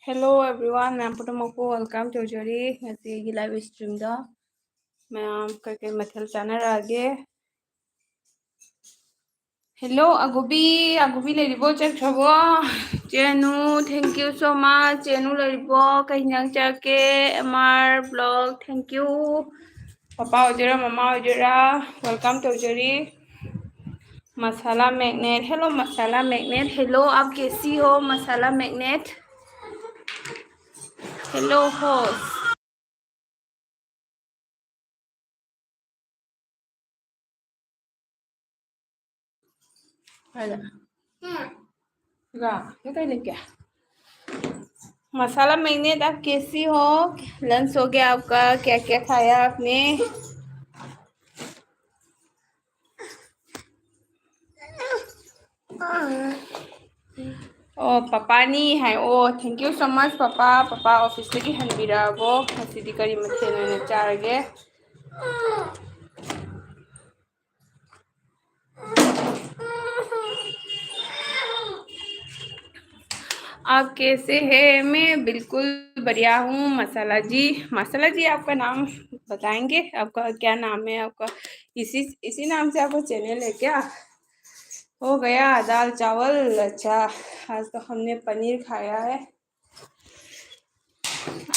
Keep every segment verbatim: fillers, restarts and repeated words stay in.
Hello everyone, ꯃꯌꯥꯝ ꯄꯨꯝꯅꯃꯛꯄꯨ welcome ꯇꯧꯖꯔꯤ꯫ ꯉꯁꯤꯒꯤ live streamꯗ ꯃꯌꯥꯝ ꯀꯩꯀꯩ ꯃꯊꯦꯜ ꯆꯥꯅꯔꯛꯑꯒꯦ? Hello ꯑꯒꯨꯕꯤ, ꯑꯒꯨꯕꯤ ꯂꯩꯔꯤꯕꯣ? ꯆꯠꯈ꯭ꯔꯕꯣ? ꯆꯦꯅꯨ, thank you so much. ꯆꯦꯅꯨ ꯂꯩꯔꯤꯕꯣ? ꯀꯩ ꯍꯤꯟꯖꯥꯡ ꯆꯥꯒꯦ? M R vlog, thank you. Papa ꯑꯣꯏꯗꯣꯏꯔꯥ, ꯃꯃꯥ ꯑꯣꯏꯗꯣꯏꯔꯥ? Welcome ꯇꯧꯖꯔꯤ꯫ Masala magnet, hello masala magnet, hello, आप कैसी हो masala magnet? Hello host. गा, ये कहीं लेके आ। Masala magnet, आप कैसी हो? Lunch हो गया आपका? क्या क्या खाया आपने? ꯑꯣ, ꯄꯄꯥꯅꯤ ꯍꯥꯏ꯫ ꯑꯣ, thank you so much papa. Papa officeꯇꯒꯤ ꯍꯟꯕꯤꯔꯛꯑꯕꯣ? ꯉꯁꯤꯗꯤ ꯀꯔꯤ ꯃꯊꯦꯜ ꯑꯣꯏꯅ ꯆꯥꯔꯒꯦ? आप कैसे हैं? मैं बिल्कुल बढ़िया हूँ मसाला जी। मसाला जी, आपका नाम बताएंगे, आपका क्या नाम है आपका? इसी इसी नाम से आपका चैनल है क्या? हो गया दाल चावल। अच्छा, आज तो हमने पनीर खाया है।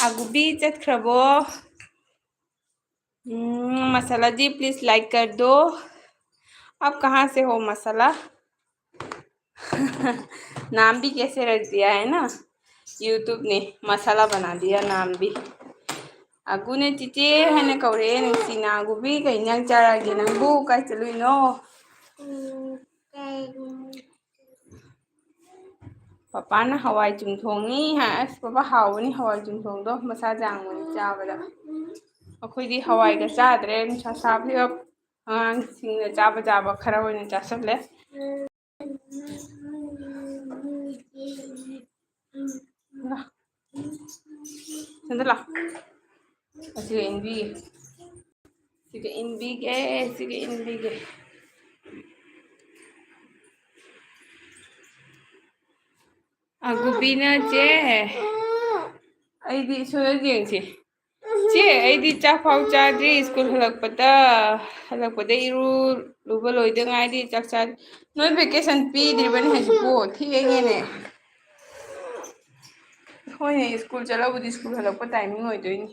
अगुबी चटखरबो। हम्म, मसाला जी, please like कर दो। आप कहाँ से हो मसाला? नाम भी कैसे रख दिया है ना, YouTube ने मसाला बना दिया नाम भी। ꯑꯒꯨꯅꯦ ꯆꯤꯆꯦ ꯍꯥꯏꯅ ꯀꯧꯔꯛꯑꯦ ꯅꯨꯡꯁꯤꯅ꯫ ꯑꯒꯨꯕꯤ, ꯀꯩ ꯏꯟꯖꯥꯡ ꯆꯥꯔꯒꯦ ꯅꯪꯕꯨ? ꯀꯥꯏ ꯆꯠꯂꯨꯏꯅꯣ? ꯄꯄꯥꯅ ꯍꯋꯥꯏ ꯆꯨꯝꯊꯣꯡꯅꯤ ꯍꯥꯏ꯫ ꯑꯁ ꯄꯄꯥ, ꯍꯥꯎꯕꯅꯤ ꯍꯋꯥꯏ ꯆꯨꯝꯊꯣꯡꯗꯣ, ꯃꯁꯥ ꯌꯥꯡꯕꯅꯤ ꯆꯥꯕꯗ꯫ ꯑꯩꯈꯣꯏꯗꯤ ꯍꯋꯥꯏꯒ ꯆꯥꯗ꯭ꯔꯦ, ꯅꯨꯡꯁꯥ ꯁꯥꯕꯁꯤꯒ꯫ ꯑꯉꯥꯡꯁꯤꯡꯅ ꯆꯥꯕ ꯆꯥꯕ ꯈꯔ ꯑꯣꯏꯅ ꯆꯥꯁꯜꯂꯦ꯫ ꯂꯥ꯫ ꯁꯣꯝꯗ ꯂꯥ꯫ ꯑꯁꯤꯒ ꯏꯟꯕꯤꯒꯦ꯫ ꯁꯤꯒ ꯏꯟꯕꯤꯒꯦ, ꯁꯤꯒ ꯏꯟꯕꯤꯒꯦ꯫ ꯑꯒꯨꯕꯤꯅ ꯆꯦ, ꯑꯩꯗꯤ ꯁꯣꯏꯗ ꯌꯦꯡꯁꯤ꯫ ꯆꯦ, ꯑꯩꯗꯤ ꯆꯥꯛ ꯐꯥꯎ ꯆꯥꯗ꯭ꯔꯤ꯫ ꯁ꯭ꯀꯨꯜ ꯍꯜꯂꯛꯄꯗ, ꯍꯜꯂꯛꯄꯗ ꯏꯔꯨ ꯂꯨꯕ ꯂꯣꯏꯗ ꯉꯥꯏꯔꯤ꯫ ꯆꯥꯛ ꯆꯥ-, ꯅꯣꯏ ꯚꯦꯀꯦꯁꯟ ꯄꯤꯗ꯭ꯔꯤꯕꯅꯦ ꯍꯧꯖꯤꯛꯄꯨ? ꯊꯦꯡꯉꯦꯅꯦ꯫ ꯍꯣꯏꯅꯦ, ꯁ꯭ꯀꯨꯜ ꯆꯠꯂꯕꯨꯗꯤ ꯁ꯭ꯀꯨꯜ ꯍꯜꯂꯛꯄ ꯇꯥꯏꯃꯤꯡ ꯑꯣꯏꯗꯣꯏꯅꯤ꯫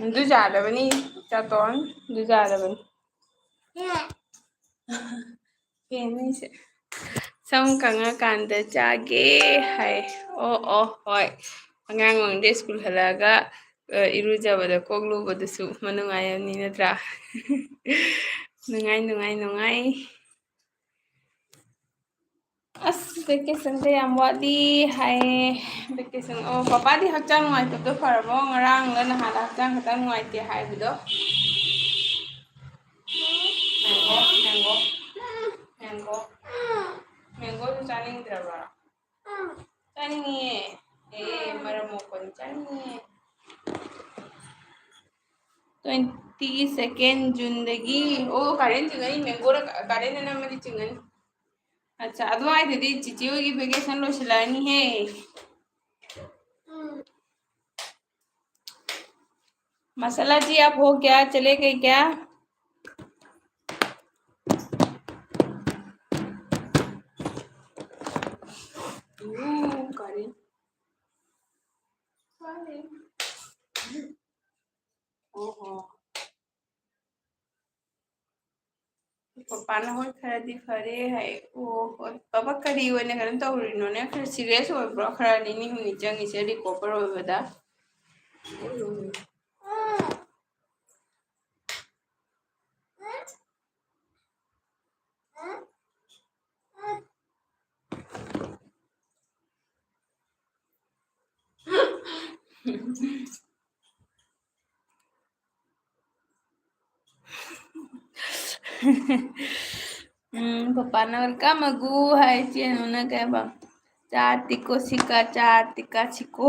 ꯑꯗꯨ ꯌꯥꯗꯕꯅꯤ, ꯆꯥꯇꯣꯟ, ꯑꯗꯨ ꯌꯥꯗꯕꯅꯤ꯫ ꯐꯦꯟꯅꯤꯁꯦ꯫ ꯁꯝ ꯀꯪꯉꯀꯥꯟꯗ ꯆꯥꯒꯦ ꯍꯥꯏ꯫ ꯑꯣ, ꯑꯣ, ꯍꯣꯏ꯫ ꯑꯉꯥꯡ ꯑꯣꯏꯔꯤꯉꯩꯗ ꯁ꯭ꯀꯨꯜ ꯍꯜꯂꯛꯑꯒ, ꯑ, ꯏꯔꯨꯖꯕꯗ ꯀꯣꯛ ꯂꯨꯕꯗꯨꯁꯨ ꯃꯅꯨꯡꯉꯥꯏ ꯑꯃꯅꯤ ꯅꯠꯇ꯭ꯔꯥ? ꯅꯨꯡꯉꯥꯏ, ꯅꯨꯡꯉꯥꯏ, ꯅꯨꯡꯉꯥꯏ꯫ ꯑꯁ, ꯚꯦꯀꯦꯁꯟꯁꯦ ꯌꯥꯝ ꯋꯥꯠꯂꯤ ꯍꯥꯏꯌꯦ꯫ ꯚꯦꯀꯦꯁꯟ, ꯑꯣ, ꯄꯄꯥꯗꯤ ꯍꯛꯆꯥꯡ ꯅꯨꯡꯉꯥꯏꯇꯕꯗꯣ ꯐꯔꯕꯣ? ꯉꯔꯥꯡꯂ ꯅꯍꯥꯟꯂ ꯍꯛꯆꯥꯡ ꯈꯤꯇꯪ ꯅꯨꯡꯉꯥꯏꯇꯦ ꯍꯥꯏꯕꯗꯣ? Mango, mango, mango. ꯃꯦꯡꯒꯣꯗꯨ ꯆꯥꯅꯤꯡꯗ꯭ꯔꯕ꯭ꯔꯣ? ꯆꯥꯅꯤꯡꯉꯤꯌꯦ꯫ ꯑꯦ, ꯃꯔꯝ ꯃꯣꯛꯄꯅꯤ, ꯆꯥꯅꯤꯡꯉꯤꯌꯦ꯫ Twenty second Juneꯗꯒꯤ, ꯑꯣ, ꯀꯥꯔꯦꯟ ꯆꯤꯡꯉꯅꯤ, ꯃꯦꯡꯒꯣꯔ ꯀꯥꯔꯦꯟꯅ ꯅꯝꯃꯗꯤ ꯆꯤꯡꯉꯅꯤ꯫ ꯑꯠꯆꯥ, ꯑꯗꯨꯋꯥꯏꯗꯗꯤ ꯆꯤꯆꯦ ꯍꯣꯏꯒꯤ ꯚꯦꯀꯦꯁꯟ ꯂꯣꯏꯁꯤꯜꯂꯛꯑꯅꯤꯍꯦ꯫ मसाला जी, आप हो क्या? चले गए क्या? ꯎꯝ, ꯀꯔꯤ? ꯀꯔꯤ? ꯑꯣꯍꯣ꯫ ꯄꯄꯥꯅ ꯍꯣꯏ ꯈꯔꯗꯤ ꯐꯔꯦ ꯍꯥꯏ꯫ ꯑꯣ, ꯍꯣꯏ꯫ ꯄꯄꯥ ꯀꯔꯤ ꯑꯣꯏꯅ ꯀꯩꯅꯣ ꯇꯧꯔꯤꯅꯣꯅꯦ? ꯈꯔ ꯁꯤꯔꯤꯌꯁ ꯑꯣꯏꯕ꯭ꯔꯣ? ꯈꯔ ꯅꯤꯅꯤ ꯍꯨꯝꯅꯤ ꯆꯪꯉꯤꯁꯦ ꯔꯤꯀꯣꯚꯔ ꯑꯣꯏꯕꯗ? ꯎꯝ, ꯄꯄꯥꯅ welcome ꯑꯒꯨ ꯍꯥꯏ, ꯆꯦꯅꯨꯅ ꯀꯩ ꯍꯥꯏꯕ? ꯆꯥ ꯇꯤꯀꯣ ꯁꯤꯀꯥ, ꯆꯥ ꯇꯤꯀꯥ ꯁꯤꯀꯣ꯫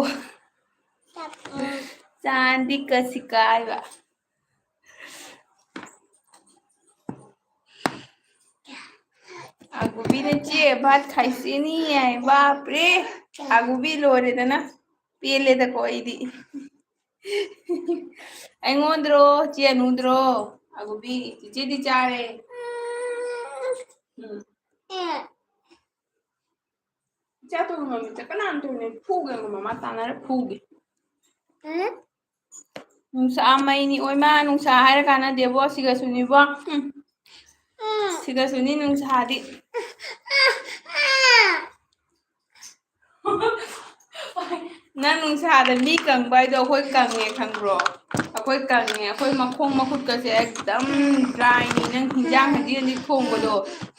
ꯆꯥꯟꯗꯤ ꯀꯁꯤꯀꯥ ꯍꯥꯏꯕ꯫ अब ꯑꯒꯨꯕꯤꯅ ꯆꯦ ꯚꯥꯠ ꯈꯥꯏꯁꯤꯅꯤ ꯍꯥꯏ꯫ ꯕꯥꯞ ꯔꯦ, ꯑꯒꯨꯕꯤ ꯂꯣꯏꯔꯦꯗꯅ꯫ ꯄꯦꯜꯂꯦꯗꯀꯣ ꯑꯩꯗꯤ꯫ ꯑꯩꯉꯣꯟꯗ꯭ꯔꯣ? ꯆꯦ ꯑꯅꯨꯗ꯭ꯔꯣ? ꯑꯒꯨꯕꯤ, ꯆꯤꯆꯦꯗꯤ ꯆꯥꯔꯦ꯫ ꯎꯝ꯫ ꯏꯆꯥ ꯇꯧꯕ ꯃꯃꯤꯠꯇ ꯀꯅꯥꯅ ꯇꯧꯔꯤꯅꯣ? ꯐꯨꯒꯦ ꯃꯃꯥ ꯇꯥꯟꯅꯔ ꯐꯨꯒꯦ꯫ ꯅꯨꯡꯁꯥ ꯃꯩꯅꯤ ꯑꯣꯏꯃꯥ, ꯅꯨꯡꯁꯥ ꯍꯥꯏꯔ ꯀꯥꯟꯅꯗꯦꯕꯣ, ꯁꯤꯒꯁꯨꯅꯤꯕꯣ꯫ ꯎꯝ꯫ ꯁꯤꯒꯁꯨꯅꯤ ꯅꯨꯡꯁꯥꯗꯤ꯫ ꯅꯪ ꯅꯨꯡꯁꯥꯗ ꯃꯤ ꯀꯪꯕ ꯍꯥꯏꯗꯣ ꯑꯩꯈꯣꯏ ꯀꯪꯉꯦ ꯈꯪꯕ꯭ꯔꯣ? ꯑꯩꯈꯣꯏ ꯀꯪꯉꯦ, ꯑꯩꯈꯣꯏ ꯃꯈꯣꯡ ꯃꯈꯨꯠꯀꯁꯦ ꯑꯦꯛꯗꯝ ꯗ꯭ꯔꯥꯏꯅꯤ꯫ ꯅꯪ ꯍꯤꯟꯖꯥꯡ ꯍꯟꯖꯤꯟ ꯍꯟꯖꯤꯟ ꯊꯣꯡꯕꯗꯣ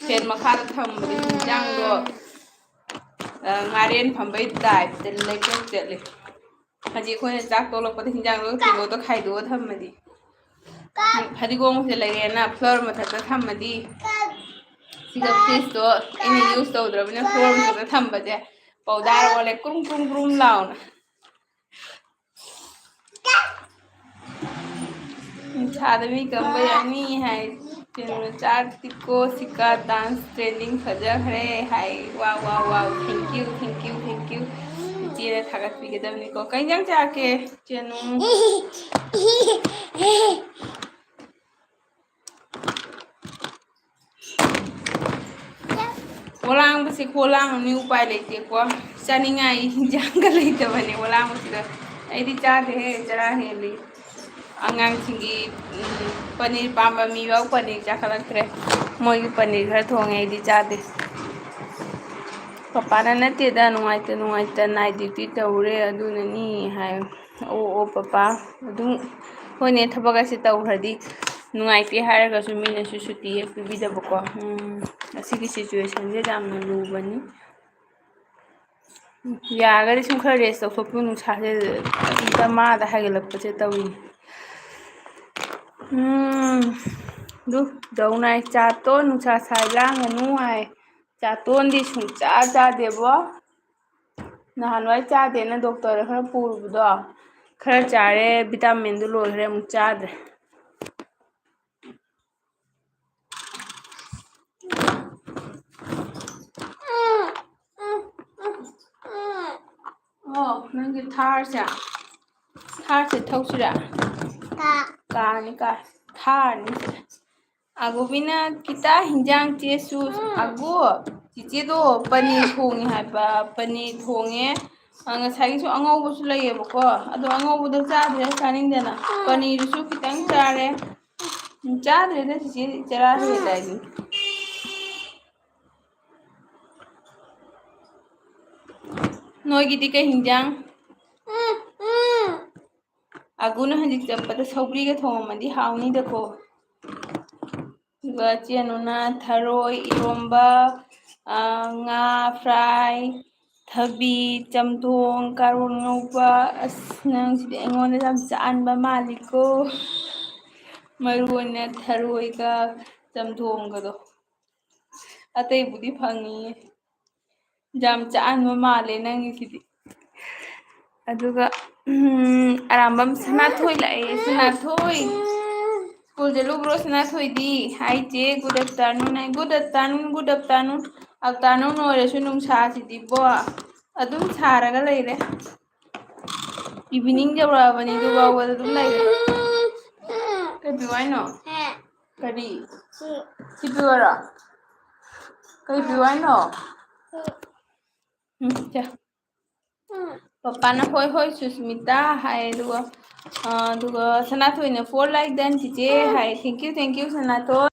ꯐꯦꯟ ꯃꯈꯥꯗ ꯊꯝꯕꯗꯣ ꯍꯤꯟꯖꯥꯡꯗꯣ, ꯑ, ꯉꯥꯔꯦꯟ ꯐꯝꯕꯩ ꯇꯥꯏꯞꯇ ꯂꯩꯀꯦꯠ ꯆꯠꯂꯦ꯫ ꯍꯧꯖꯤꯛ ꯑꯩꯈꯣꯏꯅ ꯆꯥꯛ ꯇꯣꯂꯛꯄꯗ ꯍꯤꯟꯖꯥꯡꯗꯣ ꯀꯩꯅꯣꯗꯣ ꯈꯥꯏꯗꯣꯛꯑ ꯊꯝꯃꯗꯤ, ꯐꯗꯤꯒꯣꯝꯁꯦ ꯂꯩꯔꯦꯅ ꯐ꯭ꯂꯣꯔ ꯃꯊꯛꯇ ꯊꯝꯃꯗꯤ, ꯁꯤꯗ ꯐ꯭ꯔꯤꯖꯇꯣ ꯑꯩꯅ ꯌꯨꯁ ꯇꯧꯗ꯭ꯔꯕꯅꯤꯅ ꯐ꯭ꯂꯣꯔ ꯃꯊꯛꯇ ꯊꯝꯕꯁꯦ ꯄꯥꯎꯗꯔ ꯑꯣꯜꯂꯦ ꯀ꯭ꯔꯨꯝ ꯀ꯭ꯔꯨꯝ ꯀ꯭ꯔꯨꯝ ꯂꯥꯎꯅ꯫ ꯅꯨꯡꯁꯥꯗ ꯃꯤ ꯀꯪꯕ ꯌꯥꯅꯤ ꯍꯥꯏ꯫ ꯀꯩꯅꯣ, ꯆꯥꯛꯇꯤꯀꯣ ꯁꯤꯀꯥ ꯗꯥꯟꯁ ꯇ꯭ꯔꯦꯟꯗꯤꯡ ꯐꯖꯈ꯭ꯔꯦ ꯍꯥꯏ꯫ ꯋꯥ ꯋꯥ ꯋꯥ, thank you, thank you, thank you꯫ ꯏꯆꯦꯅ ꯊꯥꯒꯠꯄꯤꯒꯗꯕꯅꯤꯀꯣ꯫ ꯀꯩ ꯏꯟꯖꯥꯡ ꯆꯥꯒꯦ ꯏꯆꯦꯅꯨ? ꯈꯣꯂꯥꯡꯕꯁꯦ ꯈꯣꯂꯥꯡꯅꯤ, ꯎꯄꯥꯏ ꯂꯩꯇꯦꯀꯣ꯫ ꯆꯥꯅꯤꯡꯉꯥꯏ ꯍꯤꯟꯖꯥꯡꯒ ꯂꯩꯇꯕꯅꯦ ꯈꯣꯂꯥꯡꯕꯁꯤꯗ꯫ ꯑꯩꯗꯤ ꯆꯥꯗꯦꯍꯦ, ꯆꯔꯥ ꯍꯦꯜꯂꯤ꯫ ꯑꯉꯥꯡꯁꯤꯡꯒꯤ, ꯎꯝ, ꯄꯅꯤꯔ ꯄꯥꯝꯕ ꯃꯤꯐꯥꯎ ꯄꯅꯤꯔ ꯆꯥꯈꯠꯂꯛꯇ꯭ꯔꯦ꯫ ꯃꯣꯏꯒꯤ ꯄꯅꯤꯔ ꯈꯔ ꯊꯣꯡꯉꯦ, ꯑꯩꯗꯤ ꯆꯥꯗꯦ꯫ ꯄꯄꯥꯅ ꯅꯠꯇꯦꯗ, ꯅꯨꯡꯉꯥꯏꯇ ꯅꯨꯡꯉꯥꯏꯇ night duty ꯇꯧꯔꯦ ꯑꯗꯨꯅꯅꯤ ꯍꯥꯏ꯫ ꯑꯣ, ꯑꯣ, ꯄꯄꯥ꯫ ꯑꯗꯨꯝ ꯍꯣꯏꯅꯦ, ꯊꯕꯛ ꯑꯁꯤ ꯇꯧꯈ꯭ꯔꯗꯤ ꯅꯨꯡꯉꯥꯏꯇꯦ ꯍꯥꯏꯔꯒꯁꯨ ꯃꯤꯅꯁꯨ ꯁꯨꯇꯤ ꯍꯦꯛ ꯄꯤꯕꯤꯗꯕꯀꯣ꯫ ꯎꯝ, ꯑꯁꯤꯒꯤ situationꯁꯦ ꯌꯥꯝꯅ ꯂꯨꯕꯅꯤ꯫ ꯌꯥꯔꯒꯗꯤ ꯁꯨꯝ ꯈꯔ rest ꯇꯧꯊꯣꯛꯄꯤꯌꯨ, ꯅꯨꯡꯁꯥꯁꯦ ꯗꯃꯥꯗ ꯍꯥꯏꯒꯠꯂꯛꯄꯁꯦ ꯇꯧꯏ꯫ ꯎꯝ, ꯑꯗꯨ ꯗꯧꯅꯥꯏ ꯆꯥꯇꯣꯟ ꯅꯨꯡꯁꯥ ꯁꯥꯏ ꯂꯥꯡꯒꯅꯨ ꯍꯥꯏ꯫ ꯆꯥꯇꯣꯟꯗꯤ ꯁꯨꯡꯆꯥ ꯆꯥꯗꯦꯕꯣ꯫ ꯅꯍꯥꯟꯋꯥꯏ ꯆꯥꯗꯦꯅ doctorꯗ ꯈꯔ ꯄꯨꯔꯨꯕꯗꯣ, ꯈꯔ ꯆꯥꯔꯦ, vitaminꯗꯨ ꯂꯣꯏꯈ꯭ꯔꯦ, ꯑꯃꯨꯛ ꯆꯥꯗ꯭ꯔꯦ꯫ ꯊꯥꯔꯁꯦ, ꯊꯥꯔꯁꯦ ꯊꯧꯁꯤꯔꯥ? ꯀꯥꯔꯅꯤ, ꯀꯥꯔ, ꯊꯥꯔꯅꯤ꯫ ꯑꯒꯨꯕꯤꯅ ꯈꯤꯇ ꯍꯤꯟꯖꯥꯡ ꯆꯦꯁꯨ꯫ ꯑꯒꯨ, ꯆꯤꯆꯦꯗꯣ ꯄꯅꯤꯔ ꯊꯣꯡꯉꯦ ꯍꯥꯏꯕ, ꯄꯅꯤꯔ ꯊꯣꯡꯉꯦ꯫ ꯑ, ꯉꯁꯥꯏꯒꯤꯁꯨ ꯑꯉꯧꯕꯁꯨ ꯂꯩꯌꯦꯕꯀꯣ, ꯑꯗꯣ ꯑꯉꯧꯕꯗꯣ ꯆꯥꯗ꯭ꯔꯦ, ꯆꯥꯅꯤꯡꯗꯅ꯫ ꯄꯅꯤꯔꯗꯨꯁꯨ ꯈꯤꯇꯪ ꯆꯥꯔꯦ꯫ ꯎꯝ, ꯆꯥꯗ꯭ꯔꯦꯗ ꯆꯤꯆꯦ, ꯆꯔꯥ ꯍꯦꯜꯂꯦ ꯍꯥꯏꯗꯨꯅꯤ꯫ ꯅꯣꯏꯒꯤꯗꯤ ꯀꯩ ꯍꯤꯟꯖꯥꯡ? ꯑꯒꯨꯅ ꯍꯧꯖꯤꯛ ꯆꯠꯄꯗ ꯁꯧꯒ꯭ꯔꯤꯒ ꯊꯣꯡꯉꯝꯃꯗꯤ ꯍꯥꯎꯅꯤꯗꯀꯣ꯫ ꯑꯗꯨꯒ ꯆꯦꯅꯨꯅ ꯊꯔꯣꯏ ꯏꯔꯣꯝꯕ, ꯑ, ꯉꯥ fry, ꯊꯕꯤ ꯆꯝꯊꯣꯡ, ꯀꯥꯔꯣꯠ ꯉꯧꯕ꯫ ꯑꯁ, ꯅꯪꯁꯤꯗꯤ ꯑꯩꯉꯣꯟꯗ ꯌꯥꯝ ꯆꯥꯛꯍꯟꯕ ꯃꯥꯜꯂꯤꯀꯣ꯫ ꯃꯔꯨ ꯑꯣꯏꯅ ꯊꯔꯣꯏꯒ ꯆꯝꯊꯣꯡꯒꯗꯣ꯫ ꯑꯇꯩꯕꯨꯗꯤ ꯐꯪꯉꯤꯌꯦ꯫ ꯌꯥꯝ ꯆꯥꯛꯍꯟꯕ ꯃꯥꯜꯂꯦ ꯅꯪꯒꯤꯁꯤꯗꯤ꯫ ꯑꯗꯨꯒ, ꯎꯝ, ꯑꯔꯥꯝꯕꯝ ꯁꯅꯥꯊꯣꯏ ꯂꯥꯛꯑꯦ, ꯁꯅꯥꯊꯣꯏ꯫ ꯁ꯭ꯀꯨꯜ ꯆꯠꯂꯨꯕ꯭ꯔꯣ ꯁꯅꯥꯊꯣꯏꯗꯤ? Hi ꯆꯦ, good afternoon ꯍꯥꯏ꯫ Good afternoon, good afternoon꯫ Afternoon ꯑꯣꯏꯔꯁꯨ ꯅꯨꯡꯁꯥꯁꯤꯗꯤꯕꯣ ꯑꯗꯨꯝ ꯁꯥꯔꯒ ꯂꯩꯔꯦ꯫ Evening ꯌꯧꯔꯛꯑꯕꯅꯤ, ꯑꯗꯨ ꯐꯥꯎꯕꯗ ꯑꯗꯨꯝ ꯂꯩꯔꯦ꯫ ꯀꯩ ꯄꯤꯌꯨ ꯍꯥꯏꯅꯣ? ꯀꯔꯤ? ꯁꯤ ꯄꯤꯌꯨꯔꯣ? ꯀꯩ ꯄꯤꯌꯨ ꯍꯥꯏꯅꯣ? ꯎꯝ, ꯁꯦ꯫ ꯄꯄꯥꯅ "ꯍꯣꯏ, ꯍꯣꯏ, ꯁꯨꯁꯃꯤꯇꯥ" ꯍꯥꯏ, ꯑꯗꯨꯒ, ꯑ, ꯑꯗꯨꯒ ꯁꯅꯥꯊꯣꯏꯅ "For like done ꯆꯤꯆꯦ" ꯍꯥꯏ꯫ Thank you, thank you, ꯁꯅꯥꯊꯣꯏ꯫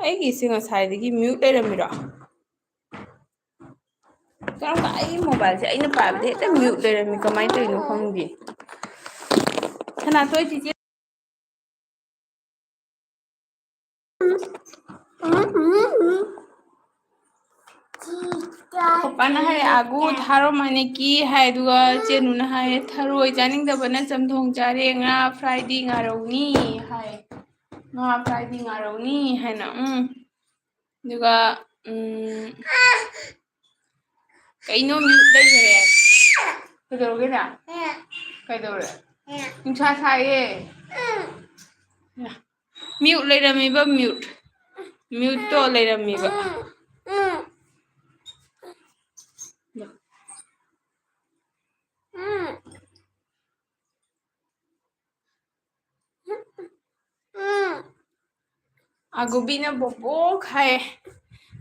ꯑꯩꯒꯤꯁꯦ ꯉꯁꯥꯏꯗꯒꯤ mute ꯂꯩꯔꯝꯃꯤꯔꯣ? ꯀꯔꯝꯕ? ꯑꯩꯒꯤ mobileꯁꯦ ꯑꯩꯅ ꯄꯥꯏꯕꯗ ꯍꯦꯛꯇ mute ꯂꯩꯔꯝꯃꯤ, ꯀꯃꯥꯏꯅ ꯇꯧꯔꯤꯅꯣ ꯈꯪꯗꯦ꯫ ꯁꯅꯥꯊꯣꯏ ꯆꯤꯆꯦ꯫ ꯄꯄꯥꯅ ꯍꯥꯏ, "ꯑꯥꯒꯨ ꯊꯥꯔꯣ ꯃꯥꯅꯦ ꯀꯤ" ꯍꯥꯏ, ꯑꯗꯨꯒ ꯆꯦꯅꯨꯅ ꯍꯥꯏ, "ꯊꯔꯣꯏ ꯆꯥꯅꯤꯡꯗꯕꯅ ꯆꯝꯊꯣꯡ ꯆꯥꯔꯦ, ꯉꯥ fryꯗꯤ ꯉꯥꯔꯧꯅꯤ" ꯍꯥꯏ꯫ "ꯉꯥ fryꯗꯤ ꯉꯥꯔꯧꯅꯤ" ꯍꯥꯏꯅ, ꯎꯝ꯫ ꯑꯗꯨꯒ, ꯎꯝ, ꯀꯩꯅꯣ mute ꯂꯩꯈ꯭ꯔꯦ? ꯀꯩꯗꯧꯔꯒꯦꯅꯦ? ꯀꯩꯗꯧꯔꯦ? ꯅꯨꯡꯁꯥ ꯁꯥꯏꯌꯦ꯫ Mute ꯂꯩꯔꯝꯃꯤꯕ, mute꯫ Muteꯇꯣ ꯂꯩꯔꯝꯃꯤꯕ꯫ ꯑꯥꯒꯨꯕꯤꯅ ꯕꯣꯕꯣꯛ ꯍꯥꯏ꯫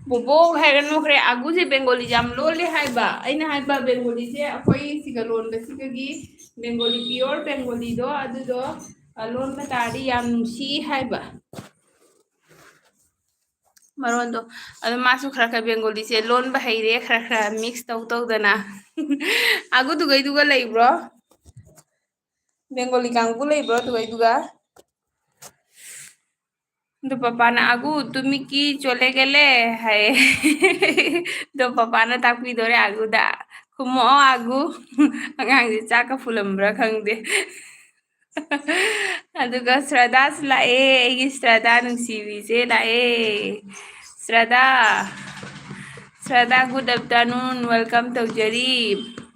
ꯕꯣꯕꯣꯛ ꯍꯥꯏꯔ ꯅꯣꯛꯈ꯭ꯔꯦ꯫ ꯑꯥꯒꯨꯁꯦ Bengaliꯁꯦ ꯌꯥꯝ ꯂꯣꯜꯂꯦ ꯍꯥꯏꯕ꯫ ꯑꯩꯅ ꯍꯥꯏꯕ Bengaliꯁꯦ ꯑꯩꯈꯣꯏ ꯁꯤꯒ ꯂꯣꯟꯕꯁꯤꯗꯒꯤ Bengali, pure Bengaliꯗꯣ ꯑꯗꯨꯗꯣ, ꯑ, ꯂꯣꯟꯕ ꯇꯥꯔꯗꯤ ꯌꯥꯝ ꯅꯨꯡꯁꯤ ꯍꯥꯏꯕ ꯃꯔꯣꯟꯗꯣ꯫ ꯑꯗꯣ ꯃꯥꯁꯨ ꯈꯔ ꯈꯔ Bengaliꯁꯦ ꯂꯣꯟꯕ ꯍꯩꯔꯦ, ꯈꯔ ꯈꯔ mix ꯇꯧ ꯇꯧꯗꯅ꯫ ꯑꯥꯒꯨ ꯗꯨꯒꯩꯗꯨꯒ ꯂꯩꯕ꯭ꯔꯣ? Bengali ꯀꯥꯡꯕꯨ ꯂꯩꯕ꯭ꯔꯣ ꯗꯨꯒꯩꯗꯨꯒ? ꯑꯗꯣ ꯄꯄꯥꯅ "ꯑꯥꯒꯨ, ꯇꯨꯃꯤ ꯀꯤ ꯆꯣꯂꯦ ꯒꯦꯂꯦ" ꯍꯥꯏꯌꯦ꯫ ꯑꯗꯣ ꯄꯄꯥꯅ ꯇꯥꯛꯄꯤꯗꯣꯔꯦ ꯑꯥꯒꯨꯗ꯫ "ꯈꯨꯝꯃꯛꯑꯣ ꯑꯥꯒꯨ"꯫ ꯑꯉꯥꯡꯁꯦ ꯆꯥꯛꯀ ꯐꯨꯜꯂꯝꯕ꯭ꯔꯥ ꯈꯪꯗꯦ꯫ ꯑꯗꯨꯒ ꯁ꯭ꯔꯗꯥꯁꯨ ꯂꯥꯛꯑꯦ, ꯑꯩꯒꯤ ꯁ꯭ꯔꯗꯥ ꯅꯨꯡꯁꯤꯕꯤꯁꯦ ꯂꯥꯛꯑꯦ꯫ ꯁ꯭ꯔꯗꯥ, ꯁ꯭ꯔꯗꯥ, good afternoon, welcome ꯇꯧꯖꯔꯤ꯫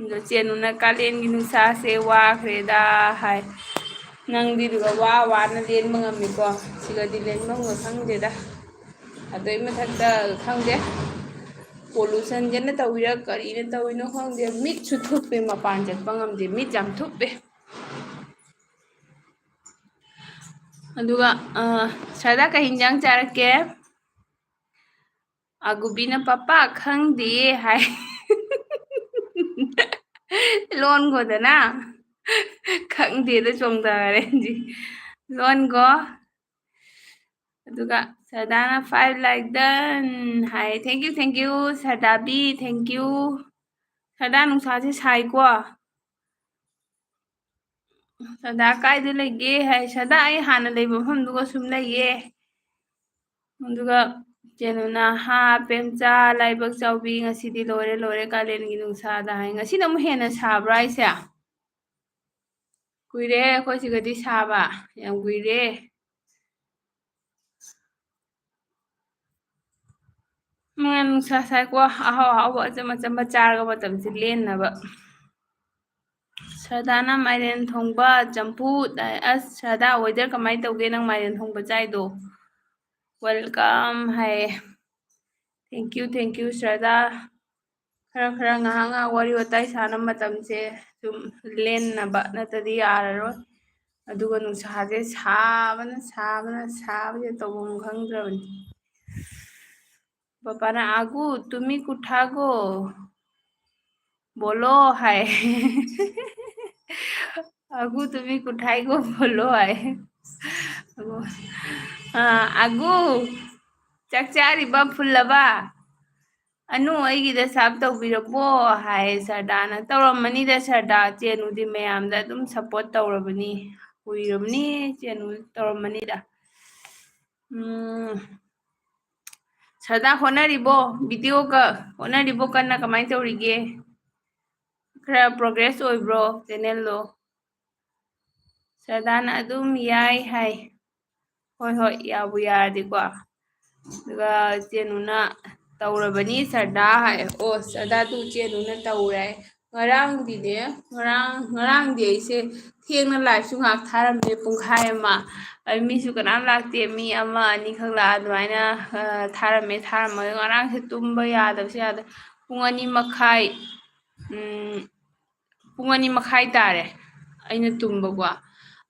ꯑꯗꯣ ꯆꯦꯅꯨꯅ "ꯀꯥꯂꯦꯟꯒꯤ ꯅꯨꯡꯁꯥꯁꯦ ꯋꯥꯈ꯭ꯔꯦꯗ" ꯍꯥꯏ꯫ ꯅꯪꯗꯤ ꯑꯗꯨꯒ ꯋꯥ ꯋꯥꯅ ꯂꯦꯟꯕ ꯉꯝꯃꯤꯀꯣ, ꯁꯤꯒꯗꯤ ꯂꯦꯟꯐꯝꯒ ꯈꯪꯗꯦꯗ꯫ ꯑꯗꯨꯏ ꯃꯊꯛꯇ ꯈꯪꯗꯦ, pollutionꯁꯤꯅ ꯇꯧꯔꯤꯔꯥ ꯀꯔꯤꯅ ꯇꯧꯔꯤꯅꯣ ꯈꯪꯗꯦ, ꯃꯤꯠꯁꯨ ꯊꯨꯞꯄꯦ, ꯃꯄꯥꯟ ꯆꯠꯄ ꯉꯝꯗꯦ, ꯃꯤꯠ ꯌꯥꯝ ꯊꯨꯞꯄꯦ꯫ ꯑꯗꯨꯒ, ꯑ, ꯁ꯭ꯔꯗꯥ ꯀꯩ ꯍꯤꯟꯖꯥꯡ ꯆꯥꯔꯛꯀꯦ? ꯑꯥꯒꯨꯕꯤꯅ "ꯄꯄꯥ ꯈꯪꯗꯤꯌꯦ" ꯍꯥꯏ꯫ ꯂꯣꯟꯒꯣꯗꯅ꯫ ꯈꯪꯗꯦꯗ ꯆꯣꯡꯊꯔꯦ꯫ ꯂꯣꯟꯒꯣ꯫ ꯑꯗꯨꯒ ꯁꯔꯗꯥꯅ five like done high. Thank you, thank you, ꯁꯔꯗꯥꯕꯤ, thank you. ꯁꯔꯗꯥ, ꯅꯨꯡꯁꯥꯁꯦ ꯁꯥꯏꯀꯣ꯫ ꯁꯔꯗꯥ ꯀꯥꯏꯗ ꯂꯩꯒꯦ ꯍꯥꯏ꯫ ꯁꯔꯗꯥ, ꯑꯩ ꯍꯥꯟꯅ ꯂꯩꯕ ꯃꯐꯝꯗꯨꯒ ꯁꯨꯝ ꯂꯩꯌꯦ꯫ ꯑꯗꯨꯒ ꯆꯦꯅꯨꯅ, "ꯍꯥ, ꯄꯦꯝꯆꯥ, ꯂꯥꯏꯕꯛ ꯆꯥꯎꯕꯤ, ꯉꯁꯤꯗꯤ ꯂꯣꯏꯔꯦ, ꯂꯣꯏꯔꯦ, ꯀꯥꯂꯦꯟꯒꯤ ꯅꯨꯡꯁꯥꯗ" ꯍꯥꯏ꯫ ꯉꯁꯤꯅ ꯑꯃꯨꯛ ꯍꯦꯟꯅ ꯁꯥꯕ꯭ꯔꯥ ꯍꯥꯏꯁꯦ? ꯀꯨꯏꯔꯦ ꯑꯩꯈꯣꯏ ꯁꯤꯒꯗꯤ ꯁꯥꯕ, ꯌꯥꯝ ꯀꯨꯏꯔꯦ꯫ ꯃꯉꯥ ꯅꯨꯡꯁꯥ ꯁꯥꯏꯀꯣ, ꯑꯍꯥꯎ ꯑꯍꯥꯎꯕ ꯑꯆꯝ ꯑꯆꯝꯕ ꯆꯥꯔꯒ ꯃꯇꯝꯁꯦ ꯂꯦꯟꯅꯕ꯫ ꯁꯔꯗꯥꯅ ꯃꯥꯏꯔꯦꯟ ꯊꯣꯡꯕ, ꯆꯝꯐꯨꯠ꯫ ꯑꯁ, ꯁꯔꯗꯥ, weather ꯀꯃꯥꯏꯅ ꯇꯧꯒꯦ ꯅꯪ ꯃꯥꯏꯔꯦꯟ ꯊꯣꯡꯕ ꯆꯥꯏꯗꯣ? Welcome ꯍꯥꯏꯌꯦ꯫ Thank you, thank you, ꯁꯔꯗꯥ꯫ ꯈꯔ ꯈꯔ ꯉꯥꯏꯍꯥꯛ ꯉꯥꯏꯍꯥꯛ ꯋꯥꯔꯤ ꯋꯥꯇꯥꯏ ꯁꯥꯟꯅꯕ ꯃꯇꯝꯁꯦ ꯁꯨꯝ ꯂꯦꯟꯅꯕ, ꯅꯠꯇ꯭ꯔꯗꯤ ꯌꯥꯔꯔꯣꯏ꯫ ꯑꯗꯨꯒ ꯅꯨꯡꯁꯥꯁꯦ ꯁꯥꯕꯅ, ꯁꯥꯕꯅ, ꯁꯥꯕꯁꯦ ꯇꯧꯐꯝ ꯈꯪꯗ꯭ꯔꯕꯅꯤ꯫ ꯄꯄꯥꯅ, "ꯑꯒꯨ, ꯇꯨꯃꯤ ꯀꯨꯊꯥꯒꯣ ꯕꯣꯂꯣ" ꯍꯥꯏ꯫ "ꯑꯒꯨ, ꯇꯨꯃꯤ ꯀꯨꯊꯥꯏꯒꯣ ꯕꯣꯂꯣ" ꯍꯥꯏ꯫ ꯑ, "ꯑꯒꯨ, ꯆꯥꯛ ꯆꯥꯔꯤꯕ ꯐꯨꯜꯂꯕ? ꯑꯅꯨ, ꯑꯩꯒꯤꯗ ꯁꯥꯞ ꯇꯧꯕꯤꯔꯕꯣ?" ꯍꯥꯏ ꯁꯔꯗꯥꯅ꯫ "ꯇꯧꯔꯝꯃꯅꯤꯗ ꯁꯔꯗꯥ, ꯆꯦꯅꯨꯗꯤ ꯃꯌꯥꯝꯗ ꯑꯗꯨꯝ support ꯇꯧꯔꯕꯅꯤ, ꯀꯨꯏꯔꯕꯅꯤ ꯆꯦꯅꯨ ꯇꯧꯔꯝꯃꯅꯤꯗ"꯫ ꯎꯝ, ꯁꯔꯗꯥ ꯍꯣꯠꯅꯔꯤꯕꯣ? Videoꯒ ꯍꯣꯠꯅꯔꯤꯕꯣ ꯀꯟꯅ? ꯀꯃꯥꯏꯅ ꯇꯧꯔꯤꯒꯦ? ꯈꯔ progress ꯑꯣꯏꯕ꯭ꯔꯣ channelꯗꯣ? ꯁꯔꯗꯥꯅ ꯑꯗꯨꯝ ꯌꯥꯏ ꯍꯥꯏ꯫ ꯍꯣꯏ, ꯍꯣꯏ, ꯌꯥꯕꯨ ꯌꯥꯔꯗꯤꯀꯣ꯫ ꯑꯗꯨꯒ ꯆꯦꯅꯨꯅ, "ꯇꯧꯔꯕꯅꯤ ꯁꯔꯗꯥ" ꯍꯥꯏ꯫ ꯑꯣ, ꯁꯔꯗꯥ ꯇꯨ ꯆꯦꯅꯨꯅ ꯇꯧꯔꯦ ꯍꯥꯏ꯫ ꯉꯔꯥꯡꯗꯤꯅꯦ, ꯉꯔꯥꯡ, ꯉꯔꯥꯡꯗꯤ ꯑꯩꯁꯦ ꯊꯦꯡꯅ liveꯁꯨ ꯉꯥꯏꯍꯥꯛ ꯊꯥꯔꯝꯃꯦ, ꯄꯨꯡꯈꯥꯏ ꯑꯃ꯫ ꯑꯗꯨ ꯃꯤꯁꯨ ꯀꯅꯥꯝ ꯂꯥꯛꯇꯦ, ꯃꯤ ꯑꯃ ꯑꯅꯤꯈꯛ ꯂꯥꯛꯑ ꯑꯗꯨꯃꯥꯏꯅ, ꯑ, ꯊꯥꯔꯝꯃꯦ꯫ ꯊꯥꯔꯝꯃꯒ ꯉꯔꯥꯡꯁꯦ ꯇꯨꯝꯕ ꯌꯥꯗꯕꯁꯦ ꯌꯥꯗ-, ꯄꯨꯡ ꯑꯅꯤ ꯃꯈꯥꯏ, ꯎꯝ, ꯄꯨꯡ ꯑꯅꯤ ꯃꯈꯥꯏ ꯇꯥꯔꯦ ꯑꯩꯅ ꯇꯨꯝꯕꯀꯣ꯫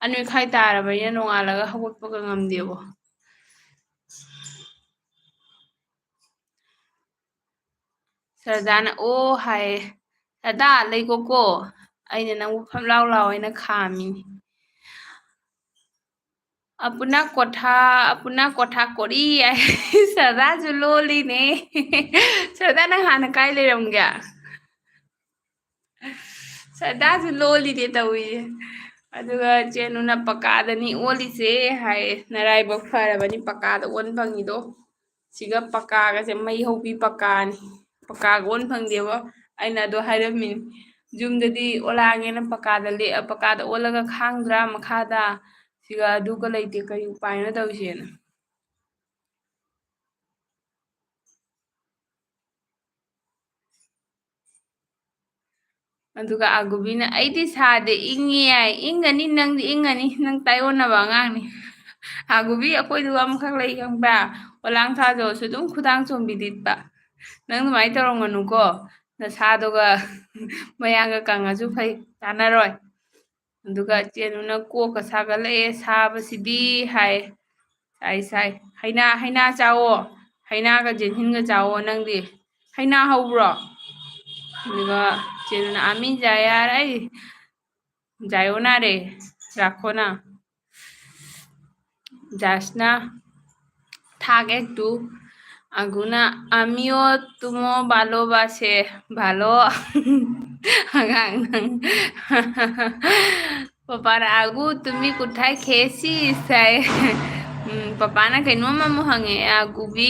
ꯑꯅꯤ ꯃꯈꯥꯏ ꯇꯥꯔꯕꯅꯤꯅ ꯅꯣꯡꯉꯥꯜꯂꯒ ꯍꯧꯒꯠꯄꯒ ꯉꯝꯗꯦꯕ꯫ ꯁꯔꯗꯥꯅ "ꯑꯣ" ꯍꯥꯏꯌꯦ꯫ "ꯁꯔꯗꯥ, ꯂꯩꯒꯣꯀꯣ, ꯑꯩꯅ ꯅꯪꯕꯨ ꯐꯝ ꯂꯥꯎ ꯂꯥꯎ ꯍꯥꯏꯅ ꯈꯥꯝꯃꯤꯅꯤ"꯫ ꯑꯄꯨꯅꯥ ꯀꯣꯊꯥ, ꯑꯄꯨꯅꯥ ꯀꯣꯊꯥ ꯀꯣꯔꯤ ꯍꯥꯏ꯫ ꯁꯔꯗꯥꯁꯨ ꯂꯣꯜꯂꯤꯅꯦ꯫ ꯁꯔꯗꯥ, ꯅꯪ ꯍꯥꯟꯅ ꯀꯥꯏ ꯂꯩꯔꯝꯒꯦ? ꯁꯔꯗꯥꯁꯨ ꯂꯣꯜꯂꯤꯅꯦ ꯇꯧꯏꯁꯦ꯫ ꯑꯗꯨꯒ ꯆꯦꯅꯨꯅ "ꯄꯀꯥꯗꯅꯤ ꯑꯣꯜꯂꯤꯁꯦ" ꯍꯥꯏ꯫ ꯅꯔꯥꯏꯕꯛ ꯐꯔꯕꯅꯤ ꯄꯀꯥꯗ ꯑꯣꯟ ꯐꯪꯉꯤꯗꯣ꯫ ꯁꯤꯒ ꯄꯀꯥꯒꯁꯦ ꯃꯩ ꯍꯧꯕꯤ ꯄꯀꯥꯅꯤ꯫ ꯄꯀꯥꯒ ꯑꯣꯟ ꯐꯪꯗꯦꯕꯣ꯫ ꯑꯩꯅ ꯑꯗꯣ ꯍꯥꯏꯔꯝꯃꯤꯅꯤ꯫ ꯌꯨꯝꯗꯗꯤ ꯑꯣꯂꯥꯡꯉꯦꯅ ꯄꯀꯥꯗ ꯂꯦꯛꯑ, ꯄꯀꯥꯗ ꯑꯣꯜꯂꯒ ꯈꯥꯡꯗ꯭ꯔꯥ ꯃꯈꯥꯗ? ꯁꯤꯒ ꯑꯗꯨꯒ ꯂꯩꯇꯦ, ꯀꯔꯤ ꯎꯄꯥꯏꯅꯣ ꯇꯧꯔꯤꯁꯦꯅ꯫ ꯑꯗꯨꯒ ꯑꯥꯒꯨꯕꯤꯅ, "ꯑꯩꯗꯤ ꯁꯥꯗꯦ, ꯏꯪꯉꯤ" ꯍꯥꯏ꯫ ꯏꯪꯒꯅꯤ, ꯅꯪꯗꯤ ꯏꯪꯒꯅꯤ, ꯅꯪ ꯇꯥꯏꯑꯣꯟꯅꯕ ꯑꯉꯥꯡꯅꯤ꯫ ꯑꯥꯒꯨꯕꯤ, ꯑꯩꯈꯣꯏꯗꯨꯒ ꯑꯃꯈꯛ ꯂꯩ ꯈꯪꯕ꯭ꯔꯥ? ꯑꯣꯂꯥꯡ ꯊꯥꯗꯣꯛꯑꯁꯨ ꯑꯗꯨꯝ ꯈꯨꯗꯥꯡ ꯆꯣꯝꯕꯤ ꯂꯤꯠꯄ꯫ ꯅꯪ ꯑꯗꯨꯃꯥꯏꯅ ꯇꯧꯔꯝꯒꯅꯨꯀꯣ, ꯅꯁꯥꯗꯨꯒ ꯃꯌꯥꯡꯒ ꯀꯪꯉꯁꯨ ꯐꯩ, ꯀꯥꯟꯅꯔꯣꯏ꯫ ꯑꯗꯨꯒ ꯆꯦꯅꯨꯅ ꯀꯣꯛꯀ ꯁꯥꯒꯠꯂꯛꯑꯦ ꯁꯥꯕꯁꯤꯗꯤ ꯍꯥꯏ꯫ ꯁꯥꯏ, ꯁꯥꯏ꯫ "ꯍꯩꯅꯥ, ꯍꯩꯅꯥ ꯆꯥꯎꯋꯣ꯫ ꯍꯩꯅꯥꯒ ꯖꯦꯟꯍꯤꯟꯒ ꯆꯥꯎꯋꯣ ꯅꯪꯗꯤ꯫ ꯍꯩꯅꯥ ꯍꯧꯕ꯭ꯔꯣ?" ꯑꯗꯨꯒ ꯆꯦꯅꯨꯅ, "ꯑꯃꯤ ꯖꯥꯌꯥꯔ ꯑꯩ ꯖꯥꯌꯣꯅꯥꯔꯦ ꯔꯥꯈꯣꯅꯥ ꯖꯥꯁꯅꯥ ꯊꯥꯛ ꯑꯦꯛ ꯇꯨ ꯑꯒꯨꯅ ꯑꯃꯤꯑꯣ ꯇꯨꯃꯣ ꯕꯥꯂꯣ ꯕꯥꯁꯦ ꯕꯥꯂꯣ ꯑꯉꯥꯡ ꯅꯪ ꯄꯄꯥꯅ ꯑꯒꯨ ꯇꯨꯃꯤ ꯀꯨꯊꯥꯏ ꯈꯦꯁꯤ ꯁꯥꯏ꯫ ꯎꯝ, ꯄꯄꯥꯅ ꯀꯩꯅꯣꯝ ꯑꯃꯨꯛ ꯍꯪꯉꯦ ꯑꯒꯨꯕꯤ꯫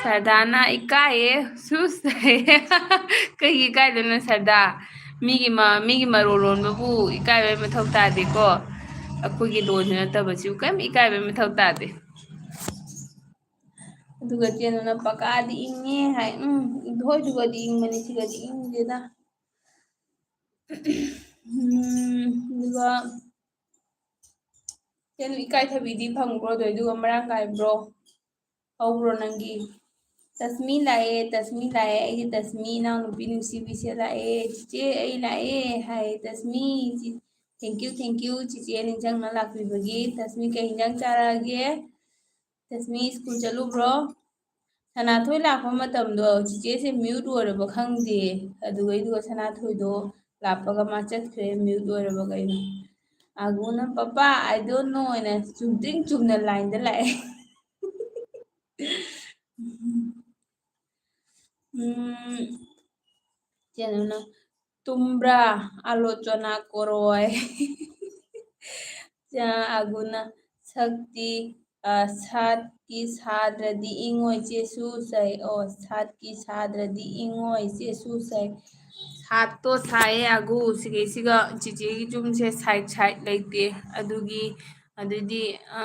ꯁꯔꯗꯥꯅ ꯏꯀꯥꯏꯌꯦ ꯁꯨꯁ꯫ ꯀꯩꯒꯤ ꯏꯀꯥꯏꯗꯣꯏꯅꯣ ꯁꯔꯗꯥ? ꯃꯤꯒꯤ ꯃ-, ꯃꯤꯒꯤ ꯃꯔꯣꯜ ꯂꯣꯟꯕꯕꯨ ꯏꯀꯥꯏꯕꯩ ꯃꯊꯧ ꯇꯥꯗꯦꯀꯣ꯫ ꯑꯩꯈꯣꯏꯒꯤ ꯂꯣꯟꯁꯨ ꯅꯠꯇꯕꯁꯤꯕꯨ ꯀꯔꯤꯝ ꯏꯀꯥꯏꯕꯩ ꯃꯊꯧ ꯇꯥꯗꯦ꯫ ꯑꯗꯨꯒ ꯆꯦꯅꯨꯅ ꯄꯀꯥꯗꯤ ꯏꯪꯉꯦ ꯍꯥꯏ꯫ ꯎꯝ, ꯍꯣꯏ, ꯑꯗꯨꯒꯗꯤ ꯏꯪꯕꯅꯤ, ꯁꯤꯒꯗꯤ ꯏꯪꯗꯦꯗ꯫ ꯎꯝ, ꯑꯗꯨꯒ ꯆꯦꯅꯨ ꯏꯀꯥꯏꯊꯕꯤꯗꯤ ꯐꯪꯕ꯭ꯔꯣ? ꯑꯗꯨꯗꯨꯒ ꯃꯔꯥꯡ ꯀꯥꯏꯕ꯭ꯔꯣ? ꯍꯧꯕ꯭ꯔꯣ ꯅꯪꯒꯤ? ꯇꯁꯃꯤ ꯂꯥꯛꯑꯦ, ꯇꯁꯃꯤ ꯂꯥꯛꯑꯦ, ꯑꯩꯒꯤ ꯇꯁꯃꯤ ꯏꯅꯥꯎꯅꯨꯄꯤ ꯅꯨꯡꯁꯤꯕꯤꯁꯦ ꯂꯥꯛꯑꯦ, "ꯆꯤꯆꯦ ꯑꯩ ꯂꯥꯛꯑꯦ" ꯍꯥꯏ꯫ ꯇꯁꯃꯤ, ꯆꯤ-, thank you, thank you, ꯆꯤꯆꯦ ꯅꯤꯡꯁꯤꯡꯅ ꯂꯥꯛꯄꯤꯕꯒꯤ꯫ ꯇꯁꯃꯤ, ꯀꯩ ꯏꯟꯖꯥꯡ ꯆꯥꯔꯛꯑꯒꯦ? ꯇꯁꯃꯤ, ꯁ꯭ꯀꯨꯜ ꯆꯠꯂꯨꯕ꯭ꯔꯣ? ꯁꯅꯥꯊꯣꯏ ꯂꯥꯛꯄ ꯃꯇꯝꯗꯣ ꯆꯤꯆꯦꯁꯦ mute ꯑꯣꯏꯔꯕ ꯈꯪꯗꯦ꯫ ꯑꯗꯨꯒꯩꯗꯨꯒ ꯁꯅꯥꯊꯣꯏꯗꯣ ꯂꯥꯛꯄꯒ ꯃꯥ ꯆꯠꯈ꯭ꯔꯦ, mute ꯑꯣꯏꯔꯕ ꯀꯩꯅꯣ꯫ ꯑꯒꯨꯅ "ꯄꯄꯥ, I don't know" ꯍꯥꯏꯅ ꯆꯨꯝꯗ꯭ꯔꯤꯡ ꯆꯨꯝꯅ ꯂꯥꯏꯟꯗ ꯂꯥꯛꯑꯦ꯫ ꯎꯝ, ꯆꯦꯅꯨꯅ "ꯇꯨꯝꯕ꯭ꯔꯥ? ꯑꯥꯂꯣꯆꯅꯥ ꯀꯣꯔꯣꯏ"꯫ ꯆꯥ ꯑꯒꯨꯅ "ꯁꯛꯇꯤ, ꯑ, ꯁꯥꯠꯀꯤ ꯁꯥꯗ꯭ꯔꯗꯤ ꯏꯪꯉꯣꯏ ꯆꯦꯁꯨ ꯁꯩ"꯫ ꯑꯣ, "ꯁꯥꯠꯀꯤ ꯁꯥꯗ꯭ꯔꯗꯤ ꯏꯪꯉꯣꯏ ꯆꯦꯁꯨ ꯁꯩ"꯫ ꯁꯥꯠꯇꯣ ꯁꯥꯏꯌꯦ ꯑꯒꯨ, ꯁꯤꯒꯩꯁꯤꯒ ꯆꯤꯆꯦꯒꯤ ꯌꯨꯝꯁꯦ side side ꯂꯩꯇꯦ꯫ ꯑꯗꯨꯒꯤ, ꯑꯗꯨꯗꯤ, ꯑ,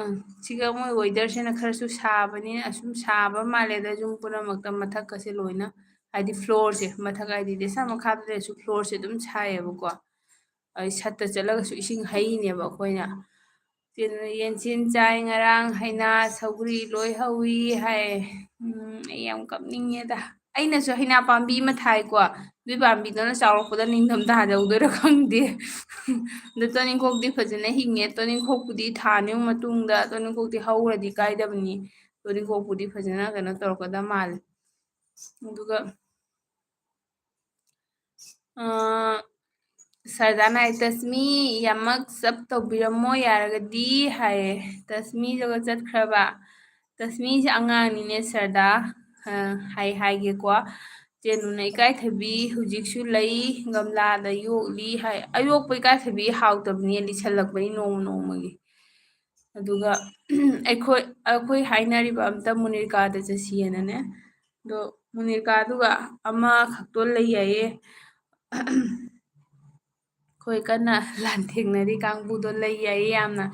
ꯁꯤꯒ ꯃꯣꯏ weatherꯁꯤꯅ ꯈꯔꯁꯨ ꯁꯥꯕꯅꯤꯅ ꯑꯁꯨꯝ ꯁꯥꯕ ꯃꯥꯜꯂꯦꯗ ꯌꯨꯝ ꯄꯨꯝꯅꯃꯛꯇ, ꯃꯊꯛꯀꯁꯦ ꯂꯣꯏꯅ꯫ ꯍꯥꯏꯗꯤ floorꯁꯦ, ꯃꯊꯛ ꯍꯥꯏꯗꯤ ꯗꯦꯁꯥ ꯃꯈꯥꯗ ꯂꯩꯔꯁꯨ floorꯁꯦ ꯑꯗꯨꯝ ꯁꯥꯏꯌꯦꯕꯀꯣ꯫ ꯑꯩ ꯁꯠꯇ ꯆꯠꯂꯒꯁꯨ ꯏꯁꯤꯡ ꯍꯩꯅꯦꯕ ꯑꯩꯈꯣꯏꯅ꯫ ꯆꯦꯅ "ꯌꯦꯟꯁꯤꯟ ꯆꯥꯏ ꯉꯔꯥꯡ, ꯍꯩꯅꯥ, ꯁꯧꯒ꯭ꯔꯤ ꯂꯣꯏ ꯍꯧꯋꯤ" ꯍꯥꯏ꯫ ꯎꯝ, ꯑꯩ ꯌꯥꯝ ꯀꯞꯅꯤꯡꯉꯦꯗ꯫ ꯑꯩꯅꯁꯨ ꯍꯩꯅꯥ ꯄꯥꯝꯕꯤ ꯑꯃ ꯊꯥꯏꯀꯣ, ꯑꯗꯨꯏ ꯄꯥꯝꯕꯤꯗꯨꯅ ꯆꯥꯎꯔꯛꯄꯗ ꯅꯤꯡꯊꯝꯊꯥ ꯌꯧꯗꯣꯏꯔꯥ ꯈꯪꯗꯦ꯫ ꯑꯗꯣ ꯇꯣꯅꯤꯡꯈꯣꯛꯇꯤ ꯐꯖꯅ ꯍꯤꯡꯉꯦ꯫ ꯇꯣꯅꯤꯡꯈꯣꯛꯄꯨꯗꯤ ꯊꯥ ꯑꯅꯤꯃꯨꯛ ꯃꯇꯨꯡꯗ ꯇꯣꯅꯤꯡꯈꯣꯛꯇꯤ ꯍꯧꯔꯗꯤ ꯀꯥꯏꯗꯕꯅꯤ꯫ ꯇꯣꯅꯤꯡꯈꯣꯛꯄꯨꯗꯤ ꯐꯖꯅ ꯀꯩꯅꯣ ꯇꯧꯔꯛꯀꯗꯕ ꯃꯥꯜꯂꯦ꯫ ꯑꯗꯨꯒ, ꯑ, ꯁꯔꯗꯥꯅ ꯍꯥꯏ, "ꯇꯁꯃꯤ, ꯌꯥꯝꯃꯛ ꯆꯞ ꯇꯧꯕꯤꯔꯝꯃꯣ ꯌꯥꯔꯒꯗꯤ" ꯍꯥꯏꯌꯦ꯫ ꯇꯁꯃꯤꯗꯨꯒ ꯆꯠꯈ꯭ꯔꯕ꯫ ꯇꯁꯃꯤꯁꯦ ꯑꯉꯥꯡꯅꯤꯅꯦ ꯁꯔꯗꯥ꯫ ꯑ, ꯍꯥꯏ ꯍꯥꯏꯒꯦꯀꯣ꯫ ꯆꯦꯅꯨꯅ "ꯏꯀꯥꯏꯊꯕꯤ ꯍꯧꯖꯤꯛꯁꯨ ꯂꯩ, ꯒꯝꯂꯥꯗ ꯌꯣꯛꯂꯤ" ꯍꯥꯏ꯫ ꯑꯌꯣꯛꯄ ꯏꯀꯥꯏꯊꯕꯤ ꯍꯥꯎꯇꯕꯅꯦ, ꯂꯤꯁꯜꯂꯛꯄꯅꯤ ꯅꯣꯡꯃ ꯅꯣꯡꯃꯒꯤ꯫ ꯑꯗꯨꯒ ꯑꯩꯈꯣꯏ, ꯑꯩꯈꯣꯏ ꯍꯥꯏꯅꯔꯤꯕ ꯑꯝꯇ ꯃꯨꯅꯤꯔꯀꯥꯗ ꯆꯠꯁꯤꯌꯦꯅꯅꯦ꯫ ꯑꯗꯣ ꯃꯨꯅꯤꯔꯀꯥꯗꯨꯒ ꯑꯃꯈꯛꯇꯣ ꯂꯩ ꯍꯥꯏꯌꯦ꯫ ꯑꯩꯈꯣꯏ ꯀꯟꯅ ꯂꯥꯟꯊꯦꯡꯅꯔꯤ ꯀꯥꯡꯕꯨꯗꯣ ꯂꯩ ꯍꯥꯏꯌꯦ ꯌꯥꯝꯅ꯫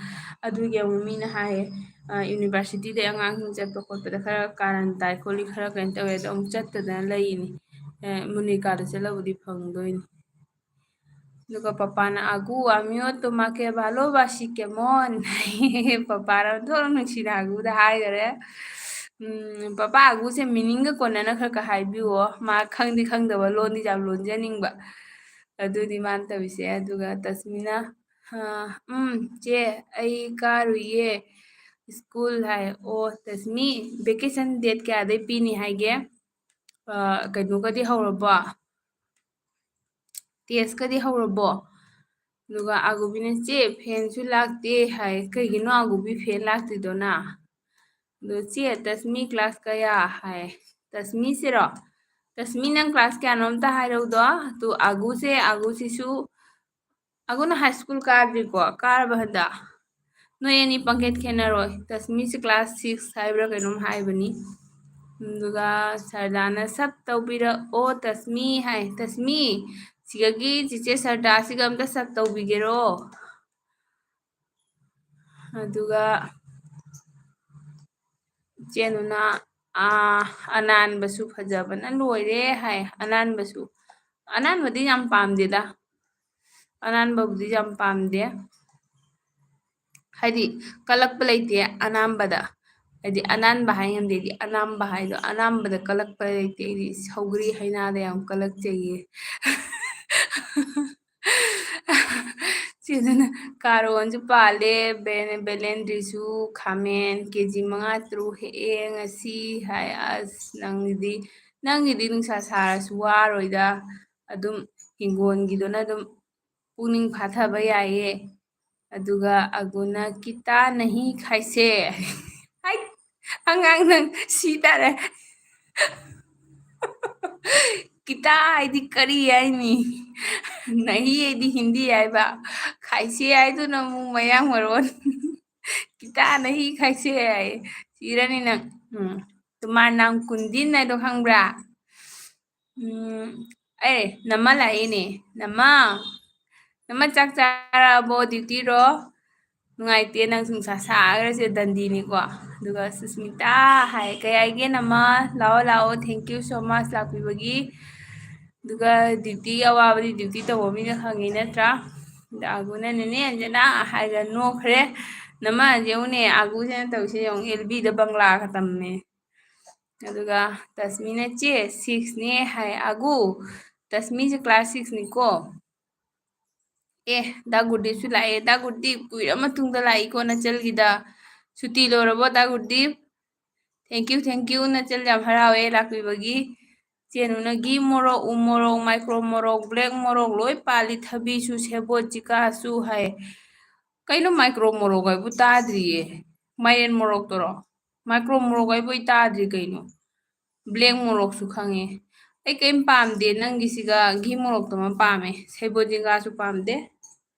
ꯑꯗꯨꯒꯤ ꯑꯃꯨꯛ ꯃꯤꯅ ꯍꯥꯏꯌꯦ, "ꯑ, universityꯗꯩ ꯑꯉꯥꯡꯁꯤꯡ ꯆꯠꯄ ꯈꯣꯠꯄꯗ ꯈꯔ ꯀꯥꯔꯟ ꯇꯥꯏ ꯈꯣꯠꯂꯤ, ꯈꯔ ꯀꯩꯅꯣ ꯇꯧꯋꯦ", ꯑꯗꯣ ꯑꯃꯨꯛ ꯆꯠꯇꯗꯅ ꯂꯩꯔꯤꯅꯤ꯫ ꯑ, ꯃꯨꯅꯤꯔꯀꯥꯗ ꯆꯠꯂꯕꯨꯗꯤ ꯐꯪꯗꯣꯏꯅꯤ꯫ ꯑꯗꯨꯒ ꯄꯄꯥꯅ "ꯑꯒꯨ, ꯑꯃꯤꯌꯣ ꯇꯨꯃꯥꯀꯦ ꯚꯥꯂꯣꯕꯥꯁꯤ ꯀꯦꯃꯣꯟ?" ꯄꯄꯥꯅ ꯑꯣꯟꯊꯣꯛꯅ ꯅꯨꯡꯁꯤꯅ ꯑꯒꯨꯗ ꯍꯥꯏꯈꯔꯦ꯫ ꯎꯝ, "ꯄꯄꯥ, ꯑꯒꯨꯁꯦ meaningꯒ ꯀꯣꯟꯅꯅ ꯈꯔ ꯈꯔ ꯍꯥꯏꯕꯤꯌꯣ, ꯃꯥ ꯈꯪꯗꯤ ꯈꯪꯗꯕ, ꯂꯣꯟꯗꯤ ꯌꯥꯝ ꯂꯣꯟꯖꯅꯤꯡꯕ"꯫ ꯑꯗꯨꯅꯤ ꯃꯥꯅ ꯇꯧꯔꯤꯁꯦ꯫ ꯑꯗꯨꯒ ꯇꯁꯃꯤꯅ, "ꯑ, ꯎꯝ, ꯆꯦ, ꯑꯩ ꯀꯥꯔꯨꯏꯌꯦ school" ꯍꯥꯏ꯫ "ꯑꯣ, ꯇꯁꯃꯤ, vacation date ꯀꯌꯥꯗꯩ ꯄꯤꯅꯤ ꯍꯥꯏꯒꯦ? ꯑ, ꯀꯩꯅꯣꯒꯗꯤ ꯍꯧꯔꯕꯣ? Testꯀꯗꯤ ꯍꯧꯔꯕꯣ?" ꯑꯗꯨꯒ ꯑꯥꯒꯨꯕꯤꯅ, "ꯆꯦ, ꯐꯦꯟꯁꯨ ꯂꯥꯛꯇꯦ" ꯍꯥꯏ꯫ "ꯀꯩꯒꯤꯅꯣ ꯑꯥꯒꯨꯕꯤ ꯐꯦꯟ ꯂꯥꯛꯇ꯭ꯔꯤꯗꯨꯅ?" ꯑꯗꯣ, "ꯆꯦ, ꯇꯁꯃꯤ ꯀ꯭ꯂꯥꯁ ꯀꯌꯥ?" ꯍꯥꯏ꯫ ꯇꯁꯃꯤꯁꯤꯔꯣ? "ꯇꯁꯃꯤ, ꯅꯪ ꯀ꯭ꯂꯥꯁ ꯀꯌꯥꯅꯣ ꯑꯝꯇ ꯍꯥꯏꯔꯧꯗꯣ?" ꯑꯗꯨ ꯑꯥꯒꯨꯁꯦ, ꯑꯥꯒꯨꯁꯤꯁꯨ, ꯑꯥꯒꯨꯅ ꯍꯥꯏ ꯁ꯭ꯀꯨꯜ ꯀꯥꯗ꯭ꯔꯤꯀꯣ, ꯀꯥꯔꯕ ꯍꯟꯗꯛ? ꯅꯣꯏ ꯑꯅꯤ ꯄꯪꯈꯦꯠ ꯈꯦꯠꯅꯔꯣꯏ꯫ ꯇꯁꯃꯤꯁꯦ ꯀ꯭ꯂꯥꯁ ꯁꯤꯛꯁ ꯍꯥꯏꯕ꯭ꯔꯥ ꯀꯩꯅꯣꯝ ꯍꯥꯏꯕꯅꯤ꯫ ꯑꯗꯨꯒ ꯁꯔꯗꯥꯅ, "ꯁꯞ ꯇꯧꯕꯤꯔꯛꯑꯣ ꯇꯁꯃꯤ" ꯍꯥꯏ꯫ "ꯇꯁꯃꯤ, ꯁꯤꯗꯒꯤ ꯆꯤꯆꯦ ꯁꯔꯗꯥꯁꯤꯒ ꯑꯝꯇ ꯁꯞ ꯇꯧꯕꯤꯒꯦꯔꯣ?" ꯑꯗꯨꯒ ꯏꯆꯦꯗꯨꯅ, "ꯑꯥ, ꯑꯅꯥꯟꯕꯁꯨ ꯐꯖꯕꯅ ꯂꯣꯏꯔꯦ" ꯍꯥꯏ꯫ ꯑꯅꯥꯟꯕꯁꯨ, ꯑꯅꯥꯟꯕꯗꯤ ꯌꯥꯝ ꯄꯥꯝꯗꯦꯗ, ꯑꯅꯥꯟꯕꯕꯨꯗꯤ ꯌꯥꯝ ꯄꯥꯝꯗꯦ꯫ ꯍꯥꯏꯗꯤ ꯀꯜꯂꯛꯄ ꯂꯩꯇꯦ ꯑꯅꯥꯟꯕꯗ꯫ ꯍꯥꯏꯗꯤ ꯑꯅꯥꯟꯕ ꯍꯥꯏ ꯉꯝꯗꯦ, ꯑꯩꯗꯤ ꯑꯅꯥꯟꯕ ꯍꯥꯏꯗꯣ, ꯑꯅꯥꯟꯕꯗ ꯀꯜꯂꯛꯄ ꯂꯩꯇꯦ꯫ ꯑꯩꯗꯤ ꯁꯧꯒ꯭ꯔꯤ ꯍꯩꯅꯥꯗ ꯌꯥꯝ ꯀꯜꯂꯛꯆꯩꯌꯦ꯫ ꯆꯦꯗꯨꯅ, "ꯀꯥꯔꯣꯟꯁꯨ ꯄꯥꯜꯂꯦ, ꯕꯦ-, ꯕꯦꯂꯦꯟꯗ꯭ꯔꯤꯁꯨ, ꯈꯥꯃꯦꯟ ꯀꯦ ꯖꯤ ꯃꯉꯥ ꯇꯔꯨꯛ ꯍꯦꯛꯑꯦ ꯉꯁꯤ" ꯍꯥꯏ꯫ ꯑꯁ, ꯅꯪꯒꯤꯗꯤ, ꯅꯪꯒꯤꯗꯤ ꯅꯨꯡꯁꯥ ꯁꯥꯔꯁꯨ ꯋꯥꯔꯣꯏꯗ, ꯑꯗꯨꯝ ꯍꯤꯡꯒꯣꯜꯒꯤꯗꯨꯅ ꯑꯗꯨꯝ ꯄꯨꯛꯅꯤꯡ ꯐꯥꯊꯕ ꯌꯥꯏꯌꯦ꯫ ꯑꯗꯨꯒ ꯑꯒꯨꯅ, "ꯀꯤꯇꯥ ꯅꯍꯤ ꯈꯥꯏꯁꯦ"꯫ ꯍꯥꯏ, ꯑꯉꯥꯡ ꯅꯪ ꯁꯤ ꯇꯥꯔꯦ꯫ ꯀꯤꯇꯥ ꯍꯥꯏꯗꯤ ꯀꯔꯤ ꯍꯥꯏꯅꯤ? ꯅꯍꯤ ꯍꯥꯏꯗꯤ ꯍꯤꯟꯗꯤ ꯍꯥꯏꯕ, ꯈꯥꯏꯁꯦ ꯍꯥꯏꯗꯨꯅ ꯑꯃꯨꯛ ꯃꯌꯥꯡ ꯃꯔꯣꯟ꯫ "ꯀꯤꯇꯥ ꯅꯍꯤ ꯈꯥꯏꯁꯦ" ꯍꯥꯏ꯫ ꯁꯤꯔꯅꯤ ꯅꯪ꯫ ꯎꯝ꯫ ꯇꯨꯃꯥꯔ ꯅꯥꯝ ꯀꯨꯟꯗꯤꯟ ꯍꯥꯏꯗꯣ ꯈꯪꯕ꯭ꯔꯥ? ꯎꯝ, ꯑꯦ, ꯅꯃ ꯂꯥꯛꯏꯅꯦ꯫ ꯅꯃ, ꯅꯃ ꯆꯥꯛ ꯆꯥꯔꯕꯣ? ꯗ꯭ꯌꯨꯇꯤꯔꯣ? ꯅꯨꯡꯉꯥꯏꯇꯦ, ꯅꯪ ꯅꯨꯡꯁꯥ ꯁꯥꯈ꯭ꯔꯁꯦ ꯗꯟꯗꯤꯅꯤꯀꯣ꯫ ꯑꯗꯨꯒ ꯁꯨꯁꯃꯤꯇꯥ ꯍꯥꯏ, "ꯀꯩ ꯍꯥꯏꯒꯦ ꯅꯃ? ꯂꯥꯛꯑꯣ, ꯂꯥꯛꯑꯣ, thank you so much ꯂꯥꯛꯄꯤꯕꯒꯤ"꯫ ꯑꯗꯨꯒ ꯗ꯭ꯌꯨꯇꯤꯒꯤ ꯑꯋꯥꯕꯗꯤ ꯗ꯭ꯌꯨꯇꯤ ꯇꯧꯕ ꯃꯤꯅ ꯈꯪꯉꯤ ꯅꯠꯇ꯭ꯔꯥ? ꯑꯗ ꯑꯥꯒꯨꯅ, "ꯅꯦꯅꯦ ꯑꯟꯖꯅꯥ" ꯍꯥꯏꯔꯒ ꯅꯣꯛꯈ꯭ꯔꯦ꯫ ꯅꯃ ꯌꯦꯡꯉꯨꯅꯦ, ꯑꯥꯒꯨꯁꯤꯅ ꯇꯧꯔꯤꯁꯦ ꯌꯦꯡꯉꯨ, ꯑꯦꯜ ꯕꯤꯗ ꯕꯪꯂꯥꯒ ꯇꯝꯃꯦ꯫ ꯑꯗꯨꯒ ꯇꯁꯃꯤꯅ, "ꯆꯦ, ꯁꯤꯛꯁꯅꯦ" ꯍꯥꯏ꯫ ꯑꯥꯒꯨ, ꯇꯁꯃꯤꯁꯦ ꯀ꯭ꯂꯥꯁ ꯁꯤꯛꯁꯅꯤꯀꯣ꯫ ꯑꯦ, ꯗꯥ ꯒꯨꯔꯗꯤꯞꯁꯨ ꯂꯥꯛꯑꯦ꯫ ꯗꯥ ꯒꯨꯔꯗꯤꯞ, ꯀꯨꯏꯔ ꯃꯇꯨꯡꯗ ꯂꯥꯛꯏꯀꯣ ꯅꯆꯜꯒꯤꯗ꯫ ꯁꯨꯇꯤ ꯂꯣꯏꯔꯕꯣ ꯗꯥ ꯒꯨꯔꯗꯤꯞ? Thank you, thank you, ꯅꯆꯜ ꯌꯥꯝ ꯍꯔꯥꯎꯋꯦ ꯂꯥꯛꯄꯤꯕꯒꯤ꯫ ꯇꯦꯅꯨꯅ ꯘꯤ ꯃꯣꯔꯣꯛ, ꯎ ꯃꯣꯔꯣꯛ, ꯃꯥꯏꯀ꯭ꯔꯣ ꯃꯣꯔꯣꯛ, ꯕ꯭ꯂꯦꯛ ꯃꯣꯔꯣꯛ ꯂꯣꯏ ꯄꯥꯜꯂꯤ, ꯊꯕꯤꯁꯨ, ꯁꯦꯕꯣꯠ, ꯖꯤꯀꯥꯁꯨ ꯍꯥꯏ꯫ ꯀꯩꯅꯣ ꯃꯥꯏꯀ꯭ꯔꯣ ꯃꯣꯔꯣꯛ ꯍꯥꯏꯕꯨ ꯇꯥꯗ꯭ꯔꯤꯌꯦ꯫ ꯃꯥꯏꯔꯦꯟ ꯃꯣꯔꯣꯛꯇꯨꯔꯣ? ꯃꯥꯏꯀ꯭ꯔꯣ ꯃꯣꯔꯣꯛ ꯍꯥꯏꯕꯨ ꯑꯩ ꯇꯥꯗ꯭ꯔꯤ ꯀꯩꯅꯣ꯫ ꯕ꯭ꯂꯦꯛ ꯃꯣꯔꯣꯛꯁꯨ ꯈꯪꯉꯦ꯫ ꯑꯩ ꯀꯩꯝ ꯄꯥꯝꯗꯦ, ꯅꯪꯒꯤꯁꯤꯒ ꯘꯤ ꯃꯣꯔꯣꯛꯇꯨꯃ ꯄꯥꯝꯃꯦ꯫ ꯁꯦꯕꯣꯠ ꯖꯤꯀꯥꯁꯨ ꯄꯥꯝꯗꯦ꯫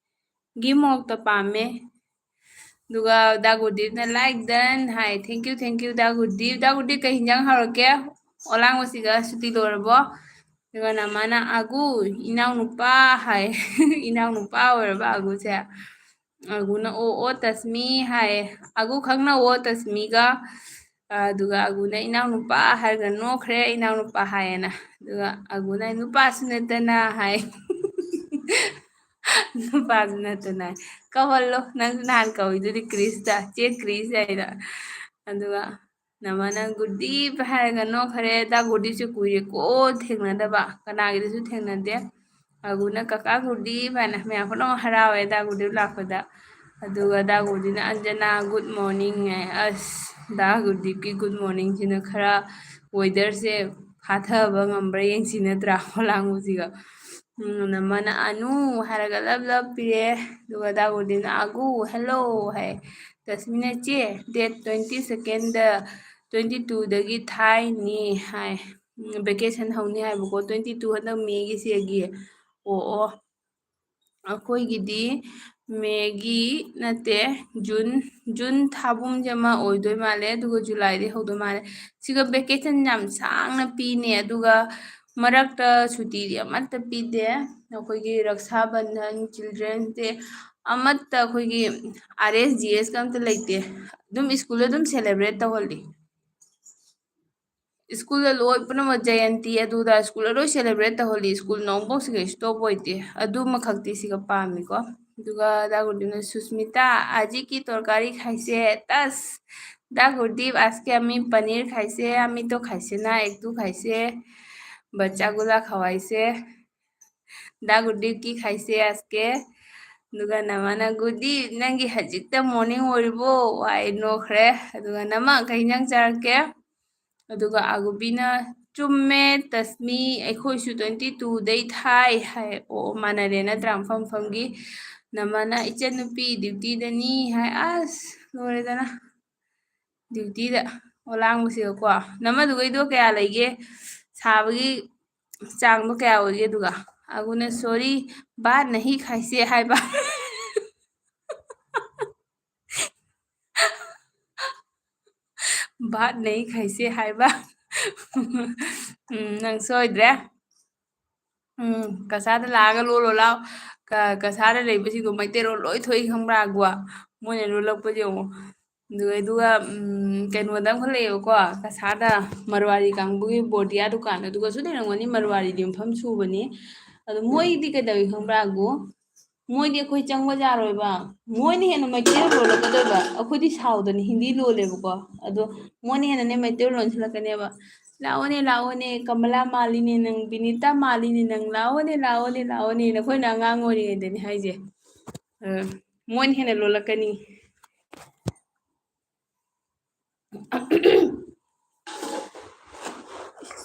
ꯘꯤ ꯃꯣꯔꯣꯛꯇ ꯄꯥꯝꯃꯦ꯫ ꯑꯗꯨꯒ ꯗꯥ ꯒꯨꯔꯗꯤꯞꯅ "Like done" high. Thank you, thank you, ꯗꯥ ꯒꯨꯔꯗꯤꯞ꯫ ꯗꯥ ꯒꯨꯔꯗꯤꯞ, ꯀꯩ ꯍꯤꯟꯖꯥꯡ ꯍꯧꯔꯛꯀꯦ? ꯑꯣꯂꯥꯡꯕꯁꯤꯒ ꯁꯨꯇꯤ ꯂꯣꯏꯔꯕꯣ? ꯑꯗꯨꯒ ꯅꯃꯥꯅ "ꯑꯒꯨ, ꯏꯅꯥꯎꯅꯨꯄꯥ" ꯍꯥꯏ꯫ ꯏꯅꯥꯎꯅꯨꯄꯥ ꯑꯣꯏꯔꯕ ꯑꯒꯨꯁꯦ? ꯑꯒꯨꯅ "ꯑꯣ, ꯑꯣ, ꯇꯁꯃꯤ" ꯍꯥꯏ꯫ ꯑꯒꯨ ꯈꯪꯅꯧꯋꯣ ꯇꯁꯃꯤꯒ꯫ ꯑꯗꯨꯒ ꯑꯒꯨꯅ "ꯏꯅꯥꯎꯅꯨꯄꯥ" ꯍꯥꯏꯔꯒ ꯅꯣꯛꯈ꯭ꯔꯦ, "ꯏꯅꯥꯎꯅꯨꯄꯥ" ꯍꯥꯏꯌꯦꯅ꯫ ꯑꯗꯨꯒ ꯑꯒꯨꯅ "ꯅꯨꯄꯥꯁꯨ ꯅꯠꯇꯅ" ꯍꯥꯏ꯫ "ꯅꯨꯄꯥꯁꯨ ꯅꯠꯇꯅ" ꯀꯧꯍꯜꯂꯣ, ꯅꯪꯁꯨ ꯅꯍꯥꯟ ꯀꯧꯏꯗꯨꯗꯤ ꯀ꯭ꯔꯤꯁꯇ, "ꯆꯦ ꯀ꯭ꯔꯤꯁ" ꯍꯥꯏꯅ꯫ ꯑꯗꯨꯒ ꯅꯃꯥꯅ "ꯒꯨꯔꯗꯤꯞ" ꯍꯥꯏꯔꯒ ꯅꯣꯛꯈ꯭ꯔꯦ꯫ ꯗꯥ ꯒꯨꯔꯗꯤꯞꯁꯦ ꯀꯨꯏꯔꯦꯀꯣ ꯊꯦꯡꯅꯗꯕ, ꯀꯅꯥꯒꯤꯗꯁꯨ ꯊꯦꯡꯅꯗꯦ꯫ ꯑꯒꯨꯅ "ꯀꯀꯥ ꯒꯨꯔꯗꯤꯞ" ꯍꯥꯏꯅ ꯃꯌꯥꯝ ꯄꯨꯝꯅꯃꯛ ꯍꯔꯥꯎꯋꯦ ꯗꯥ ꯒꯨꯔꯗꯤꯞ ꯂꯥꯛꯄꯗ꯫ ꯑꯗꯨꯒ ꯗꯥ ꯒꯨꯔꯗꯤꯞꯅ "ꯑꯟꯖꯅꯥ, good morning" ꯍꯥꯏ꯫ ꯑꯁ, ꯗꯥ ꯒꯨꯔꯗꯤꯞꯀꯤ good morningꯁꯤꯅ ꯈꯔ weatherꯁꯦ ꯐꯥꯊꯕ ꯉꯝꯕ꯭ꯔꯥ ꯌꯦꯡꯁꯤ ꯅꯠꯇ꯭ꯔꯥ, ꯑꯣꯂꯥꯡꯕꯁꯤꯒ꯫ ꯎꯝ, ꯅꯃꯥꯅ "ꯑꯅꯨ" ꯍꯥꯏꯔꯒ love love ꯄꯤꯔꯦ꯫ ꯑꯗꯨꯒ ꯗꯥ ꯒꯨꯔꯗꯤꯞꯅ "ꯑꯒꯨ, hello" ꯍꯥꯏ꯫ ꯇꯁꯃꯤꯅ "ꯆꯦ, date twenty secondꯗ, twenty twoꯗꯒꯤ ꯊꯥꯏꯅꯤ" ꯍꯥꯏ꯫ ꯎꯝ, vacation ꯍꯧꯅꯤ ꯍꯥꯏꯕꯀꯣ, twenty two ꯍꯟꯗꯛ ꯃꯦꯒꯤ ꯁꯤꯒꯤ꯫ ꯑꯣ, ꯑꯣ꯫ ꯑꯩꯈꯣꯏꯒꯤꯗꯤ ꯃꯦꯒꯤ ꯅꯠꯇꯦ, ꯖꯨꯟ, ꯖꯨꯟ ꯊꯥꯕꯨꯝꯁꯦ ꯑꯃ ꯑꯣꯏꯗꯣꯏ ꯃꯥꯜꯂꯦ, ꯑꯗꯨꯒ ꯖꯨꯂꯥꯏꯗꯩ ꯍꯧꯗꯣꯏ ꯃꯥꯜꯂꯦ꯫ ꯁꯤꯒ vacation ꯌꯥꯝ ꯁꯥꯡꯅ ꯄꯤꯅꯦ, ꯑꯗꯨꯒ ꯃꯔꯛꯇ ꯁꯨꯇꯤꯗꯤ ꯑꯃꯠꯇ ꯄꯤꯗꯦ꯫ ꯑꯩꯈꯣꯏꯒꯤ ꯔꯛꯁꯥ ꯕꯟꯙꯟ, Children's Day ꯑꯃꯠꯇ, ꯑꯩꯈꯣꯏꯒꯤ R S G Sꯒ ꯑꯝꯇ ꯂꯩꯇꯦ꯫ ꯑꯗꯨꯝ ꯁ꯭ꯀꯨꯜꯗ ꯑꯗꯨꯝ celebrate ꯇꯧꯍꯜꯂꯤ꯫ ꯁ꯭ꯀꯨꯜꯗ ꯂꯣꯏ ꯄꯨꯝꯅꯃꯛ ꯖꯌꯟꯇꯤ ꯑꯗꯨꯗ ꯁ꯭ꯀꯨꯜꯗ ꯂꯣꯏ celebrate ꯇꯧꯍꯜꯂꯤ꯫ ꯁ꯭ꯀꯨꯜ ꯅꯣꯡꯐꯥꯎ ꯁꯤꯒ stop ꯑꯣꯏꯗꯦ꯫ ꯑꯗꯨꯃꯈꯛꯇꯤ ꯁꯤꯒ ꯄꯥꯝꯃꯤꯀꯣ꯫ ꯑꯗꯨꯒ ꯗꯥ ꯒꯨꯔꯗꯤꯞꯅ "ꯁꯨꯁꯃꯤꯇꯥ, ꯑꯖꯤ ꯀꯤ ꯇꯣꯔꯀꯥꯔꯤ ꯈꯥꯏꯁꯦ, ꯇꯁ, ꯗꯥ ꯒꯨꯔꯗꯤꯞ, ꯑꯥꯖ ꯀꯦ ꯑꯃꯤ ꯄꯅꯤꯔ ꯈꯥꯏꯁꯦ, ꯑꯃꯤ ꯇꯣ ꯈꯥꯏꯁꯦ ꯅꯥ, ꯑꯦꯛ ꯇꯨ ꯈꯥꯏꯁꯦ, ꯕꯆꯥ ꯒꯨꯂꯥ ꯈꯋꯥꯏꯁꯦ, ꯗꯥ ꯒꯨꯔꯗꯤꯞ ꯀꯤ ꯈꯥꯏꯁꯦ ꯑꯥꯖ ꯀꯦ"꯫ ꯑꯗꯨꯒ ꯅꯃꯥꯅ "ꯒꯨꯔꯗꯤꯞ, ꯅꯪꯒꯤ ꯍꯧꯖꯤꯛꯇ morning ꯑꯣꯏꯔꯤꯕꯣ?" ꯍꯥꯏ, ꯅꯣꯛꯈ꯭ꯔꯦ꯫ ꯑꯗꯨꯒ "ꯅꯃꯥ, ꯀꯩ ꯏꯟꯖꯥꯡ ꯆꯥꯔꯛꯀꯦ?" ꯑꯗꯨꯒ ꯑꯒꯨꯕꯤꯅ ꯆꯨꯝꯃꯦ ꯇꯁꯃꯤ, ꯑꯩꯈꯣꯏꯁꯨ twenty two ꯗꯩ ꯊꯥꯏ ꯍꯥꯏ꯫ ꯑꯣ, ꯃꯥꯟꯅꯔꯦ ꯅꯠꯇ꯭ꯔꯥ? ꯃꯐꯝ ꯃꯐꯝꯒꯤ꯫ ꯅꯃꯅ ꯏꯆꯟꯅꯨꯄꯤ duty ꯗꯅꯤ ꯍꯥꯏ꯫ ꯑꯁ, ꯂꯣꯏꯔꯦꯗꯅ꯫ Duty ꯗ ꯑꯣꯂꯥꯡꯕꯁꯤꯒꯀꯣ꯫ ꯅꯃꯗꯨꯒꯩꯗꯣ ꯀꯌꯥ ꯂꯩꯒꯦ? ꯁꯥꯕꯒꯤ ꯆꯥꯡꯗꯣ ꯀꯌꯥ ꯑꯣꯏꯒꯦ? ꯑꯗꯨꯒ ꯑꯒꯨꯅ sorry, ꯕꯥꯠ ꯅꯍꯤ ꯈꯥꯏꯁꯦ ꯍꯥꯏꯕ꯫ ꯕꯥꯠ ꯅꯍꯤ ꯈꯥꯏꯁꯦ ꯍꯥꯏꯕ꯫ ꯎꯝ, ꯅꯪ ꯁꯣꯏꯗ꯭ꯔꯦ꯫ ꯎꯝ, ꯀꯁꯥꯗ ꯂꯥꯛꯑꯒ ꯂꯣꯜꯂꯣ ꯂꯥꯎ꯫ ꯀ-, ꯀꯁꯥꯗ ꯂꯩꯕꯁꯤꯡꯗꯣ ꯃꯩꯇꯩꯂꯣꯟ ꯂꯣꯏ ꯊꯣꯛꯏ ꯈꯪꯕ꯭ꯔꯥ, ꯒꯨꯍꯥ? ꯃꯣꯏꯅ ꯂꯣꯜꯂꯛꯄꯁꯦ ꯌꯦꯡꯉꯣ꯫ ꯑꯗꯨꯒ, ꯑꯗꯨꯒ, ꯎꯝ, ꯀꯩꯅꯣꯗ ꯑꯃꯈꯛ ꯂꯩꯌꯦꯕꯀꯣ, ꯀꯁꯥꯗ ꯃꯔꯋꯥꯔꯤ ꯀꯥꯡꯕꯨꯒꯤ ꯕꯣꯔꯗꯤꯌꯥ ꯗꯨꯀꯥꯟ, ꯑꯗꯨꯒꯁꯨ ꯂꯩꯔꯝꯒꯅꯤ, ꯃꯔꯋꯥꯔꯤꯗꯤ ꯃꯐꯝ ꯁꯨꯕꯅꯤ꯫ ꯑꯗꯣ ꯃꯣꯏꯗꯤ ꯀꯩꯗꯧꯏ ꯈꯪꯕ꯭ꯔꯥ, ꯒꯨ? ꯃꯣꯏꯗꯤ ꯑꯩꯈꯣꯏ ꯆꯪꯕ ꯌꯥꯔꯣꯏꯕ꯫ ꯃꯣꯏꯅ ꯍꯦꯟꯅ ꯃꯩꯇꯩꯂꯣꯟ ꯂꯣꯜꯂꯛꯀꯗꯣꯏꯕ꯫ ꯑꯩꯈꯣꯏꯗꯤ ꯁꯥꯎꯗꯅ ꯍꯤꯟꯗꯤ ꯂꯣꯜꯂꯦꯕꯀꯣ꯫ ꯑꯗꯣ ꯃꯣꯏꯅ ꯍꯦꯟꯅꯅꯦ ꯃꯩꯇꯩꯂꯣꯟ ꯂꯣꯟꯁꯤꯜꯂꯛꯀꯅꯦꯕ꯫ "ꯂꯥꯛꯑꯣꯅꯦ, ꯂꯥꯛꯑꯣꯅꯦ, ꯀꯃꯂꯥ ꯃꯥꯜꯂꯤꯅꯦ ꯅꯪ, ꯕꯤꯅꯤꯇꯥ ꯃꯥꯜꯂꯤꯅꯦ ꯅꯪ, ꯂꯥꯛꯑꯣꯅꯦ, ꯂꯥꯛꯑꯣꯅꯦ, ꯂꯥꯛꯑꯣꯅꯦ"ꯅ ꯑꯩꯈꯣꯏꯅ ꯑꯉꯥꯡ ꯑꯣꯏꯔꯤꯉꯩꯗꯅꯦ ꯍꯥꯏꯁꯦ꯫ ꯑ, ꯃꯣꯏꯅ ꯍꯦꯟꯅ ꯂꯣꯜꯂꯛꯀꯅꯤ꯫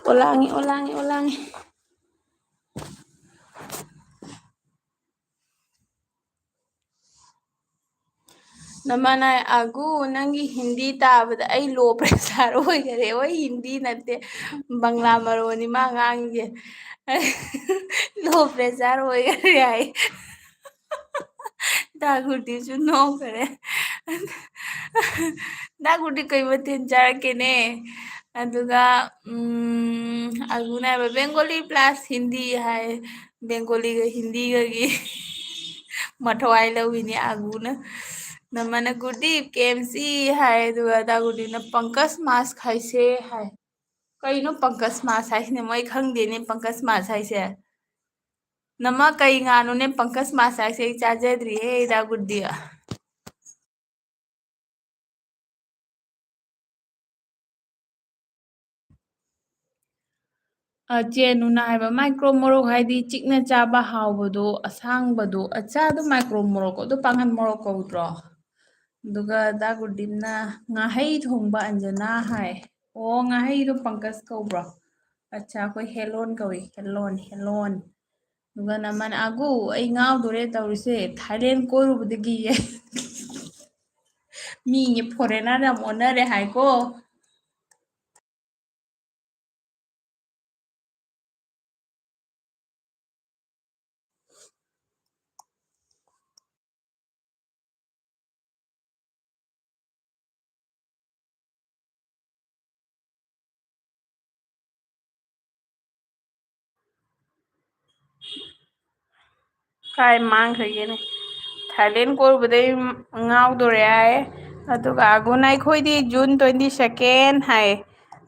ꯑꯣꯂꯥꯡꯉꯤ, ꯑꯣꯂꯥꯡꯉꯤ, ꯑꯣꯂꯥꯡꯉꯤ꯫ ꯅꯃꯅ ꯑꯒꯨ, ꯅꯪꯒꯤ ꯍꯤꯟꯗꯤ ꯇꯥꯕꯗ ꯑꯩ low pressure ꯑꯣꯏꯈꯔꯦ꯫ ꯍꯣꯏ, ꯍꯤꯟꯗꯤ ꯅꯠꯇꯦ, ꯕꯪꯂꯥ ꯃꯔꯣꯟꯅꯤ ꯃꯥ ꯉꯥꯡꯉꯤꯁꯦ꯫ Low pressure ꯑꯣꯏꯈꯔꯦ ꯍꯥꯏ꯫ ꯗꯥ ꯒꯨꯔꯗꯤꯁꯨ ꯅꯣꯛꯈꯔꯦ꯫ ꯗꯥ ꯒꯨꯔꯗꯤ ꯀꯩ ꯃꯊꯦꯜ ꯆꯥꯔꯛꯀꯦꯅꯦ? ꯑꯗꯨꯒ, ꯎꯝ, ꯑꯒꯨꯅ ꯍꯥꯏꯕ, "Bengali plus ꯍꯤꯟꯗꯤ" ꯍꯥꯏ꯫ ꯕꯦꯡꯒꯣꯂꯤꯒ ꯍꯤꯟꯗꯤꯒꯒꯤ ꯃꯊꯋꯥꯏ ꯂꯧꯏꯅꯦ ꯑꯒꯨꯅ꯫ ꯅꯃꯅ ꯒꯨꯔꯗꯤꯞ ꯀꯦ ꯑꯦꯝ ꯁꯤ ꯍꯥꯏ, ꯑꯗꯨꯒ ꯗꯥ ꯒꯨꯔꯗꯤꯞꯅ ꯄꯪꯀꯖ ꯃꯥꯁ ꯈꯥꯏꯁꯦ ꯍꯥꯏ꯫ ꯀꯩꯅꯣ ꯄꯪꯀꯖ ꯃꯥꯁ ꯍꯥꯏꯁꯤꯅ? ꯃꯣꯏ ꯈꯪꯗꯦꯅꯦ ꯄꯪꯀꯖ ꯃꯥꯁ ꯍꯥꯏꯁꯦ꯫ ꯅꯃ ꯀꯩ ꯉꯥꯅꯣꯅꯦ ꯄꯪꯀꯖ ꯃꯥꯁ ꯍꯥꯏꯁꯦ? ꯑꯩ ꯆꯥꯖꯗ꯭ꯔꯤꯍꯦ ꯗꯥ ꯒꯨꯔꯗꯤꯞ꯫ ꯑ, ꯆꯦ ꯅꯨꯅ ꯍꯥꯏꯕ, micro ꯃꯣꯔꯣꯛ ꯍꯥꯏꯗꯤ ꯆꯤꯛꯅ ꯆꯥꯕ ꯍꯥꯎꯕꯗꯣ, ꯑꯁꯥꯡꯕꯗꯣ, ꯑꯆꯥ, ꯑꯗꯨ micro ꯃꯣꯔꯣꯛ, ꯑꯗꯨ ꯄꯥꯡꯒꯟ ꯃꯣꯔꯣꯛ ꯀꯧꯗ꯭ꯔꯣ? ꯑꯗꯨꯒ ꯗꯥ ꯒꯨꯔꯗꯤꯞꯅ ꯉꯥꯍꯩ ꯊꯣꯡꯕ ꯑꯟꯖꯅꯥ ꯍꯥꯏ꯫ ꯑꯣ, ꯉꯥꯍꯩꯗꯣ ꯄꯪꯀꯖ ꯀꯧꯕ꯭ꯔꯣ? ꯑꯠꯆꯥ, ꯑꯩꯈꯣꯏ ꯍꯦꯂꯣꯟ ꯀꯧꯏ, ꯍꯦꯂꯣꯟ, ꯍꯦꯂꯣꯟ꯫ ꯑꯗꯨꯒ ꯅꯃꯟ ꯑꯒꯨ, ꯑꯩ ꯉꯥꯎꯗꯣꯔꯦ ꯇꯧꯔꯤꯁꯦ, ꯊꯥꯏꯂꯦꯟ ꯀꯣꯏꯔꯨꯕꯗꯒꯤ꯫ ꯃꯤꯒꯤ ꯐꯣꯔꯦꯅꯔ ꯌꯥꯝ ꯑꯣꯟꯅꯔꯦ ꯍꯥꯏꯀꯣ꯫ ꯀꯥꯏ ꯃꯥꯡꯈ꯭ꯔꯒꯦꯅꯦ? ꯊꯥꯏꯂꯦꯟ ꯀꯣꯏꯔꯨꯕꯗꯩ ꯉꯥꯎꯗꯣꯔꯦ ꯍꯥꯏ꯫ ꯑꯗꯨꯒ ꯑꯒꯨꯟ ꯑꯩꯈꯣꯏꯗꯤ June twenty second ꯍꯥꯏ꯫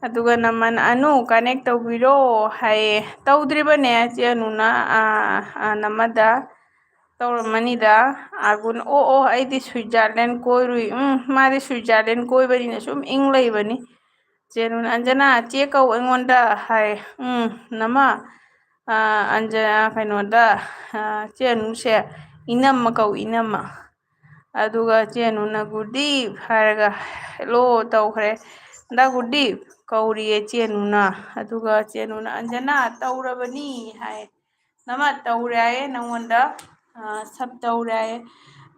ꯑꯗꯨꯒ ꯅꯃꯟ ꯑꯅꯨ connect ꯇꯧꯕꯤꯔꯣ ꯍꯥꯏꯌꯦ꯫ ꯇꯧꯗ꯭ꯔꯤꯕꯅꯦ ꯆꯦ ꯑꯅꯨꯅ, ꯑꯥ, ꯑꯥ, ꯅꯃꯗ꯫ ꯇꯧꯔꯝꯃꯅꯤꯗ꯫ ꯑꯒꯨꯟ, "ꯑꯣ, ꯑꯣ, ꯑꯩꯗꯤ Switzerland ꯀꯣꯏꯔꯨꯏ꯫" ꯎꯝ, ꯃꯥꯗꯤ Switzerland ꯀꯣꯏꯕꯅꯤꯅ ꯁꯨꯝ ꯏꯪ ꯂꯩꯕꯅꯤ꯫ ꯆꯦ ꯑꯅꯨꯅ, "ꯑꯟꯖꯅꯥ, ꯆꯦ ꯀꯧ ꯑꯩꯉꯣꯟꯗ" ꯍꯥꯏ꯫ ꯎꯝ, ꯅꯃ, ꯑ, ꯑꯟꯖ-, ꯀꯩꯅꯣꯗ, ꯑ, ꯆꯦ ꯑꯅꯨꯁꯦ ꯏꯅꯝꯃ ꯀꯧ, ꯏꯅꯝꯃ꯫ ꯑꯗꯨꯒ ꯆꯦ ꯑꯅꯨꯅ "ꯒꯨꯔꯗꯤꯞ" ꯍꯥꯏꯔꯒ "ꯍꯦꯜꯂꯣ" ꯇꯧꯈ꯭ꯔꯦ꯫ "ꯗꯥ ꯒꯨꯔꯗꯤꯞ" ꯀꯧꯔꯤꯌꯦ ꯆꯦ ꯑꯅꯨꯅ꯫ ꯑꯗꯨꯒ ꯆꯦ ꯑꯅꯨꯅ, "ꯑꯟꯖꯅꯥ, ꯇꯧꯔꯕꯅꯤ" ꯍꯥꯏ꯫ "ꯅꯃ ꯇꯧꯔꯦ" ꯍꯥꯏꯌꯦ ꯅꯪꯉꯣꯟꯗ꯫ ꯑ, ꯁꯞ ꯇꯧꯔꯦ ꯍꯥꯏꯌꯦ꯫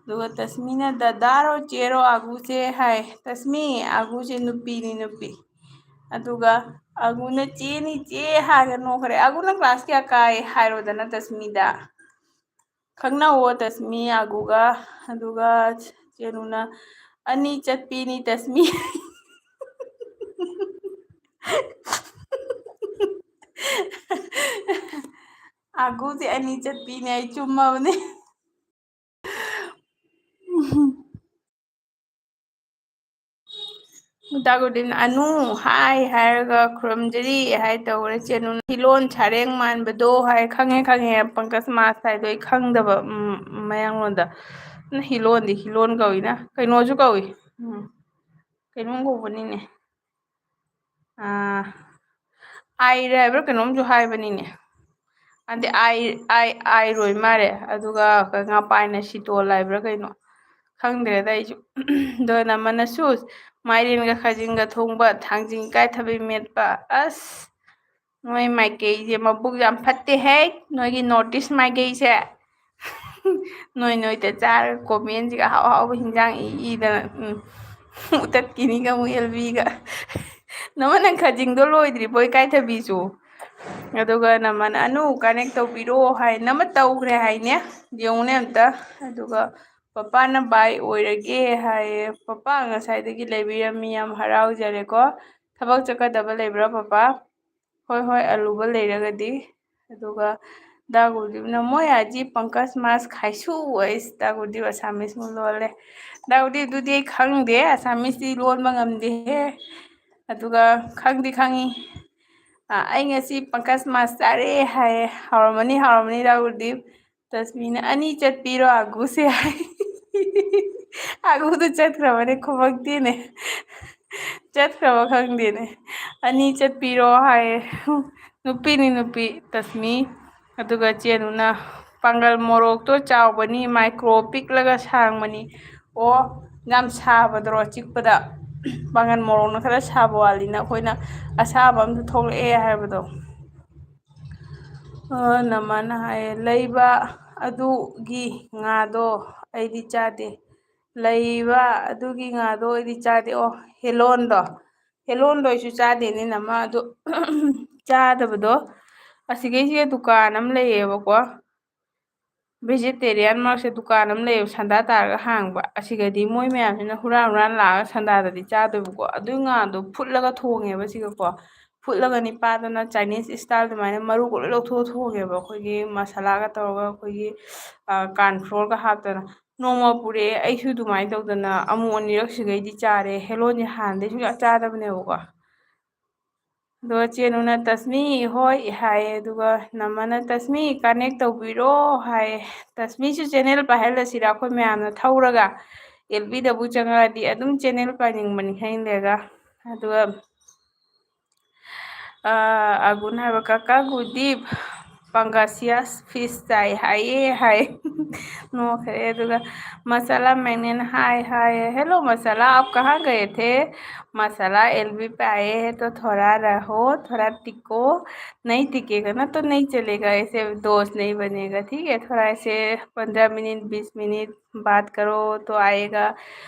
ꯑꯗꯨꯒ ꯇꯁꯃꯤꯅ "ꯗꯗꯥꯔꯣ ꯆꯦꯔꯣ ꯑꯒꯨꯁꯦ?" ꯍꯥꯏ꯫ "ꯇꯁꯃꯤ, ꯑꯒꯨꯁꯦ ꯅꯨꯄꯤꯅꯤ, ꯅꯨꯄꯤ꯫" ꯑꯗꯨꯒ ꯑꯒꯨꯅ "ꯆꯦꯅꯤ, ꯆꯦ" ꯍꯥꯏꯔꯒ ꯅꯣꯛꯈ꯭ꯔꯦ꯫ "ꯑꯒꯨ, ꯅꯪ class ꯀꯌꯥ ꯀꯥꯏ?" ꯍꯥꯏꯔꯣꯗꯅ ꯇꯁꯃꯤꯗ꯫ ꯈꯪꯅꯧꯋꯣ ꯇꯁꯃꯤ ꯑꯒꯨꯒ꯫ ꯑꯗꯨꯒ ꯆꯦꯅꯨꯅ "ꯑꯅꯤ ꯆꯠꯄꯤꯅꯤ ꯇꯁꯃꯤ꯫" ꯑꯒꯨꯁꯦ ꯑꯅꯤ ꯆꯠꯄꯤꯅꯦ, ꯑꯩ ꯆꯨꯝꯃꯕꯅꯦ꯫ ꯗꯥ ꯒꯨꯗꯤꯟ "ꯑꯅꯨ ꯍꯥꯏ" ꯍꯥꯏꯔꯒ "ꯈꯨꯔꯨꯝꯖꯔꯤ" ꯍꯥꯏ ꯇꯧꯔꯦ꯫ ꯆꯦꯅꯨꯅ "ꯍꯤꯂꯣꯟ ꯁꯥꯔꯦꯡ ꯃꯥꯟꯕꯗꯣ" ꯍꯥꯏ꯫ ꯈꯪꯉꯦ, ꯈꯪꯉꯦ, ꯄꯪꯀꯖ ꯃꯥꯁ ꯍꯥꯏꯗꯣ ꯑꯩ ꯈꯪꯗꯕ, ꯎꯝ, ꯃꯌꯥꯡꯂꯣꯟꯗ꯫ ꯍꯤꯂꯣꯟꯗꯤ ꯍꯤꯂꯣꯟ ꯀꯧꯏꯅ, ꯀꯩꯅꯣꯁꯨ ꯀꯧꯏ꯫ ꯎꯝ, ꯀꯩꯅꯣꯝ ꯀꯧꯕꯅꯤꯅꯦ꯫ ꯑꯥ, ꯑꯥꯏꯔ ꯍꯥꯏꯕ꯭ꯔꯥ ꯀꯩꯅꯣꯝꯁꯨ ꯍꯥꯏꯕꯅꯤꯅꯦ꯫ ꯑꯗꯤ ꯑꯥꯏ-, ꯑꯥꯏ-, ꯑꯥꯏꯔꯣꯏ ꯃꯥꯜꯂꯦ꯫ ꯑꯗꯨꯒ ꯉꯄꯥꯏꯅ ꯁꯤꯇꯣꯜ ꯍꯥꯏꯕ꯭ꯔꯥ ꯀꯩꯅꯣ꯫ ꯈꯪꯗ꯭ꯔꯦꯗ ꯑꯩꯁꯨ꯫ ꯑꯗꯣ ꯅꯃꯅꯁꯨ ꯃꯥꯏꯔꯦꯟꯒ ꯈꯥꯖꯤꯡꯒ ꯊꯣꯡꯕ, ꯊꯥꯡꯖꯤꯡ ꯏꯀꯥꯏꯊꯕꯤ ꯃꯦꯠꯄ꯫ ꯑꯁ! ꯅꯣꯏ ꯃꯥꯏꯀꯩꯁꯦ ꯃꯕꯨꯛ ꯌꯥꯝ ꯐꯠꯇꯦꯍꯦ, ꯅꯣꯏꯒꯤ North East ꯃꯥꯏꯀꯩꯁꯦ꯫ ꯅꯣꯏ ꯅꯣꯏꯗ ꯆꯥꯔꯒ comment ꯁꯤꯒ ꯑꯍꯥꯎ ꯑꯍꯥꯎꯕ ꯍꯤꯟꯖꯥꯡ ꯏ ꯏꯗꯅ, ꯎꯝ, ꯃꯨꯊꯠꯈꯤꯅꯤꯒ ꯑꯃꯨꯛ L B ꯒ꯫ ꯅꯃ ꯅꯪ ꯈꯖꯤꯡꯗꯣ ꯂꯣꯏꯗ꯭ꯔꯤꯕꯣ, ꯏꯀꯥꯏꯊꯕꯤꯁꯨ? ꯑꯗꯨꯒ ꯅꯃꯅ ꯑꯅꯨ connect ꯇꯧꯕꯤꯔꯣ ꯍꯥꯏ, ꯅꯃ ꯇꯧꯈ꯭ꯔꯦ ꯍꯥꯏꯅꯦ꯫ ꯌꯦꯡꯉꯨꯅꯦ ꯑꯝꯇ꯫ ꯑꯗꯨꯒ ꯄꯄꯥꯅ ꯕꯥꯏ ꯑꯣꯏꯔꯒꯦ ꯍꯥꯏꯌꯦ꯫ ꯄꯄꯥ ꯉꯁꯥꯏꯗꯒꯤ ꯂꯩꯕꯤꯔꯝꯃꯤ, ꯌꯥꯝ ꯍꯔꯥꯎꯖꯔꯦꯀꯣ꯫ ꯊꯕꯛ ꯆꯠꯀꯗꯕ ꯂꯩꯕ꯭ꯔꯥ ꯄꯄꯥ? ꯍꯣꯏ ꯍꯣꯏ, ꯑꯂꯨꯕ ꯂꯩꯔꯒꯗꯤ꯫ ꯑꯗꯨꯒ ꯗꯥ ꯒꯨꯔꯗꯤꯞꯅ ꯃꯣꯏ ꯑꯖꯤ ꯄꯪꯀꯖ ꯃꯥꯁ ꯈꯥꯏꯁꯨ ꯑꯩꯁ ꯗꯥ ꯒꯨꯔꯗꯤꯞ ꯑꯁꯥꯃꯤꯁ ꯃꯨ ꯂꯣꯜꯂꯦ꯫ ꯗꯥ ꯒꯨꯔꯗꯤꯞ ꯑꯗꯨꯗꯤ ꯑꯩ ꯈꯪꯗꯦ, ꯑꯁꯥꯃꯤꯁꯇꯤ ꯂꯣꯟꯕ ꯉꯝꯗꯦꯍꯦ꯫ ꯑꯗꯨꯒ ꯈꯪꯗꯤ ꯈꯪꯉꯤ꯫ ꯑ, ꯑꯩ ꯉꯁꯤ ꯄꯪꯀꯖ ꯃꯥꯁ ꯆꯥꯔꯦ ꯍꯥꯏꯌꯦ꯫ ꯍꯥꯎꯔꯝꯃꯅꯤ, ꯍꯥꯎꯔꯝꯃꯅꯤ ꯗꯥ ꯒꯨꯔꯗꯤꯞ꯫ ꯇꯁꯃꯤꯅ ꯑꯅꯤ ꯆꯠꯄꯤꯔꯣ ꯑꯒꯨꯁꯦ ꯍꯥꯏ꯫ ꯑꯒꯨꯗꯨ ꯆꯠꯈ꯭ꯔꯕꯅꯦ, ꯈꯨꯃꯛꯇꯦꯅꯦ꯫ ꯆꯠꯈ꯭ꯔꯕ ꯈꯪꯗꯦꯅꯦ꯫ ꯑꯅꯤ ꯆꯠꯄꯤꯔꯣ ꯍꯥꯏꯌꯦ꯫ ꯅꯨꯄꯤꯅꯤ ꯅꯨꯄꯤ, ꯇꯁꯃꯤ꯫ ꯑꯗꯨꯒ ꯆꯦꯅꯨꯅ ꯄꯥꯡꯒꯜ ꯃꯣꯔꯣꯛꯇꯣ ꯆꯥꯎꯕꯅꯤ, micro ꯄꯤꯛꯂꯒ ꯁꯥꯡꯕꯅꯤ꯫ ꯑꯣ, ꯌꯥꯝ ꯁꯥꯕꯗꯨꯔꯣ ꯆꯤꯛꯄꯗ? ꯄꯥꯡꯒꯜ ꯃꯣꯔꯣꯛꯅ ꯈꯔ ꯁꯥꯕ ꯋꯥꯠꯂꯤꯅ ꯑꯩꯈꯣꯏꯅ ꯑꯁꯥꯕ ꯑꯝꯗ ꯊꯣꯛꯂꯛꯑꯦ ꯍꯥꯏꯕꯗꯣ꯫ ꯑ, ꯅꯃꯥꯅ ꯍꯥꯏꯌꯦ, "ꯂꯩꯕ ꯑꯗꯨꯒꯤ ꯉꯥꯗꯣ ꯑꯩꯗꯤ ꯆꯥꯗꯦ꯫ ꯂꯩꯕ ꯑꯗꯨꯒꯤ ꯉꯥꯗꯣ ꯑꯩꯗꯤ ꯆꯥꯗꯦ꯫" ꯑꯣ, ꯍꯦꯂꯣꯟꯗꯣ꯫ ꯍꯦꯂꯣꯟꯗꯣ ꯑꯩꯁꯨ ꯆꯥꯗꯦꯅꯦ, ꯅꯃ꯫ ꯑꯗꯨ ꯆꯥꯗꯕꯗꯣ, ꯑꯁꯤꯒꯩꯁꯤꯒ ꯗꯨꯀꯥꯟ ꯑꯃ ꯂꯩꯌꯦꯕꯀꯣ꯫ Vegetarian ꯃꯔꯛꯁꯦ ꯗꯨꯀꯥꯟ ꯑꯃ ꯂꯩꯌꯦꯕ, ꯁꯟꯗꯥ ꯇꯥꯔꯒ ꯍꯥꯡꯕ꯫ ꯑꯁꯤꯒꯗꯤ ꯃꯣꯏ ꯃꯌꯥꯝꯁꯤꯅ ꯍꯨꯔꯥꯟ ꯍꯨꯔꯥꯟ ꯂꯥꯛꯑꯒ ꯁꯟꯗꯥꯗꯗꯤ ꯆꯥꯗꯣꯏꯕꯀꯣ꯫ ꯑꯗꯨ ꯉꯥꯗꯣ ꯐꯨꯠꯂꯒ ꯊꯣꯡꯉꯦꯕ ꯁꯤꯒꯀꯣ꯫ ꯐꯨꯠꯂꯒ ꯅꯤꯄꯥꯗꯅ Chinese style ꯑꯗꯨꯃꯥꯏꯅ ꯃꯔꯨ ꯂꯣꯏ ꯂꯧꯊꯣꯛꯑ ꯊꯣꯡꯉꯦꯕ꯫ ꯑꯩꯈꯣꯏꯒꯤ ꯃꯁꯥꯂꯥꯒ ꯇꯧꯔꯒ ꯑꯩꯈꯣꯏꯒꯤ, ꯑ, corn flourꯒ ꯍꯥꯞꯇꯅ꯫ ꯅꯣꯡꯃ ꯄꯨꯔꯛꯑꯦ, ꯑꯩꯁꯨ ꯑꯗꯨꯃꯥꯏꯅ ꯇꯧꯗꯅ ꯑꯃꯨꯛ ꯑꯅꯤꯔꯛ ꯁꯤꯒꯩꯗꯤ ꯆꯥꯔꯦ꯫ ꯍꯦꯂꯣꯟꯁꯦ ꯍꯥꯟꯅꯗꯩ ꯁꯨꯡꯆꯥ ꯆꯥꯗꯕꯅꯦꯕꯀꯣ꯫ ꯑꯗꯣ ꯆꯦꯅꯨꯅ, "ꯇꯁꯃꯤ ꯍꯣꯏ" ꯍꯥꯏꯌꯦ, ꯑꯗꯨꯒ ꯅꯃꯅ, "ꯇꯁꯃꯤ connect ꯇꯧꯕꯤꯔꯣ" ꯍꯥꯏꯌꯦ꯫ ꯇꯁꯃꯤꯁꯨ channel ꯄꯥꯏꯍꯜꯂꯁꯤꯔ ꯑꯩꯈꯣꯏ ꯃꯌꯥꯝꯅ ꯊꯧꯔꯒ? L B ꯗꯕꯨ ꯆꯪꯉꯛꯑꯗꯤ ꯑꯗꯨꯝ channel ꯄꯥꯏꯅꯤꯡꯕꯅꯤ ꯈꯪꯗꯦꯒ꯫ ꯑꯗꯨꯒ, ꯑ, ꯑꯒꯨꯟ ꯍꯥꯏꯕ, "ꯀꯀꯥ ꯒꯨꯗꯤꯞ, Pangasius fish ꯆꯥꯏ ꯍꯥꯏꯌꯦ ꯍꯥꯏ꯫ ꯅꯣꯛꯈ꯭ꯔꯦ꯫ ꯑꯗꯨꯒ ꯃꯁꯥꯂꯥ ꯃꯦꯡꯅꯦꯟ ꯍꯥꯏ ꯍꯥꯏ, "Hello ꯃꯁꯥꯂꯥ, आप कहाँ गए थे? मसाला एलबी पे आए हैं तो थोड़ा रहो, थोड़ा टिको, नहीं टिकेगा ना तो नहीं चलेगा, ऐसे दोस्त नहीं बनेगा, ठीक है? थोड़ा ऐसे पन्द्रह मिनट, बीस मिनट बात करो तो आएगा,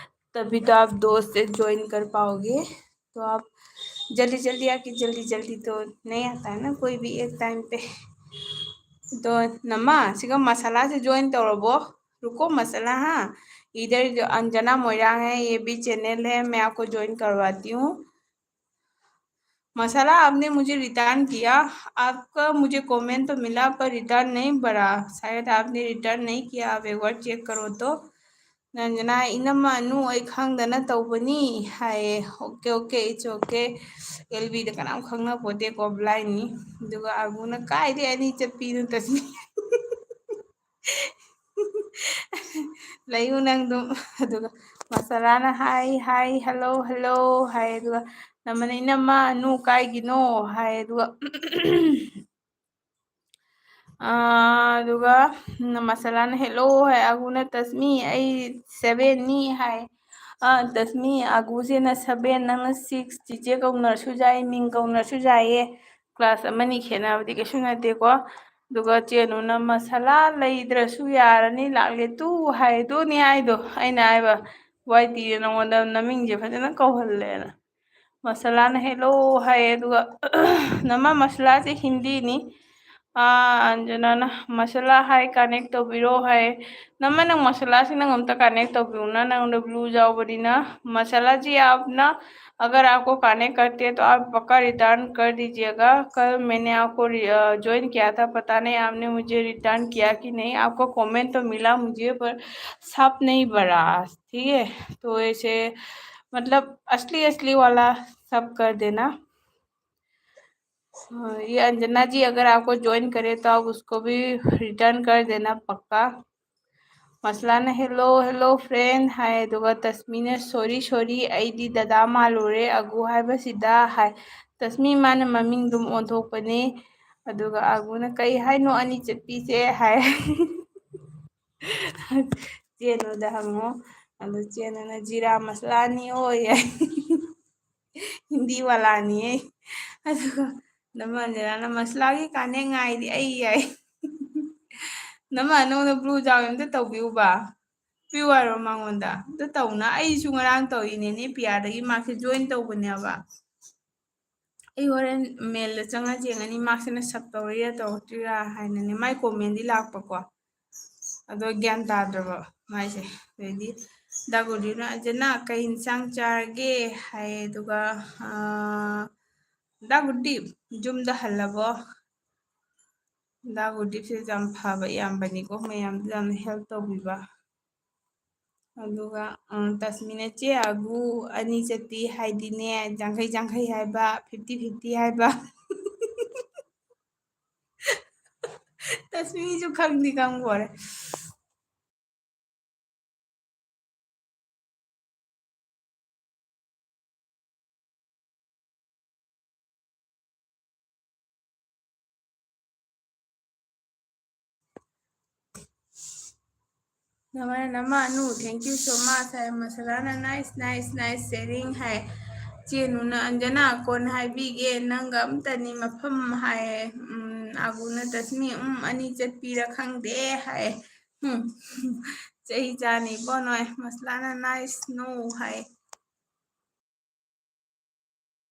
तभी तो आप दोस्त से ज्वाइन कर पाओगे।" तो आप जल्दी जल्दी आके, जल्दी जल्दी तो नहीं आता है ना कोई भी एक टाइम पे। तो नमा, सिगा मसाला से ज्वाइन तो रबो। रुको मसाला, हाँ, इधर जो अंजना मोइरांग है, ये भी चैनल है, मैं आपको ज्वाइन करवाती हूँ। मसाला, आपने मुझे रिटर्न किया, आपका मुझे कमेंट तो मिला पर रिटर्न नहीं भरा, शायद आपने रिटर्न नहीं किया, आप एक बार चेक करो तो। ꯅꯟꯖꯅꯥ, "ꯏꯅꯝꯃ, ꯅꯨ ꯑꯩ ꯈꯪꯗꯅ ꯇꯧꯕꯅꯤ" ꯍꯥꯏꯌꯦ꯫ "Okay, okay, it's okay꯫ L ꯕꯤꯗ ꯀꯅꯥꯝ ꯈꯪꯅꯄꯣꯠꯇꯦꯀꯣ, ꯕ꯭ꯂꯥꯏꯟꯅꯤ꯫" ꯑꯗꯨꯒ ꯑꯒꯨꯅ, "ꯀꯥꯏꯗꯩ ꯑꯅꯤ ꯆꯠꯄꯤꯅꯣ ꯇꯁꯃꯤ?" ꯂꯩꯌꯨ ꯅꯪ ꯑꯗꯨꯝ꯫ ꯑꯗꯨꯒ ꯃꯁꯥꯂꯥꯅ, "Hi, hi, hello, hello" ꯍꯥꯏ꯫ ꯑꯗꯨꯒ ꯅꯃꯅ, "ꯏꯅꯝꯃ, ꯅꯨ ꯀꯥꯏꯒꯤꯅꯣ?" ꯍꯥꯏ꯫ ꯑꯗꯨꯒ ꯑꯥ, ꯑꯗꯨꯒ ꯃꯁꯥꯂꯥꯅ "Hello" ꯍꯥꯏ, ꯑꯒꯨꯅ "ꯇꯁꯃꯤ, ꯑꯩ sevenꯅꯤ" ꯍꯥꯏ꯫ ꯑꯥ, ꯇꯁꯃꯤ, "ꯑꯒꯨꯁꯤꯅ seven, ꯅꯪꯅ six, ꯆꯤꯆꯦ ꯀꯧꯅꯔꯁꯨ ꯌꯥꯏ, ꯃꯤꯡ ꯀꯧꯅꯔꯁꯨ ꯌꯥꯏꯌꯦ, class ꯑꯃꯅꯤ ꯈꯦꯠꯅꯕꯗꯤ ꯀꯩꯁꯨ ꯅꯠꯇꯦꯀꯣ꯫ ꯑꯗꯨꯒ ꯆꯦꯅꯨꯅ ꯃꯁꯥꯂꯥ ꯂꯩꯗ꯭ꯔꯁꯨ ꯌꯥꯔꯅꯤ, ꯂꯥꯛꯂꯦ ꯇꯨ" ꯍꯥꯏ꯫ ꯑꯗꯨꯅꯤ ꯍꯥꯏꯗꯣ, ꯑꯩꯅ ꯍꯥꯏꯕ, "ꯋꯥꯏ ꯇꯤꯔꯦ ꯅꯉꯣꯟꯗ ꯅꯃꯤꯡꯁꯦ ꯐꯖꯅ ꯀꯧꯍꯜꯂꯦꯅ"꯫ ꯃꯁꯥꯂꯥꯅ "Hello" ꯍꯥꯏꯌꯦ, ꯑꯗꯨꯒ ꯅꯃ ꯃꯁꯥꯂꯥꯁꯦ ꯍꯤꯟꯗꯤꯅꯤ꯫ ꯑꯥ, ꯑꯟꯖꯅꯥꯅ "ꯃꯁꯥꯂꯥ ꯍꯥꯏ, connect ꯇꯧꯕꯤꯔꯣ" ꯍꯥꯏꯌꯦ꯫ ꯅꯃ ꯅꯪ ꯃꯁꯥꯂꯥꯁꯤ ꯅꯪ ꯑꯝꯇ connect ꯇꯧꯕꯤꯌꯨꯅ, ꯅꯪꯉꯣꯟꯗ blue ꯌꯥꯎꯕꯅꯤꯅ꯫ मसाला जी, आप ना, अगर आपको कनेक्ट करते हैं तो आप पक्का रिटर्न कर दीजिएगा। कल मैंने आपको रि-, अ, ज्वाइन किया था, पता नहीं आपने मुझे रिटर्न किया कि नहीं। आपका कमेंट तो मिला मुझे, पर सब नहीं भरा, ठीक है? तो ऐसे, मतलब, असली असली वाला सब कर देना। हाँ, ये अंजना जी अगर आपको ज्वाइन करे तो आप उसको भी रिटर्न कर देना पक्का। मसला ने "Hello, hello friend" ꯍꯥꯏ, ꯑꯗꯨꯒ ꯇꯁꯃꯤꯅ "Sorry, sorry, ꯑꯩꯗꯤ ꯗꯗꯥ ꯃꯥꯜꯂꯨꯔꯦ, ꯑꯒꯨ ꯍꯥꯏꯕꯁꯤꯗ" ꯍꯥꯏ꯫ ꯇꯁꯃꯤ ꯃꯥꯅ ꯃꯃꯤꯡ ꯑꯗꯨꯝ ꯑꯣꯟꯊꯣꯛꯄꯅꯦ꯫ ꯑꯗꯨꯒ ꯑꯒꯨꯅ "ꯀꯩ ꯍꯥꯏꯅꯣ ꯑꯅꯤ ꯆꯠꯄꯤꯁꯦ?" ꯍꯥꯏ꯫ ꯆꯦꯅꯨꯗ ꯍꯪꯉꯣ꯫ ꯑꯗꯨ ꯆꯦꯅꯨꯅ "ꯖꯤꯔꯥ ꯃꯁꯂꯥꯅꯤ ꯑꯣꯏ" ꯍꯥꯏ꯫ "ꯍꯤꯟꯗꯤ ꯋꯥꯂꯥꯅꯤ" ꯍꯥꯏ꯫ ꯑꯗꯨꯒ ꯅꯃ ꯑꯟꯖꯅꯥꯅ "ꯃꯁꯂꯥꯒꯤ ꯀꯥꯟꯅꯦ ꯉꯥꯏꯔꯤ ꯑꯩ" ꯍꯥꯏ꯫ ꯅꯃ ꯅꯉꯣꯟꯗ ꯕ꯭ꯂꯨ ꯖꯥꯎ ꯑꯝꯇ ꯇꯧꯕꯤꯌꯨꯕ꯫ ꯄꯤꯌꯨ ꯍꯥꯏꯔꯣ ꯃꯉꯣꯟꯗ? ꯑꯝꯇ ꯇꯧꯅ꯫ ꯑꯩꯁꯨ ꯉꯔꯥꯡ ꯇꯧꯔꯤꯅꯦ, ꯅꯦꯄꯤꯌꯥꯗꯒꯤ ꯃꯥꯁꯦ ꯖꯣꯏꯟ ꯇꯧꯕꯅꯦꯕ꯫ ꯑꯩ ꯍꯣꯔꯦꯟ ꯃꯦꯜꯗ ꯆꯪꯉ ꯌꯦꯡꯉꯅꯤ, ꯃꯥꯁꯤꯅ ꯁꯞ ꯇꯧꯔꯤꯔꯥ ꯇꯧꯔꯛꯇ꯭ꯔꯤꯔꯥ ꯍꯥꯏꯅꯅꯦ꯫ ꯃꯥꯏ ꯀꯣꯃꯦꯟꯗꯤ ꯂꯥꯛꯄꯀꯣ, ꯑꯗꯣ ꯒ꯭ꯌꯥꯟ ꯇꯥꯗ꯭ꯔꯕ ꯃꯥꯏꯁꯦ꯫ ꯑꯗꯩꯗꯤ ꯗꯥ ꯒꯨꯗꯤꯅ "ꯑꯟꯖꯅꯥ, ꯀꯩ ꯏꯟꯁꯥꯡ ꯆꯥꯔꯒꯦ?" ꯍꯥꯏ꯫ ꯑꯗꯨꯒ, ꯑꯥ, "ꯗꯥ ꯒꯨꯗꯤ, ꯌꯨꯝꯗ ꯍꯜꯂꯕꯣ?" ꯗꯥ ꯒꯨꯗꯤꯞꯁꯦ ꯌꯥꯝ ꯐꯕ ꯏꯌꯥꯝꯕꯅꯤꯀꯣ, ꯃꯌꯥꯝꯗ ꯌꯥꯝꯅ ꯍꯦꯜꯞ ꯇꯧꯕꯤꯕ꯫ ꯑꯗꯨꯒ, ꯑ, ꯇꯁꯃꯤꯅ "ꯆꯦ ꯑꯒꯨ ꯑꯅꯤ ꯆꯠꯄꯤ ꯍꯥꯏꯗꯤꯅꯦ, ꯌꯥꯡꯈꯩ ꯌꯥꯡꯈꯩ ꯍꯥꯏꯕ, ꯐꯤꯐꯇꯤ ꯐꯤꯐꯇꯤ ꯍꯥꯏꯕ"꯫ ꯇꯁꯃꯤꯁꯨ ꯈꯪꯗꯤ ꯈꯪꯕꯣꯔꯦ꯫ ꯅꯃꯥ, ꯅꯃꯥ, Anu, thank you so much high. ꯃꯁꯂꯥꯅ "Nice, nice, nice sharing" ꯍꯥꯏ꯫ ꯆꯦꯅꯨꯅ "ꯑꯟꯖꯅꯥ, ꯀꯣꯟꯅ ꯍꯥꯏꯕꯤꯒꯦ, ꯅꯪꯒ ꯑꯝꯇꯅꯤ ꯃꯐꯝ" ꯍꯥꯏ꯫ ꯎꯝ, ꯑꯒꯨꯅ "ꯇꯁꯃꯤ, ꯎꯝ, ꯑꯅꯤ ꯆꯠꯄꯤꯔ ꯈꯪꯗꯦ" ꯍꯥꯏ꯫ ꯎꯝ꯫ ꯆꯩ ꯆꯥꯅꯤꯀꯣ ꯅꯣꯏ꯫ ꯃꯁꯂꯥꯅ "Nice, no" ꯍꯥꯏ꯫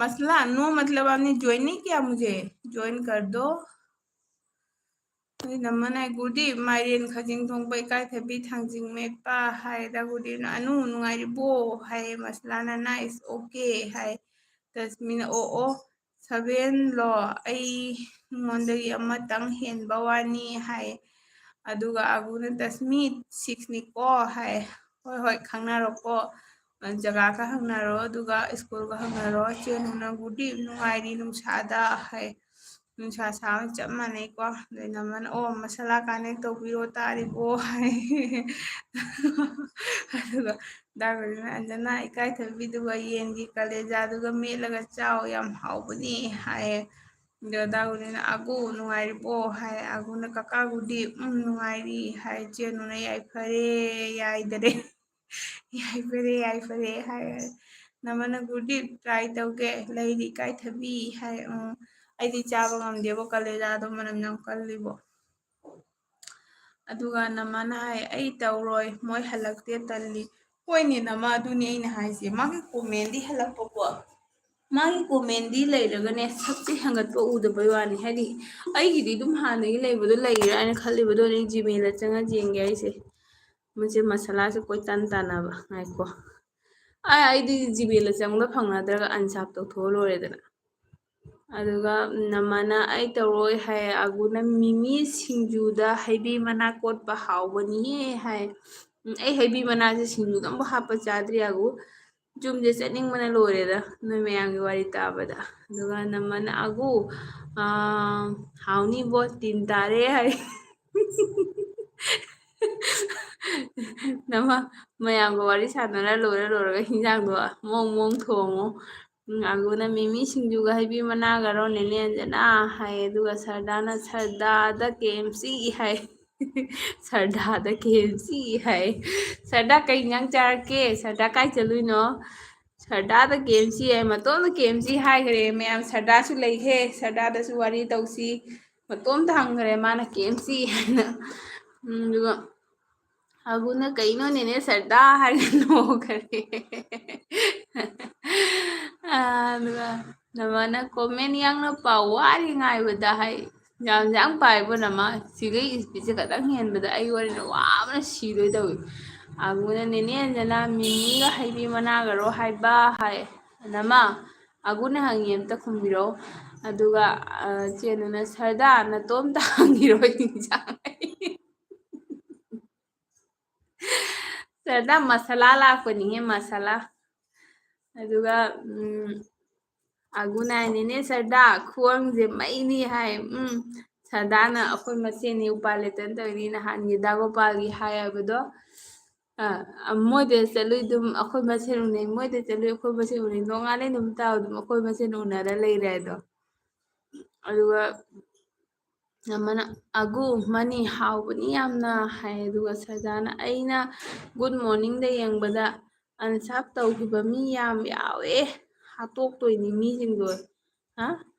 "मसला, no मतलब आपने ज्वाइन नहीं किया मुझे? ज्वाइन कर दो।" ꯑꯩ ꯅꯝꯃꯅ "ꯒꯨꯗꯤ, ꯃꯥꯏꯔꯦꯟ ꯈꯖꯤꯡ ꯊꯣꯡꯕ, ꯏꯀꯥꯏꯊꯕꯤ ꯊꯥꯡꯖꯤꯡ ꯃꯦꯠꯄ" ꯍꯥꯏ꯫ ꯗꯥ ꯒꯨꯗꯤꯅ "ꯑꯅꯨ, ꯅꯨꯡꯉꯥꯏꯔꯤꯕꯣ?" ꯍꯥꯏ꯫ ꯃꯁꯂꯥꯅ "Nice, okay" ꯍꯥꯏ꯫ ꯇꯁꯃꯤꯅ "ꯑꯣ, ꯑꯣ, ꯁꯚꯦꯟꯂꯣ? ꯑꯩ ꯃꯉꯣꯟꯗꯒꯤ ꯑꯃꯇꯪ ꯍꯦꯟꯕ ꯋꯥꯅꯤ" ꯍꯥꯏ꯫ ꯑꯗꯨꯒ ꯑꯒꯨꯅ "ꯇꯁꯃꯤ, ꯁꯤꯛꯁꯅꯤꯀꯣ" ꯍꯥꯏ꯫ "ꯍꯣꯏ, ꯍꯣꯏ, ꯈꯪꯅꯔꯣꯀꯣ꯫ ꯖꯒꯥ ꯈꯔ ꯍꯪꯅꯔꯣ, ꯑꯗꯨꯒ ꯁ꯭ꯀꯨꯜꯒ ꯍꯪꯅꯔꯣ꯫ ꯆꯦꯅꯨꯅ "ꯒꯨꯗꯤ, ꯅꯨꯡꯉꯥꯏꯔꯤ ꯅꯨꯡꯁꯥꯗ" ꯍꯥꯏ꯫ ꯅꯨꯡꯁꯥ ꯁꯥꯕ ꯆꯞ ꯃꯥꯟꯅꯩꯀꯣ꯫ ꯑꯗꯩ ꯅꯝꯃꯅ "ꯑꯣ, ꯃꯁꯂꯥ ꯀꯥꯅꯦꯛ ꯇꯧꯕꯤꯔꯣ ꯇꯥꯔꯤꯕꯣ?" ꯍꯥꯏ꯫ ꯑꯗꯨꯒ ꯗꯥ ꯒꯣꯕꯤꯟꯗꯅ "ꯑꯟꯖꯅꯥ, ꯏꯀꯥꯏꯊꯕꯤꯗꯨꯒ ꯌꯦꯟꯒꯤ ꯀꯂꯦꯖꯥꯗꯨꯒ ꯃꯦꯠꯂꯒ ꯆꯥꯎ, ꯌꯥꯝ ꯍꯥꯎꯕꯅꯤ" ꯍꯥꯏꯌꯦ꯫ ꯑꯗꯣ ꯗꯥꯒꯨꯗꯤꯅ, "ꯑꯒꯨ ꯅꯨꯡꯉꯥꯏꯔꯤꯕꯣ?" ꯍꯥꯏ꯫ ꯑꯒꯨꯅ, "ꯀꯀꯥꯒꯨꯗꯤ, ꯎꯝ, ꯅꯨꯡꯉꯥꯏꯔꯤ," ꯍꯥꯏ꯫ ꯆꯦꯅꯨꯅ, "ꯌꯥꯏꯐꯔꯦ, ꯌꯥꯏꯗꯔꯦ꯫ ꯌꯥꯏꯐꯔꯦ, ꯌꯥꯏꯐꯔꯦ," ꯍꯥꯏ꯫ ꯅꯃꯅ, "ꯒꯨꯗꯤ ꯇ꯭ꯔꯥꯏ ꯇꯧꯒꯦ, ꯂꯩꯔꯤ ꯏꯀꯥꯏꯊꯕꯤ," ꯍꯥꯏ꯫ "ꯎꯝ, ꯑꯩꯗꯤ ꯆꯥꯕ ꯉꯝꯗꯦꯕꯣ, ꯀꯂꯦꯖꯥꯗꯣ ꯃꯅꯝ ꯌꯥꯝ ꯀꯜꯂꯤꯕꯣ꯫" ꯑꯗꯨꯒ ꯅꯃꯅ ꯍꯥꯏ, "ꯑꯩ ꯇꯧꯔꯣꯏ, ꯃꯣꯏ ꯍꯜꯂꯛꯇꯦ, ꯇꯜꯂꯤ꯫" ꯍꯣꯏꯅꯦ ꯅꯃ, ꯑꯗꯨꯅꯤ ꯑꯩꯅ ꯍꯥꯏꯁꯦ꯫ ꯃꯥꯒꯤ ꯀꯣꯃꯦꯟꯗꯤ ꯍꯜꯂꯛꯄꯀꯣ, ꯃꯥꯒꯤ ꯀꯣꯃꯦꯟꯗꯤ ꯂꯩꯔꯒꯅꯦ, ꯁꯛꯁꯦ ꯍꯦꯟꯒꯠꯄ ꯎꯗꯕꯩ ꯋꯥꯅꯤ꯫ ꯍꯥꯏꯗꯤ, ꯑꯩꯒꯤꯗꯤ ꯑꯗꯨꯝ ꯍꯥꯟꯅꯒꯤ ꯂꯩꯕꯗꯣ ꯂꯩꯔꯦ ꯍꯥꯏꯅ ꯈꯜꯂꯤꯕꯗꯣ, ꯑꯩ ꯖꯤꯃꯦꯜꯗ ꯆꯪꯉ ꯌꯦꯡꯒꯦ ꯍꯥꯏꯁꯦ꯫ ꯃꯁꯤ ꯃꯁꯥꯂꯥꯁꯦ ꯀꯣꯏꯇꯥꯟ ꯇꯥꯟꯅꯕ꯫ ꯉꯥꯏꯈꯣ꯫ ꯑ, ꯑꯩꯗꯤ ꯖꯤꯃꯦꯜꯗ ꯆꯪꯕꯗ ꯐꯪꯅꯗ꯭ꯔꯒ unsub ꯇꯧꯊꯣꯛꯑ ꯂꯣꯏꯔꯦꯗꯅ꯫ ꯑꯗꯨꯒ ꯅꯃꯅ, "ꯑꯩ ꯇꯧꯔꯣꯏ," ꯍꯥꯏ꯫ ꯑꯒꯨꯅ, "ꯃꯤꯃꯤ ꯁꯤꯡꯖꯨꯗ ꯍꯩꯕꯤ ꯃꯅꯥ ꯀꯣꯠꯄ ꯍꯥꯎꯕꯅꯤꯍꯦ," ꯍꯥꯏ꯫ ꯎꯝ, ꯑꯩ ꯍꯩꯕꯤ ꯃꯅꯥꯁꯦ ꯁꯤꯡꯖꯨꯗ ꯑꯃꯨꯛ ꯍꯥꯞꯄ ꯆꯥꯗ꯭ꯔꯤ ꯑꯒꯨ꯫ ꯌꯨꯝꯁꯦ ꯆꯠꯅꯤꯡꯕꯅ ꯂꯣꯏꯔꯦꯗ, ꯅꯣꯏ ꯃꯌꯥꯝꯒꯤ ꯋꯥꯔꯤ ꯇꯥꯕꯗ꯫ ꯑꯗꯨꯒ ꯅꯃꯅ, "ꯑꯒꯨ, ꯑꯥ, ꯍꯥꯎꯅꯤꯕꯣ, ꯇꯤꯟ ꯇꯥꯔꯦ," ꯍꯥꯏ꯫ ꯅꯃ, ꯃꯌꯥꯝꯒ ꯋꯥꯔꯤ ꯁꯥꯟꯅꯔ ꯂꯣꯏꯔ ꯂꯣꯏꯔꯒ ꯍꯤꯟꯖꯥꯡꯗꯣ ꯃꯑꯣꯡ ꯃꯑꯣꯡ ꯊꯣꯡꯉꯣ꯫ ꯎꯝ, ꯑꯒꯨꯅ, "ꯃꯤꯃꯤ ꯁꯤꯡꯖꯨꯒ ꯍꯩꯕꯤ ꯃꯅꯥꯒꯔꯣ ꯅꯦꯅꯦ ꯑꯟꯖꯅꯥ?" ꯍꯥꯏ꯫ ꯑꯗꯨꯒ ꯁꯔꯗꯥꯅ, "ꯁꯔꯗꯥꯗ ꯀꯦ ꯑꯦꯝ ꯁꯤ ꯍꯥꯏ꯫" ꯁꯔꯗꯥꯗ ꯀꯦ ꯑꯦꯝ ꯁꯤ ꯍꯥꯏ꯫ "ꯁꯔꯗꯥ, ꯀꯩ ꯏꯟꯖꯥꯡ ꯆꯥꯔꯛꯀꯦ? ꯁꯔꯗꯥ, ꯀꯥꯏ ꯆꯠꯂꯨꯏꯅꯣ?" ꯁꯔꯗꯥꯗ ꯀꯦ ꯑꯦꯝ ꯁꯤ ꯍꯥꯏ꯫ ꯃꯇꯣꯝꯗ ꯀꯦ ꯑꯦꯝ ꯁꯤ ꯍꯥꯏꯈ꯭ꯔꯦ ꯃꯌꯥꯝ꯫ ꯁꯔꯗꯥꯁꯨ ꯂꯩꯍꯦ, ꯁꯔꯗꯥꯗꯁꯨ ꯋꯥꯔꯤ ꯇꯧꯁꯤ꯫ ꯃꯇꯣꯝꯇ ꯍꯪꯈ꯭ꯔꯦ ꯃꯥꯅ ꯀꯦ ꯑꯦꯝ ꯁꯤ ꯍꯥꯏꯅ꯫ ꯎꯝ, ꯑꯗꯨꯒ ꯑꯒꯨꯅ, "ꯀꯩꯅꯣ ꯅꯦꯅꯦ ꯁꯔꯗꯥ?" ꯍꯥꯏꯔꯒ ꯅꯣꯛꯈ꯭ꯔꯦ꯫ ꯑꯗꯨꯒ ꯅꯃꯅ, "ꯀꯣꯃꯦꯟ ꯌꯥꯡꯅ ꯄꯥꯎ, ꯋꯥꯔꯤ ꯉꯥꯏꯕꯗ" ꯍꯥꯏ꯫ ꯌꯥꯝ ꯌꯥꯝ ꯄꯥꯏꯕ ꯅꯃ, ꯁꯤꯒꯩ ꯏꯁꯄꯤꯠꯁꯦ ꯈꯇꯪ ꯍꯦꯟꯕꯗ ꯑꯩ ꯋꯥꯔꯤꯅ ꯋꯥꯕꯅ ꯁꯤꯗꯣꯏ ꯇꯧꯏ꯫ ꯑꯒꯨꯅ, "ꯅꯦꯅꯦ ꯑꯟꯖꯅꯥ, ꯃꯤꯃꯤꯒ ꯍꯩꯕꯤ ꯃꯅꯥꯒꯔꯣ ꯍꯥꯏꯕ?" ꯍꯥꯏ꯫ ꯅꯃ, ꯑꯒꯨꯅ ꯍꯪꯉꯤ, ꯑꯝꯇ ꯈꯨꯝꯕꯤꯔꯛꯑꯣ꯫ ꯑꯗꯨꯒ, ꯑ, ꯆꯦꯅꯨꯅ, "ꯁꯔꯗꯥ, ꯅꯇꯣꯝꯇ ꯍꯪꯉꯤꯔꯣ ꯏꯟꯖꯥꯡ?" ꯁꯔꯗꯥ, ꯃꯁꯥꯂꯥ ꯂꯥꯛꯄꯅꯤꯍꯦ, ꯃꯁꯥꯂꯥ꯫ ꯑꯗꯨꯒ, ꯎꯝ, ꯑꯒꯨꯅ ꯍꯥꯏꯅꯤꯅꯦ, "ꯁꯔꯗꯥ, ꯈꯨꯋꯪꯁꯦ ꯃꯩꯅꯤ" ꯍꯥꯏ꯫ ꯎꯝ, ꯁꯔꯗꯥꯅ, "ꯑꯩꯈꯣꯏ ꯃꯁꯦꯟꯅꯤ, ꯎꯄꯥꯏ ꯂꯩꯇꯅ ꯇꯧꯔꯤꯅꯤ, ꯅꯍꯥꯟꯒꯤ ꯗꯥ ꯒꯣꯄꯥꯜꯒꯤ ꯍꯥꯏ ꯍꯥꯏꯕꯗꯣ, ꯑ, ꯑ, ꯃꯣꯏꯗ ꯆꯠꯂꯨꯏ ꯑꯗꯨꯝ ꯑꯩꯈꯣꯏ ꯃꯁꯦꯟ ꯎꯅꯩ, ꯃꯣꯏꯗ ꯆꯠꯂꯨꯏ ꯑꯩꯈꯣꯏ ꯃꯁꯦꯟ ꯎꯅꯩ, ꯅꯣꯡꯉꯥꯜꯂꯦ ꯅꯨꯃꯤꯠ ꯇꯥꯕ ꯑꯗꯨꯝ ꯑꯩꯈꯣꯏ ꯃꯁꯦꯟ ꯎꯅꯔ ꯂꯩꯔꯦ" ꯍꯥꯏꯗꯣ꯫ ꯑꯗꯨꯒ ꯅꯃꯅ "ꯑꯒꯨ, ꯃꯅꯤ ꯍꯥꯎꯕꯅꯤ ꯌꯥꯝꯅ" ꯍꯥꯏ꯫ ꯑꯗꯨꯒ ꯁꯔꯗꯥꯅ "ꯑꯩꯅ ꯒꯨꯗ ꯃꯣꯔꯅꯤꯡꯗ ꯌꯦꯡꯕꯗ ꯑꯟꯁꯥꯞ ꯇꯧꯈꯤꯕ ꯃꯤ ꯌꯥꯝ ꯌꯥꯎꯋꯦ, ꯍꯥꯠꯇꯣꯛꯇꯣꯏꯅꯤ ꯃꯤꯁꯤꯡꯗꯣ꯫ ꯍꯥ?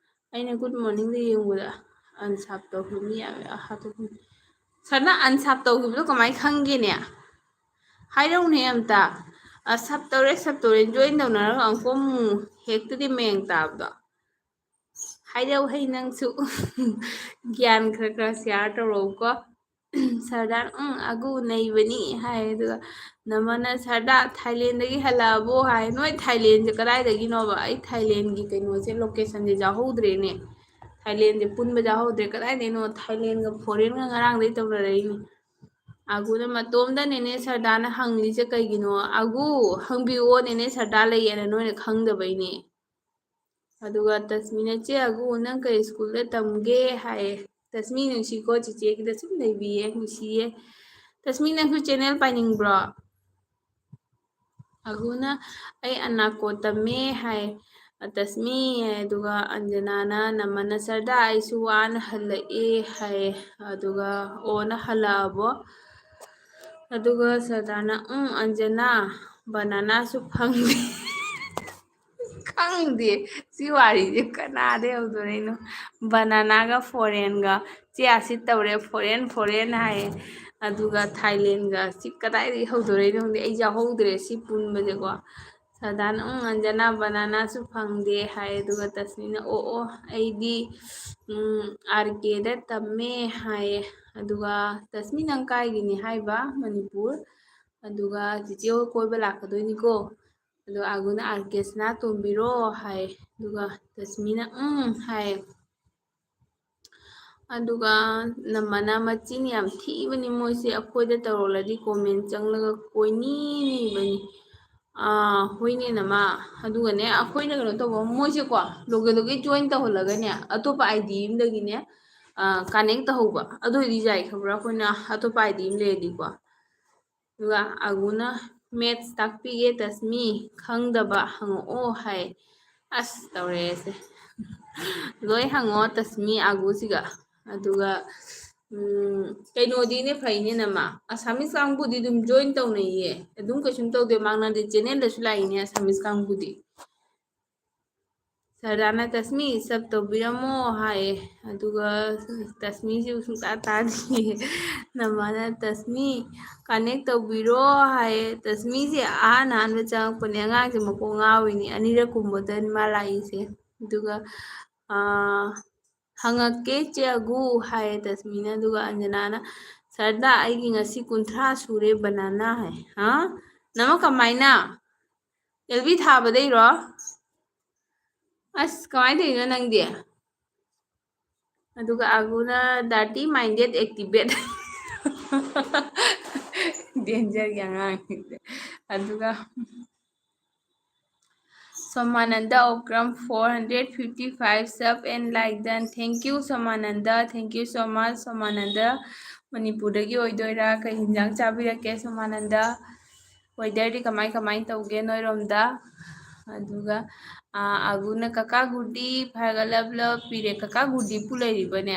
ꯑꯩꯅ ꯒꯨꯗ ꯃꯣꯔꯅꯤꯡꯗ ꯌꯦꯡꯕꯗ ꯑꯟꯁꯥꯞ ꯇꯧꯈꯤꯕ ꯃꯤ ꯌꯥꯝ ꯌꯥꯎ-, ꯍꯥꯠꯇꯣꯛꯇꯣꯏꯅꯤ꯫ ꯁꯔꯅ ꯑꯟꯁꯥꯞ ꯇꯧꯈꯤꯕꯗꯣ ꯀꯃꯥꯏꯅ ꯈꯪꯒꯦꯅꯦ? ꯍꯥꯏꯔꯧꯅꯦ ꯑꯝꯇ꯫ ꯑ, ꯁꯞ ꯇꯧꯔꯦ, ꯁꯞ ꯇꯧꯔꯦ, ꯖꯣꯏꯟ ꯇꯧꯅꯔꯒ ꯑꯃꯨꯛꯀ ꯑꯃꯨꯛ ꯍꯦꯛꯇꯗꯤ ꯃꯌꯦꯡ ꯇꯥꯕꯗꯣ꯫ ꯍꯥꯏꯔꯧ ꯍꯩ ꯅꯪꯁꯨ꯫ ꯒ꯭ꯌꯥꯟ ꯈꯔ ꯈꯔ ꯁꯤꯌꯥꯔ ꯇꯧꯔꯛꯎꯀꯣ꯫ ꯁꯔꯗꯥꯔ, "ꯎꯝ, ꯑꯒꯨ ꯅꯩꯕꯅꯤ" ꯍꯥꯏ꯫ ꯑꯗꯨꯒ ꯅꯃꯅ "ꯁꯔꯗꯥꯔ, ꯊꯥꯏꯂꯦꯟꯗꯒꯤ ꯍꯜꯂꯛꯑꯕꯣ?" ꯍꯥꯏ꯫ ꯅꯣꯏ ꯊꯥꯏꯂꯦꯟꯁꯦ ꯀꯗꯥꯏꯗꯒꯤꯅꯣꯕ? ꯑꯩ ꯊꯥꯏꯂꯦꯟꯒꯤ ꯀꯩꯅꯣꯁꯦ, ꯂꯣꯀꯦꯁꯟꯁꯦ ꯌꯥꯎꯍꯧꯗ꯭ꯔꯦꯅꯦ꯫ ꯊꯥꯏꯂꯦꯟꯁꯦ ꯄꯨꯟꯕ ꯌꯥꯎꯍꯧꯗ꯭ꯔꯦ꯫ ꯀꯗꯥꯏꯗꯩꯅꯣ? ꯊꯥꯏꯂꯦꯟꯒ ꯐꯣꯔꯦꯟꯒ ꯉꯔꯥꯡꯗꯩ ꯇꯧꯅꯔꯛꯏꯅꯤ꯫ ꯑꯒꯨꯅ ꯃꯇꯣꯝꯗ ꯅꯦꯅꯦ ꯁꯔꯗꯥꯅ ꯍꯪꯂꯤꯁꯦ ꯀꯩꯒꯤꯅꯣ? "ꯑꯒꯨ, ꯍꯪꯕꯤꯌꯨꯑꯣ, ꯅꯦꯅꯦ ꯁꯔꯗꯥ ꯂꯩꯌꯦꯅ ꯅꯣꯏꯅ ꯈꯪꯗꯕꯩꯅꯦ"꯫ ꯑꯗꯨꯒ ꯇꯁꯃꯤꯅ, "ꯆꯦ ꯑꯒꯨ, ꯅꯪ ꯀꯩ ꯁ꯭ꯀꯨꯜꯗ ꯇꯝꯒꯦ?" ꯍꯥꯏꯌꯦ꯫ ꯇꯁꯃꯤ ꯅꯨꯡꯁꯤꯀꯣ, ꯆꯤꯆꯦꯒꯤꯗ ꯁꯨꯝ ꯂꯩꯕꯤꯌꯦ, ꯅꯨꯡꯁꯤꯌꯦ꯫ ꯇꯁꯃꯤ, ꯅꯪꯁꯨ ꯆꯦꯅꯦꯜ ꯄꯥꯏꯅꯤꯡꯕ꯭ꯔꯣ? ꯑꯒꯨꯅ, "ꯑꯩ ꯑꯅꯥꯀꯣ ꯇꯝꯃꯦ" ꯍꯥꯏ꯫ ꯇꯁꯃꯤ, ꯑꯗꯨꯒ ꯑꯟꯖꯅꯥꯅ, "ꯅꯃꯅ ꯁꯔꯗꯥ, ꯑꯩꯁꯨ ꯋꯥꯅ ꯍꯜꯂꯛꯑꯦ" ꯍꯥꯏ꯫ ꯑꯗꯨꯒ ꯑꯣꯅ, "ꯍꯜꯂꯛꯑꯕꯣ?" ꯑꯗꯨꯒ ꯁꯔꯗꯥꯅ, "ꯎꯝ, ꯑꯟꯖꯅꯥ, ꯕꯅꯥꯅꯥꯁꯨ ꯐꯪꯗꯦ"꯫ ꯈꯪꯗꯦ ꯁꯤ ꯋꯥꯔꯤꯁꯦ ꯀꯅꯥꯗꯩ ꯍꯧꯗꯣꯔꯛꯏꯅꯣ? ꯕꯅꯥꯅꯥꯒ ꯐꯣꯔꯦꯟꯒ꯫ ꯆꯦ ꯑꯁꯤꯠ ꯇꯧꯔꯦ, "ꯐꯣꯔꯦꯟ, ꯐꯣꯔꯦꯟ" ꯍꯥꯏꯌꯦ꯫ ꯑꯗꯨꯒ ꯊꯥꯏꯂꯦꯟꯒ꯫ ꯁꯤ ꯀꯗꯥꯏꯗꯒꯤ ꯍꯧꯗꯣꯔꯛꯏꯅꯣ ꯈꯪꯗꯦ, ꯑꯩ ꯌꯥꯎꯍꯧꯗ꯭ꯔꯦ ꯁꯤ ꯄꯨꯟꯕꯁꯦꯀꯣ꯫ ꯁꯔꯗꯥꯅ, "ꯎꯝ, ꯑꯟꯖꯅꯥ, ꯕꯅꯥꯅꯥꯁꯨ ꯐꯪꯗꯦ" ꯍꯥꯏ꯫ ꯑꯗꯨꯒ ꯇꯁꯃꯤꯅ, "ꯑꯣ, ꯑꯣ, ꯑꯩꯗꯤ, ꯎꯝ, ꯑꯥꯔ ꯀꯦꯗ ꯇꯝꯃꯦ" ꯍꯥꯏꯌꯦ꯫ ꯑꯗꯨꯒ, "ꯇꯁꯃꯤ, ꯅꯪ ꯀꯥꯏꯒꯤꯅꯤ ꯍꯥꯏꯕ?" "ꯃꯅꯤꯄꯨꯔ"꯫ ꯑꯗꯨꯒ, "ꯆꯤꯆꯦ ꯍꯣꯏ ꯀꯣꯏꯕ ꯂꯥꯛꯀꯗꯣꯏꯅꯤꯀꯣ"꯫ ꯑꯗꯣ ꯑꯒꯨꯅ, "ꯑꯥꯔ ꯀꯦꯁꯅ ꯇꯣꯝꯕꯤꯔꯣ" ꯍꯥꯏ꯫ ꯑꯗꯨꯒ ꯇꯁꯃꯤꯅ, "ꯎꯝ" ꯍꯥꯏ꯫ ꯑꯗꯨꯒ ꯅꯃꯅ, "ꯃꯆꯤꯟ ꯌꯥꯝ ꯊꯤꯕꯅꯤ ꯃꯣꯏꯁꯦ, ꯑꯩꯈꯣꯏꯗ ꯇꯧꯔꯛꯂꯗꯤ ꯀꯣꯃꯦꯟ ꯆꯪꯂꯒ ꯀꯣꯏꯅꯤꯕꯅꯤ"꯫ ꯑꯥ, ꯍꯣꯏꯅꯦ ꯅꯃ꯫ ꯑꯗꯨꯒꯅꯦ, ꯑꯩꯈꯣꯏꯅ ꯀꯩꯅꯣ ꯇꯧꯕ, ꯃꯣꯏꯁꯦꯀꯣ, ꯂꯣꯒꯦꯜꯗꯨꯒꯤ ꯖꯣꯏꯟ ꯇꯧꯍꯜꯂꯒꯅꯦ, ꯑꯇꯣꯞꯄ ꯑꯥꯏ ꯗꯤ ꯑꯃꯗꯒꯤꯅꯦ, ꯑꯥ, ꯀꯅꯦꯛ ꯇꯧꯍꯧꯕ꯫ ꯑꯗꯨ ꯑꯣꯏꯗꯤ ꯌꯥꯏ, ꯈꯪꯕ꯭ꯔꯥ? ꯑꯩꯈꯣꯏꯅ ꯑꯇꯣꯞꯄ ꯑꯥꯏ ꯗꯤ ꯑꯃ ꯂꯩꯔꯗꯤꯀꯣ꯫ ꯑꯗꯨꯒ ꯑꯒꯨꯅ, "ꯃꯦꯠꯁ ꯇꯥꯛꯄꯤꯒꯦ ꯇꯁꯃꯤ, ꯈꯪꯗꯕ ꯍꯪꯉꯛꯑꯣ" ꯍꯥꯏ꯫ ꯑꯁ, ꯇꯧꯔꯛꯑꯦꯁꯦ꯫ ꯂꯣꯏ ꯍꯪꯉꯣ ꯇꯁꯃꯤ ꯑꯥꯒꯨꯁꯤꯒ꯫ ꯑꯗꯨꯒ, ꯎꯝ, ꯀꯩꯅꯣꯗꯤꯅꯦ ꯐꯩꯅꯦ ꯅꯃ꯫ Assamese ꯀꯥꯡꯕꯨꯗꯤ ꯑꯗꯨꯝ join ꯇꯧꯅꯩꯌꯦ꯫ ꯑꯗꯨꯝ ꯀꯩꯁꯨꯝ ꯇꯧꯗꯦ, ꯃꯥꯡꯅꯗꯦ꯫ Channelꯗꯁꯨ ꯂꯥꯛꯏꯅꯦ Assamese ꯀꯥꯡꯕꯨꯗꯤ꯫ ꯁꯔꯗꯥꯅ ꯇꯁꯃꯤ sub ꯇꯧꯕꯤꯔꯝꯃꯣ ꯍꯥꯏꯌꯦ꯫ ꯑꯗꯨꯒ ꯇꯁꯃꯤꯁꯤꯕꯨ ꯁꯨꯡꯇꯥ ꯇꯥꯗꯦ꯫ ꯅꯃꯥꯅ ꯇꯁꯃꯤ connect ꯇꯧꯕꯤꯔꯣ ꯍꯥꯏꯌꯦ꯫ ꯇꯁꯃꯤꯁꯦ ꯑꯍꯥꯟ ꯑꯍꯥꯟꯕ ꯆꯪꯉꯛꯄꯅꯦ꯫ ꯑꯉꯥꯡꯁꯦ ꯃꯀꯣꯛ ꯉꯥꯎꯔꯤꯅꯤ꯫ ꯑꯅꯤꯔꯛ ꯀꯨꯝꯕꯗꯅꯤ ꯃꯥ ꯂꯥꯛꯏꯁꯦ꯫ ꯑꯗꯨꯒ, ꯑꯥ, "ꯍꯪꯉꯛꯀꯦ ꯆꯦ ꯑꯒꯨ" ꯍꯥꯏꯌꯦ ꯇꯁꯃꯤꯅ꯫ ꯑꯗꯨꯒ ꯑꯟꯖꯅꯥꯅ, "ꯁꯔꯗꯥ, ꯑꯩꯒꯤ ꯉꯁꯤ ꯀꯨꯟꯊ꯭ꯔꯥ ꯁꯨꯔꯦ banana" ꯍꯥꯏ꯫ ꯍꯥ? ꯅꯃ ꯀꯃꯥꯏꯅ? ꯑꯦꯜ ꯕꯤ ꯊꯥꯕꯗꯩꯔꯣ? ꯑꯁ, ꯀꯃꯥꯏꯅ ꯇꯧꯔꯤꯅꯣ ꯅꯪꯗꯤ? ꯑꯗꯨꯒ ꯑꯒꯨꯅ dirty minded activate꯫ Dangerꯒꯤ ꯑꯉꯥꯡ꯫ ꯑꯗꯨꯒ ꯁꯣꯃꯥꯅꯟꯗ Okram four hundred fifty five sub and like done. Thank you ꯁꯣꯃꯥꯅꯟꯗ, thank you so much ꯁꯣꯃꯥꯅꯟꯗ꯫ ꯃꯅꯤꯄꯨꯔꯗꯒꯤ ꯑꯣꯏꯗꯣꯏꯔꯥ? ꯀꯩ ꯍꯤꯟꯖꯥꯡ ꯆꯥꯕꯤꯔꯛꯀꯦ ꯁꯣꯃꯥꯅꯟꯗ? Weatherꯗꯤ ꯀꯃꯥꯏ ꯀꯃꯥꯏ ꯇꯧꯒꯦ ꯅꯣꯏꯔꯣꯝꯗ? ꯑꯗꯨꯒ, ꯑꯥ, ꯑꯒꯨꯅ ꯀꯀꯥ ꯒꯨꯗꯤꯞ ꯍꯥꯏꯔꯒ love love ꯄꯤꯔꯦ꯫ ꯀꯀꯥ ꯒꯨꯗꯤꯞꯄꯨ ꯂꯩꯔꯤꯕꯅꯦ?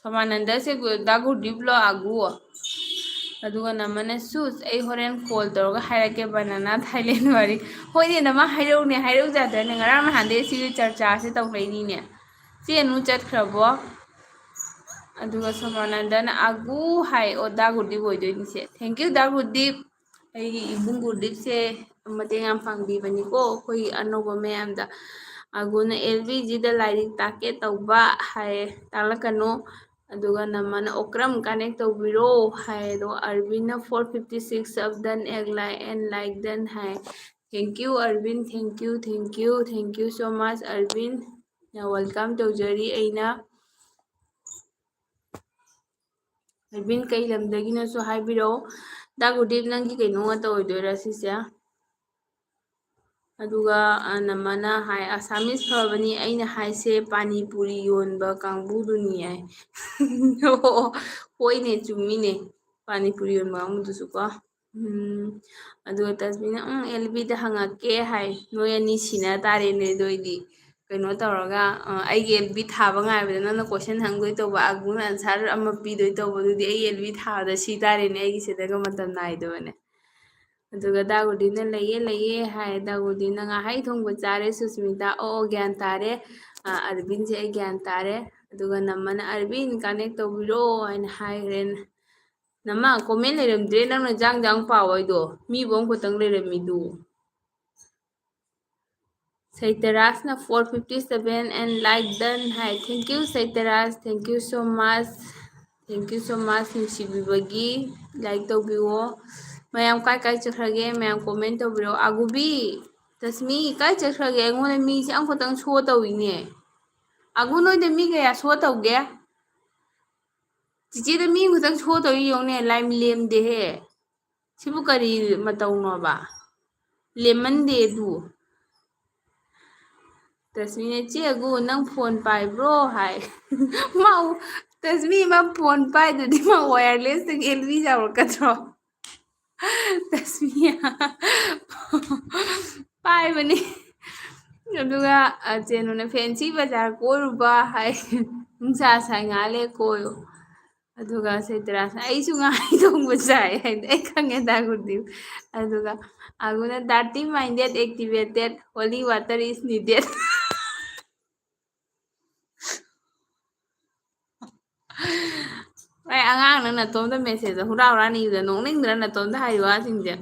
ꯁꯣꯃꯥꯅꯟꯗꯁꯦ ꯒꯨ-, ꯗꯥ ꯒꯨꯗꯤꯞꯂꯣ ꯑꯒꯨ? ꯑꯗꯨꯒ ꯅꯃꯅ ꯁꯨꯁ, ꯑꯩ ꯍꯣꯔꯦꯟ call ꯇꯧꯔꯒ ꯍꯥꯏꯔꯛꯀꯦ banana Thailand ꯋꯥꯔꯤ꯫ ꯍꯣꯏꯅꯦ ꯅꯃ, ꯍꯥꯏꯔꯛꯎꯅꯦ, ꯍꯥꯏꯔꯛꯎ ꯌꯥꯗ꯭ꯔꯅꯦ? ꯉꯔꯥꯡ ꯅꯍꯥꯟꯗꯩ ꯁꯤꯒꯤ ꯆꯔꯆꯥꯁꯦ ꯇꯧꯅꯩꯅꯤꯅꯦ꯫ ꯆꯦ ꯑꯅꯨ ꯆꯠꯈ꯭ꯔꯕꯣ? ꯑꯗꯨꯒ ꯁꯣꯃꯥꯅꯟꯗꯅ ꯑꯒꯨ ꯍꯥꯏ꯫ ꯑꯣ, ꯗꯥ ꯒꯨꯗꯤꯞ ꯑꯣꯏꯗꯣꯏꯅꯤꯁꯦ꯫ Thank you ꯗꯥ ꯒꯨꯗꯤꯞ꯫ ꯑꯩꯒꯤ ꯏꯕꯨꯡ ꯒꯨꯔꯗꯤꯞꯁꯦ ꯃꯇꯦꯡ ꯌꯥꯝ ꯄꯥꯡꯕꯤꯕꯅꯤꯀꯣ ꯑꯩꯈꯣꯏ ꯑꯅꯧꯕ ꯃꯌꯥꯝꯗ꯫ ꯑꯒꯨꯅ, "ꯑꯦꯜ ꯕꯤꯖꯤꯗ ꯂꯥꯏꯔꯤꯛ ꯇꯥꯛꯀꯦ ꯇꯧꯕ" ꯍꯥꯏꯌꯦ, ꯇꯥꯛꯂꯛꯀꯅꯨ꯫ ꯑꯗꯨꯒ ꯅꯃꯅ "ꯑꯣꯀ꯭ꯔꯝ connect ꯇꯧꯕꯤꯔꯣ" ꯍꯥꯏ꯫ ꯑꯗꯣ ꯑꯔꯕꯤꯟꯅ "four fifty six sub done and like, and like done" high. Thank you ꯑꯔꯕꯤꯟ, thank you, thank you, thank you so much ꯑꯔꯕꯤꯟ꯫ Welcome ꯇꯧꯖꯔꯤ ꯑꯩꯅ꯫ ꯑꯔꯕꯤꯟ ꯀꯩ ꯂꯝꯗꯒꯤꯅꯣꯁꯨ ꯍꯥꯏꯕꯤꯔꯛꯑꯣ꯫ ꯗꯥ ꯒꯨꯗꯤꯞ, ꯅꯪꯒꯤ ꯀꯩꯅꯣ ꯑꯣꯏꯅ ꯇꯧꯔꯣꯏꯗꯣꯏꯔꯥ ꯁꯤꯁꯦ? ꯑꯗꯨꯒ, ꯑ, ꯅꯃꯅ ꯍꯥꯏ, "Assamese ꯐꯕꯅꯤ ꯑꯩꯅ ꯍꯥꯏꯁꯦ, ꯄꯥꯅꯤ ꯄꯨꯔꯤ ꯌꯣꯟꯕ ꯀꯥꯡꯕꯨꯗꯨꯅꯤ" ꯍꯥꯏ꯫ ꯑꯣ, ꯍꯣꯏꯅꯦ, ꯆꯨꯝꯃꯤꯅꯦ, ꯄꯥꯅꯤ ꯄꯨꯔꯤ ꯌꯣꯟꯕ ꯀꯥꯡꯕꯨꯗꯨꯁꯨ ꯀꯣ꯫ ꯎꯝ, ꯑꯗꯨꯒ ꯇꯁꯃꯤꯅ, "ꯎꯝ, ꯑꯦꯜ ꯕꯤꯗ ꯍꯪꯉꯛꯀꯦ" ꯍꯥꯏ꯫ ꯅꯣꯏ ꯑꯅꯤ ꯁꯤꯟꯅ ꯇꯥꯔꯦꯅꯦ ꯑꯗꯨ ꯑꯣꯏꯗꯤ꯫ ꯀꯩꯅꯣ ꯇꯧꯔꯒ, ꯑ, ꯑꯩꯒꯤ ꯑꯦꯜ ꯕꯤ ꯊꯥꯕ ꯉꯥꯏꯕꯗ ꯅꯪꯅ question ꯍꯪꯗꯣꯏ ꯇꯧꯕ, ꯑꯒꯨꯅ answer ꯑꯃ ꯄꯤꯗꯣꯏ ꯇꯧꯕ, ꯑꯗꯨꯗꯤ ꯑꯩ ꯑꯦꯜ ꯕꯤ ꯊꯥꯕꯗ ꯁꯤ ꯇꯥꯔꯦꯅꯦ, ꯑꯩꯒꯤ ꯁꯤꯗꯒ ꯃꯇꯝ ꯅꯥꯏꯗꯕꯅꯦ꯫ ꯑꯗꯨꯒ ꯗꯥꯒꯨꯗꯤꯅ "ꯂꯩꯌꯦ, ꯂꯩꯌꯦ" ꯍꯥꯏ꯫ ꯗꯥꯒꯨꯗꯤꯅ "ꯉꯥꯍꯩ ꯊꯣꯡꯕ ꯆꯥꯔꯦ ꯁꯨꯁꯃꯤꯇꯥ"꯫ ꯑꯣ, ꯑꯣ, ꯒ꯭ꯌꯥꯟ ꯇꯥꯔꯦ꯫ ꯑ, ꯑꯔꯕꯤꯟꯁꯦ ꯑꯩ ꯒ꯭ꯌꯥꯟ ꯇꯥꯔꯦ꯫ ꯑꯗꯨꯒ ꯅꯝꯃꯅ "ꯑꯔꯕꯤꯟ connect ꯇꯧꯕꯤꯔꯣ" ꯍꯥꯏꯅ ꯍꯥꯏꯈ꯭ꯔꯦ꯫ ꯅꯃ comment ꯂꯩꯔꯝꯗ꯭ꯔꯦ, ꯅꯪꯅ ꯖꯥꯡ ꯖꯥꯡ ꯄꯥꯎ ꯍꯥꯏꯗꯣ, ꯃꯤꯕꯨ ꯑꯃꯈꯛꯇꯪ ꯂꯩꯔꯝꯃꯤꯗꯨ꯫ ꯁꯩꯇꯔꯥꯖꯅ four fifty seven and like done high. Thank you ꯁꯩꯇꯔꯥꯖ, thank you so much, thank you so much ꯅꯨꯡꯁꯤꯕꯤꯕꯒꯤ꯫ Like ꯇꯧꯕꯤꯌꯣ꯫ ꯃꯌꯥꯝ ꯀꯥꯏ ꯀꯥꯏ ꯆꯠꯈ꯭ꯔꯒꯦ? ꯃꯌꯥꯝ comment ꯇꯧꯕꯤꯔꯣ꯫ ꯑꯒꯨꯕꯤ, ꯇꯁꯃꯤ, ꯀꯥꯏ ꯆꯠꯈ꯭ꯔꯒꯦ? ꯑꯩꯉꯣꯟꯗ ꯃꯤꯁꯦ ꯑꯃꯈꯛꯇꯪ show ꯇꯧꯏꯅꯦ꯫ ꯑꯒꯨ, ꯅꯣꯏꯗ ꯃꯤ ꯀꯌꯥ show ꯇꯧꯒꯦ? ꯆꯤꯆꯦꯗ ꯃꯤ ꯑꯃꯈꯛꯇꯪ show ꯇꯧꯏ ꯌꯦꯡꯉꯨꯅꯦ, ꯂꯥꯏ ꯂꯦꯝꯗꯦꯍꯦ꯫ ꯁꯤꯕꯨ ꯀꯔꯤ ꯃꯇꯧꯅꯣꯕ? ꯂꯦꯝꯃꯟꯗꯦ ꯑꯗꯨ꯫ ꯇꯁꯃꯤꯅ, "ꯆꯦ ꯑꯒꯨ, ꯅꯪ phone ꯄꯥꯏꯕ꯭ꯔꯣ?" ꯍꯥꯏ꯫ ꯃꯥ, ꯇꯁꯃꯤ, ꯃꯥ phone ꯄꯥꯏꯗ꯭ꯔꯗꯤ ꯃꯥ wirelessꯇꯒꯤ ꯑꯦꯜ ꯕꯤ ꯌꯥꯎꯔꯛꯀꯗ꯭ꯔꯣ? ꯇꯁꯃꯤ, ꯄꯥꯏꯕꯅꯤ꯫ ꯑꯗꯨꯒ, ꯑ, ꯆꯦꯅꯨꯅ "fancy ꯕꯖꯥꯔ ꯀꯣꯏꯔꯨꯕ" ꯍꯥꯏ꯫ "ꯅꯨꯡꯁꯥ ꯁꯥꯏ, ꯉꯥꯏꯍꯥꯛ ꯂꯩ ꯀꯣꯏꯌꯨ"꯫ ꯑꯗꯨꯒ ꯁꯩꯇꯔꯥꯁꯅ "ꯑꯩꯁꯨ ꯉꯥꯍꯩ ꯊꯣꯡꯕ ꯆꯥꯏ" ꯍꯥꯏꯗꯤ ꯑꯩ ꯈꯪꯉꯦ ꯗꯥꯒꯨꯗꯤꯞ꯫ ꯑꯗꯨꯒ ꯑꯒꯨꯅ "dirty minded activated, holy water is needed"꯫ ꯑꯩ ꯑꯉꯥꯡꯅ ꯅꯇꯣꯝꯇ message ꯍꯨꯔꯥ ꯍꯨꯔꯥ ꯅꯤꯕꯗ ꯅꯣꯛꯅꯤꯡꯗ꯭ꯔꯥ ꯅꯇꯣꯝꯇ ꯍꯥꯏꯔꯤ ꯋꯥꯁꯤꯡꯁꯦ?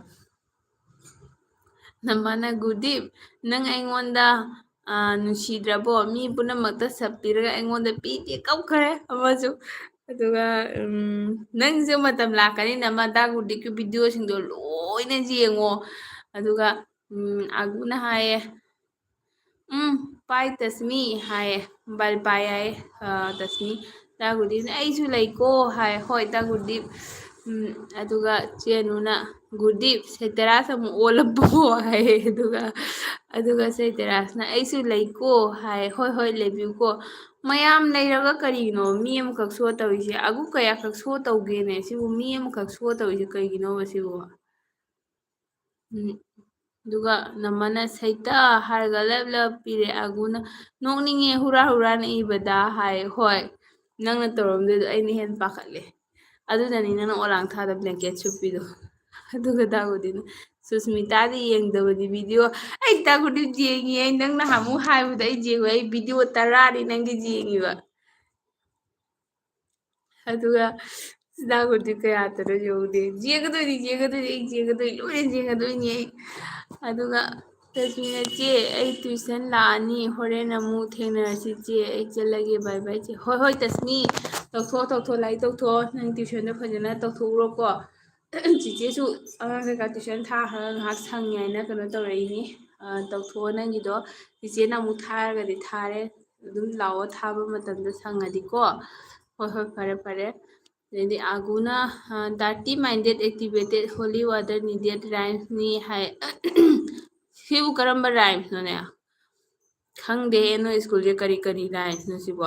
ꯅꯃꯥꯅ "ꯒꯨꯗꯤꯞ, ꯅꯪ ꯑꯩꯉꯣꯟꯗ, ꯑ, ꯅꯨꯡꯁꯤꯗ꯭ꯔꯕꯣ? ꯃꯤ ꯄꯨꯝꯅꯃꯛꯇ ꯁꯞ ꯄꯤꯔꯒ ꯑꯩꯉꯣꯟꯗ ꯄꯤꯗꯦ" ꯀꯞꯈ꯭ꯔꯦ ꯑꯃꯁꯨ꯫ ꯑꯗꯨꯒ, ꯎꯝ, ꯅꯪꯁꯨ ꯃꯇꯝ ꯂꯥꯛꯀꯅꯤ ꯅꯃꯥ ꯗꯥ ꯒꯨꯗꯤꯞꯀꯤ videoꯁꯤꯡꯗꯣ ꯂꯣꯏꯅ ꯌꯦꯡꯉꯣ꯫ ꯑꯗꯨꯒ, ꯎꯝ, ꯑꯒꯨꯅ ꯍꯥꯏꯌꯦ, "ꯎꯝ, ꯄꯥꯏ ꯇꯁꯃꯤ" ꯍꯥꯏꯌꯦ, mobile ꯄꯥꯏ ꯍꯥꯏꯌꯦ, ꯑ, ꯇꯁꯃꯤ꯫ ꯗꯥ ꯒꯨꯗꯤꯞꯅ "ꯑꯩꯁꯨ ꯂꯩꯀꯣ" ꯍꯥꯏ꯫ "ꯍꯣꯏ ꯗꯥ ꯒꯨꯗꯤꯞ"꯫ ꯎꯝ, ꯑꯗꯨꯒ ꯆꯦꯅꯨꯅ "ꯒꯨꯗꯤꯞ, ꯁꯩꯇꯔꯥꯁ ꯑꯃꯨꯛ ꯑꯣꯜꯂꯕꯣ" ꯍꯥꯏ꯫ ꯑꯗꯨꯒ, ꯑꯗꯨꯒ ꯁꯩꯇꯔꯥꯁꯅ "ꯑꯩꯁꯨ ꯂꯩꯀꯣ" ꯍꯥꯏ꯫ "ꯍꯣꯏ, ꯍꯣꯏ, ꯂꯩꯕꯤꯌꯨꯀꯣ"꯫ ꯃꯌꯥꯝ ꯂꯩꯔꯒ ꯀꯔꯤꯒꯤꯅꯣ ꯃꯤ ꯑꯃꯈꯛ show ꯇꯧꯔꯤꯁꯦ? ꯑꯒꯨ ꯀꯌꯥꯈꯛ show ꯇꯧꯒꯦꯅꯦ? ꯁꯤꯕꯨ ꯃꯤ ꯑꯃꯈꯛ show ꯇꯧꯔꯤꯁꯦ ꯀꯩꯒꯤꯅꯣꯕ ꯁꯤꯕꯨ? ꯎꯝ, ꯑꯗꯨꯒ ꯅꯃꯅ ꯁꯩꯇ ꯍꯥꯏꯔꯒ ꯂꯞ ꯂꯞ ꯄꯤꯔꯦ꯫ ꯑꯒꯨꯅ ꯅꯣꯛꯅꯤꯡꯉꯦ, ꯍꯨꯔꯥ ꯍꯨꯔꯥꯅ ꯏꯕꯗ ꯍꯥꯏ꯫ ꯍꯣꯏ, ꯅꯪꯅ ꯇꯧꯔꯝꯗꯣꯏꯗꯣ ꯑꯩꯅ ꯍꯦꯟꯅ ꯄꯥꯈꯠꯂꯦ꯫ ꯑꯗꯨꯅꯅꯤ ꯅꯪꯅ ꯑꯣꯂꯥꯡ ꯊꯥꯗ blanket ꯁꯨꯞꯄꯤꯗꯣ꯫ ꯑꯗꯨꯒ ꯗꯥꯒꯨꯗꯤꯅ, ꯁꯨꯁꯃꯤꯇꯥꯗꯤ ꯌꯦꯡꯗꯕꯅꯤ video꯫ ꯑꯩ ꯗꯥꯒꯨꯗꯤ ꯌꯦꯡꯉꯤ, ꯑꯩ ꯅꯪ ꯅꯍꯥꯟꯃꯨꯛ ꯍꯥꯏꯕꯗ ꯑꯩ ꯌꯦꯡꯉꯨ, ꯑꯩ video ꯇꯔꯥꯅꯤ ꯅꯪꯒꯤ ꯌꯦꯡꯉꯤꯕ꯫ ꯑꯗꯨꯒ ꯗꯥꯒꯨꯗꯤ ꯀꯌꯥꯗꯅꯣ ꯌꯦꯡꯉꯨꯅꯦ꯫ ꯌꯦꯡꯒꯗꯣꯏꯅꯤ, ꯌꯦꯡꯒꯗꯣꯏꯅꯤ, ꯑꯩ ꯌꯦꯡꯒꯗꯣꯏꯅꯤ, ꯂꯣꯏꯅ ꯌꯦꯡꯒꯗꯣꯏꯅꯤ ꯑꯩ꯫ ꯑꯗꯨꯒ ꯇꯁꯃꯤꯅ, "ꯆꯦ, ꯑꯩ tuition ꯂꯥꯛꯑꯅꯤ, ꯍꯣꯔꯦꯟ ꯑꯃꯨꯛ ꯊꯦꯡꯅꯔꯁꯤ ꯆꯦ, ꯑꯩ ꯆꯠꯂꯒꯦ, bye bye ꯆꯦ"꯫ "ꯍꯣꯏ, ꯍꯣꯏ ꯇꯁꯃꯤ, ꯇꯧꯊꯣꯛꯑꯣ, ꯇꯧꯊꯣꯛꯑꯣ, ꯂꯥꯏꯔꯤꯛ ꯇꯧꯊꯣꯛꯑꯣ, ꯅꯪ tuitionꯗꯣ ꯐꯖꯅ ꯇꯧꯊꯣꯛꯎꯔꯣꯀꯣ꯫ ꯆꯤꯆꯦꯁꯨ ꯑꯉꯥꯡ ꯀꯩꯀꯥ tuition ꯊꯥꯈ꯭ꯔꯒ ꯉꯥꯏꯍꯥꯛ ꯁꯪꯉꯦ ꯍꯥꯏꯅ ꯀꯩꯅꯣ ꯇꯧꯔꯛꯏꯅꯤ, ꯑ, ꯇꯧꯊꯣꯛꯑꯣ ꯅꯪꯒꯤꯗꯣ, ꯆꯤꯆꯦꯅ ꯑꯃꯨꯛ ꯊꯥꯔꯒꯗꯤ ꯊꯥꯔꯦ, ꯑꯗꯨꯝ ꯂꯥꯛꯑꯣ ꯊꯥꯕ ꯃꯇꯝꯗ ꯁꯪꯉꯗꯤꯀꯣ"꯫ "ꯍꯣꯏ, ꯍꯣꯏ, ꯐꯔꯦ, ꯐꯔꯦ"꯫ ꯑꯗꯩꯗꯤ ꯑꯒꯨꯅ, ꯑ, "dirty minded, activated, holy water needed rhymesꯅꯤ" ꯍꯥꯏ꯫ ꯁꯤꯕꯨ ꯀꯔꯝꯕ rhymesꯅꯣꯅꯦ? ꯈꯪꯗꯦꯍꯦ, ꯅꯣꯏ schoolꯁꯦ ꯀꯔꯤ ꯀꯔꯤ rhymesꯅꯣ ꯁꯤꯕꯣ?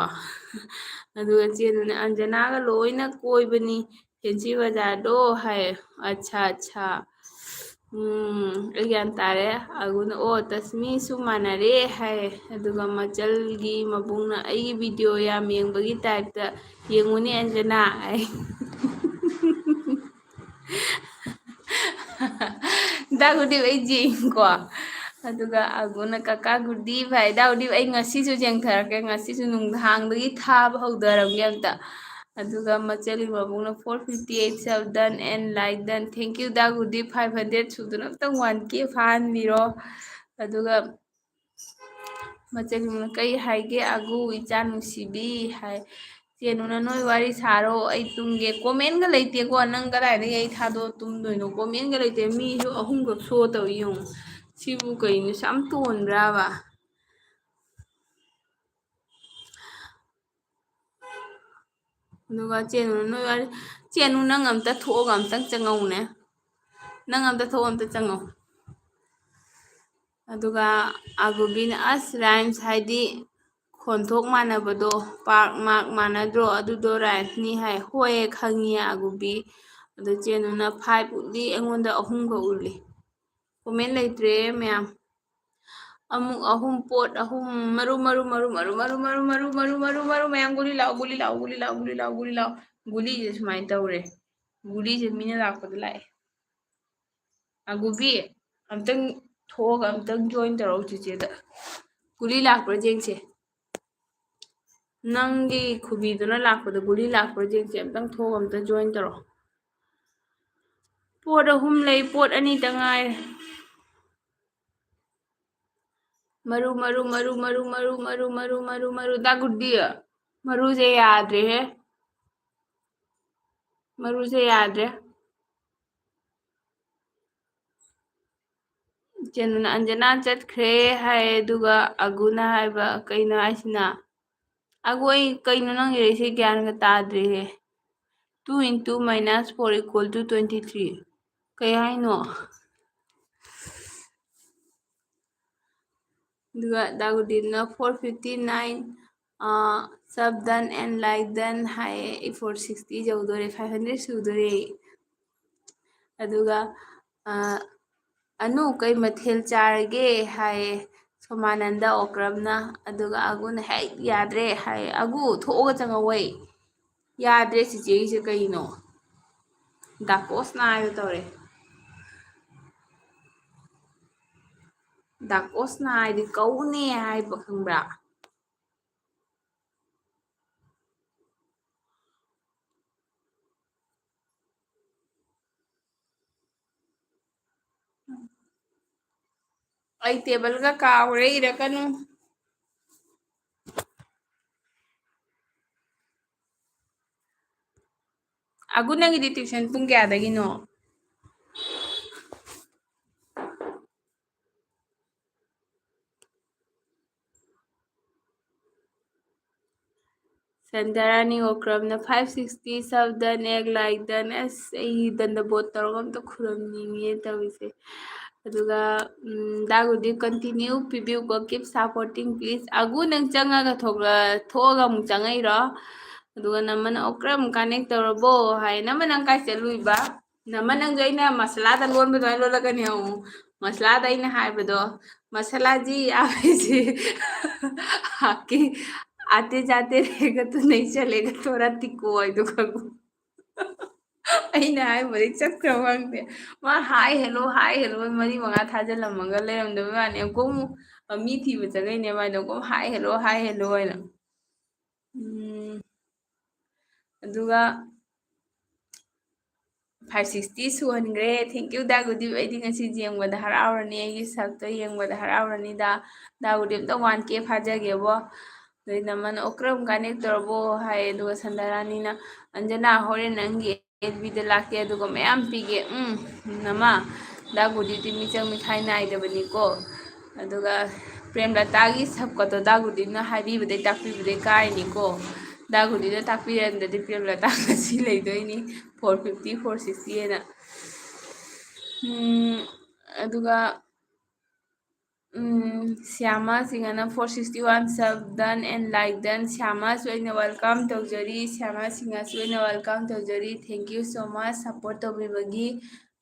ꯑꯗꯨꯒ ꯆꯦꯗꯨꯅ, "ꯑꯟꯖꯅꯥꯒ ꯂꯣꯏꯅ ꯀꯣꯏꯕꯅꯤ ꯐꯦꯟꯁꯤ ꯕꯖꯥꯔꯗꯣ" ꯍꯥꯏ꯫ "ꯑꯠꯁꯥ, ꯑꯠꯁꯥ꯫ ꯎꯝ, ꯑꯩ ꯒ꯭ꯌꯥꯟ ꯇꯥꯔꯦ"꯫ ꯑꯒꯨꯅ, "ꯑꯣ, ꯇꯁꯃꯤꯁꯨ ꯃꯥꯟꯅꯔꯦ" ꯍꯥꯏ꯫ ꯑꯗꯨꯒ ꯃꯆꯜꯒꯤ ꯃꯕꯨꯡꯅ, "ꯑꯩꯒꯤ video ꯌꯥꯝ ꯌꯦꯡꯕꯒꯤ typeꯇ ꯌꯦꯡꯉꯨꯅꯦ ꯑꯟꯖꯅꯥ" ꯍꯥꯏ꯫ ꯗꯥ ꯒꯨꯗꯤꯞ ꯑꯩ ꯌꯦꯡꯉꯤꯀꯣ꯫ ꯑꯗꯨꯒ ꯑꯒꯨꯅ, "ꯀꯀꯥ ꯒꯨꯗꯤꯞ" ꯍꯥꯏ꯫ ꯗꯥ ꯒꯨꯗꯤꯞ ꯑꯩ ꯉꯁꯤꯁꯨ ꯌꯦꯡꯊꯔꯛꯀꯦ, ꯉꯁꯤꯁꯨ ꯅꯨꯡꯗꯥꯡꯗꯒꯤ ꯊꯥꯕ ꯍꯧꯊꯔꯝꯒꯦ ꯑꯝꯇ꯫ ꯑꯗꯨꯒ ꯃꯆꯜꯒꯤ ꯃꯕꯨꯡꯅ, "four fifty eight sub done and like done, thank you the ꯒꯨꯗꯤꯞ, five hundred ꯁꯨꯗꯨꯅ ꯑꯝꯇꯪ one K ꯐꯥꯍꯟꯕꯤꯔꯣ"꯫ ꯑꯗꯨꯒ ꯃꯆꯜꯅ, "ꯀꯩ ꯍꯥꯏꯒꯦ ꯑꯒꯨ ꯏꯆꯥ ꯅꯨꯡꯁꯤꯕꯤ?" ꯍꯥꯏ꯫ ꯆꯦꯅꯨꯅ, "ꯅꯣꯏ ꯋꯥꯔꯤ ꯁꯥꯔꯣ, ꯑꯩ ꯇꯨꯝꯒꯦ"꯫ Commentꯒ ꯂꯩꯇꯦꯀꯣ, ꯅꯪ ꯀꯗꯥꯏꯗꯒꯤ ꯑꯩ ꯊꯥꯗꯣꯛꯑ ꯇꯨꯝꯗꯣꯏꯅꯣ? Commentꯒ ꯂꯩꯇꯦ, ꯃꯤꯁꯨ ꯑꯍꯨꯝꯈꯛ show ꯇꯧꯏ ꯌꯦꯡꯉꯨ꯫ ꯁꯤꯕꯨ ꯀꯩꯅꯣ, ꯁꯤ ꯌꯥꯝ ꯇꯣꯟꯕ꯭ꯔꯥꯕ? ꯑꯗꯨꯒ ꯆꯦꯅꯨ, ꯅꯣꯏ ꯋꯥꯔꯤ-, ꯆꯦꯅꯨ, ꯅꯪ ꯑꯝꯇ ꯊꯣꯛꯑꯒ ꯑꯝꯇꯪ ꯆꯪꯉꯧꯅꯦ꯫ ꯅꯪ ꯑꯝꯇ ꯊꯣꯛꯑ ꯑꯝꯇ ꯆꯪꯉꯧ꯫ ꯑꯗꯨꯒ ꯑꯒꯨꯕꯤꯅ, "ꯑꯁ, rhymes ꯍꯥꯏꯗꯤ ꯈꯣꯟꯊꯣꯛ ꯃꯥꯟꯅꯕꯗꯣ, park mark ꯃꯥꯟꯅꯗ꯭ꯔꯣ? ꯑꯗꯨꯗꯣ rhymesꯅꯤ" ꯍꯥꯏ꯫ "ꯍꯣꯏ, ꯈꯪꯉꯤ ꯑꯒꯨꯕꯤ"꯫ ꯑꯗꯣ ꯆꯦꯅꯨꯅ, "Five ꯎꯠꯂꯤ, ꯑꯩꯉꯣꯟꯗ ꯑꯍꯨꯝꯒ ꯎꯠꯂꯤ"꯫ Comment ꯂꯩꯇ꯭ꯔꯦ ꯃꯌꯥꯝ꯫ ꯑꯃꯨꯛ ꯑꯍꯨꯝ, ꯄꯣꯠ ꯑꯍꯨꯝ, ꯃꯔꯨ, ꯃꯔꯨ, ꯃꯔꯨ, ꯃꯌꯥꯝ ꯒꯨꯂꯤ ꯂꯥꯛꯑꯣ, ꯒꯨꯂꯤ ꯂꯥꯛꯑꯣ, ꯒꯨꯂꯤ ꯂꯥꯛꯑꯣ, ꯒꯨꯂꯤ ꯂꯥꯛꯑꯣ, ꯒꯨꯂꯤ ꯂꯥꯛꯑꯣ꯫ ꯒꯨꯂꯤꯁꯦ ꯁꯨꯃꯥꯏꯅ ꯇꯧꯔꯦ꯫ ꯒꯨꯂꯤꯁꯦ ꯃꯤꯅ ꯂꯥꯛꯄꯗ ꯂꯥꯛꯑꯦ꯫ ꯑꯒꯨꯕꯤ, ꯑꯝꯇꯪ ꯊꯣꯛꯑꯒ ꯑꯝꯇꯪ join ꯇꯧꯔꯛꯎ ꯆꯤꯆꯦꯗ꯫ ꯒꯨꯂꯤ ꯂꯥꯛꯄ꯭ꯔꯥ ꯌꯦꯡꯁꯦ꯫ ꯅꯪꯒꯤ ꯈꯨꯕꯤꯗꯨꯅ ꯂꯥꯛꯄꯗ ꯒꯨꯂꯤ ꯂꯥꯛꯄ꯭ꯔꯥ ꯌꯦꯡꯁꯦ꯫ ꯑꯝꯇꯪ ꯊꯣꯛꯑꯒ ꯑꯝꯇ join ꯇꯧꯔꯛꯑꯣ꯫ ꯄꯣꯠ ꯑꯍꯨꯝ ꯂꯩ, ꯄꯣꯠ ꯑꯅꯤꯇ ꯉꯥꯏꯔꯦ꯫ ꯃꯔꯨ, ꯃꯔꯨ, ꯃꯔꯨ, ꯃꯔꯨ꯫ ꯗꯥ ꯒꯨꯗꯤ, ꯃꯔꯨꯁꯦ ꯌꯥꯗ꯭ꯔꯦꯍꯦ꯫ ꯃꯔꯨꯁꯦ ꯌꯥꯗ꯭ꯔꯦ꯫ ꯏꯆꯦꯅ ꯑꯟꯖꯅꯥ ꯆꯠꯈ꯭ꯔꯦ ꯍꯥꯏ, ꯑꯗꯨꯒ ꯑꯒꯨꯅ ꯍꯥꯏꯕ ꯀꯩꯅꯣ ꯍꯥꯏꯁꯤꯅ? ꯑꯒꯨ, ꯑꯩ ꯀꯩꯅꯣ ꯅꯪ ꯏꯔꯛꯏꯁꯦ? ꯒ꯭ꯌꯥꯟꯒ ꯇꯥꯗ꯭ꯔꯦꯍꯦ꯫ Two into minus four equal to twenty three꯫ ꯀꯩ ꯍꯥꯏꯅꯣ? ꯑꯗꯨꯒ ꯗꯥ ꯒꯨꯗꯤꯞꯅ four fifty nine, ꯑ, sub done and like done ꯍꯥꯏꯌꯦ꯫ Four sixty ꯌꯧꯗꯣꯔꯦ, five hundred ꯁꯨꯗꯣꯔꯦ꯫ ꯑꯗꯨꯒ, ꯑ, "ꯑꯅꯨ, ꯀꯩ ꯃꯊꯦꯜ ꯆꯥꯔꯒꯦ?" ꯍꯥꯏꯌꯦ ꯁꯣꯃꯥꯅꯟꯗ ꯑꯣꯀ꯭ꯔꯝꯅ꯫ ꯑꯗꯨꯒ ꯑꯒꯨꯅ, "ꯍꯦꯛ ꯌꯥꯗ꯭ꯔꯦ" ꯍꯥꯏꯌꯦ꯫ "ꯑꯒꯨ, ꯊꯣꯛꯑꯒ ꯆꯪꯉꯛꯑꯣ꯫ ꯌꯥꯗ꯭ꯔꯦ ꯆꯤꯆꯦꯒꯤꯁꯦ ꯀꯩꯅꯣ?" ꯗꯥꯀꯣꯁꯅ ꯍꯥꯏꯕ ꯇꯧꯔꯦ꯫ ꯗꯥꯀꯣꯁꯅ ꯍꯥꯏꯗꯤ ꯀꯧꯅꯦ ꯍꯥꯏꯕ, ꯈꯪꯕ꯭ꯔꯥ? ꯑꯩ ꯇꯦꯕꯜꯒ ꯀꯥꯎꯔꯦ, ꯏꯔꯛꯀꯅꯨ꯫ ꯑꯒꯨ, ꯅꯪꯒꯤꯗꯤ tuition ꯄꯨꯡ ꯀꯌꯥꯗꯒꯤꯅꯣ? ꯁꯟꯙ꯭ꯌꯥꯔꯥꯅꯤ ꯑꯣꯀ꯭ꯔꯝꯅ five sixty, sub done, egg like done꯫ ꯑꯁ, ꯑꯩ ꯗꯟꯗꯕꯣꯠ ꯇꯧꯔꯒ ꯑꯝꯇ ꯈꯨꯔꯝꯅꯤꯡꯉꯦ ꯇꯧꯔꯤꯁꯦ꯫ ꯑꯗꯨꯒ, ꯎꯝ, ꯗꯥ ꯒꯨꯗꯤꯞ continue ꯄꯤꯕꯤꯌꯨꯀꯣ, keep supporting please꯫ ꯑꯒꯨ, ꯅꯪ ꯆꯪꯉꯒ ꯊꯣꯛꯂ-, ꯊꯣꯛꯑꯒ ꯑꯃꯨꯛ ꯆꯪꯉꯛꯏꯔꯣ? ꯑꯗꯨꯒ ꯅꯃꯅ ꯑꯣꯀ꯭ꯔꯝ connect ꯇꯧꯔꯕꯣ ꯍꯥꯏ꯫ ꯅꯃ, ꯅꯪ ꯀꯥꯏ ꯆꯠꯂꯨꯏꯕ? ꯅꯃ, ꯅꯪꯁꯨ ꯑꯩꯅ ꯃꯁꯥꯂꯥꯗ ꯂꯣꯟꯕ ꯑꯗꯨꯃꯥꯏꯅ ꯂꯣꯜꯂꯛꯀꯅꯤ ꯑꯃꯨꯛ꯫ ꯃꯁꯂꯥꯗ ꯑꯩꯅ ꯍꯥꯏꯕꯗꯣ, "ꯃꯁꯂꯥꯖꯤ ꯑꯥꯞ ꯍꯥꯏꯁꯤ ꯑꯥꯞꯀꯤ ꯑꯥꯇꯦ ꯖꯥꯇꯦ ꯔꯦꯒ ꯇꯣ ꯅꯍꯤ ꯆꯂꯦꯒ, ꯊꯣꯔꯥ ꯇꯤꯛꯀꯣ" ꯍꯥꯏꯗꯣ ꯈꯪꯕ꯭ꯔꯣ? ꯑꯩꯅ ꯍꯥꯏꯕꯗꯩ ꯆꯠꯈ꯭ꯔꯕ ꯈꯪꯗꯦ꯫ ꯃꯥ "Hi, hello, hi, hello" ꯃꯔꯤ ꯃꯉꯥ ꯊꯥꯖꯤꯜꯂꯝꯃꯒ ꯂꯩꯔꯝꯗꯕꯩ ꯋꯥꯅꯤ꯫ ꯑꯃꯨꯛꯀ ꯑꯃꯨꯛ ꯃꯤ ꯊꯤꯕ ꯆꯠꯂꯛꯏꯅꯦ ꯃꯥꯏꯗꯣ꯫ ꯑꯃꯨꯛꯀ "Hi, hello, hi, hello" ꯍꯥꯏꯅ꯫ ꯎꯝ, ꯑꯗꯨꯒ five sixty ꯁꯨꯍꯟꯈ꯭ꯔꯦ꯫ Thank you, ꯗꯥ ꯒꯨꯗꯤꯞ꯫ ꯑꯩꯗꯤ ꯉꯁꯤ ꯌꯦꯡꯕꯗ ꯍꯔꯥꯎꯔꯅꯤ, ꯑꯩꯒꯤ ꯁꯛꯇꯣ ꯌꯦꯡꯕꯗ ꯍꯔꯥꯎꯔꯅꯤꯗ꯫ ꯗꯥ ꯒꯨꯗꯤꯞ ꯑꯝꯇ one K ꯐꯥꯖꯒꯦꯕꯣ꯫ ꯑꯗꯩ ꯅꯃꯟ "ꯑꯣꯀ꯭ꯔꯝ ꯀꯅꯦꯛ ꯇꯧꯔꯕꯣ?" ꯍꯥꯏ, ꯑꯗꯨꯒ ꯁꯟꯗꯥꯔꯥꯅꯤꯅ, "ꯑꯟꯖꯅꯥ, ꯍꯣꯔꯦꯟ ꯅꯪꯒꯤ ꯑꯦꯜ ꯕꯤꯗ ꯂꯥꯛꯀꯦ, ꯑꯗꯨꯒ ꯃꯌꯥꯝ ꯄꯤꯒꯦ꯫ ꯎꯝ, ꯅꯃꯥ, ꯗꯥ ꯒꯨꯗꯤꯞꯇꯤ ꯃꯤꯆꯪ ꯃꯤꯈꯥꯏ ꯅꯥꯏꯗꯕꯅꯤꯀꯣ"꯫ ꯑꯗꯨꯒ ꯄ꯭ꯔꯦꯝꯂꯇꯥꯒꯤ ꯁꯛꯀꯗꯣ ꯗꯥ ꯒꯨꯗꯤꯞꯅ ꯍꯥꯏꯕꯤꯕꯗꯩ ꯇꯥꯛꯄꯤꯕꯗꯩ ꯀꯥꯏꯅꯤꯀꯣ꯫ ꯗꯥ ꯒꯨꯗꯤꯞꯅ ꯇꯥꯛꯄꯤꯔꯝꯗ꯭ꯔꯗꯤ ꯄ꯭ꯔꯦꯝꯂꯇꯥ ꯉꯁꯤ ꯂꯩꯗꯣꯏꯅꯤ four fifty, four sixty ꯍꯥꯏꯅ꯫ ꯎꯝ, ꯑꯗꯨꯒ, ꯎꯝ, ꯁ꯭ꯌꯥꯃꯥ ꯁꯤꯡꯍꯅ "Four sixty one sub done and like done"꯫ ꯁ꯭ꯌꯥꯃꯥꯁꯨ ꯑꯩꯅ welcome ꯇꯧꯖꯔꯤ, ꯁ꯭ꯌꯥꯃꯥ ꯁꯤꯡꯍꯁꯨ ꯑꯩꯅ welcome ꯇꯧꯖꯔꯤ꯫ Thank you so much support ꯇꯧꯕꯤꯕꯒꯤ꯫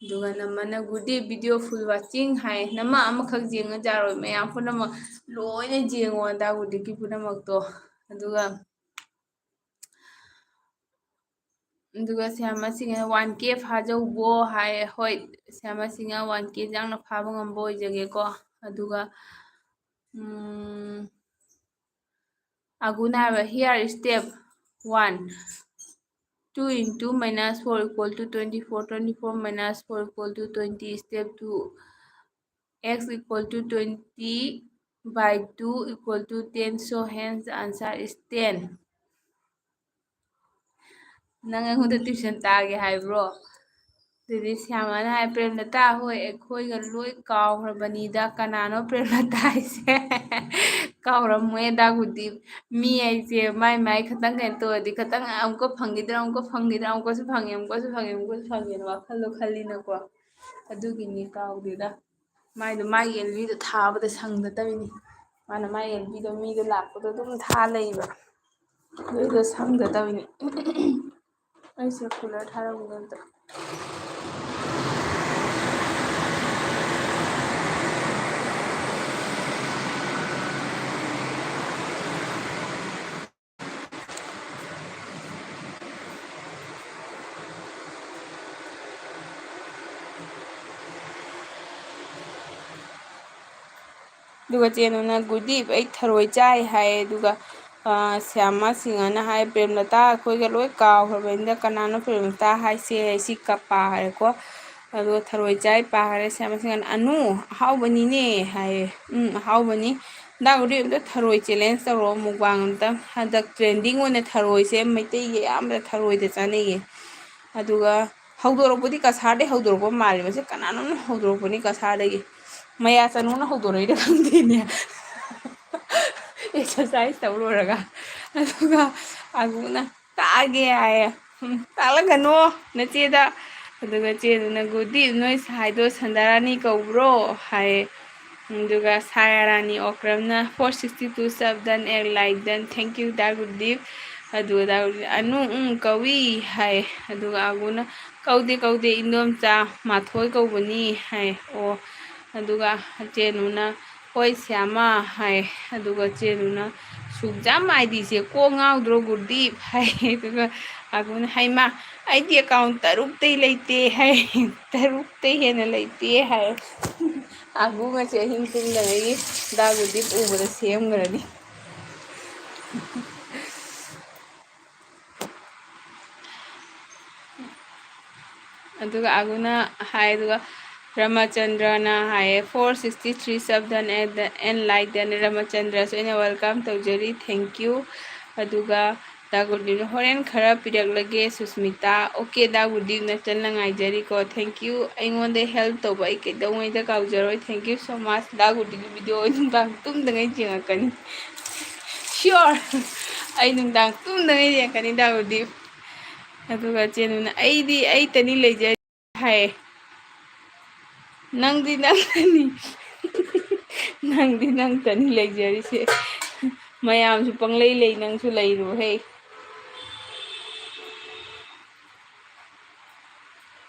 ꯑꯗꯨꯒ ꯅꯃꯅ "Good day video full watching" ꯍꯥꯏ꯫ ꯅꯃ ꯑꯃꯈꯛ ꯌꯦꯡꯉ ꯌꯥꯔꯣꯏ, ꯃꯌꯥꯝ ꯄꯨꯝꯅꯃꯛ ꯂꯣꯏꯅ ꯌꯦꯡꯉꯣ, ꯗꯥ ꯒꯨꯗꯤꯞꯀꯤ ꯄꯨꯝꯅꯃꯛꯇꯣ꯫ ꯑꯗꯨꯒ, ꯑꯗꯨꯒ ꯁ꯭ꯌꯥꯃꯥ ꯁꯤꯡꯍ "One K ꯐꯥꯖꯧꯕꯣ" ꯍꯥꯏ꯫ ꯍꯣꯏ, ꯁ꯭ꯌꯥꯃꯥ ꯁꯤꯡꯍ one K ꯌꯥꯡꯅ ꯐꯥꯕ ꯉꯝꯕ ꯑꯣꯏꯖꯒꯦꯀꯣ꯫ ꯑꯗꯨꯒ, ꯎꯝ, ꯑꯒꯨꯅ ꯍꯥꯏꯕ, "Here step one, two into minus four equal to twenty four, twenty four minus four equal to twenty, step two, x equal to twenty by two equal to ten, so hence answer is ten." ꯅꯪ ꯑꯩꯉꯣꯟꯗ tuition ꯇꯥꯒꯦ ꯍꯥꯏꯕ꯭ꯔꯣ? ꯑꯗꯨꯗꯤ ꯁ꯭ꯌꯥꯃꯥꯅ ꯍꯥꯏ, "ꯄ꯭ꯔꯦꯝꯂꯇꯥ ꯍꯣꯏ, ꯑꯩꯈꯣꯏꯒ ꯂꯣꯏ ꯀꯥꯎꯈ꯭ꯔꯕꯅꯤꯗ, ꯀꯅꯥꯅꯣ ꯄ꯭ꯔꯦꯝꯂꯇꯥ ꯍꯥꯏꯁꯦ?" ꯀꯥꯎꯔꯝꯃꯣꯏ ꯗꯥ ꯒꯨꯗꯤꯞ꯫ ꯃꯤ ꯍꯥꯏꯁꯦ ꯃꯥꯏ ꯃꯥꯏ ꯈꯇꯪ ꯀꯩꯅꯣ ꯇꯧꯔꯗꯤ, ꯈꯇꯪ ꯑꯃꯨꯛꯀ ꯐꯪꯈꯤꯗ꯭ꯔꯥ, ꯑꯃꯨꯛꯀ ꯐꯪꯈꯤꯗ꯭ꯔꯥ, ꯑꯃꯨꯛꯀꯁꯨ ꯐꯪꯉꯦ, ꯑꯃꯨꯛꯀꯁꯨ ꯐꯪꯉꯦꯅ ꯋꯥꯈꯜꯗꯣ ꯈꯜꯂꯤꯅꯀꯣ꯫ ꯑꯗꯨꯒꯤꯅꯤ, ꯀꯥꯎꯗꯦꯗ꯫ ꯃꯥꯏꯗꯣ, ꯃꯥꯒꯤ ꯑꯦꯜ ꯕꯤꯗꯣ ꯊꯥꯕꯗ ꯁꯪꯗ ꯇꯧꯔꯤꯅꯤ꯫ ꯃꯥꯅ ꯃꯥꯒꯤ ꯑꯦꯜ ꯕꯤꯗꯣ ꯃꯤꯗꯣ ꯂꯥꯛꯄꯗꯣ ꯑꯗꯨꯝ ꯊꯥ ꯂꯩꯕ꯫ ꯑꯗꯨꯗꯣ ꯁꯪꯗ ꯇꯧꯔꯤꯅꯤ꯫ ꯑꯩ circular ꯊꯥꯔꯝꯒꯦ ꯑꯝꯇ꯫ ꯑꯗꯨꯒ ꯆꯦꯅꯨꯅ "ꯒꯨꯗꯤꯞ, ꯑꯩ ꯊꯔꯣꯏ ꯆꯥꯏ" ꯍꯥꯏ꯫ ꯑꯗꯨꯒ, ꯑ, ꯁ꯭ꯌꯥꯃꯥ ꯁꯤꯡꯍꯅ ꯍꯥꯏ, "ꯄ꯭ꯔꯦꯝꯂꯇꯥ, ꯑꯩꯈꯣꯏꯒ ꯂꯣꯏ ꯀꯥꯎꯈ꯭ꯔꯕꯅꯤꯗ, ꯀꯅꯥꯅꯣ ꯄ꯭ꯔꯦꯝꯂꯇꯥ ꯍꯥꯏꯁꯦ?" ꯁꯤ ꯀꯄꯥ ꯍꯥꯏꯔꯦꯀꯣ꯫ ꯑꯗꯨꯒ "ꯊꯔꯣꯏ ꯆꯥꯏ" ꯄꯥ ꯍꯥꯏꯔꯦ꯫ ꯁ꯭ꯌꯥꯃꯥ ꯁꯤꯡꯍꯅ "ꯑꯅꯨ, ꯑꯍꯥꯎꯕꯅꯤꯅꯦ" ꯍꯥꯏꯌꯦ꯫ "ꯎꯝ, ꯑꯍꯥꯎꯕꯅꯤ꯫ ꯗꯥ ꯒꯨꯗꯤꯞ, ꯑꯝꯇ ꯊꯔꯣꯏ challenge ꯇꯧꯔꯛꯑꯣ, mukbang ꯑꯝꯇ꯫ ꯍꯟꯗꯛ trending ꯑꯣꯏꯅ ꯊꯔꯣꯏꯁꯦ, ꯃꯩꯇꯩꯒꯤ ꯑꯌꯥꯝꯕꯗ ꯊꯔꯣꯏꯗ ꯆꯥꯅꯩꯌꯦ꯫ ꯑꯗꯨꯒ ꯍꯧꯗꯣꯔꯛꯄꯗꯤ ꯀꯁꯥꯔꯗꯩ ꯍꯧꯗꯣꯔꯛꯄ ꯃꯥꯜꯂꯦ꯫ ꯃꯁꯤ ꯀꯅꯥꯅꯣꯝꯅ ꯍꯧꯗꯣꯔꯛꯄꯅꯤ ꯀꯁꯥꯔꯗꯒꯤ꯫ ꯃꯌꯥ ꯆꯅꯨꯅ ꯍꯧꯗꯣꯔꯛꯏꯔ ꯈꯪꯗꯦꯅꯦ꯫ Exercise ꯇꯧ ꯂꯣꯏꯔꯒ꯫ ꯑꯗꯨꯒ ꯑꯒꯨꯅ "ꯇꯥꯛꯑꯒꯦ" ꯍꯥꯏꯌꯦ꯫ "ꯎꯝ, ꯇꯥꯛꯂꯛꯀꯅꯣ ꯅꯆꯦꯗ"꯫ ꯑꯗꯨꯒ ꯆꯦꯗꯨꯅ "ꯒꯨꯗꯤꯞ, ꯅꯣꯏ ꯁꯥꯏꯗꯣ ꯁꯟꯗꯥꯔꯥꯅꯤ ꯀꯧꯕ꯭ꯔꯣ?" ꯍꯥꯏꯌꯦ꯫ ꯑꯗꯨꯒ ꯁꯥꯌꯥꯔꯥꯅꯤ ꯑꯣꯀ꯭ꯔꯝꯅ "Four sixty two sub done and like done, thank you ꯗꯥ ꯒꯨꯗꯤꯞ"꯫ ꯑꯗꯨꯒ ꯗꯥ ꯒꯨꯗꯤꯞ "ꯑꯅꯨ, ꯎꯝ, ꯀꯧꯏ" ꯍꯥꯏ꯫ ꯑꯗꯨꯒ ꯑꯒꯨꯅ "ꯀꯧꯗꯦ, ꯀꯧꯗꯦ, ꯏꯟꯗꯣꯝꯆꯥ ꯃꯥꯊꯣꯏ ꯀꯧꯕꯅꯤ" ꯍꯥꯏ꯫ ꯑꯣ꯫ ꯑꯗꯨꯒ ꯆꯦꯅꯨꯅ "ꯍꯣꯏ ꯁ꯭ꯌꯥꯃꯥ" ꯍꯥꯏ꯫ ꯑꯗꯨꯒ ꯆꯦꯅꯨꯅ "ꯁꯨꯛꯖꯥꯝ ID ꯁꯦ ꯀꯣꯛ ꯉꯥꯎꯗ꯭ꯔꯣ ꯒꯨꯔꯗꯤꯞ?" ꯍꯥꯏ꯫ ꯑꯗꯨꯒ ꯑꯒꯨꯅ "ꯍꯩꯃꯥ, ꯑꯩꯗꯤ account ꯇꯔꯨꯛꯇꯩ ꯂꯩꯇꯦ" ꯍꯥꯏ꯫ "ꯇꯔꯨꯛꯇꯩ ꯍꯦꯟꯅ ꯂꯩꯇꯦ" ꯍꯥꯏ꯫ ꯑꯒꯨ ꯉꯁꯤ ꯑꯍꯤꯡ ꯇꯨꯝꯗꯉꯩꯒꯤ ꯗꯥ ꯒꯨꯔꯗꯤꯞ ꯎꯕꯗ ꯁꯦꯝꯈ꯭ꯔꯅꯤ꯫ ꯑꯗꯨꯒ ꯑꯒꯨꯅ ꯍꯥꯏ, ꯑꯗꯨꯒ ꯔꯥꯃꯆꯟꯗ꯭ꯔꯅ ꯍꯥꯏꯌꯦ, "Four sixty three sub done and, and like done, ꯔꯥꯃꯆꯟꯗ꯭ꯔꯁꯨ ꯑꯩꯅ welcome ꯇꯧꯖꯔꯤ, thank you"꯫ ꯑꯗꯨꯒ ꯗꯥ ꯒꯨꯔꯗꯤꯞꯅ "ꯍꯣꯔꯦꯟ ꯈꯔ ꯄꯤꯔꯛꯂꯒꯦ Susmita". Okay the ꯒꯨꯔꯗꯤꯞ, ꯅꯆꯟꯅ ꯉꯥꯏꯖꯔꯤꯀꯣ, thank you꯫ ꯑꯩꯉꯣꯟꯗ help ꯇꯧꯕ ꯑꯩ ꯀꯩꯗꯧꯉꯩꯗ ꯀꯥꯎꯖꯔꯣꯏ, thank you so much꯫ The ꯒꯨꯔꯗꯤꯞꯀꯤ video ꯑꯩ ꯅꯨꯡꯗꯥꯡ ꯇꯨꯝꯗꯉꯩ ꯌꯦꯡꯉꯛꯀꯅꯤ꯫ Sure꯫ ꯑꯩ ꯅꯨꯡꯗꯥꯡ ꯇꯨꯝꯗꯉꯩ ꯌꯦꯡꯉꯛꯀꯅꯤ ꯗꯥ ꯒꯨꯔꯗꯤꯞ꯫ ꯑꯗꯨꯒ ꯆꯦꯅꯨꯅ "ꯑꯩꯗꯤ ꯑꯩꯇꯅꯤ ꯂꯩꯖꯔꯤ" ꯍꯥꯏꯌꯦ꯫ "ꯅꯪꯗꯤ ꯅꯪꯇꯅꯤ꯫ ꯅꯪꯗꯤ ꯅꯪꯇꯅꯤ ꯂꯩꯖꯔꯤꯁꯦ꯫ ꯃꯌꯥꯝꯁꯨ ꯄꯪꯂꯩ ꯂꯩ, ꯅꯪꯁꯨ ꯂꯩꯔꯨꯍꯦ"꯫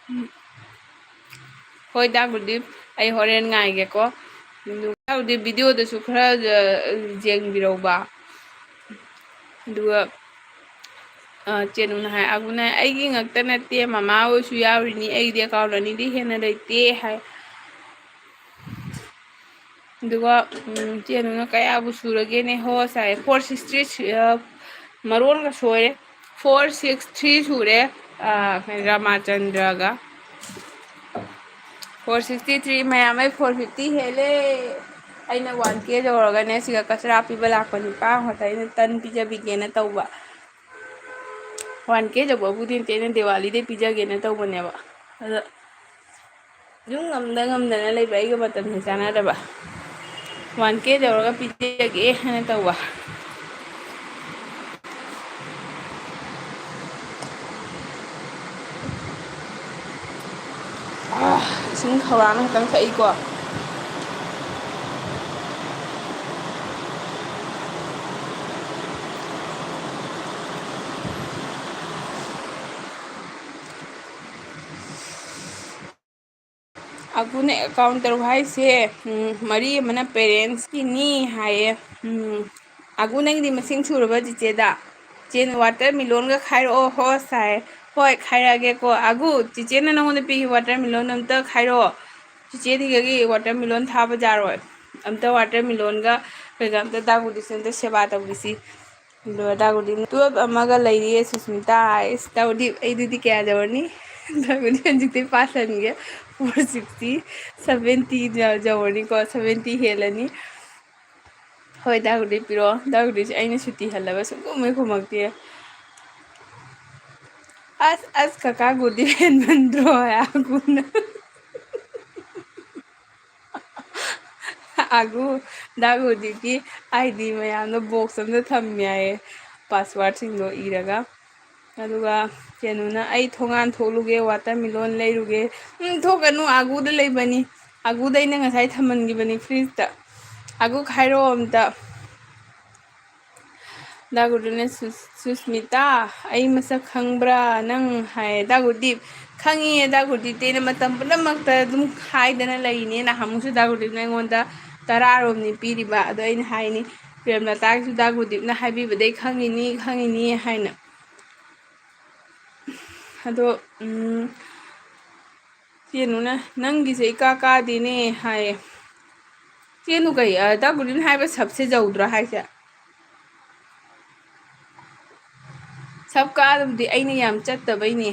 ꯎꯝ꯫ ꯍꯣꯏ ꯗꯥ ꯒꯨꯔꯗꯤꯞ, ꯑꯩ ꯍꯣꯔꯦꯟ ꯉꯥꯏꯒꯦꯀꯣ꯫ ꯑꯗꯨ ꯗꯥ ꯒꯨꯔꯗꯤꯞ video ꯗꯁꯨ ꯈꯔ, ꯑ, ꯌꯦꯡꯕꯤꯔꯧꯕ꯫ ꯑꯗꯨꯒ, ꯑ, ꯆꯦꯅꯨꯅ ꯍꯥꯏ, ꯑꯒꯨꯅ "ꯑꯩꯒꯤ ꯉꯛꯇ ꯅꯠꯇꯦ, ꯃꯃꯥ ꯍꯣꯏꯁꯨ ꯌꯥꯎꯔꯤꯅꯤ, ꯑꯩꯒꯤꯗꯤ account ꯑꯅꯤꯗꯤ ꯍꯦꯟꯅ ꯂꯩꯇꯦ" ꯍꯥꯏ꯫ ꯑꯗꯨꯒ, ꯎꯝ, ꯏꯆꯦ ꯅꯨꯅ ꯀꯌꯥꯕꯨ ꯁꯨꯔꯒꯦꯅꯦ? ꯍꯣ ꯁꯥꯏ, ꯐꯣꯔ ꯁꯤꯛꯁꯇꯤ ꯊ꯭ꯔꯤ, ꯑ, ꯃꯔꯣꯟꯒ ꯁꯣꯏꯔꯦ꯫ ꯐꯣꯔ ꯁꯤꯛꯁ ꯊ꯭ꯔꯤ ꯁꯨꯔꯦ, ꯑ, ꯔꯥꯃꯥꯆꯟꯗ꯭ꯔꯒ꯫ ꯐꯣꯔ ꯁꯤꯛꯁꯇꯤ ꯊ꯭ꯔꯤ, ꯃꯌꯥꯝ, ꯑꯩ ꯐꯣꯔ ꯐꯤꯐꯇꯤ ꯍꯦꯜꯂꯦ꯫ ꯑꯩꯅ ꯋꯥꯟ ꯀꯦ ꯌꯧꯔꯒꯅꯦ, ꯁꯤꯒ ꯀꯆꯔꯥ ꯄꯤꯕ ꯂꯥꯛꯄ ꯅꯨꯄꯥ ꯑꯃꯈꯛꯇ ꯑꯩꯅ ꯇꯟ ꯄꯤꯖꯕꯤꯒꯦꯅ ꯇꯧꯕ꯫ ꯋꯥꯟ ꯀꯦ ꯌꯧꯕꯕꯨꯗꯤ ꯅꯠꯇꯦ, ꯑꯩꯅ ꯗꯤꯋꯥꯂꯤꯗꯩ ꯄꯤꯖꯒꯦꯅ ꯇꯧꯕꯅꯦꯕ꯫ ꯑꯗꯣ ꯑꯗꯨꯝ ꯉꯝꯗ ꯉꯝꯗꯅ ꯂꯩꯕ, ꯑꯩꯒ ꯃꯇꯝꯁꯦ ꯆꯥꯟꯅꯗꯕ꯫ ꯋꯥꯟ ꯀꯦ ꯌꯧꯔꯒ ꯄꯤꯖꯒꯦ ꯍꯥꯏꯅ ꯇꯧꯕ꯫ ꯑꯥ, ꯏꯁꯤꯡ ꯈꯧꯔꯥꯡꯅ ꯈꯛꯇꯪ ꯊꯛꯏꯀꯣ꯫ ꯑꯒꯨꯅ ꯑꯦꯀꯥꯎꯟ ꯇꯔꯨꯛ ꯍꯥꯏꯁꯦ, ꯎꯝ, ꯃꯔꯤ ꯑꯃꯅ ꯄꯦꯔꯦꯟꯁꯀꯤꯅꯤ ꯍꯥꯏꯌꯦ꯫ ꯎꯝ, ꯑꯒꯨ, ꯅꯪꯗꯤ ꯃꯁꯤꯡ ꯁꯨꯔꯕ ꯆꯤꯆꯦꯗ? ꯆꯦꯅ ꯋꯥꯇꯔꯃꯤꯂꯣꯟꯒ ꯈꯥꯏꯔꯛꯑꯣ ꯍꯣꯁ ꯍꯥꯏ꯫ ꯍꯣꯏ, ꯈꯥꯏꯔꯛꯑꯒꯦꯀꯣ꯫ ꯑꯒꯨ, ꯆꯤꯆꯦꯅ ꯅꯪꯉꯣꯟꯗ ꯄꯤꯈꯤꯕ ꯋꯥꯇꯔꯃꯤꯂꯣꯟ ꯑꯝꯇ ꯈꯥꯏꯔꯛꯑꯣ꯫ ꯆꯤꯆꯦꯗꯤꯒꯒꯤ ꯋꯥꯇꯔꯃꯤꯂꯣꯟ ꯊꯥꯕ ꯌꯥꯔꯣꯏ꯫ ꯑꯝꯇ ꯋꯥꯇꯔꯃꯤꯂꯣꯟꯒ ꯀꯩꯒ ꯑꯝꯇ ꯗꯥꯒꯨꯗꯤꯁꯦ ꯑꯝꯇ ꯁꯦꯕꯥ ꯇꯧꯕꯤꯁꯤ꯫ ꯑꯗꯨꯒ ꯗꯥꯒꯨꯗꯤ ꯇꯨꯋꯦꯜꯞ ꯑꯃꯒ ꯂꯩꯔꯤꯌꯦ ꯁꯨꯁꯃꯤꯇꯥ꯫ ꯑꯩꯁ, ꯗꯥꯒꯨꯗꯤ ꯑꯩꯗꯨꯗꯤ ꯀꯌꯥ ꯌꯧꯔꯅꯤ? ꯗꯥꯒꯨꯗꯤ ꯍꯧꯖꯤꯛꯇꯤ ꯄꯥꯁꯟꯒꯦ꯫ ꯐꯣꯔ ꯁꯤꯛꯁꯇꯤ, ꯁꯚꯦꯟꯇꯤ ꯌꯧꯔꯅꯤꯀꯣ, ꯁꯚꯦꯟꯇꯤ ꯍꯦꯜꯂꯅꯤ꯫ ꯍꯣꯏ, ꯗꯥꯒꯨꯗꯤ ꯄꯤꯔꯛꯑꯣ꯫ ꯗꯥꯒꯨꯗꯤꯁꯦ ꯑꯩꯅ ꯁꯨꯇꯤ ꯍꯜꯂꯕ ꯁꯨꯡꯈꯨꯝ ꯍꯦꯛ ꯈꯨꯝꯃꯛꯇꯦ꯫ ꯑꯁ, ꯑꯁ, ꯀꯀꯥ ꯒꯨꯗꯤ ꯍꯦꯟꯃꯟꯗ꯭ꯔꯣ ꯍꯥꯏ ꯑꯒꯨꯅ꯫ ꯑꯒꯨ, ꯗꯥꯒꯨꯗꯤꯒꯤ ꯑꯥꯏ ꯗꯤ ꯃꯌꯥꯝꯗꯣ ꯕꯣꯛꯁ ꯑꯝꯗ ꯊꯝꯃꯦ ꯍꯥꯏꯌꯦ, ꯄꯥꯁꯋꯥꯔꯗꯁꯤꯡꯗꯣ ꯏꯔꯒ꯫ ꯑꯗꯨꯒ ꯀꯩꯅꯣꯅ, "ꯑꯩ ꯊꯣꯡꯒꯥꯟ ꯊꯣꯛꯂꯨꯒꯦ, ꯋꯥꯇꯔꯃꯤꯂꯣꯟ ꯂꯩꯔꯨꯒꯦ"꯫ ꯎꯝ, ꯊꯣꯛꯀꯅꯨ, ꯑꯒꯨꯗ ꯂꯩꯕꯅꯤ꯫ ꯑꯒꯨꯗ ꯑꯩꯅ ꯉꯁꯥꯏ ꯊꯝꯍꯟꯈꯤꯕꯅꯤ ꯐ꯭ꯔꯤꯖꯇ꯫ ꯑꯒꯨ ꯈꯥꯏꯔꯛꯑꯣ ꯑꯝꯇ꯫ ꯗꯥꯒꯨꯗꯤꯅ, "ꯁꯨꯁ-, ꯁꯨꯁꯃꯤꯇꯥ, ꯑꯩ ꯃꯁꯛ ꯈꯪꯕ꯭ꯔꯥ ꯅꯪ?" ꯍꯥꯏꯌꯦ꯫ ꯗꯥꯒꯨꯗꯤ, "ꯈꯪꯉꯤꯌꯦ ꯗꯥꯒꯨꯗꯤꯗꯤ, ꯑꯩꯅ ꯃꯇꯝ ꯄꯨꯝꯅꯃꯛꯇ ꯑꯗꯨꯝ ꯍꯥꯏꯗꯅ ꯂꯩꯔꯤꯅꯦ꯫ ꯅꯍꯥꯟꯃꯨꯛꯁꯨ ꯗꯥꯒꯨꯗꯤꯅ ꯑꯩꯉꯣꯟꯗ ꯇꯔꯥꯔꯣꯝꯅꯤ ꯄꯤꯔꯤꯕ꯫ ꯑꯗꯣ ꯑꯩꯅ ꯍꯥꯏꯅꯤ, ꯄ꯭ꯔꯦꯝꯂꯇꯥꯒꯤꯁꯨ ꯗꯥꯒꯨꯗꯤꯞꯅ ꯍꯥꯏꯕꯤꯕꯗꯩ ꯈꯪꯉꯤꯅꯤ, ꯈꯪꯉꯤꯅꯤ" ꯍꯥꯏꯅ꯫ ꯑꯗꯣ, ꯎꯝ, ꯀꯩꯅꯣꯅ, "ꯅꯪꯒꯤꯁꯦ ꯏꯀꯥ ꯀꯥꯗꯦꯅꯦ" ꯍꯥꯏꯌꯦ꯫ ꯆꯦꯅꯨ ꯀꯩ, ꯑ, ꯇꯥ ꯒꯨꯔꯤꯟ ꯍꯥꯏꯕ ꯁꯞꯁꯦ ꯌꯧꯗ꯭ꯔꯥ ꯍꯥꯏꯁꯦ? ꯁꯞ ꯀꯥꯕꯗꯤ ꯑꯩꯅ ꯌꯥꯝ ꯆꯠꯇꯕꯩꯅꯦ꯫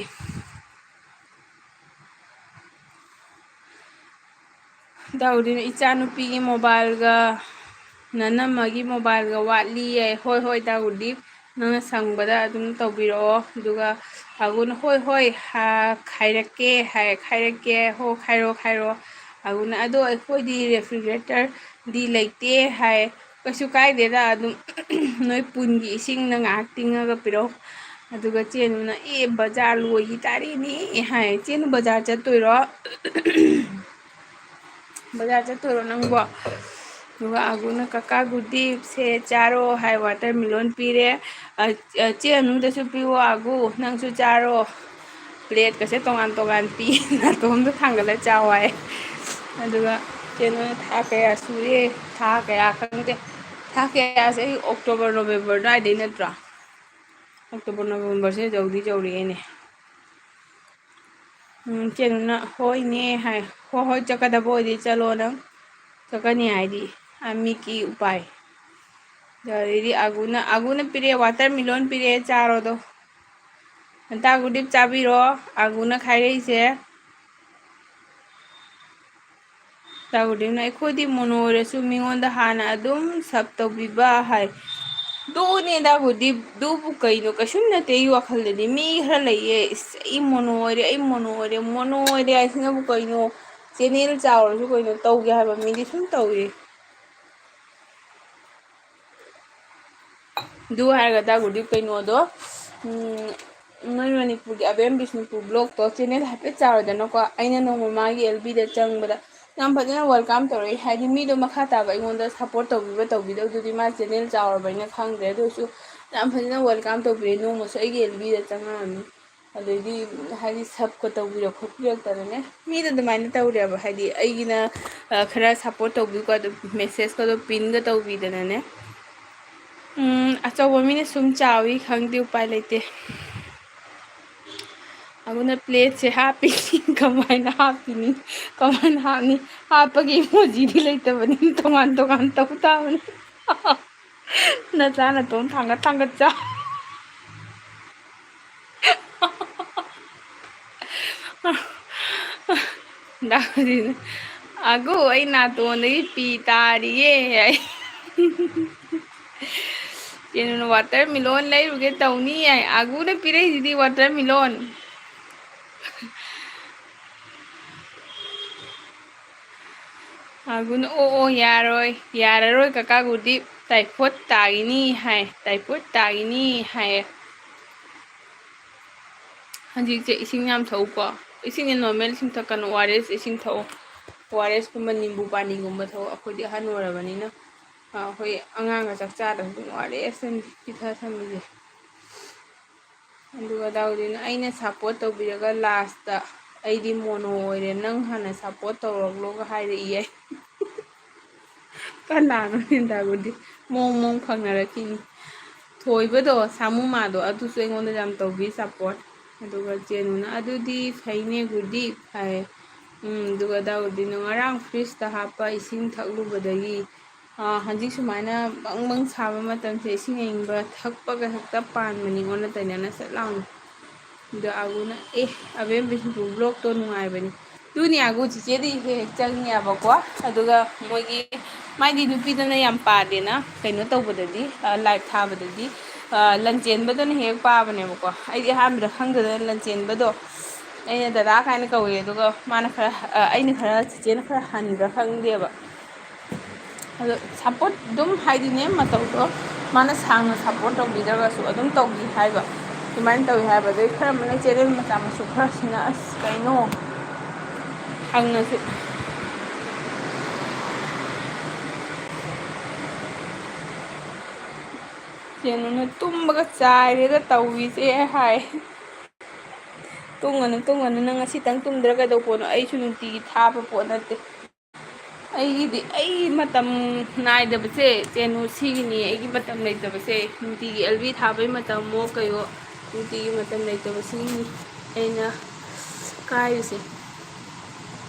ꯇꯥ ꯒꯨꯔꯤꯟ, ꯏꯆꯥꯅꯨꯄꯤꯒꯤ ꯃꯣꯕꯥꯏꯜꯒ ꯅꯅꯝꯃꯒꯤ ꯃꯣꯕꯥꯏꯜꯒ ꯋꯥꯠꯂꯤꯌꯦ꯫ ꯍꯣꯏ, ꯍꯣꯏ, ꯇꯥ ꯒꯨꯔꯗꯤꯞ, ꯅꯪꯅ ꯁꯪꯕꯗ ꯑꯗꯨꯝ ꯇꯧꯕꯤꯔꯛꯑꯣ꯫ ꯑꯗꯨꯒ ꯑꯒꯨꯅ, "ꯍꯣꯏ, ꯍꯣꯏ, ꯍꯥ, ꯈꯥꯏꯔꯛꯀꯦ," ꯍꯥꯏ, "ꯈꯥꯏꯔꯛꯀꯦ, ꯍꯣ, ꯈꯥꯏꯔꯣ, ꯈꯥꯏꯔꯣ꯫" ꯑꯒꯨꯅ, "ꯑꯗꯣ ꯑꯩꯈꯣꯏꯗꯤ ꯔꯦꯐ꯭ꯔꯤꯖꯔꯦꯇꯔꯗꯤ ꯂꯩꯇꯦ," ꯍꯥꯏ꯫ "ꯀꯩꯁꯨ ꯀꯥꯏꯗꯦꯗ, ꯑꯗꯨꯝ ꯅꯣꯏ ꯄꯨꯟꯒꯤ ꯏꯁꯤꯡꯅ ꯉꯥꯏꯍꯥꯛ ꯇꯤꯡꯉꯒ ꯄꯤꯔꯛꯎ꯫" ꯑꯗꯨꯒ ꯆꯦꯅꯨꯅ, "ꯑꯦ, ꯕꯖꯥꯔ ꯂꯣꯏꯈꯤ ꯇꯥꯔꯦꯅꯦ," ꯍꯥꯏ꯫ "ꯆꯦꯅꯨ, ꯕꯖꯥꯔ ꯆꯠꯇꯣꯏꯔꯣ?" "ꯕꯖꯥꯔ ꯆꯠꯇꯣꯏꯔꯣ ꯅꯪꯕꯣ?" ꯑꯗꯨꯒ ꯑꯒꯨꯅ, "ꯀꯀꯥ ꯒꯨꯗꯤꯞꯁꯦ ꯆꯥꯔꯣ ꯍꯥꯏ, ꯋꯥꯇꯔꯃꯤꯂꯣꯟ ꯄꯤꯔꯦ꯫ ꯑ, ꯑ, ꯆꯦ ꯑꯅꯨꯗꯁꯨ ꯄꯤꯌꯣ ꯑꯒꯨ, ꯅꯪꯁꯨ ꯆꯥꯔꯣ꯫ ꯄ꯭ꯂꯦꯠꯀꯁꯦ ꯇꯣꯉꯥꯟ ꯇꯣꯉꯥꯟ ꯄꯤ, ꯅꯥꯇꯣꯝꯗ ꯊꯥꯡꯒꯠꯂ ꯆꯥꯎ ꯍꯥꯏ꯫" ꯑꯗꯨꯒ ꯆꯦꯅꯨꯅ, "ꯊꯥ ꯀꯌꯥ ꯁꯨꯔꯦ?" "ꯊꯥ ꯀꯌꯥ ꯈꯪꯗꯦ꯫ ꯊꯥ ꯀꯌꯥꯁꯦ ꯑꯩ ꯑꯣꯛꯇꯣꯕꯔ, ꯅꯣꯕꯦꯝꯕꯔ ꯑꯗꯨꯋꯥꯏꯗꯩ ꯅꯠꯇ꯭ꯔꯣ? ꯑꯣꯛꯇꯣꯕꯔ, ꯅꯣꯕꯦꯝꯕꯔꯁꯦ ꯌꯧꯗꯤ ꯌꯧꯔꯛꯑꯦꯅꯦ꯫" ꯎꯝ, ꯆꯦꯅꯨꯅ, "ꯍꯣꯏꯅꯦ" ꯍꯥꯏ꯫ "ꯍꯣꯏ, ꯍꯣꯏ, ꯆꯠꯀꯗꯕ ꯑꯣꯏꯗꯤ ꯆꯠꯂꯣ ꯅꯪ꯫ ꯆꯠꯀꯅꯤ ꯍꯥꯏꯗꯤ ꯑ, ꯃꯤꯀꯤ ꯎꯄꯥꯏ꯫" ꯑꯗꯩꯗꯤ ꯑꯒꯨꯅ, ꯑꯒꯨꯅ ꯄꯤꯔꯛꯑꯦ, ꯋꯥꯇꯔꯃꯤꯂꯣꯟ ꯄꯤꯔꯛꯑꯦ, ꯆꯥꯔꯣꯗꯣ꯫ ꯇꯥ ꯒꯨꯗꯤꯞ ꯆꯥꯕꯤꯔꯣ, ꯑꯒꯨꯅ ꯈꯥꯏꯔꯛꯏꯁꯦ꯫ ꯇꯥ ꯒꯨꯗꯤꯞꯅ, "ꯑꯩꯈꯣꯏꯗꯤ ꯃꯣꯅꯣ ꯑꯣꯏꯔꯁꯨ ꯃꯤꯉꯣꯟꯗ ꯍꯥꯟꯅ ꯑꯗꯨꯝ ꯁꯞ ꯇꯧꯕꯤꯕ" ꯍꯥꯏ꯫ ꯑꯗꯨꯅꯦ ꯇꯥ ꯒꯨꯗꯤꯞ, ꯑꯗꯨꯕꯨ ꯀꯩꯅꯣ? ꯀꯩꯁꯨꯝ ꯅꯠꯇꯦ꯫ ꯑꯩ ꯋꯥꯈꯜꯗꯗꯤ ꯃꯤ ꯈꯔ ꯂꯩꯌꯦ, "ꯏꯁ, ꯑꯩ ꯃꯣꯅꯣ ꯑꯣꯏꯔꯦ, ꯑꯩ ꯃꯣꯅꯣ ꯑꯣꯏꯔꯦ, ꯃꯣꯅꯣ ꯑꯣꯏꯔꯦ" ꯍꯥꯏꯁꯤꯅꯕꯨ ꯀꯩꯅꯣ? ꯆꯦꯅꯦꯜ ꯆꯥꯎꯔꯁꯨ ꯀꯩꯅꯣ ꯇꯧꯒꯦ ꯍꯥꯏꯕ ꯃꯤꯗꯤ ꯁꯨꯝ ꯇꯧꯏ꯫ ꯑꯗꯨ ꯍꯥꯏꯔꯒ ꯇꯥ ꯒꯨꯗꯤꯞ, ꯀꯩꯅꯣꯗꯣ, ꯎꯝ, ꯅꯣꯏ ꯃꯅꯤꯄꯨꯔꯒꯤ ꯑꯕꯦꯝ ꯕꯤꯁꯅꯨꯄꯨꯔ ꯕ꯭ꯂꯣꯛꯇꯣ ꯆꯦꯅꯦꯜ ꯍꯥꯏꯐꯦꯠ ꯆꯥꯎꯔꯗꯅꯀꯣ, ꯑꯩꯅ ꯅꯣꯡꯃ ꯃꯥꯒꯤ ꯑꯦꯜ ꯕꯤꯗ ꯆꯪꯕꯗ ꯌꯥꯝ ꯐꯖꯅ ꯋꯦꯜꯀꯝ ꯇꯧꯔꯛꯏ꯫ ꯍꯥꯏꯗꯤ ꯃꯤꯗꯣ ꯃꯈꯥ ꯇꯥꯕ ꯑꯩꯉꯣꯟꯗ ꯁꯞꯄꯣꯔꯠ ꯇꯧꯕꯤꯕ ꯇꯧꯕꯤꯗꯕꯗꯨꯗꯤ ꯃꯥ ꯆꯦꯅꯦꯜ ꯆꯥꯎꯔꯕꯅꯤꯅ ꯈꯪꯗ꯭ꯔꯦ꯫ ꯑꯗꯨ ꯑꯣꯏꯔꯁꯨ ꯌꯥꯝ ꯐꯖꯅ ꯋꯦꯜꯀꯝ ꯇꯧꯕꯤꯔꯛꯑꯦ꯫ ꯅꯣꯡꯃꯁꯨ ꯑꯩꯒꯤ ꯑꯦꯜ ꯕꯤꯗ ꯆꯪꯉꯛꯑꯝꯃꯤ꯫ ꯑꯗꯩꯗꯤ ꯍꯥꯏꯗꯤ ꯁꯞꯀ ꯇꯧꯕꯤꯔꯛ ꯈꯣꯠꯄꯤꯔꯛꯇꯅꯅꯦ꯫ ꯃꯤꯗꯣ ꯑꯗꯨꯃꯥꯏꯅ ꯇꯧꯔꯦꯕ꯫ ꯍꯥꯏꯗꯤ ꯑꯩꯒꯤꯅ, ꯑ, ꯈꯔ ꯁꯞꯄꯣꯔꯠ ꯇꯧꯕꯤꯀꯣ, ꯑꯗꯨꯝ ꯃꯦꯁꯦꯖꯀꯗꯣ ꯄꯤꯟꯒ ꯇꯧꯕꯤꯗꯅꯅꯦ꯫ ꯎꯝ, ꯑꯆꯧꯕ ꯃꯤꯅ ꯁꯨꯝ ꯆꯥꯎꯏ ꯈꯪꯗꯦ, ꯎꯄꯥꯏ ꯂꯩꯇꯦ꯫ ꯑꯗꯨꯅ ꯄ꯭ꯂꯦꯠꯁꯦ ꯍꯥꯞꯄꯤꯅꯤ꯫ ꯀꯃꯥꯏꯅ ꯍꯥꯞꯄꯤꯅꯤ? ꯀꯃꯥꯏꯅ ꯍꯥꯞꯅꯤ? ꯍꯥꯞꯄꯒꯤ ꯏꯃꯣꯖꯤꯗꯤ ꯂꯩꯇꯕꯅꯤ, ꯇꯣꯉꯥꯟ ꯇꯣꯉꯥꯟ ꯇꯧ ꯇꯥꯕꯅꯤ꯫ ꯅꯆꯥ ꯅꯇꯣꯝ ꯊꯥꯡꯒꯠ ꯊꯥꯡꯒꯠ ꯆꯥ꯫ ꯗꯥꯎꯗꯤꯅꯦ, "ꯑꯒꯨ, ꯑꯩ ꯅꯥꯇꯣꯟꯗꯒꯤ ꯄꯤ ꯇꯥꯔꯤꯌꯦ" ꯍꯥꯏ꯫ ꯀꯩꯅꯣꯅ, "ꯋꯥꯇꯔ ꯃꯤꯂꯣꯟ ꯂꯩꯔꯨꯒꯦ ꯇꯧꯅꯤ" ꯍꯥꯏ꯫ ꯑꯒꯨꯅ ꯄꯤꯔꯛꯏꯁꯤꯗꯤ ꯋꯥꯇꯔ ꯃꯤꯂꯣꯟ꯫ ꯑꯒꯨꯅ, "ꯑꯣ, ꯑꯣ, ꯌꯥꯔꯣꯏ, ꯌꯥꯔꯔꯣꯏ ꯀꯀꯥ ꯒꯨꯗꯤꯞ, ꯇꯥꯏꯐꯣꯠ ꯇꯥꯈꯤꯅꯤ" ꯍꯥꯏ, "ꯇꯥꯏꯐꯣꯠ ꯇꯥꯈꯤꯅꯤ" ꯍꯥꯏꯌꯦ꯫ ꯍꯧꯖꯤꯛꯁꯦ ꯏꯁꯤꯡ ꯌꯥꯝ ꯊꯛꯎꯀꯣ꯫ ꯏꯁꯤꯡꯁꯦ ꯅꯣꯔꯃꯦꯜ ꯏꯁꯤꯡ ꯊꯛꯀꯅꯨ, ꯑꯣ ꯑꯥꯔ ꯑꯦꯁ ꯏꯁꯤꯡ ꯊꯛꯑꯣ꯫ ꯑꯣ ꯑꯥꯔ ꯑꯦꯁꯀꯨꯝꯕ, ꯅꯤꯝꯕꯨ ꯄꯥꯅꯤꯒꯨꯝꯕ ꯊꯛꯑꯣ꯫ ꯑꯩꯈꯣꯏꯗꯤ ꯑꯍꯟ ꯑꯣꯏꯔꯕꯅꯤꯅ, ꯑ, ꯑꯩꯈꯣꯏ ꯑꯉꯥꯡꯒ ꯆꯥꯛ ꯆꯥꯗꯕꯁꯨ ꯑꯗꯨꯝ ꯑꯣ ꯑꯥꯔ ꯑꯦꯁ ꯑꯗꯨꯝ ꯄꯤꯊꯛꯑ ꯊꯝꯃꯤꯁꯦ꯫ ꯑꯗꯨꯒ ꯗꯥꯎꯗꯤꯅ, "ꯑꯩꯅ ꯁꯞꯄꯣꯔꯠ ꯇꯧꯕꯤꯔꯒ ꯂꯥꯁꯇ ꯑꯩꯗꯤ ꯃꯣꯅꯣ ꯑꯣꯏꯔꯦ, ꯅꯪ ꯍꯥꯟꯅ ꯁꯞꯄꯣꯔꯠ ꯇꯧꯔꯛꯂꯣꯒ" ꯍꯥꯏꯔꯛꯏꯌꯦ꯫ ꯀꯅꯥꯅꯣ ꯗꯥꯎꯗꯤ? ꯃꯑꯣꯡ ꯃꯑꯣꯡ ꯐꯪꯅꯔꯛꯈꯤꯅꯤ꯫ ꯊꯣꯏꯕꯗꯣ, ꯁꯥꯃꯨꯃꯥꯗꯣ, ꯑꯗꯨꯁꯨ ꯑꯩꯉꯣꯟꯗ ꯌꯥꯝ ꯇꯧꯕꯤ ꯁꯞꯄꯣꯔꯠ꯫ ꯑꯗꯨꯒ ꯆꯦꯅꯨꯅ, "ꯑꯗꯨꯗꯤ ꯐꯩꯅꯦ ꯒꯨꯗꯤꯞ" ꯍꯥꯏ꯫ ꯎꯝ, ꯑꯗꯨꯒ ꯗꯥꯎꯗꯤꯅ, "ꯉꯔꯥꯡ ꯐ꯭ꯔꯤꯖꯇ ꯍꯥꯞꯄ ꯏꯁꯤꯡ ꯊꯛꯂꯨꯕꯗꯒꯤ, ꯑꯥ, ꯍꯧꯖꯤꯛ ꯁꯨꯃꯥꯏꯅ ꯕꯪ ꯕꯪ ꯁꯥꯕ ꯃꯇꯝꯁꯦ ꯏꯁꯤꯡ ꯑꯏꯪꯕ ꯊꯛꯄꯒ ꯍꯦꯛꯇ ꯄꯥꯟꯕꯅꯤ, ꯑꯣꯟꯅ ꯇꯩꯅꯅ ꯁꯠ ꯂꯥꯎꯅ"꯫ ꯑꯗꯣ ꯑꯒꯨꯅ, "ꯑꯦ, ꯑꯕꯦꯝ ꯕꯤꯁꯅꯨꯄꯨꯔ ꯕ꯭ꯂꯣꯛꯇꯣ ꯅꯨꯡꯉꯥꯏꯕꯅꯤ"꯫ ꯑꯗꯨꯅꯤ ꯑꯒꯨ ꯆꯤꯆꯦꯗꯤ ꯍꯦꯛ ꯍꯦꯛ ꯆꯪꯉꯦꯕꯀꯣ꯫ ꯑꯗꯨꯒ ꯃꯣꯏꯒꯤ, ꯃꯥꯏꯗꯤ ꯅꯨꯄꯤꯗꯅ ꯌꯥꯝ ꯄꯥꯗꯦꯅ, ꯀꯩꯅꯣ ꯇꯧꯕꯗꯗꯤ, ꯑ, ꯂꯥꯏꯚ ꯊꯥꯕꯗꯗꯤ, ꯑ, ꯂꯟꯆꯦꯟꯕꯗꯨꯅ ꯍꯦꯛ ꯄꯥꯕꯅꯦꯕꯀꯣ꯫ ꯑꯩꯗꯤ ꯑꯍꯥꯟꯕꯗ ꯈꯪꯗꯗꯅ ꯂꯟꯆꯦꯟꯕꯗꯣ ꯑꯩꯅ ꯗꯗꯥ ꯀꯥꯏꯅ ꯀꯧꯋꯦ꯫ ꯑꯗꯨꯒ ꯃꯥꯅ ꯈꯔ, ꯑ, ꯑꯩꯅ ꯈꯔ, ꯆꯤꯆꯦꯅ ꯈꯔ ꯍꯟꯕ꯭ꯔꯥ ꯈꯪꯗꯦꯕ꯫ ꯑꯗꯣ ꯁꯞꯄꯣꯔꯠ ꯑꯗꯨꯝ, ꯍꯥꯏꯗꯤꯅꯦ, ꯃꯇꯧꯗꯣ ꯃꯥꯅ ꯁꯥꯡꯅ ꯁꯞꯄꯣꯔꯠ ꯇꯧꯕꯤꯗ꯭ꯔꯒꯁꯨ ꯑꯗꯨꯝ ꯇꯧꯕꯤ ꯍꯥꯏꯕ, ꯑꯗꯨꯃꯥꯏꯅ ꯇꯧꯋꯤ ꯍꯥꯏꯕ꯫ ꯑꯗꯩ ꯈꯔ ꯑꯃꯅ ꯆꯦꯅꯦꯜ ꯃꯆꯥ ꯃꯁꯨ ꯈꯔꯁꯤꯅ, "ꯑꯁ, ꯀꯩꯅꯣ?" ꯍꯪꯉꯁꯨ꯫ ꯆꯦꯅꯨꯅ, "ꯇꯨꯝꯕꯒ ꯆꯥꯏꯔꯦꯗ ꯇꯧꯔꯤꯁꯦ" ꯍꯥꯏ꯫ ꯇꯨꯝꯒꯅꯨ, ꯇꯨꯝꯒꯅꯨ, ꯅꯪ ꯉꯁꯤꯇꯪ ꯇꯨꯝꯗ꯭ꯔꯥ ꯀꯩꯗꯧ ꯄꯣꯠꯅꯣ? ꯑꯩꯁꯨ ꯅꯨꯡꯇꯤꯒꯤ ꯊꯥꯕ ꯄꯣꯠ ꯅꯠꯇꯦ꯫ ꯑꯩꯒꯤꯗꯤ, ꯑꯩ ꯃꯇꯝ ꯅꯥꯏꯗꯕꯁꯦ, ꯆꯦꯅꯨ, ꯁꯤꯒꯤꯅꯤ ꯑꯩꯒꯤ ꯃꯇꯝ ꯂꯩꯇꯕꯁꯦ꯫ ꯅꯨꯡꯇꯤꯒꯤ ꯑꯦꯜ ꯕꯤ ꯊꯥꯕꯩ ꯃꯇꯝꯃꯣ ꯀꯩꯋꯣ, ꯅꯨꯡꯇꯤꯒꯤ ꯃꯇꯝ ꯂꯩꯇꯕꯁꯤꯒꯤꯅꯤ꯫ ꯑꯩꯅ ꯀꯥꯏꯔꯤꯁꯦ꯫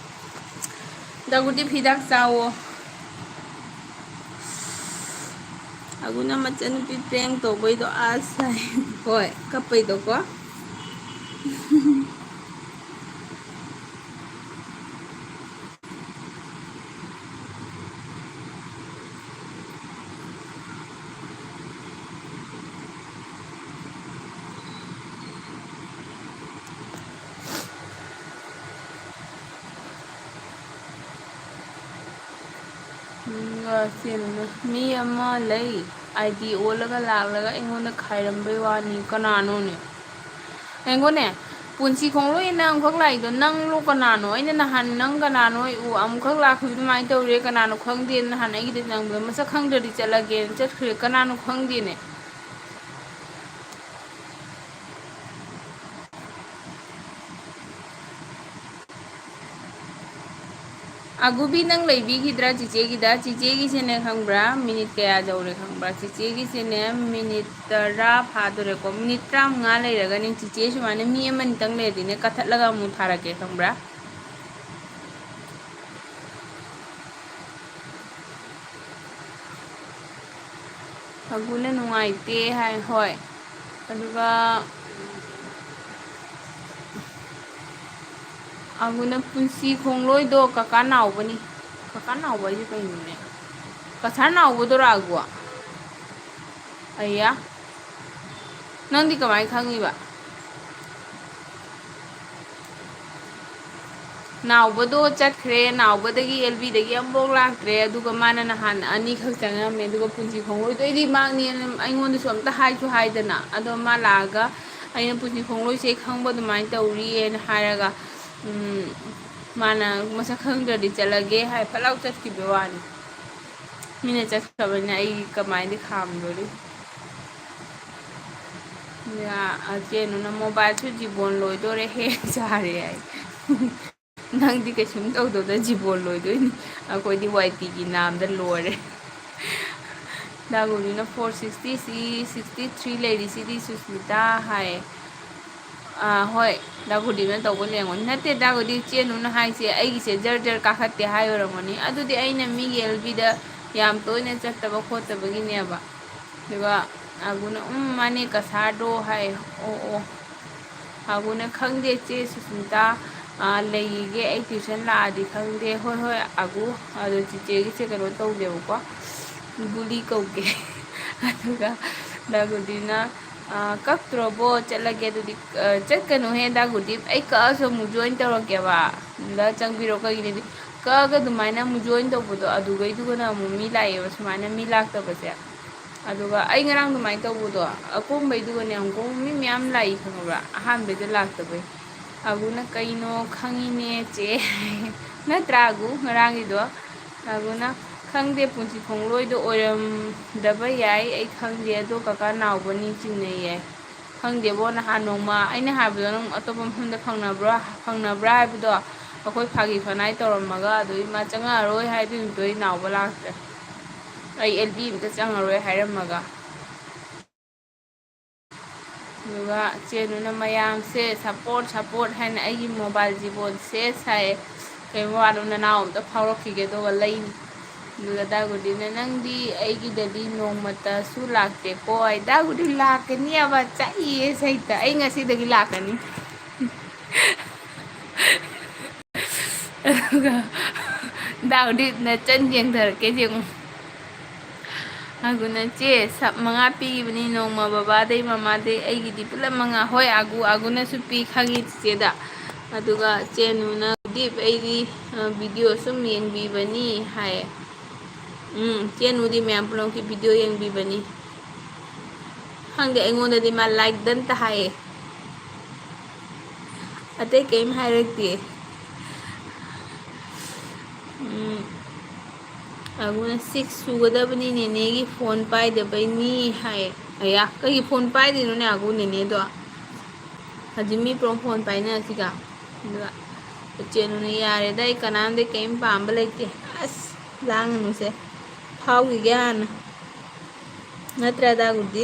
ꯗꯥꯒꯨꯗꯤ ꯍꯤꯗꯥꯛ ꯆꯥꯋꯣ꯫ ꯑꯒꯨꯅ ꯃꯆꯟꯅꯨꯄꯤ prank ꯇꯧꯕꯩꯗꯣ ꯑꯁ ꯍꯥꯏ꯫ ꯍꯣꯏ, ꯀꯞꯄꯩꯗꯣꯀꯣ꯫ ꯎꯝ, ꯁꯤ ꯃꯤ ꯑꯃ ꯂꯩ, ID ꯑꯣꯜꯂꯒ ꯂꯥꯛꯂꯒ ꯑꯩꯉꯣꯟꯗ ꯈꯥꯏꯔꯝꯕꯩ ꯋꯥꯅꯤ꯫ ꯀꯅꯥꯅꯣꯅꯦ? ꯌꯦꯡꯉꯣꯅꯦ, ꯄꯨꯟꯁꯤ ꯈꯣꯡꯂꯣꯏ ꯑꯩꯅ ꯑꯃꯨꯛꯈꯛ ꯂꯥꯛꯏꯗꯣ ꯅꯪꯂꯣ ꯀꯅꯥꯅꯣ? ꯑꯩꯅ ꯅꯍꯥꯟ ꯅꯪ ꯀꯅꯥꯅꯣ ꯑꯩ ꯎ-, ꯑꯃꯨꯛꯈꯛ ꯂꯥꯛꯈꯤꯕ ꯑꯗꯨꯃꯥꯏꯅ ꯇꯧꯔꯦ, ꯀꯅꯥꯅꯣ ꯈꯪꯗꯦ꯫ ꯅꯍꯥꯟ ꯑꯩꯒꯤꯗ ꯅꯪꯕꯗ ꯃꯁꯛ ꯈꯪꯗ꯭ꯔꯗꯤ ꯆꯠꯂꯒꯦꯅ ꯆꯠꯈ꯭ꯔꯦ, ꯀꯅꯥꯅꯣ ꯈꯪꯗꯦꯅꯦ꯫ ꯑꯒꯨꯕꯤ, ꯅꯪ ꯂꯩꯕꯤꯈꯤꯗ꯭ꯔꯥ ꯆꯤꯆꯦꯒꯤꯗ? ꯆꯤꯆꯦꯒꯤꯁꯤꯅꯦ ꯈꯪꯕ꯭ꯔꯥ, ꯃꯤꯅꯤꯠ ꯀꯌꯥ ꯌꯧꯔꯦ ꯈꯪꯕ꯭ꯔꯥ? ꯆꯤꯆꯦꯒꯤꯁꯤꯅꯦ ꯃꯤꯅꯤꯠ ꯇꯔꯥ ꯐꯥꯗꯣꯔꯦꯀꯣ꯫ ꯃꯤꯅꯤꯠ ꯇꯔꯥꯃꯉꯥ ꯂꯩꯔꯒꯅꯦ ꯆꯤꯆꯦ ꯁꯨꯃꯥꯏꯅ ꯃꯤ ꯑꯃꯅꯤꯇꯪ ꯂꯩꯔꯗꯤꯅꯦ ꯀꯛꯊꯠꯂꯒ ꯑꯃꯨꯛ ꯊꯥꯔꯛꯀꯦ ꯈꯪꯕ꯭ꯔꯥ? ꯑꯒꯨꯅ ꯅꯨꯡꯉꯥꯏꯇꯦ ꯍꯥꯏ, ꯍꯣꯏ꯫ ꯑꯗꯨꯒ ꯑꯒꯨꯅ ꯄꯨꯟꯁꯤ ꯈꯣꯡꯂꯣꯏꯗꯣ ꯀꯀꯥ ꯅꯥꯎꯕꯅꯤ꯫ ꯀꯀꯥ ꯅꯥꯎꯕ ꯍꯥꯏꯁꯦ ꯀꯩꯅꯣꯅꯦ? ꯀꯁꯥꯔ ꯅꯥꯎꯕꯗꯨꯔꯥ ꯑꯒꯨ? ꯑꯌꯥ, ꯅꯪꯗꯤ ꯀꯃꯥꯏ ꯈꯪꯉꯤꯕ? ꯅꯥꯎꯕꯗꯣ ꯆꯠꯈ꯭ꯔꯦ, ꯅꯥꯎꯕꯗꯒꯤ, LBꯗꯒꯤ ꯑꯃꯐꯥꯎ ꯂꯥꯛꯇ꯭ꯔꯦ꯫ ꯑꯗꯨꯒ ꯃꯥꯅ ꯅꯍꯥꯟ ꯑꯅꯤꯈꯛ ꯆꯪꯉꯝꯃꯦ, ꯑꯗꯨꯒ ꯄꯨꯟꯁꯤ ꯈꯣꯡꯂꯣꯏꯗꯣ ꯑꯩꯗꯤ ꯃꯥꯡꯅꯦꯅ ꯑꯩꯉꯣꯟꯗꯁꯨ ꯑꯝꯇ ꯍꯥꯏꯁꯨ ꯍꯥꯏꯗꯅ꯫ ꯑꯗꯣ ꯃꯥ ꯂꯥꯛꯑꯒ ꯑꯩꯅ ꯄꯨꯟꯁꯤ ꯈꯣꯡꯂꯣꯏꯁꯦ ꯈꯪꯕ ꯑꯗꯨꯃꯥꯏꯅ ꯇꯧꯔꯤꯑꯅ ꯍꯥꯏꯔꯒ, ꯎꯝ, ꯃꯥꯅ ꯃꯁꯛ ꯈꯪꯗ꯭ꯔꯗꯤ ꯆꯠꯂꯒꯦ ꯍꯥꯏ ꯐꯠ ꯂꯥꯎ ꯆꯠꯈꯤꯕ ꯋꯥꯅꯤ꯫ ꯃꯤꯅ ꯆꯠꯈ꯭ꯔꯕꯅꯤꯅ ꯑꯩ ꯀꯃꯥꯏꯅꯗꯤ ꯈꯥꯝꯗꯣꯔꯤ? ꯌꯥ, ꯑ, ꯀꯩꯅꯣꯅ, "Mobileꯁꯨ ꯖꯤꯕꯣꯟ ꯂꯣꯏꯗꯣꯔꯦ, ꯍꯦꯡ ꯆꯥꯔꯦ" ꯍꯥꯏ꯫ ꯅꯪꯗꯤ ꯀꯩꯁꯨꯝ ꯇꯧꯗꯕꯗ ꯖꯤꯕꯣꯟ ꯂꯣꯏꯗꯣꯏꯅꯤ, ꯑꯩꯈꯣꯏꯗꯤ YTꯒꯤ ꯅꯥꯝꯗ ꯂꯣꯏꯔꯦ꯫ ꯗꯥꯒꯨꯅꯤꯅ four sixty, sixty three ꯂꯩꯔꯤꯁꯤꯗꯤ ꯁꯨꯁꯃꯤꯇꯥ ꯍꯥꯏ꯫ ꯑꯥ, ꯍꯣꯏ, ꯗꯥ ꯒꯨꯗꯤꯞꯅ ꯇꯧꯕ ꯂꯦꯡꯉꯣꯅꯤ꯫ ꯅꯠꯇꯦ, ꯗꯥ ꯒꯨꯗꯤꯞ, ꯆꯦ ꯅꯨꯅ ꯍꯥꯏꯁꯦ ꯑꯩꯒꯤꯁꯦ ꯖꯔ ꯖꯔ ꯀꯥꯈꯠꯇꯦ ꯍꯥꯏ ꯑꯣꯏꯔꯝꯒꯅꯤ꯫ ꯑꯗꯨꯗꯤ ꯑꯩꯅ ꯃꯤꯒꯤ ꯑꯦꯜ ꯕꯤꯗ ꯌꯥꯝ ꯇꯣꯏꯅ ꯆꯠꯇꯕ ꯈꯣꯠꯇꯕꯒꯤꯅꯦꯕ꯫ ꯑꯗꯨꯒ ꯑꯒꯨꯅ, "ꯎꯝ, ꯃꯥꯅꯦ, ꯀꯁꯥꯔꯗꯣ" ꯍꯥꯏ꯫ "ꯑꯣ, ꯑꯣ"꯫ ꯑꯒꯨꯅ, "ꯈꯪꯗꯦ, ꯆꯦ ꯁꯨꯁꯃꯤꯇꯥ, ꯑꯥ, ꯂꯩꯒꯦ, ꯑꯩ ꯇ꯭ꯌꯨꯁꯟ ꯂꯥꯛꯑꯗꯤ ꯈꯪꯗꯦ"꯫ "ꯍꯣꯏ, ꯍꯣꯏ, ꯑꯒꯨ, ꯑꯗꯣ ꯆꯤꯆꯦꯒꯤꯁꯦ ꯀꯩꯅꯣ ꯇꯧꯒꯦꯕꯀꯣ, ꯒꯨꯂꯤ ꯀꯧꯒꯦ"꯫ ꯑꯗꯨꯒ ꯗꯥ ꯒꯨꯗꯤꯞꯅ, "ꯑꯥ, ꯀꯛꯇ꯭ꯔꯣꯕꯣ? ꯆꯠꯂꯒꯦ ꯑꯗꯨꯗꯤ"꯫ "ꯑ, ꯆꯠꯀꯅꯨꯍꯦ, ꯗꯥ ꯒꯨꯗꯤꯞ, ꯑꯩ ꯀꯛꯑꯁꯨ ꯑꯃꯨꯛ ꯖꯣꯏꯟ ꯇꯧꯔꯛꯀꯦꯕ, ꯑꯗꯨꯗ ꯆꯪꯕꯤꯔꯣ"꯫ ꯀꯩꯒꯤꯅꯣꯗꯤ ꯀꯛꯑꯒ ꯑꯗꯨꯃꯥꯏꯅ ꯑꯃꯨꯛ ꯖꯣꯏꯟ ꯇꯧꯕꯗꯣ, ꯑꯗꯨꯒꯩꯗꯨꯒꯅ ꯑꯃꯨꯛ ꯃꯤ ꯂꯥꯛꯑꯦꯕ, ꯁꯨꯃꯥꯏꯅ ꯃꯤ ꯂꯥꯛꯇꯕꯁꯦ꯫ ꯑꯗꯨꯒ ꯑꯩ ꯉꯔꯥꯡ ꯑꯗꯨꯃꯥꯏꯅ ꯇꯧꯕꯗꯣ, ꯑꯀꯣꯟꯕꯩꯗꯨꯒꯅꯦ ꯑꯃꯨꯛ ꯃꯤ ꯃꯌꯥꯝ ꯂꯥꯛꯏ, ꯈꯪꯉꯕ꯭ꯔꯥ? ꯑꯍꯥꯟꯕꯩꯗ ꯂꯥꯛꯇꯕꯩ꯫ ꯑꯒꯨꯅ, "ꯀꯩꯅꯣ ꯈꯪꯉꯤꯅꯦ ꯆꯦ"꯫ ꯅꯠꯇ꯭ꯔꯥ ꯑꯒꯨ ꯉꯔꯥꯡꯒꯤꯗꯣ? ꯑꯒꯨꯅ, "ꯈꯪꯗꯦ, ꯄꯨꯟꯁꯤ ꯈꯣꯡꯂꯣꯏꯗꯣ ꯑꯣꯏꯔꯝꯗꯕ ꯌꯥꯏ, ꯑꯩ ꯈꯪꯗꯦ, ꯑꯗꯣ ꯀꯀꯥ ꯅꯥꯎꯕꯅꯤ ꯆꯤꯡꯅꯩꯌꯦ"꯫ ꯈꯪꯗꯦꯕꯣ, ꯅꯍꯥꯟ ꯅꯣꯡꯃ ꯑꯩꯅ ꯍꯥꯏꯕꯗꯣ, ꯅꯪ ꯑꯇꯣꯞꯄ ꯃꯐꯝꯗ ꯐꯪꯅꯕ꯭ꯔꯣ, ꯐꯪꯅꯕ꯭ꯔꯥ ꯍꯥꯏꯕꯗꯣ, ꯑꯩꯈꯣꯏ ꯐꯥꯒꯤ ꯐꯅꯥꯏ ꯇꯧꯔꯝꯃꯒ, ꯑꯗꯨꯒꯤ ꯃꯥ ꯆꯪꯉꯛꯑꯔꯣꯏ ꯍꯥꯏꯗꯨꯒꯤ ꯃꯇꯨꯡꯗ ꯅꯥꯎꯕ ꯂꯥꯛꯇ꯭ꯔꯦ꯫ ꯑꯩ ꯑꯦꯜ ꯕꯤ ꯑꯝꯇ ꯆꯪꯉꯔꯣꯏ ꯍꯥꯏꯔꯝꯃꯒ꯫ ꯑꯗꯨꯒ ꯆꯦ ꯅꯨꯅ ꯃꯌꯥꯝꯁꯦ ꯁꯞꯄꯣꯔꯠ, ꯁꯞꯄꯣꯔꯠ ꯍꯥꯏꯅ ꯑꯩꯒꯤ ꯃꯣꯕꯥꯏꯜ ꯖꯤꯕꯣꯟꯁꯦ ꯁꯥꯏ꯫ ꯀꯩ ꯋꯥꯅꯣ, ꯅꯅꯥꯎ ꯑꯝꯇ ꯐꯥꯎꯔꯛꯈꯤꯒꯦ, ꯑꯗꯨꯒ ꯂꯩꯅꯤ꯫ ꯑꯗꯨꯒ ꯗꯥ ꯒꯨꯗꯤꯅ, "ꯅꯪꯗꯤ ꯑꯩꯒꯤꯗꯗꯤ ꯅꯣꯡꯃꯇꯁꯨ ꯂꯥꯛꯇꯦꯀꯣ"꯫ ꯑꯩ, "ꯗꯥ ꯒꯨꯗꯤ ꯂꯥꯛꯀꯅꯤ ꯍꯥꯏꯕ, ꯆꯠꯂꯤꯌꯦ ꯁꯩꯇ, ꯑꯩ ꯉꯁꯤꯗꯒꯤ ꯂꯥꯛꯀꯅꯤ"꯫ ꯑꯗꯨꯒ ꯗꯥ ꯒꯨꯗꯤꯅ ꯆꯟ ꯌꯦꯡꯊꯔꯛꯀꯦ ꯌꯦꯡꯉꯨ꯫ ꯑꯒꯨꯅ, "ꯆꯦ, ꯁꯞ ꯃꯉꯥ ꯄꯤꯈꯤꯕꯅꯤ ꯅꯣꯡꯃ ꯕꯕꯥꯗꯩ ꯃꯃꯥꯗꯩ, ꯑꯩꯒꯤꯗꯤ ꯄꯨꯂꯞ ꯃꯉꯥ"꯫ ꯍꯣꯏ, ꯑꯒꯨ, ꯑꯒꯨꯅꯁꯨ ꯄꯤ ꯈꯪꯉꯤ ꯆꯤꯆꯦꯗ꯫ ꯑꯗꯨꯒ ꯆꯦ ꯅꯨꯅ, "ꯗꯤꯞ, ꯑꯩꯗꯤ, ꯑ, ꯚꯤꯗꯤꯑꯣ ꯁꯨꯝ ꯌꯦꯡꯕꯤꯕꯅꯤ" ꯍꯥꯏꯌꯦ꯫ ꯎꯝ, ꯆꯦ ꯅꯨꯗꯤ ꯃꯌꯥꯝ ꯄꯨꯝꯅꯃꯛꯀꯤ ꯚꯤꯗꯤꯑꯣ ꯌꯦꯡꯕꯤꯕꯅꯤ꯫ ꯈꯪꯗꯦ, ꯑꯩꯉꯣꯟꯗꯗꯤ ꯃꯥ ꯂꯥꯏꯛ ꯗꯟꯇ ꯍꯥꯏꯌꯦ꯫ ꯑꯇꯩ ꯀꯩꯝ ꯍꯥꯏꯔꯛꯇꯦ꯫ ꯎꯝ, ꯑꯒꯨꯅ, "ꯁꯤꯛꯁ ꯁꯨꯒꯗꯕꯅꯤ ꯅꯦꯅꯦꯒꯤ ꯐꯣꯟ ꯄꯥꯏꯗꯕꯩꯅꯤ" ꯍꯥꯏ꯫ ꯑꯌꯥ, ꯀꯩꯒꯤ ꯐꯣꯟ ꯄꯥꯏꯗꯣꯏꯅꯣꯅꯦ ꯑꯒꯨ ꯅꯦꯅꯦꯗꯣ? ꯍꯧꯖꯤꯛ ꯃꯤ ꯄꯨꯂꯞ ꯐꯣꯟ ꯄꯥꯏꯅꯔꯁꯤꯒ꯫ ꯑꯗꯨꯒ ꯆꯦ ꯅꯨꯅ, "ꯌꯥꯔꯦꯗ, ꯑꯩ ꯀꯅꯥꯝꯗꯩ ꯀꯩꯝ ꯄꯥꯝꯕ ꯂꯩꯇꯦ"꯫ ꯑꯁ, ꯂꯥꯡꯒꯅꯨꯁꯦ꯫ ꯐꯥꯎꯈꯤꯒꯦ ꯍꯥꯟꯅ꯫ ꯅꯠꯇ꯭ꯔꯥ ꯗꯥ ꯒꯨꯗꯤ?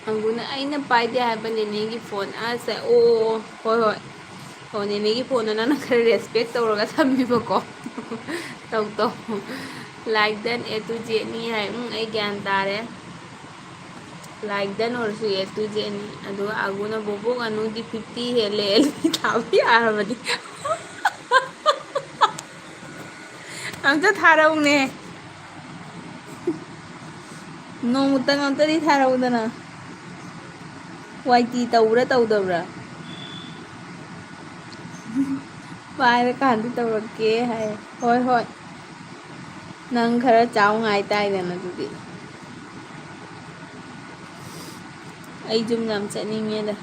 ꯑꯪꯒꯨꯅ, "ꯑꯩꯅ ꯄꯥꯏꯗꯦ ꯍꯥꯏꯕ ꯅꯦꯅꯦꯒꯤ ꯐꯣꯟ ꯑꯁꯦ"꯫ ꯑꯣ, ꯍꯣꯏ, ꯍꯣꯏ꯫ ꯑꯣ, ꯅꯦꯅꯦꯒꯤ ꯐꯣꯟꯗꯣ ꯅꯪꯅ ꯈꯔ ꯔꯦꯁꯄꯦꯛ ꯇꯧꯔꯒ ꯊꯝꯃꯤꯕꯀꯣ꯫ ꯇꯧ, ꯇꯧ꯫ Like done A to Zꯅꯤ ꯍꯥꯏ꯫ ꯎꯝ, ꯑꯩ ꯒ꯭ꯌꯥꯟ ꯇꯥꯔꯦ꯫ Like done ꯑꯣꯏꯔꯁꯨ A to Zꯅꯤ꯫ ꯑꯗꯨꯒ ꯑꯒꯨꯅ, "ꯕꯣꯕꯣꯛ ꯑꯅꯨꯗꯤ fifty ꯍꯦꯜꯂꯦ, ꯑꯦꯜ ꯄꯤ ꯊꯥꯕ ꯌꯥꯔꯕꯅꯤ"꯫ ꯑꯝꯇ ꯊꯥꯔꯛꯎꯅꯦ꯫ ꯅꯣꯡꯃꯇꯪ ꯑꯝꯇꯗꯤ ꯊꯥꯔꯛꯎꯗꯅ꯫ ꯋꯥꯏ ꯇꯤ ꯇꯧꯕ꯭ꯔꯥ ꯇꯧꯗꯕ꯭ꯔꯥ? ꯄꯥꯏꯔꯀꯥꯟꯗ ꯇꯧꯔꯛꯀꯦ ꯍꯥꯏ꯫ ꯍꯣꯏ, ꯍꯣꯏ꯫ ꯅꯪ ꯈꯔ ꯆꯥꯎ ꯉꯥꯏ ꯇꯥꯏꯗꯅ ꯑꯗꯨꯗꯤ꯫ ꯑꯩ ꯌꯨꯝ ꯌꯥꯝ ꯆꯠꯅꯤꯡꯉꯦꯗ꯫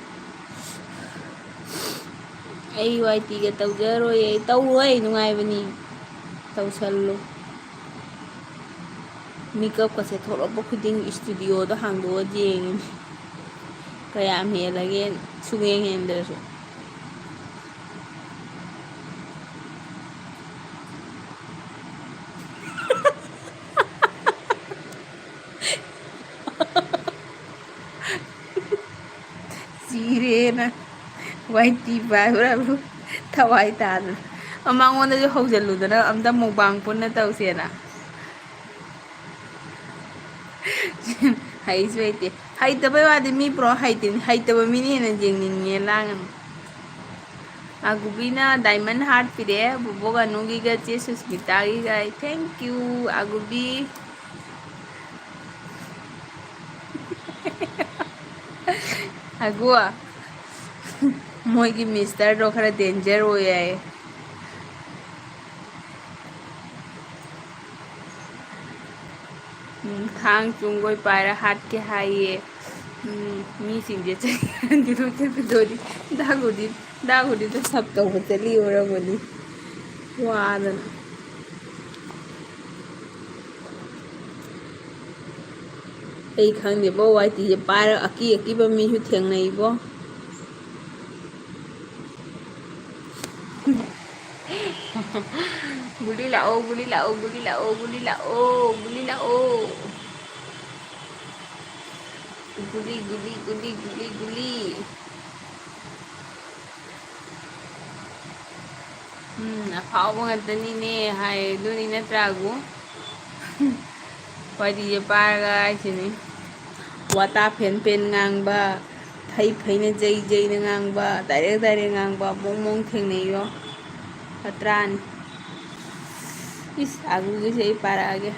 ꯑꯩ ꯋꯥꯏ ꯇꯤꯒ ꯇꯧꯖꯔꯣꯏꯌꯦ꯫ ꯇꯧꯔꯣꯏ, ꯅꯨꯡꯉꯥꯏꯕꯅꯤ꯫ ꯇꯧꯁꯜꯂꯨ꯫ ꯃꯤꯀꯞꯀꯁꯦ ꯊꯣꯛꯂꯛꯄ ꯈꯨꯗꯤꯡ ꯏꯁꯇꯨꯗꯤꯑꯣꯗꯣ ꯍꯥꯡꯗꯣꯛꯑ ꯌꯦꯡꯉꯤꯅꯤ꯫ ꯀꯌꯥꯝ ꯍꯦꯜꯂꯒꯦ, ꯁꯨꯡꯍꯦꯟ ꯍꯦꯟꯗ꯭ꯔꯁꯨ꯫ ꯆꯤꯔꯦꯅ ꯋꯥꯏ ꯇꯤ ꯄꯥꯏꯕ꯭ꯔꯥꯕꯨ ꯊꯋꯥꯏ ꯇꯥꯗꯅ꯫ ꯑ, ꯃꯉꯣꯟꯗꯁꯨ ꯍꯧꯖꯤꯜꯂꯨꯗꯅ ꯑꯝꯇ ꯃꯨꯛꯕꯥꯡ ꯄꯨꯟꯅ ꯇꯧꯁꯦꯅ꯫ ꯍꯩꯁꯨ ꯍꯩꯇꯦ꯫ ꯍꯩꯇꯕꯩ ꯋꯥꯗꯤ ꯃꯤ ꯄꯨꯔꯥ ꯍꯩꯇꯦꯅꯤ꯫ ꯍꯩꯇꯕ ꯃꯤꯅ ꯍꯦꯟꯅ ꯌꯦꯡꯅꯤꯡꯉꯦ ꯂꯥꯡꯉꯅꯨ꯫ ꯑꯒꯨꯕꯤꯅ diamond heart ꯄꯤꯔꯛꯑꯦ꯫ ꯕꯣꯕꯣꯛ ꯑꯅꯨꯒꯤꯒ ꯆꯦ ꯁꯨꯁꯃꯤꯇꯥꯒꯤꯒ꯫ Thank you, ꯑꯒꯨꯕꯤ꯫ ꯑꯒꯨ, ꯃꯣꯏꯒꯤ ꯃꯤꯁꯇꯔꯗꯣ ꯈꯔ danger ꯑꯣꯏ ꯍꯥꯏꯌꯦ꯫ ꯎꯝ, ꯊꯥꯡ ꯆꯨꯡꯒꯣꯏ ꯄꯥꯏꯔ ꯍꯥꯠꯀꯦ ꯍꯥꯏꯌꯦ꯫ ꯎꯝ, ꯃꯤꯁꯤꯡꯁꯦ ꯆꯍꯤ ꯑꯍꯟꯗꯤ ꯂꯣꯏ ꯆꯠꯀꯗꯣꯔꯤ꯫ ꯗꯥꯒꯨꯗꯤ, ꯗꯥꯒꯨꯗꯤꯗ ꯁꯞ ꯇꯧꯕ ꯆꯠꯂꯤ ꯑꯣꯏꯔꯝꯒꯅꯤ꯫ ꯋꯥꯗꯅ꯫ ꯑꯩ ꯈꯪꯗꯦꯕꯣ, ꯋꯥꯏ ꯇꯤꯁꯦ ꯄꯥꯏꯔꯒ ꯑꯀꯤ ꯑꯀꯤꯕ ꯃꯤꯁꯨ ꯊꯦꯡꯅꯩꯕꯣ꯫ ꯒꯨꯂꯤ ꯂꯥꯛꯑꯣ, ꯒꯨꯂꯤ ꯂꯥꯛꯑꯣ, ꯒꯨꯂꯤ ꯂꯥꯛꯑꯣ, ꯒꯨꯂꯤ ꯂꯥꯛꯑꯣ, ꯒꯨꯂꯤ ꯂꯥꯛꯑꯣ꯫ ꯒꯨꯂꯤ, ꯒꯨꯂꯤ, ꯒꯨꯂꯤ, ꯒꯨꯂꯤ, ꯒꯨꯂꯤ꯫ ꯎꯝ, ꯑꯐꯥꯎꯕ ꯉꯥꯛꯇꯅꯤꯅꯦ ꯍꯥꯏ, ꯑꯗꯨꯅꯤ ꯅꯠꯇ꯭ꯔꯥ, ꯑꯒꯨ? ꯋꯥꯔꯤꯁꯦ ꯄꯥꯔꯒ ꯍꯥꯏꯁꯤꯅꯤ꯫ ꯋꯥꯇꯥ ꯐꯦꯟ ꯐꯦꯟ ꯉꯥꯡꯕ, ꯐꯩ ꯐꯩꯅ ꯖꯩ ꯖꯩꯅ ꯉꯥꯡꯕ, ꯗꯥꯏꯔꯦꯛ ꯗꯥꯏꯔꯦꯛ ꯉꯥꯡꯕ, ꯃꯑꯣꯡ ꯃꯑꯣꯡ ꯊꯦꯡꯅꯩꯌꯣ꯫ ꯐꯠꯇ꯭ꯔꯥꯅꯤ? ꯏꯁ, ꯑꯒꯨꯒꯤꯁꯦ ꯑꯩ ꯄꯥꯔꯛꯑꯒꯦ꯫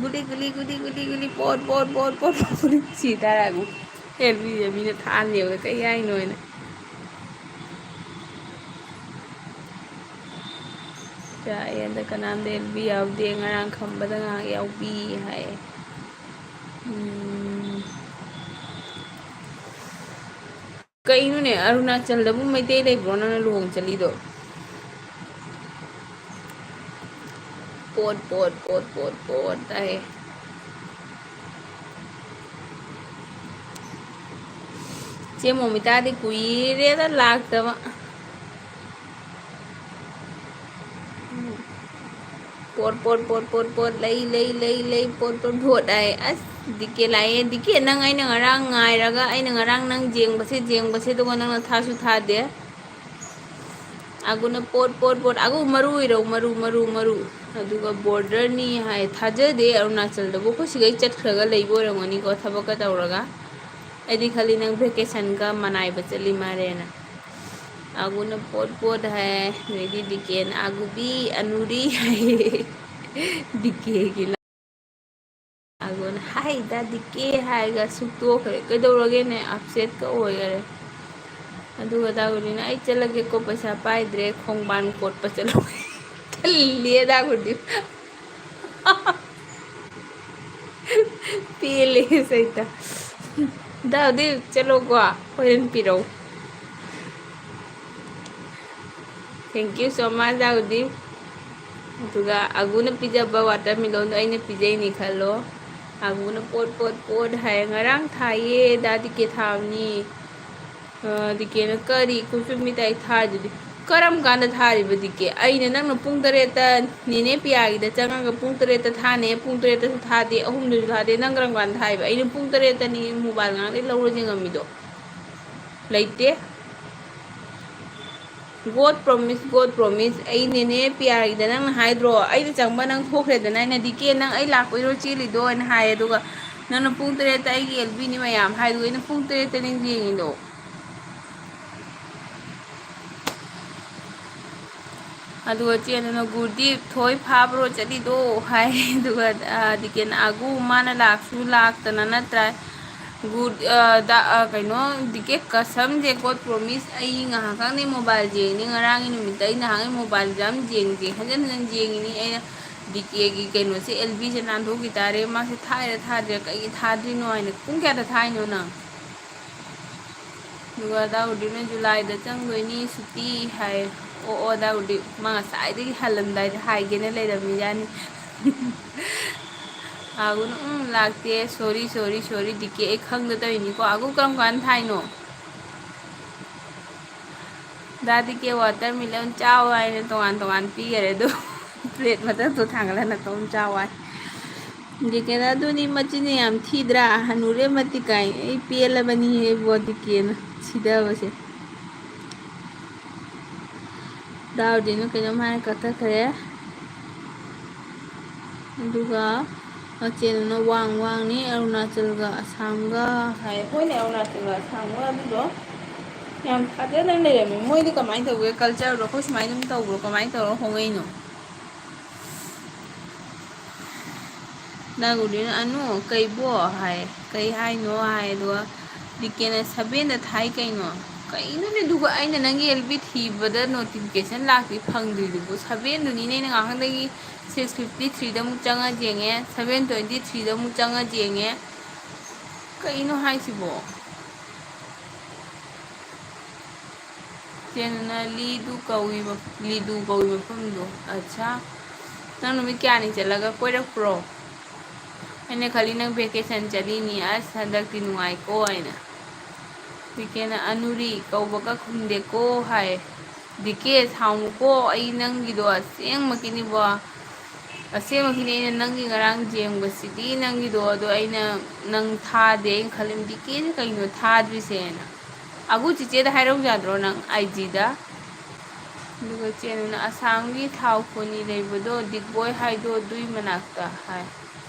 ꯒꯨꯂꯤ, ꯒꯨꯂꯤ, ꯒꯨꯂꯤ, ꯒꯨꯂꯤ, ꯒꯨꯂꯤ, ꯄꯣꯠ, ꯄꯣꯠ, ꯄꯣꯠ, ꯄꯣꯠ, ꯄꯣꯠ, ꯒꯨꯂꯤ꯫ ꯁꯤ ꯇꯥꯔꯦ ꯑꯒꯨ꯫ ꯑꯦꯜꯕꯤꯁꯦ ꯃꯤꯅ ꯊꯥꯍꯜꯂꯦꯕ, ꯀꯩ ꯍꯥꯏꯅꯣ ꯍꯥꯏꯅ꯫ ꯆꯥ ꯑꯦꯟꯗ ꯀꯅꯥꯝꯗ ꯑꯦꯜꯕꯤ ꯌꯥꯎꯗꯦ, ꯉꯔꯥꯡ ꯈꯝꯕꯗ ꯉꯥꯏꯍꯥꯛ ꯌꯥꯎꯕꯤ ꯍꯥꯏꯌꯦ꯫ ꯎꯝ꯫ ꯀꯩꯅꯣꯅꯦ, ꯑꯔꯨꯅꯥꯆꯜꯗꯕꯨ ꯃꯩꯇꯩ ꯂꯩꯕ꯭ꯔꯣ ꯅꯪꯅ ꯂꯨꯍꯣꯡ ꯆꯠꯂꯤꯗꯣ? ꯄꯣꯠ, ꯄꯣꯠ, ꯄꯣꯠ, ꯄꯣꯠ, ꯄꯣꯠ ꯍꯥꯏꯌꯦ꯫ ꯆꯦ ꯃꯣꯃꯤꯇꯥꯗꯤ ꯀꯨꯏꯔꯦꯗ ꯂꯥꯛꯇꯕ꯫ ꯄꯣꯠ, ꯄꯣꯠ, ꯄꯣꯠ, ꯄꯣꯠ, ꯄꯣꯠ, ꯂꯩ, ꯂꯩ, ꯂꯩ, ꯂꯩ, ꯄꯣꯠ, ꯄꯣꯠ, ꯄꯣꯠ ꯍꯥꯏ꯫ ꯑꯁ, ꯗꯤ ꯀꯦ ꯂꯥꯛꯑꯦ꯫ ꯗꯤ ꯀꯦ, ꯅꯪ ꯑꯩꯅ ꯉꯔꯥꯡ ꯉꯥꯏꯔꯒ, ꯑꯩꯅ ꯉꯔꯥꯡ ꯅꯪ ꯌꯦꯡꯕꯁꯦ, ꯌꯦꯡꯕꯁꯦ, ꯑꯗꯨꯒ ꯅꯪꯅ ꯊꯥꯁꯨ ꯊꯥꯗꯦ꯫ ꯑꯒꯨꯅ ꯄꯣꯠ, ꯄꯣꯠ, ꯄꯣꯠ, ꯑꯒꯨ ꯃꯔꯨ ꯑꯣꯏꯔꯧ, ꯃꯔꯨ, ꯃꯔꯨ, ꯃꯔꯨ꯫ ꯑꯗꯨꯒ borderꯅꯤ ꯍꯥꯏ꯫ ꯊꯥꯖꯗꯦ ꯑꯔꯨꯅꯥꯆꯜꯗꯕꯨ꯫ ꯑꯩꯈꯣꯏ ꯁꯤꯒꯩ ꯆꯠꯈ꯭ꯔꯒ ꯂꯩꯕ ꯑꯣꯏꯔꯝꯒꯅꯤꯀꯣ, ꯊꯕꯛꯀ ꯇꯧꯔꯒ꯫ ꯑꯩꯗꯤ ꯈꯜꯂꯤ ꯅꯪ vacationꯒ ꯃꯅꯥꯏꯕ ꯆꯠꯂꯤ ꯃꯥꯜꯂꯦꯅ꯫ ꯑꯒꯨꯅ ꯄꯣꯠ ꯄꯣꯠ ꯍꯥꯏ, ꯅꯣꯏꯗꯤ ꯗꯤꯀꯦꯟ ꯑꯒꯨꯕꯤ ꯑꯅꯨꯔꯤ ꯍꯥꯏ꯫ ꯗꯤꯀꯦꯒꯤ ꯂ-, ꯑꯒꯨꯅ, "ꯍꯥꯏꯗ ꯗꯤꯀꯦ" ꯍꯥꯏꯔꯒ ꯁꯨꯛꯇꯣꯛꯈ꯭ꯔꯦ꯫ ꯀꯩꯗꯧꯔꯒꯦꯅꯦ? Upsetꯀ ꯑꯣꯏꯈꯔꯦ꯫ ꯑꯗꯨꯒ ꯗꯥꯒꯨꯗꯤꯅ, "ꯑꯩ ꯆꯠꯂꯒꯦꯀꯣ, ꯄꯩꯁꯥ ꯄꯥꯏꯗ꯭ꯔꯦ, ꯈꯣꯡꯕꯥꯟ ꯀꯣꯠꯄ ꯆꯠꯂꯨꯒꯦ꯫" ꯇꯜꯂꯦ ꯗꯥꯒꯨꯗꯤ꯫ ꯄꯦꯜꯂꯦ ꯁꯩꯇ꯫ ꯗꯥ ꯎꯗꯤꯞ, ꯆꯠꯂꯣꯀꯣ, ꯍꯣꯔꯦꯟ ꯄꯤꯔꯛꯎ꯫ Thank you so much, ꯗꯥ ꯎꯗꯤꯞ꯫ ꯑꯗꯨꯒ ꯑꯒꯨꯅ ꯄꯤꯖꯕ watermelonꯗꯣ ꯑꯩꯅ ꯄꯤꯖꯩꯅꯤ ꯈꯜꯂꯣ꯫ ꯑꯒꯨꯅ ꯄꯣꯠ, ꯄꯣꯠ, ꯄꯣꯠ ꯍꯥꯏ꯫ ꯉꯔꯥꯡ ꯊꯥꯏꯌꯦ, ꯗꯥ ꯗꯤ ꯀꯦ ꯊꯥꯕꯅꯤ꯫ ꯑ, ꯗꯤ ꯀꯦꯅ ꯀꯔꯤ ꯈꯨꯠꯁꯨ ꯃꯤꯠ ꯑꯩ ꯊꯥꯗꯨꯗꯤ꯫ ꯀꯔꯝ ꯀꯥꯟꯗ ꯊꯥꯔꯤꯕ ꯗꯤ ꯀꯦ? ꯑꯩꯅ ꯅꯪꯅ ꯄꯨꯡ ꯇꯔꯦꯠꯇ ꯅꯦꯅꯦ ꯄꯤꯌꯥꯒꯤꯗ ꯆꯪꯉꯒ ꯄꯨꯡ ꯇꯔꯦꯠꯇ ꯊꯥꯅꯦ, ꯄꯨꯡ ꯇꯔꯦꯠꯇꯁꯨ ꯊꯥꯗꯦ, ꯑꯍꯨꯝꯗꯁꯨ ꯊꯥꯗꯦ꯫ ꯅꯪ ꯀꯔꯝ ꯀꯥꯟꯗ ꯊꯥꯏꯕ? ꯑꯩꯅ ꯄꯨꯡ ꯇꯔꯦꯠꯇꯅꯤ ꯃꯣꯕꯥꯏꯜ ꯉꯥꯡꯗꯩ ꯂꯧꯔ ꯌꯦꯡꯉꯝꯃꯤꯗꯣ꯫ ꯂꯩꯇꯦ꯫ God promise, God promise꯫ ꯑꯩ ꯅꯦꯅꯦ ꯄꯤꯌꯥꯒꯤꯗ ꯅꯪꯅ ꯍꯥꯏꯗ꯭ꯔꯣ, ꯑꯩꯅ ꯆꯪꯕ ꯅꯪ ꯊꯣꯛꯈ꯭ꯔꯦꯗꯅ, ꯑꯩꯅ, "ꯗꯤ ꯀꯦ, ꯅꯪ ꯑꯩ ꯂꯥꯛꯄꯩꯔꯣ ꯆꯦꯜꯂꯤꯗꯣ?" ꯍꯥꯏꯅ ꯍꯥꯏꯌꯦ꯫ ꯑꯗꯨꯒ ꯅꯪꯅ ꯄꯨꯡ ꯇꯔꯦꯠꯇ ꯑꯩꯒꯤ ꯑꯦꯜ ꯕꯤꯅꯤ ꯃꯌꯥꯝ ꯍꯥꯏꯗꯨꯒ ꯑꯩꯅ ꯄꯨꯡ ꯇꯔꯦꯠꯇꯅꯤ ꯌꯦꯡꯉꯤꯗꯣ꯫ ꯑꯗꯨꯒ ꯆꯦꯟꯗꯨꯅ, "ꯒꯨꯔꯗꯤꯞ, ꯊꯣꯏ ꯐꯥꯕ꯭ꯔꯣ ꯆꯠꯂꯤꯗꯣ?" ꯍꯥꯏ꯫ ꯑꯗꯨꯒ, ꯑ, ꯗꯤ ꯀꯦꯅ, "ꯑꯒꯨ, ꯃꯥꯅ ꯂꯥꯛꯁꯨ ꯂꯥꯛꯇꯅ ꯅꯠꯇ꯭ꯔꯥ? ꯒꯨꯔ-, ꯑ, ꯗ-, ꯑ, ꯀꯩꯅꯣ, ꯗꯤ ꯀꯦ ꯀꯁꯝꯁꯦ, God promise, ꯑꯩ ꯉꯥꯏꯍꯥꯛꯇꯪꯗꯤ ꯃꯣꯕꯥꯏꯜ ꯌꯦꯡꯉꯤꯅꯤ꯫ ꯉꯔꯥꯡꯒꯤ ꯅꯨꯃꯤꯠꯇ ꯑꯩ ꯅꯍꯥꯟꯒꯩ ꯃꯣꯕꯥꯏꯜꯁꯦ ꯌꯥꯝ ꯌꯦꯡꯗꯦ, ꯍꯟꯖꯟ ꯍꯟꯖꯟ ꯌꯦꯡꯉꯤꯅꯤ꯫ ꯑꯩꯅ ꯗꯤ ꯀꯦꯒꯤ ꯀꯩꯅꯣꯁꯦ, ꯑꯦꯜ ꯕꯤꯁꯦ ꯅꯥꯟꯊꯣꯛꯈꯤ ꯇꯥꯔꯦ, ꯃꯥꯁꯦ ꯊꯥꯏꯔ ꯊꯥꯗ꯭ꯔꯤꯔ, ꯀꯩꯒꯤ ꯊꯥꯗ꯭ꯔꯤꯅꯣ ꯍꯥꯏꯅ꯫ ꯄꯨꯡ ꯀꯌꯥꯗ ꯊꯥꯏꯅꯣ ꯅꯪ?" ꯑꯗꯨꯒ ꯑꯗꯥꯎꯗꯤꯅ, "ꯖꯨꯂꯥꯏꯗ ꯆꯪꯗꯣꯏꯅꯤ ꯁꯨꯇꯤ" ꯍꯥꯏ꯫ ꯑꯣ, ꯑꯣ, ꯑꯗꯥꯎꯗꯤ ꯃꯥ ꯉꯁꯥꯏꯗꯒꯤ ꯍꯜꯂꯝꯗꯥꯏꯗ ꯍꯥꯏꯒꯦꯅ ꯂꯩꯔꯝꯃꯤꯖꯥꯠꯅꯤ꯫ ꯑꯥꯒꯨꯅ, "ꯎꯝ, ꯂꯥꯛꯇꯦ, sorry, sorry, sorry, D K, ꯑꯩ ꯈꯪꯗ ꯇꯧꯔꯤꯅꯤꯀꯣ꯫" ꯑꯥꯒꯨ ꯀꯔꯝ ꯀꯥꯟꯗ ꯊꯥꯏꯅꯣ? ꯗꯥꯗꯤ ꯀꯦ ꯋꯥꯇꯔꯃꯦꯂꯣꯟ ꯆꯥꯎ ꯍꯥꯏꯅ ꯇꯣꯉꯥꯟ ꯇꯣꯉꯥꯟ ꯄꯤꯈꯔꯦ, ꯑꯗꯨ ꯄ꯭ꯂꯦꯠ ꯃꯊꯛꯇꯨ ꯊꯥꯡꯒꯠꯂ ꯅꯇꯣꯝ ꯆꯥꯎ ꯍꯥꯏ꯫ ꯗꯤ ꯀꯦꯅ, "ꯑꯗꯨꯅꯤ ꯃꯆꯤꯟꯅ ꯌꯥꯝ ꯊꯤꯗ꯭ꯔꯥ? ꯍꯅꯨꯔꯦ ꯃꯇꯤꯛ ꯀꯥꯏ꯫ ꯑꯩ ꯄꯦꯜꯂꯕꯅꯤ ꯍꯦ ꯏꯕꯣ ꯗꯤ ꯀꯦꯅ ꯁꯤꯗꯕꯁꯦ꯫" ꯗꯥꯎꯗꯤꯅ ꯀꯩꯅꯣꯝ ꯍꯥꯏꯔ ꯀꯛꯊꯠꯈ꯭ꯔꯦ꯫ ꯑꯗꯨꯒ ꯃꯆꯦꯗꯨꯅ ꯋꯥꯡ ꯋꯥꯡꯅꯤ, ꯑꯔꯨꯅꯥꯆꯜꯒ ꯑꯁꯥꯝꯒ ꯍꯥꯏ꯫ ꯍꯣꯏꯅꯦ, ꯑꯔꯨꯅꯥꯆꯜꯒ ꯑꯁꯥꯝꯒ ꯑꯗꯨꯗꯣ ꯌꯥꯝ ꯊꯥꯖꯗꯅ ꯂꯩꯔꯝꯃꯤ꯫ ꯃꯣꯏꯗꯤ ꯀꯃꯥꯏꯅ ꯇꯧꯒꯦ? ꯀꯜꯆꯔꯗꯣ ꯑꯩꯈꯣꯏ ꯁꯨꯃꯥꯏꯅ ꯑꯗꯨꯝ ꯇꯧꯕ꯭ꯔꯣ? ꯀꯃꯥꯏꯅ ꯇꯧꯔ ꯍꯣꯡꯉꯛꯏꯅꯣ? ꯅꯥꯒꯨꯔꯤꯅ, "ꯑꯅꯨ, ꯀꯩꯕꯣ?" ꯍꯥꯏ꯫ "ꯀꯩ ꯍꯥꯏꯅꯣ?" ꯍꯥꯏ꯫ ꯑꯗꯨꯒ ꯗꯤ ꯀꯦꯅ, "ꯁꯚꯦꯟꯗ ꯊꯥꯏ ꯀꯩꯅꯣ?" ꯀꯩꯅꯣꯅꯦ? ꯑꯗꯨꯒ ꯑꯩꯅ ꯅꯪꯒꯤ ꯑꯦꯜ ꯕꯤ ꯊꯤꯕꯗ ꯅꯣꯇꯤꯐꯤꯀꯦꯁꯟ ꯂꯥꯛꯇꯦ ꯐꯪꯗ꯭ꯔꯤꯗꯨꯕꯨ? ꯁꯚꯦꯟꯗꯨꯅꯤꯅꯦ ꯑꯩꯅ ꯉꯥꯏꯍꯥꯛꯇꯪꯗꯒꯤ ꯁꯤꯛꯁ ꯐꯤꯐꯇꯤ ꯊ꯭ꯔꯤꯗ ꯑꯃꯨꯛ ꯆꯪꯉ ꯌꯦꯡꯉꯦ, ꯁꯚꯦꯟ ꯇ꯭ꯋꯦꯟꯇꯤ ꯊ꯭ꯔꯤꯗ ꯑꯃꯨꯛ ꯆꯪꯉ ꯌꯦꯡꯉꯦ꯫ ꯀꯩꯅꯣ ꯍꯥꯏꯁꯤꯕꯣ? ꯆꯦꯟꯗꯨꯅ, "ꯂꯤꯗꯨ ꯀꯧꯏ ꯃ-, ꯂꯤꯗꯨ ꯀꯧꯏ ꯃꯐꯝꯗꯣ꯫ ꯑꯠꯁꯥ, ꯅꯪ ꯅꯨꯃꯤꯠ ꯀꯌꯥꯅꯤ ꯆꯠꯂꯒ ꯀꯣꯏꯔꯛꯄ꯭ꯔꯣ? ꯑꯩꯅ ꯈꯜꯂꯤ ꯅꯪ ꯚꯦꯀꯦꯁꯟ ꯆꯠꯂꯤꯅꯤ꯫ ꯑꯁ, ꯍꯟꯗꯛꯇꯤ ꯅꯨꯡꯉꯥꯏꯀꯣ" ꯍꯥꯏꯅ꯫ ꯗꯤ ꯀꯦꯅ, "ꯑꯅꯨꯔꯤ ꯀꯧꯕꯒ ꯈꯨꯝꯗꯦꯀꯣ" ꯍꯥꯏ꯫ ꯗꯤ ꯀꯦ, ꯁꯥꯎꯅꯨꯀꯣ, ꯑꯩ ꯅꯪꯒꯤꯗꯣ ꯑꯁꯦꯡꯕꯒꯤꯅꯤꯕꯣ꯫ ꯑꯁꯦꯡꯕꯒꯤꯅꯤ, ꯑꯩꯅ ꯅꯪꯒꯤ ꯉꯔꯥꯡ ꯌꯦꯡꯕꯁꯤꯗꯤ ꯅꯪꯒꯤꯗꯣ, ꯑꯗꯣ ꯑꯩꯅ ꯅꯪ ꯊꯥꯗꯦ꯫ ꯑꯩꯅ ꯈꯜꯂꯤꯕ ꯗꯤ ꯀꯦꯁꯦ ꯀꯩꯅꯣ ꯊꯥꯗ꯭ꯔꯤꯁꯦꯅ꯫ ꯑꯒꯨ ꯆꯤꯆꯦꯗ ꯍꯥꯏꯔꯧ ꯌꯥꯗ꯭ꯔꯣ ꯅꯪ ꯑꯥꯏ ꯖꯤꯗ? ꯑꯗꯨꯒ ꯆꯦꯅꯨꯅ ꯑꯁꯥꯝꯒꯤ ꯊꯥꯎ ꯈꯣꯅꯤ ꯂꯩꯕꯗꯣ, ꯗꯤꯒꯕꯣꯏ ꯍꯥꯏꯗꯣ, ꯑꯗꯨꯏ ꯃꯅꯥꯛꯇ ꯍꯥꯏ꯫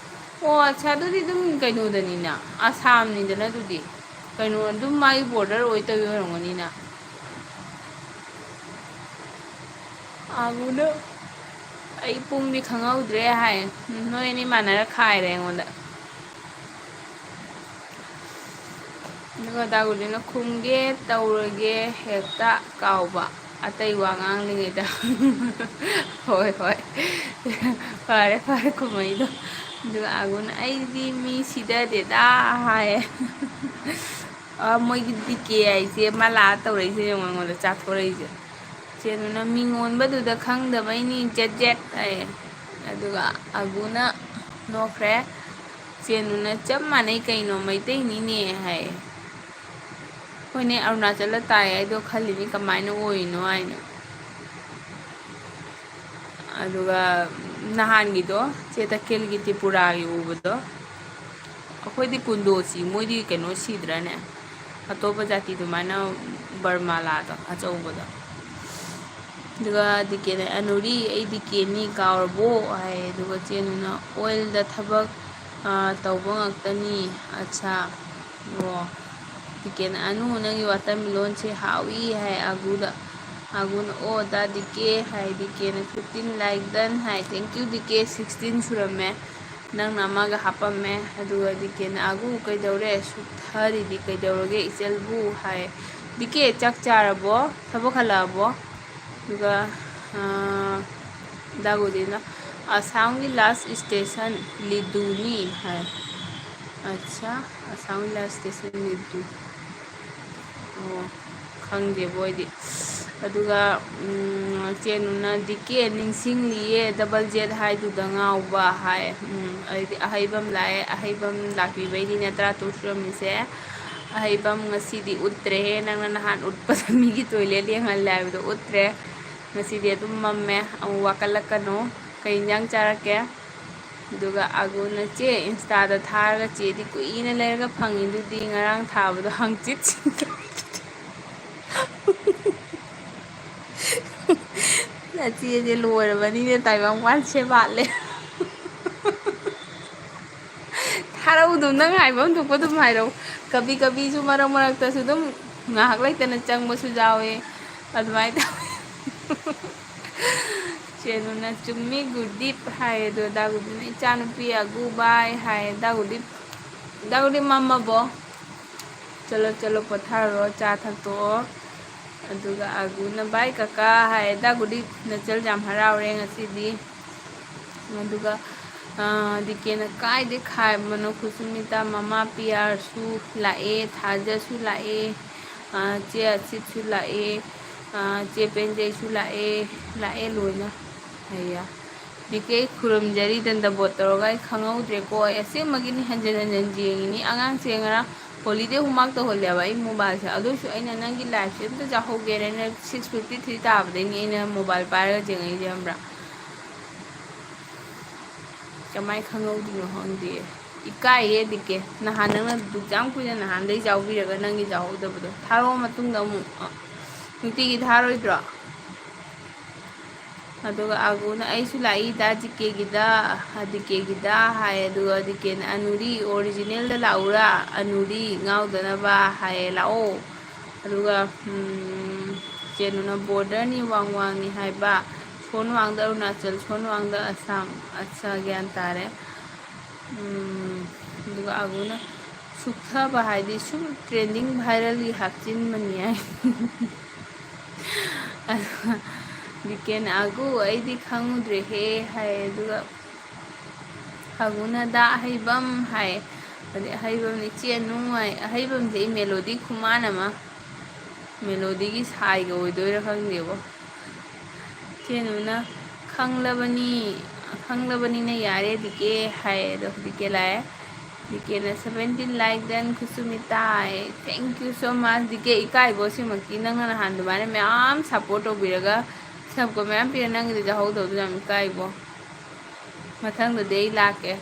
ꯑꯣ, ꯑꯠꯆꯥ, ꯑꯗꯨꯗꯤ ꯑꯗꯨꯝ ꯀꯩꯅꯣꯗꯅꯤꯅ, ꯑꯁꯥꯝꯅꯤꯗꯅ ꯑꯗꯨꯗꯤ꯫ ꯀꯩꯅꯣ, ꯑꯗꯨꯝ ꯃꯥꯒꯤ ꯕꯣꯔꯗꯔ ꯑꯣꯏ ꯇꯧꯔꯤ ꯑꯣꯏꯔꯝꯒꯅꯤꯅ꯫ ꯑꯥꯒꯨꯅ ꯑꯩ ꯄꯨꯡꯗꯤ ꯈꯪꯍꯧꯗ꯭ꯔꯦ ꯍꯥꯏ꯫ ꯅꯣꯏ ꯑꯅꯤ ꯃꯥꯟꯅꯔ ꯈꯥꯏꯔꯦ ꯑꯩꯉꯣꯟꯗ꯫ ꯑꯗꯨꯒ ꯗꯥꯒꯨꯗꯤꯅ ꯈꯨꯝꯒꯦ ꯇꯧꯔꯒꯦ ꯍꯦꯛꯇ ꯀꯥꯎꯕ꯫ ꯑꯇꯩ ꯋꯥ ꯉꯥꯡꯂꯤꯉꯩꯗ꯫ ꯍꯣꯏ, ꯍꯣꯏ꯫ ꯐꯔꯦ, ꯐꯔꯦ ꯈꯨꯝꯃꯛꯏꯗꯣ꯫ ꯑꯗꯨꯒ ꯑꯥꯒꯨꯅ "ꯑꯩꯗꯤ ꯃꯤ ꯁꯤꯗꯗꯦꯗ" ꯍꯥꯏꯌꯦ꯫ ꯑ, ꯃꯣꯏꯒꯤ ꯗꯤ ꯀꯦ ꯍꯥꯏꯁꯦ ꯃꯥ ꯂꯥꯛꯑ ꯇꯧꯔꯛꯏꯁꯦ ꯌꯦꯡꯉꯣ, ꯑꯩꯉꯣꯟꯗ ꯆꯥꯊꯣꯔꯛꯏꯁꯦ꯫ ꯆꯦꯅꯨꯅ "ꯃꯤꯉꯣꯟꯕꯗꯨꯗ ꯈꯪꯗꯕꯩꯅꯤ, ꯖꯦꯠ ꯖꯦꯠ" ꯍꯥꯏꯌꯦ꯫ ꯑꯗꯨꯒ ꯑꯒꯨꯅ ꯅꯣꯛꯈ꯭ꯔꯦ꯫ ꯆꯦꯅꯨꯅ "ꯆꯞ ꯃꯥꯟꯅꯩ ꯀꯩꯅꯣ, ꯃꯩꯇꯩꯅꯤꯅꯦ" ꯍꯥꯏꯌꯦ꯫ "ꯍꯣꯏꯅꯦ, ꯑꯔꯨꯅꯥꯆꯜꯗ ꯇꯥꯏ ꯍꯥꯏꯗꯣ ꯈꯜꯂꯤꯅꯤ, ꯀꯃꯥꯏꯅ ꯑꯣꯏꯔꯤꯅꯣ" ꯍꯥꯏꯅ꯫ ꯑꯗꯨꯒ ꯅꯍꯥꯟꯒꯤꯗꯣ, ꯆꯦ ꯇꯈꯦꯜꯒꯤ ꯇ꯭ꯔꯤꯄꯨꯔꯥꯒꯤ ꯎꯕꯗꯣ, ꯑꯩꯈꯣꯏꯗꯤ ꯀꯨꯟꯗꯣ ꯁꯤ, ꯃꯣꯏꯗꯤ ꯀꯩꯅꯣ ꯁꯤꯗ꯭ꯔꯅꯦ? ꯑꯇꯣꯞꯄ ꯖꯥꯇꯤ ꯑꯗꯨꯃꯥꯏꯅ ꯕꯔꯃꯥꯂꯥꯗꯣ ꯑꯆꯧꯕꯗꯣ꯫ ꯑꯗꯨꯒ ꯗꯤ ꯀꯦꯅ "ꯑꯅꯨꯔꯤ, ꯑꯩ ꯗꯤ ꯀꯦꯅꯤ, ꯀꯥꯎꯔꯕꯣ?" ꯍꯥꯏ꯫ ꯑꯗꯨꯒ ꯆꯦꯅꯨꯅ "ꯑꯣꯏꯜꯗ ꯊꯕꯛ, ꯑ, ꯇꯧꯕ ꯉꯥꯛꯇꯅꯤ꯫ ꯑꯠꯁꯥ, ꯑꯣ, ꯗꯤ ꯀꯦꯅ 'ꯑꯅꯨ, ꯅꯪꯒꯤ ꯋꯥꯇꯔꯃꯤꯂꯣꯟꯁꯦ ꯍꯥꯎꯏ' ꯍꯥꯏ ꯑꯒꯨꯗ꯫ ꯑꯒꯨꯅ "ꯑꯣ, ꯗꯥ ꯗꯤ ꯀꯦ" ꯍꯥꯏ꯫ ꯗꯤ ꯀꯦꯅ "fifteen like done" high. Thank you D K, sixteen ꯁꯨꯔꯝꯃꯦ꯫ ꯅꯪꯅ ꯑꯃꯒ ꯍꯥꯞꯄꯝꯃꯦ꯫ ꯑꯗꯨꯒ ꯗꯤ ꯀꯦꯅ "ꯑꯒꯨ, ꯀꯩꯗꯧꯔꯦ? ꯁꯨꯛꯊꯔꯤꯗꯤ ꯀꯩꯗꯧꯔꯒꯦ ꯏꯆꯜꯕꯨ?" ꯍꯥꯏ꯫ "ꯗꯤ ꯀꯦ, ꯆꯥꯛ ꯆꯥꯔꯕꯣ? ꯊꯕꯛ ꯍꯜꯂꯛꯑꯕꯣ?" ꯑꯗꯨꯒ, ꯑꯥ, ꯗꯥꯒꯨꯗꯤꯅ "ꯑꯁꯥꯝꯒꯤ last station ꯂꯤꯗꯨꯅꯤ" ꯍꯥꯏ꯫ ꯑꯠꯁꯥ, "ꯑꯁꯥꯝꯒꯤ last station ꯂꯤꯗꯨ"꯫ ꯑꯣ, ꯈꯪꯗꯦꯕꯣ ꯑꯩꯗꯤ꯫ ꯑꯗꯨꯒ, ꯎꯝ, ꯆꯦꯅꯨꯅ "ꯗꯤ ꯀꯦ ꯅꯤꯡꯁꯤꯡꯂꯤꯌꯦ, double Z ꯍꯥꯏꯗꯨꯗ ꯉꯥꯎꯕ" ꯍꯥꯏ꯫ ꯎꯝ, ꯑꯩꯗꯤ ꯑꯍꯩꯕ ꯑꯃ ꯂꯥꯛꯑꯦ, ꯑꯍꯩꯕ ꯑꯃ ꯂꯥꯛꯄꯤꯕꯩꯅꯤꯅꯦ ꯇꯔꯥꯇꯔꯨꯛ ꯁꯨꯔꯝꯃꯤꯁꯦ꯫ ꯑꯍꯩꯕꯝ ꯉꯁꯤꯗꯤ ꯎꯠꯇ꯭ꯔꯦꯍꯦ, ꯅꯪꯅ ꯅꯍꯥꯟ ꯎꯠꯄꯗ ꯃꯤꯒꯤ toilet ꯌꯦꯡꯍꯜꯂꯦ ꯍꯥꯏꯕꯗꯣ ꯎꯠꯇ꯭ꯔꯦ꯫ ꯉꯁꯤꯗꯤ ꯑꯗꯨꯝ ꯃꯝꯃꯦ, ꯑꯃꯨꯛ ꯋꯥꯀꯠꯂꯛꯀꯅꯨ꯫ ꯀꯩ ꯏꯟꯖꯥꯡ ꯆꯥꯔꯛꯀꯦ? ꯑꯗꯨꯒ ꯑꯒꯨꯅ, "ꯆꯦ, Insta-ꯗ ꯊꯥꯔꯒ ꯆꯦꯗꯤ ꯀꯨꯏꯅ ꯂꯩꯔꯒ ꯐꯪꯉꯤꯗꯨꯗꯤ, ꯉꯔꯥꯡ ꯊꯥꯕꯗꯣ ꯍꯪꯆꯤꯠ ꯁꯤꯟꯗꯣꯛ-" ꯅꯆꯦꯁꯦ ꯂꯣꯏꯔꯕꯅꯤꯅꯦ, ꯇꯥꯏꯕꯪꯄꯥꯟ ꯁꯦꯕꯥꯠꯂꯦ꯫ ꯊꯥꯔꯛꯎ ꯑꯗꯨꯝ, ꯅꯪ ꯍꯥꯏꯕ ꯑꯃ ꯊꯣꯛꯄ ꯑꯗꯨꯝ ꯍꯥꯏꯔꯛꯎ꯫ ꯀꯕꯤ ꯀꯕꯤꯁꯨ ꯃꯔꯛ ꯃꯔꯛꯇꯁꯨ ꯑꯗꯨꯝ ꯉꯥꯏꯍꯥꯛ ꯂꯩꯇꯅ ꯆꯪꯕꯁꯨ ꯌꯥꯎꯋꯦ꯫ ꯑꯗꯨꯃꯥꯏꯅ ꯇꯧꯋꯦ꯫ ꯆꯦꯅꯨꯅ, "ꯆꯨꯝꯃꯤ ꯒꯨꯔꯗꯤꯞ" ꯍꯥꯏ, ꯑꯗꯣ ꯗꯥ ꯒꯨꯔꯗꯤꯞꯅ, "ꯏꯆꯥꯅꯨꯄꯤ ꯑꯒꯨ ꯕꯥꯏ" ꯍꯥꯏ꯫ ꯗꯥ ꯒꯨꯔꯗꯤꯞ, ꯗꯥ ꯒꯨꯔꯗꯤꯞ ꯃꯝꯃꯕꯣ? ꯆꯠꯂꯣ, ꯆꯠꯂꯣ, ꯄꯣꯊꯥꯔꯣ, ꯆꯥ ꯊꯛꯇꯣꯛꯑꯣ꯫ ꯑꯗꯨꯒ ꯑꯒꯨꯅ, "ꯕꯥꯏ ꯀꯀꯥ" ꯍꯥꯏ꯫ ꯗꯥ ꯒꯨꯔꯗꯤꯞ, ꯅꯆꯜ ꯌꯥꯝ ꯍꯔꯥꯎꯔꯦ ꯉꯁꯤꯗꯤ꯫ ꯑꯗꯨꯒ, ꯑ, ꯗꯤ ꯀꯦꯅ, "ꯀꯥꯏꯗꯩ ꯈꯥꯏꯕꯅꯣ ꯈꯨꯁꯨꯃꯤꯇꯥ? ꯃꯃꯥ ꯄꯤꯌꯥꯔꯁꯨ ꯂꯥꯛꯑꯦ, ꯊꯥꯖꯁꯨ ꯂꯥꯛꯑꯦ, ꯑ, ꯆꯦ ꯑꯁꯤꯠꯁꯨ ꯂꯥꯛꯑꯦ, ꯑ, ꯆꯦ ꯄꯦꯟꯖꯩꯁꯨ ꯂꯥꯛꯑꯦ, ꯂꯥꯛꯑꯦ ꯂꯣꯏꯅ"꯫ ꯑꯌꯥ꯫ ꯗꯤ ꯀꯦ, ꯈꯨꯔꯨꯝꯖꯔꯤ, ꯗꯟꯗꯕꯣꯠ ꯇꯧꯔꯒ꯫ ꯑꯩ ꯈꯪꯍꯧꯗ꯭ꯔꯦꯀꯣ꯫ ꯑꯩ ꯑꯁꯦꯡꯕꯒꯤꯅꯤ, ꯍꯟꯖꯤꯟ ꯍꯟꯖꯤꯟ ꯌꯦꯡꯉꯤꯅꯤ꯫ ꯑꯉꯥꯡꯁꯦ ꯉꯔꯥꯡ holiday homework ꯇꯧꯍꯜꯂꯦꯕ ꯑꯩ mobile-ꯁꯦ꯫ ꯑꯗꯨꯁꯨ ꯑꯩꯅ ꯅꯪꯒꯤ live-ꯁꯦ ꯑꯝꯇ ꯌꯥꯎꯍꯧꯒꯦꯅ six fifty three ꯇꯥꯕꯗꯩꯅꯤ ꯑꯩꯅ mobile ꯄꯥꯏꯔꯒ ꯌꯦꯡꯉꯛꯏꯁꯦ, ꯈꯪꯕ꯭ꯔꯥ? ꯀꯃꯥꯏ ꯈꯪꯍꯧꯗ꯭ꯔꯤꯅꯣ ꯈꯪꯗꯦ꯫ ꯏꯀꯥꯏꯌꯦ ꯗꯤ ꯀꯦ꯫ ꯅꯍꯥꯟ ꯅꯪꯅ ꯑꯗꯨꯛ ꯌꯥꯝ ꯀꯨꯏꯅ ꯅꯍꯥꯟꯗꯩ ꯌꯥꯎꯕꯤꯔꯒ ꯅꯪꯒꯤ ꯌꯥꯎꯍꯧꯗꯕꯗꯣ꯫ ꯊꯥꯔꯛꯑꯣ ꯃꯇꯨꯡꯗ ꯑꯃꯨꯛ꯫ ꯑ, ꯅꯨꯡꯇꯤꯒꯤ ꯊꯥꯔꯣꯏꯗ꯭ꯔꯣ? ꯑꯗꯨꯒ ꯑꯒꯨꯅ, "ꯑꯩꯁꯨ ꯂꯥꯛꯏꯗ ꯗꯤ ꯀꯦꯒꯤꯗ, ꯗꯤ ꯀꯦꯒꯤꯗ" ꯍꯥꯏ꯫ ꯑꯗꯨꯒ ꯗꯤ ꯀꯦꯅ, "ꯑꯅꯨꯔꯤ, original-ꯗ ꯂꯥꯛꯎꯔꯥ? ꯑꯅꯨꯔꯤ ꯉꯥꯎꯗꯅꯕ" ꯍꯥꯏꯌꯦ, ꯂꯥꯛꯑꯣ꯫ ꯑꯗꯨꯒ, ꯎꯝ, ꯆꯦꯅꯨꯅ, "Border-ꯅꯤ ꯋꯥꯡ ꯋꯥꯡꯅꯤ ꯍꯥꯏꯕ, ꯁꯣꯟ ꯋꯥꯡꯗ ꯑꯔꯨꯅꯥꯆꯜ, ꯁꯣꯟ ꯋꯥꯡꯗ ꯑꯁꯥꯝ"꯫ ꯑꯠꯆꯥ, ꯒ꯭ꯌꯥꯟ ꯇꯥꯔꯦ꯫ ꯎꯝ, ꯑꯗꯨꯒ ꯑꯒꯨꯅ, "ꯁꯨꯛꯊꯕ ꯍꯥꯏꯗꯤ ꯁꯨꯝ trending viral-ꯒꯤ ꯍꯥꯞꯆꯤꯟꯕꯅꯤ" ꯍꯥꯏ꯫ ꯑꯗꯨꯒ ꯗꯤ ꯀꯦꯅ, "ꯑꯒꯨ, ꯑꯩꯗꯤ ꯈꯪꯉꯨꯗ꯭ꯔꯦꯍꯦ" ꯍꯥꯏ꯫ ꯑꯗꯨꯒ ꯑꯒꯨꯅ, "ꯗꯥ ꯑꯍꯩꯕꯝ" ꯍꯥꯏ꯫ ꯑꯗꯩ ꯑꯍꯩꯕꯝꯅ, "ꯏꯆꯦ ꯅꯨꯡ" ꯍꯥꯏ꯫ ꯑꯍꯩꯕꯝꯁꯦ ꯑꯩ ꯃꯦꯂꯣꯗꯤ ꯈꯨꯃꯥꯟ ꯑꯃ, ꯃꯦꯂꯣꯗꯤꯒꯤ ꯁꯥꯏꯒ ꯑꯣꯏꯗꯣꯏꯔꯥ ꯈꯪꯗꯦꯕꯣ꯫ ꯆꯦꯅꯨꯅ, "ꯈꯪꯂꯕꯅꯤ, ꯈꯪꯂꯕꯅꯤꯅ ꯌꯥꯔꯦ ꯗꯤ ꯀꯦ" ꯍꯥꯏ꯫ ꯑꯗꯣ ꯗꯤ ꯀꯦ ꯂꯥꯛꯑꯦ꯫ ꯗꯤ ꯀꯦꯅ seventeen like done, ꯈꯨꯁꯨꯃꯤꯇꯥ꯫ Thank you so much D K. ꯏꯀꯥꯏꯕꯣ, ꯁꯤꯃꯛꯇꯤ ꯅꯪꯅ ꯅꯍꯥꯟ ꯑꯗꯨꯃꯥꯏꯅ ꯃꯌꯥꯝ support ꯇꯧꯕꯤꯔꯒ, subꯀ ꯃꯌꯥꯝ ꯄꯤꯔ, ꯅꯪꯒꯤꯗꯤ ꯌꯥꯎꯍꯧꯗꯕꯗꯣ ꯌꯥꯝ ꯏꯀꯥꯏꯕꯣ꯫ ꯃꯊꯪꯗꯗꯤ ꯑꯩ ꯂꯥꯛꯀꯦ꯫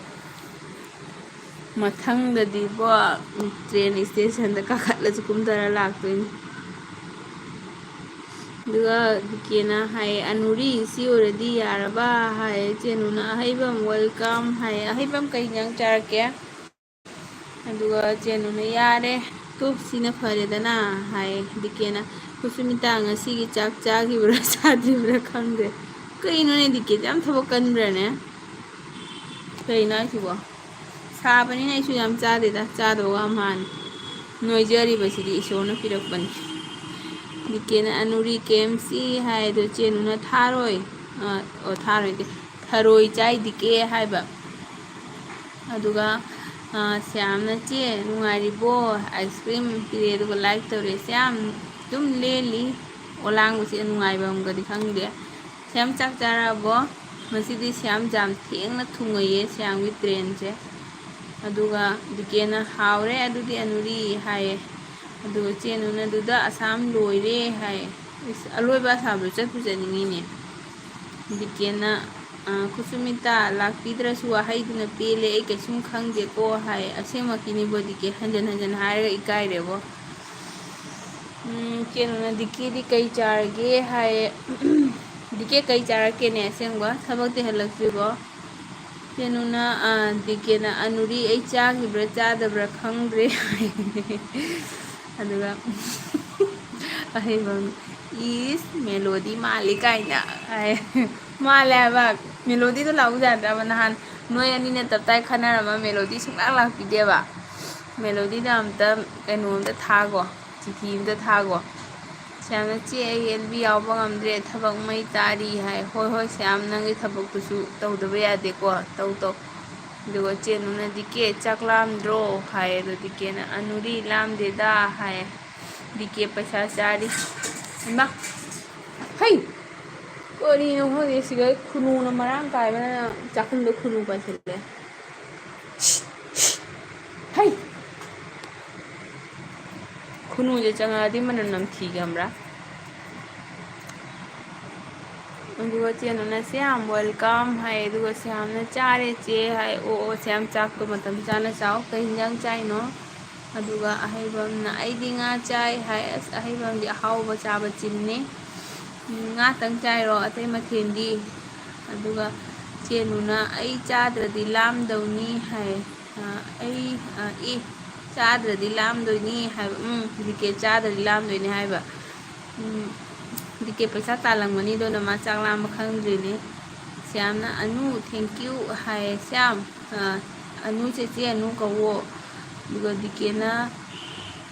ꯃꯊꯪꯗꯗꯤꯕꯣ, train stationꯗ ꯀꯥꯈꯠꯂꯁꯨ ꯀꯨꯝꯊꯔ ꯂꯥꯛꯇꯣꯏꯅꯤ꯫ ꯑꯗꯨꯒ ꯗꯤ ꯀꯦꯅ ꯍꯥꯏ, "ꯑꯅꯨꯔꯤ, ꯁꯤ ꯑꯣꯏꯔꯗꯤ ꯌꯥꯔꯕ?" ꯍꯥꯏ꯫ ꯆꯦꯅꯨꯅ, "ꯑꯍꯩꯕꯝ, welcome" ꯍꯥꯏ꯫ "ꯑꯍꯩꯕꯝ, ꯀꯩ ꯏꯟꯖꯥꯡ ꯆꯥꯔꯛꯀꯦ?" ꯑꯗꯨꯒ ꯆꯦꯅꯨꯅ, "ꯌꯥꯔꯦ, ꯇꯣ, ꯁꯤꯅ ꯐꯔꯦꯗꯅ" ꯍꯥꯏ꯫ ꯗꯤ ꯀꯦꯅ, "ꯈꯨꯁꯨꯃꯤꯇꯥ, ꯉꯁꯤꯒꯤ ꯆꯥꯛ ꯆꯥꯈꯤꯕ꯭ꯔꯥ ꯆꯥꯗ꯭ꯔꯤꯕ꯭ꯔꯥ ꯈꯪꯗꯦ꯫ ꯀꯩꯅꯣꯅꯦ, ꯗꯤ ꯀꯦꯁꯦ ꯌꯥꯝ ꯊꯕꯛ ꯀꯟꯕ꯭ꯔꯥꯅꯦ? ꯀꯩꯅꯣ ꯍꯥꯏꯁꯤꯕꯣ? ꯁꯥꯕꯅꯤꯅ ꯑꯩꯁꯨ ꯌꯥꯝ ꯆꯥꯗꯦꯗ, ꯆꯥꯗꯧꯒ ꯃꯥꯟ ꯅꯣꯏꯖꯔꯤꯕꯁꯤꯗꯤ ꯏꯁꯣꯔꯅ ꯄꯤꯔꯛꯄꯅꯤ"꯫ ꯗꯤ ꯀꯦꯅ, "ꯑꯅꯨꯔꯤ, ꯀꯦ ꯑꯦꯝ ꯁꯤ" ꯍꯥꯏ꯫ ꯑꯗꯣ ꯆꯦꯅꯨꯅ, "ꯊꯥꯔꯣꯏ", ꯑ, ꯑꯣ, ꯊꯥꯔꯣꯏꯗꯤ, "ꯊꯔꯣꯏ ꯆꯥꯏ ꯗꯤ ꯀꯦ" ꯍꯥꯏꯕ꯫ ꯑꯗꯨꯒ, ꯑ, ꯁ꯭ꯌꯥꯝꯅ, "ꯆꯦ, ꯅꯨꯡꯉꯥꯏꯔꯤꯕꯣ?" Ice cream ꯄꯤꯔꯛꯑꯦ, ꯑꯗꯨꯒ like ꯇꯧꯔꯦ꯫ ꯁ꯭ꯌꯥꯝ ꯑꯗꯨꯝ ꯂꯦꯜꯂꯤ, ꯑꯣꯂꯥꯡꯕꯁꯦ ꯅꯨꯡꯉꯥꯏꯕ ꯑꯃꯒꯗꯤ ꯈꯪꯗꯦ꯫ "ꯁ꯭ꯌꯥꯝ, ꯆꯥꯛ ꯆꯥꯔꯛꯑꯕꯣ?" ꯉꯁꯤꯗꯤ ꯁ꯭ꯌꯥꯝ ꯌꯥꯝ ꯊꯦꯡꯅ ꯊꯨꯡꯉꯩꯌꯦ, ꯁ꯭ꯌꯥꯝꯒꯤ trainꯁꯦ꯫ ꯑꯗꯨꯒ ꯗꯤ ꯀꯦꯅ, "ꯍꯥꯎꯔꯦ ꯑꯗꯨꯗꯤ ꯑꯅꯨꯔꯤ" ꯍꯥꯏꯌꯦ꯫ ꯑꯗꯨꯒ ꯆꯦꯅꯨꯅ, "ꯑꯗꯨꯗ ꯑꯁꯥꯝ ꯂꯣꯏꯔꯦ" ꯍꯥꯏꯌꯦ꯫ ꯏꯁ, ꯑꯂꯣꯏꯕ ꯑꯁꯥꯝꯗꯣ ꯆꯠꯄꯨ ꯆꯠꯅꯤꯡꯉꯤꯅꯦ꯫ ꯗꯤ ꯀꯦꯅ, ꯑ, "ꯈꯨꯁꯨꯃꯤꯇꯥ, ꯂꯥꯛꯄꯤꯗ꯭ꯔꯁꯨ ꯋꯥꯍꯩꯗꯨꯅ ꯄꯦꯜꯂꯦ, ꯑꯩ ꯀꯩꯁꯨꯝ ꯈꯪꯗꯦꯀꯣ" ꯍꯥꯏ꯫ ꯑꯁꯦꯡꯃꯛꯀꯤꯅꯤꯕꯣ ꯗꯤ ꯀꯦ, ꯍꯟꯖꯟ ꯍꯟꯖꯟ ꯍꯥꯏꯔꯒ ꯏꯀꯥꯏꯔꯦꯕꯣ꯫ ꯎꯝ, ꯀꯩꯅꯣꯅ, "ꯗꯤ ꯀꯦꯗꯤ ꯀꯩ ꯆꯥꯔꯒꯦ?" ꯍꯥꯏꯌꯦ꯫ "ꯗꯤ ꯀꯦ ꯀꯩ ꯆꯥꯔꯛꯀꯦꯅꯦ ꯑꯁꯦꯡꯕ? ꯊꯕꯛꯇꯤ ꯍꯜꯂꯛꯇ꯭ꯔꯤꯕꯣ?" ꯀꯩꯅꯣꯅ, ꯑ, ꯗꯤ ꯀꯦꯅ, "ꯑꯅꯨꯔꯤ, ꯑꯩ ꯆꯥꯈꯤꯕ꯭ꯔꯥ ꯆꯥꯗꯕ꯭ꯔꯥ ꯈꯪꯗ꯭ꯔꯦ" ꯍꯥꯏ꯫ ꯑꯗꯨꯒ ꯑꯍꯩꯕ, "ꯏꯁ, ꯃꯦꯂꯣꯗꯤ ꯃꯥꯜꯂꯤ" ꯀꯥꯏꯅ ꯍꯥꯏ꯫ ꯃꯥꯜꯂꯦ ꯍꯥꯏꯕ꯫ ꯃꯦꯂꯣꯗꯤꯗꯣ ꯂꯥꯛꯎ ꯌꯥꯗ꯭ꯔꯕ? ꯅꯍꯥꯟ ꯅꯣꯏ ꯑꯅꯤꯅ ꯇꯞꯇꯥꯏ ꯈꯟꯅꯔꯝꯃ ꯃꯦꯂꯣꯗꯤ ꯁꯨꯡꯂꯥꯛ ꯂꯥꯛꯄꯤꯗꯦꯕ꯫ ꯃꯦꯂꯣꯗꯤꯗ ꯑꯝꯇ ꯀꯩꯅꯣ ꯑꯝꯇ ꯊꯥꯒꯣ, ꯆꯤꯊꯤ ꯑꯝꯇ ꯊꯥꯒꯣ꯫ ꯁ꯭ꯌꯥꯝꯅ, "ꯆꯦ, ꯑꯩ ꯑꯦꯜ ꯕꯤ ꯌꯥꯎꯕ ꯉꯝꯗ꯭ꯔꯦ, ꯊꯕꯛ ꯃꯩ ꯆꯥꯔꯤ" ꯍꯥꯏ꯫ "ꯍꯣꯏ, ꯍꯣꯏ ꯁ꯭ꯌꯥꯝ, ꯅꯪꯒꯤ ꯊꯕꯛꯇꯨꯁꯨ ꯇꯧꯗꯕ ꯌꯥꯗꯦꯀꯣ, ꯇꯧ, ꯇꯧ"꯫ ꯑꯗꯨꯒ ꯆꯦꯅꯨꯅ, "ꯗꯤ ꯀꯦ, ꯆꯥꯛ ꯂꯥꯝꯗ꯭ꯔꯣ?" ꯍꯥꯏ꯫ ꯑꯗꯣ ꯗꯤ ꯀꯦꯅ, "ꯑꯅꯨꯔꯤ, ꯂꯥꯝꯗꯦꯗ" ꯍꯥꯏ꯫ "ꯗꯤ ꯀꯦ, ꯄꯩꯁꯥ ꯆꯥꯔꯤ"꯫ ꯏꯃꯥ! ꯍꯩ! ꯀꯔꯤꯅꯣ ꯈꯪꯗꯦ, ꯁꯤꯒ ꯈꯨꯅꯨꯅ ꯃꯔꯥꯡ ꯀꯥꯏꯕꯅ ꯆꯥꯛꯈꯨꯝꯗ ꯈꯨꯅꯨ ꯄꯥꯏꯁꯤꯜꯂꯦ꯫ ꯈꯨꯅꯨꯁꯦ ꯆꯪꯉꯛꯑꯗꯤ ꯃꯅꯝ ꯅꯝꯊꯤꯒꯟꯕ꯭ꯔꯥ? ꯑꯗꯨꯒ ꯆꯦꯅꯨꯅ "ꯁꯤ ꯌꯥꯝ welcome" ꯍꯥꯏ, ꯑꯗꯨꯒ ꯁꯤ ꯌꯥꯝꯅ "ꯆꯥꯔꯦ ꯆꯦ" ꯍꯥꯏ꯫ "ꯑꯣ ꯑꯣ, ꯁꯤ ꯌꯥꯝ ꯆꯥꯛꯇꯣ ꯃꯇꯝ ꯆꯥꯅ ꯆꯥꯎ꯫ ꯀꯩ ꯍꯤꯟꯖꯥꯡ ꯆꯥꯏꯅꯣ?" ꯑꯗꯨꯒ ꯑꯍꯩꯕꯝꯅ "ꯑꯩꯗꯤ ꯉꯥ ꯆꯥꯏ" ꯍꯥꯏ꯫ ꯑꯁ, ꯑꯍꯩꯕꯝꯗꯤ ꯑꯍꯥꯎꯕ ꯆꯥꯕ ꯆꯤꯟꯅꯤ꯫ "ꯎꯝ, ꯉꯥꯇꯪ ꯆꯥꯏꯔꯣ, ꯑꯇꯩ ꯃꯊꯦꯜꯗꯤ?" ꯑꯗꯨꯒ ꯆꯦꯅꯨꯅ "ꯑꯩ ꯆꯥꯗ꯭ꯔꯗꯤ ꯂꯥꯝꯗꯧꯅꯤ" ꯍꯥꯏ꯫ ꯑ, ꯑꯩ, ꯑ, ꯑꯦ, ꯆꯥꯗ꯭ꯔꯗꯤ ꯂꯥꯝꯗꯣꯏꯅꯤ ꯍꯥꯏꯕ꯫ ꯎꯝ, ꯗꯤ ꯀꯦ ꯆꯥꯗ꯭ꯔꯗꯤ ꯂꯥꯝꯗꯣꯏꯅꯤ ꯍꯥꯏꯕ꯫ ꯎꯝ, ꯗꯤ ꯀꯦ ꯄꯩꯁꯥ ꯇꯥꯜꯂꯝꯒꯅꯤ, ꯑꯗꯨꯅ ꯃꯥ ꯆꯥꯛ ꯂꯥꯝꯕ ꯈꯪꯗ꯭ꯔꯤꯅꯤ꯫ ꯁ꯭ꯌꯥꯝꯅ "ꯑꯅꯨ, thank you" ꯍꯥꯏꯌꯦ꯫ "ꯁ꯭ꯌꯥꯝ, ꯑ, ꯑꯅꯨ ꯆꯦꯆꯦ ꯑꯅꯨ ꯀꯧꯋꯣ"꯫ ꯑꯗꯨꯒ ꯗꯤ ꯀꯦꯅ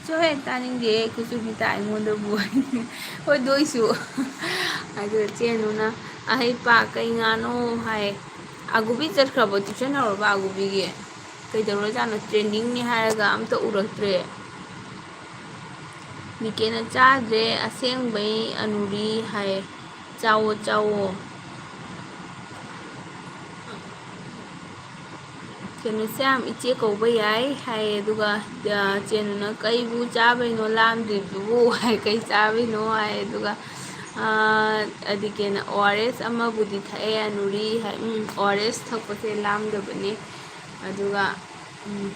"ꯆꯣꯍꯦ, ꯇꯥꯅꯤꯡꯗꯦ, ꯀꯨꯆꯨ ꯃꯤꯇꯥ ꯑꯩꯉꯣꯟꯗꯕꯨ"꯫ ꯍꯣꯏ, ꯑꯗꯨ ꯑꯣꯏꯁꯨ꯫ ꯑꯗꯨꯒ ꯆꯦꯅꯨꯅ "ꯑꯍꯩ ꯄꯥ, ꯀꯩ ꯉꯥꯅꯣ?" ꯍꯥꯏ꯫ ꯑꯒꯨꯕꯤ ꯆꯠꯈ꯭ꯔꯕꯣ? Tuition ꯍꯧꯔꯕ ꯑꯒꯨꯕꯤꯒꯤ? ꯀꯩꯗꯧꯔꯖꯥꯠꯅꯣ? Trendingꯅꯤ ꯍꯥꯏꯔꯒ ꯑꯝꯇ ꯎꯔꯛꯇ꯭ꯔꯦ꯫ ꯗꯤ ꯀꯦꯅ "ꯆꯥꯗ꯭ꯔꯦ, ꯑꯁꯦꯡꯕꯩ ꯑꯅꯨꯔꯤ" ꯍꯥꯏ꯫ "ꯆꯥꯎꯋꯣ, ꯆꯥꯎꯋꯣ"꯫ ꯀꯩꯅꯣ, "ꯁ꯭ꯌꯥꯝ, ꯏꯆꯦ ꯀꯧꯕ ꯌꯥꯏ" ꯍꯥꯏ꯫ ꯑꯗꯨꯒ, ꯑ, ꯆꯦꯅꯨꯅ "ꯀꯩꯕꯨ ꯆꯥꯕꯩꯅꯣ ꯂꯥꯝꯗ꯭ꯔꯤꯗꯨꯕꯨ?" ꯍꯥꯏ꯫ "ꯀꯩ ꯆꯥꯕꯩꯅꯣ?" ꯍꯥꯏ꯫ ꯑꯗꯨꯒ, ꯑ, ꯑꯗꯤ ꯀꯦꯅ "ꯑꯣ ꯑꯥꯔ ꯑꯦꯁ ꯑꯃꯕꯨꯗꯤ ꯊꯛꯑꯦ ꯑꯅꯨꯔꯤ" ꯍꯥꯏ꯫ ꯎꯝ, ꯑꯣ ꯑꯥꯔ ꯑꯦꯁ ꯊꯛꯄꯁꯦ ꯂꯥꯝꯗꯕꯅꯤ꯫ ꯑꯗꯨꯒ, ꯎꯝ,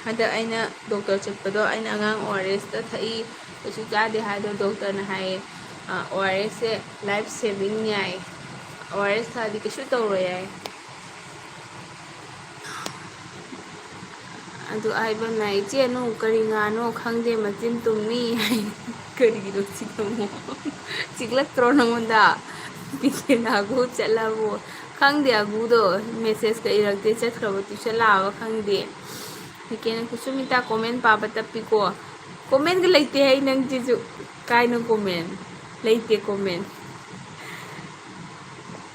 ꯍꯟꯗꯛ ꯑꯩꯅ ꯗꯣꯛꯇꯔ ꯆꯠꯄꯗꯣ, ꯑꯩꯅ ꯑꯉꯥꯡ ꯑꯣ ꯑꯥꯔ ꯑꯦꯁꯇ ꯊꯛꯏ, ꯀꯩꯁꯨ ꯆꯥꯗꯦ ꯍꯥꯏꯗꯣ, ꯗꯣꯛꯇꯔꯅ ꯍꯥꯏꯌꯦ, ꯑ, ꯑꯣ ꯑꯥꯔ ꯑꯦꯁꯁꯦ life saving ꯌꯥꯏ, ꯑꯣ ꯑꯥꯔ ꯑꯦꯁ ꯊꯛꯑꯗꯤ ꯀꯩꯁꯨ ꯇꯧꯔꯣꯏ ꯍꯥꯏ꯫ ꯑꯗꯨ ꯑꯍꯩꯕꯝꯅ "ꯏꯆꯦ ꯑꯅꯨ, ꯀꯔꯤ ꯉꯥꯅꯣ ꯈꯪꯗꯦ, ꯃꯆꯤꯟ ꯇꯨꯝꯃꯤ" ꯍꯥꯏ꯫ ꯀꯔꯤꯒꯤꯅꯣ ꯁꯤꯅ ꯑꯃꯨꯛ? ꯆꯤꯛꯂꯛꯇ꯭ꯔꯣ ꯅꯉꯣꯟꯗ? ꯗꯤ ꯀꯦꯅ "ꯑꯒꯨ ꯆꯠꯂꯕꯣ?" ꯈꯪꯗꯦ, ꯑꯒꯨꯗꯣ messageꯀ ꯏꯔꯛꯇꯦ, ꯆꯠꯈ꯭ꯔꯕ tuition ꯂꯥꯛꯑꯕ ꯈꯪꯗꯦ꯫ ꯗꯤ ꯀꯦꯅ "ꯀꯨꯁꯨꯃꯤꯇꯥ, comment ꯄꯥꯕ ꯇꯞꯄꯤꯀꯣ"꯫ Commentꯀ ꯂꯩꯇꯦ ꯍꯩ ꯅꯪꯁꯤꯁꯨ꯫ ꯀꯥꯏꯅꯣ comment? ꯂꯩꯇꯦ comment꯫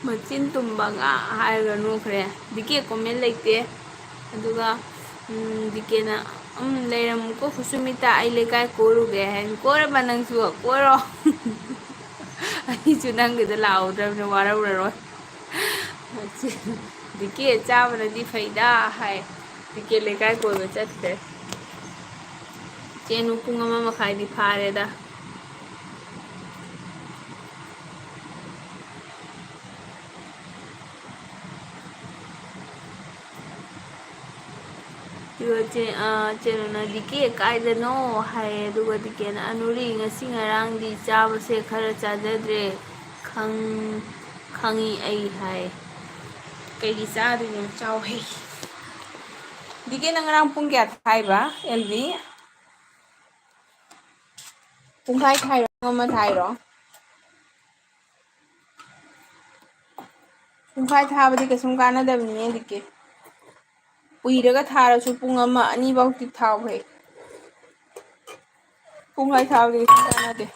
"ꯃꯆꯤꯟ ꯇꯨꯝꯕ ꯉꯥ" ꯍꯥꯏꯔꯒ ꯅꯣꯛꯈ꯭ꯔꯦ꯫ ꯗꯤ ꯀꯦ comment ꯂꯩꯇꯦ꯫ ꯑꯗꯨꯒ, ꯎꯝ, ꯗꯤ ꯀꯦꯅ, "ꯎꯝ, ꯂꯩꯔꯝꯃꯨꯀꯣ ꯀꯨꯁꯨꯃꯤꯇꯥ, ꯑꯩ ꯂꯩꯀꯥꯏ ꯀꯣꯏꯔꯨꯒꯦ" ꯍꯥꯏ꯫ ꯀꯣꯏꯔꯕ ꯅꯪꯁꯨ? ꯀꯣꯏꯔꯣ꯫ ꯑꯩꯁꯨ ꯅꯪꯒꯤꯗ ꯂꯥꯛꯍꯧꯗ꯭ꯔꯕꯅꯤꯅ ꯋꯥꯔꯧꯔꯔꯣꯏ꯫ ꯗꯤ ꯀꯦ ꯆꯥꯕꯅꯗꯤ ꯐꯩꯗ ꯍꯥꯏ꯫ ꯗꯤ ꯀꯦ ꯂꯩꯀꯥꯏ ꯀꯣꯏꯕ ꯆꯠꯈ꯭ꯔꯦ꯫ ꯆꯦꯅꯨ, ꯄꯨꯡ ꯑꯃ ꯃꯈꯥꯏꯗꯤ ꯐꯥꯔꯦꯗ꯫ ꯑꯗꯨꯒ ꯆꯦ-, ꯑ, ꯆꯦꯅꯨꯅ, "ꯗꯤ ꯀꯦ ꯀꯥꯏꯗꯅꯣ?" ꯍꯥꯏꯌꯦ꯫ ꯑꯗꯨꯒ ꯗꯤ ꯀꯦꯅ, "ꯑꯅꯨꯔꯤ, ꯉꯁꯤ ꯉꯔꯥꯡꯗꯤ ꯆꯥꯕꯁꯦ ꯈꯔ ꯆꯥꯖꯗ꯭ꯔꯦ, ꯈꯪ-, ꯈꯪꯉꯤ ꯑꯩ" ꯍꯥꯏ꯫ "ꯀꯩꯒꯤ ꯆꯥꯗꯣꯏꯅꯣ? ꯆꯥꯎ ꯍꯩ"꯫ ꯗꯤ ꯀꯦ, ꯅꯪ ꯉꯔꯥꯡ ꯄꯨꯡ ꯀꯌꯥ ꯊꯥꯏꯕ, ꯑꯦꯜ ꯕꯤ? ꯄꯨꯡꯈꯥꯏ ꯊꯥꯏꯔꯣ, ꯄꯨꯡ ꯑꯃ ꯊꯥꯏꯔꯣ? ꯄꯨꯡꯈꯥꯏ ꯊꯥꯕꯗꯤ ꯀꯩꯁꯨꯝ ꯀꯥꯟꯅꯗꯕꯅꯤꯅꯦ, ꯗꯤ ꯀꯦ꯫ ꯎꯏꯔꯒ ꯊꯥꯔꯁꯨ ꯄꯨꯡ ꯑꯃ, ꯑꯅꯤꯐꯧꯗꯤ ꯊꯥꯎ ꯍꯦꯛ꯫ ꯄꯨꯡꯈꯥꯏ ꯊꯥꯕꯗꯤ ꯀꯩꯁꯨꯝ ꯀꯥꯟꯅꯗꯦ꯫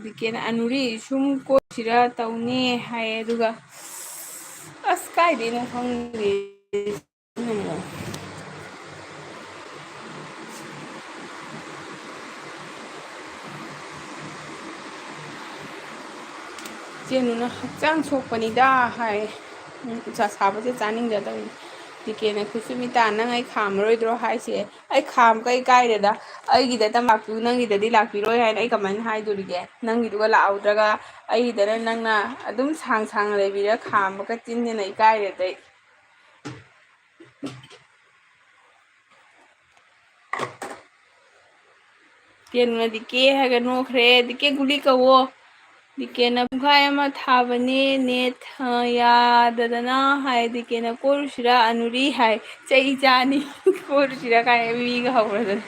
ꯗꯤ ꯀꯦꯅ, "ꯑꯅꯨꯔꯤ, ꯁꯨꯝ ꯀꯣꯏꯁꯤꯔ ꯇꯧꯅꯦ" ꯍꯥꯏꯌꯦ꯫ ꯑꯗꯨꯒ, ꯑꯁ, ꯀꯥꯏꯗꯩꯅꯣ ꯈꯪꯗꯦ꯫ ꯆꯦꯅꯨꯅ, "ꯍꯛꯆꯥꯡ ꯁꯣꯛꯄꯅꯤꯗ" ꯍꯥꯏ꯫ ꯎꯝ, ꯅꯨꯡꯁꯥ ꯁꯥꯕꯁꯦ ꯆꯥꯅꯤꯡꯗꯗꯧꯅꯤ꯫ ꯗꯤ ꯀꯦꯅ, "ꯈꯨꯁꯨꯃꯤꯇꯥ, ꯅꯪ ꯑꯩ ꯈꯥꯝꯃꯔꯣꯏꯗ꯭ꯔꯣ ꯍꯥꯏꯁꯦ? ꯑꯩ ꯈꯥꯝ ꯀꯩ ꯀꯥꯏꯔꯦꯗ꯫ ꯑꯩꯒꯤꯗ ꯇꯝꯄꯥꯛꯄꯤꯌꯨ, ꯅꯪꯒꯤꯗꯗꯤ ꯂꯥꯛꯄꯤꯔꯣꯏ ꯍꯥꯏꯅ ꯑꯩ ꯀꯃꯥꯏꯅ ꯍꯥꯏꯗꯣꯔꯤꯒꯦ? ꯅꯪꯒꯤꯗꯨꯒ ꯂꯥꯛꯍꯧꯗ꯭ꯔꯒ ꯑꯩꯒꯤꯗꯅ ꯅꯪꯅ ꯑꯗꯨꯝ ꯁꯥꯡ ꯁꯥꯡꯅ ꯂꯩꯕꯤꯔ ꯈꯥꯝꯕꯒ ꯆꯤꯟꯗꯅ ꯏꯀꯥꯏꯔꯦꯗ ꯑꯩ"꯫ ꯀꯦꯅꯨꯅ ꯗꯤ ꯀꯦ ꯍꯥꯏꯔꯒ ꯅꯣꯛꯈ꯭ꯔꯦ꯫ "ꯗꯤ ꯀꯦ, ꯒꯨꯂꯤ ꯀꯧꯋꯣ"꯫ ꯗꯤ ꯀꯦꯅ, "ꯄꯨꯡꯈꯥꯏ ꯑꯃ ꯊꯥꯕꯅꯦ, ꯅꯦꯠ, ꯑ, ꯌꯥꯗꯗꯅ" ꯍꯥꯏ꯫ ꯗꯤ ꯀꯦꯅ, "ꯀꯣꯏꯔꯨꯁꯤꯔꯥ ꯑꯅꯨꯔꯤ?" ꯍꯥꯏ꯫ "ꯆꯩ ꯆꯥꯅꯤ, ꯀꯣꯏꯔꯨꯁꯤꯔꯥ ꯀꯥꯏꯅ ꯃꯤꯒ ꯍꯧꯔꯗꯅ"꯫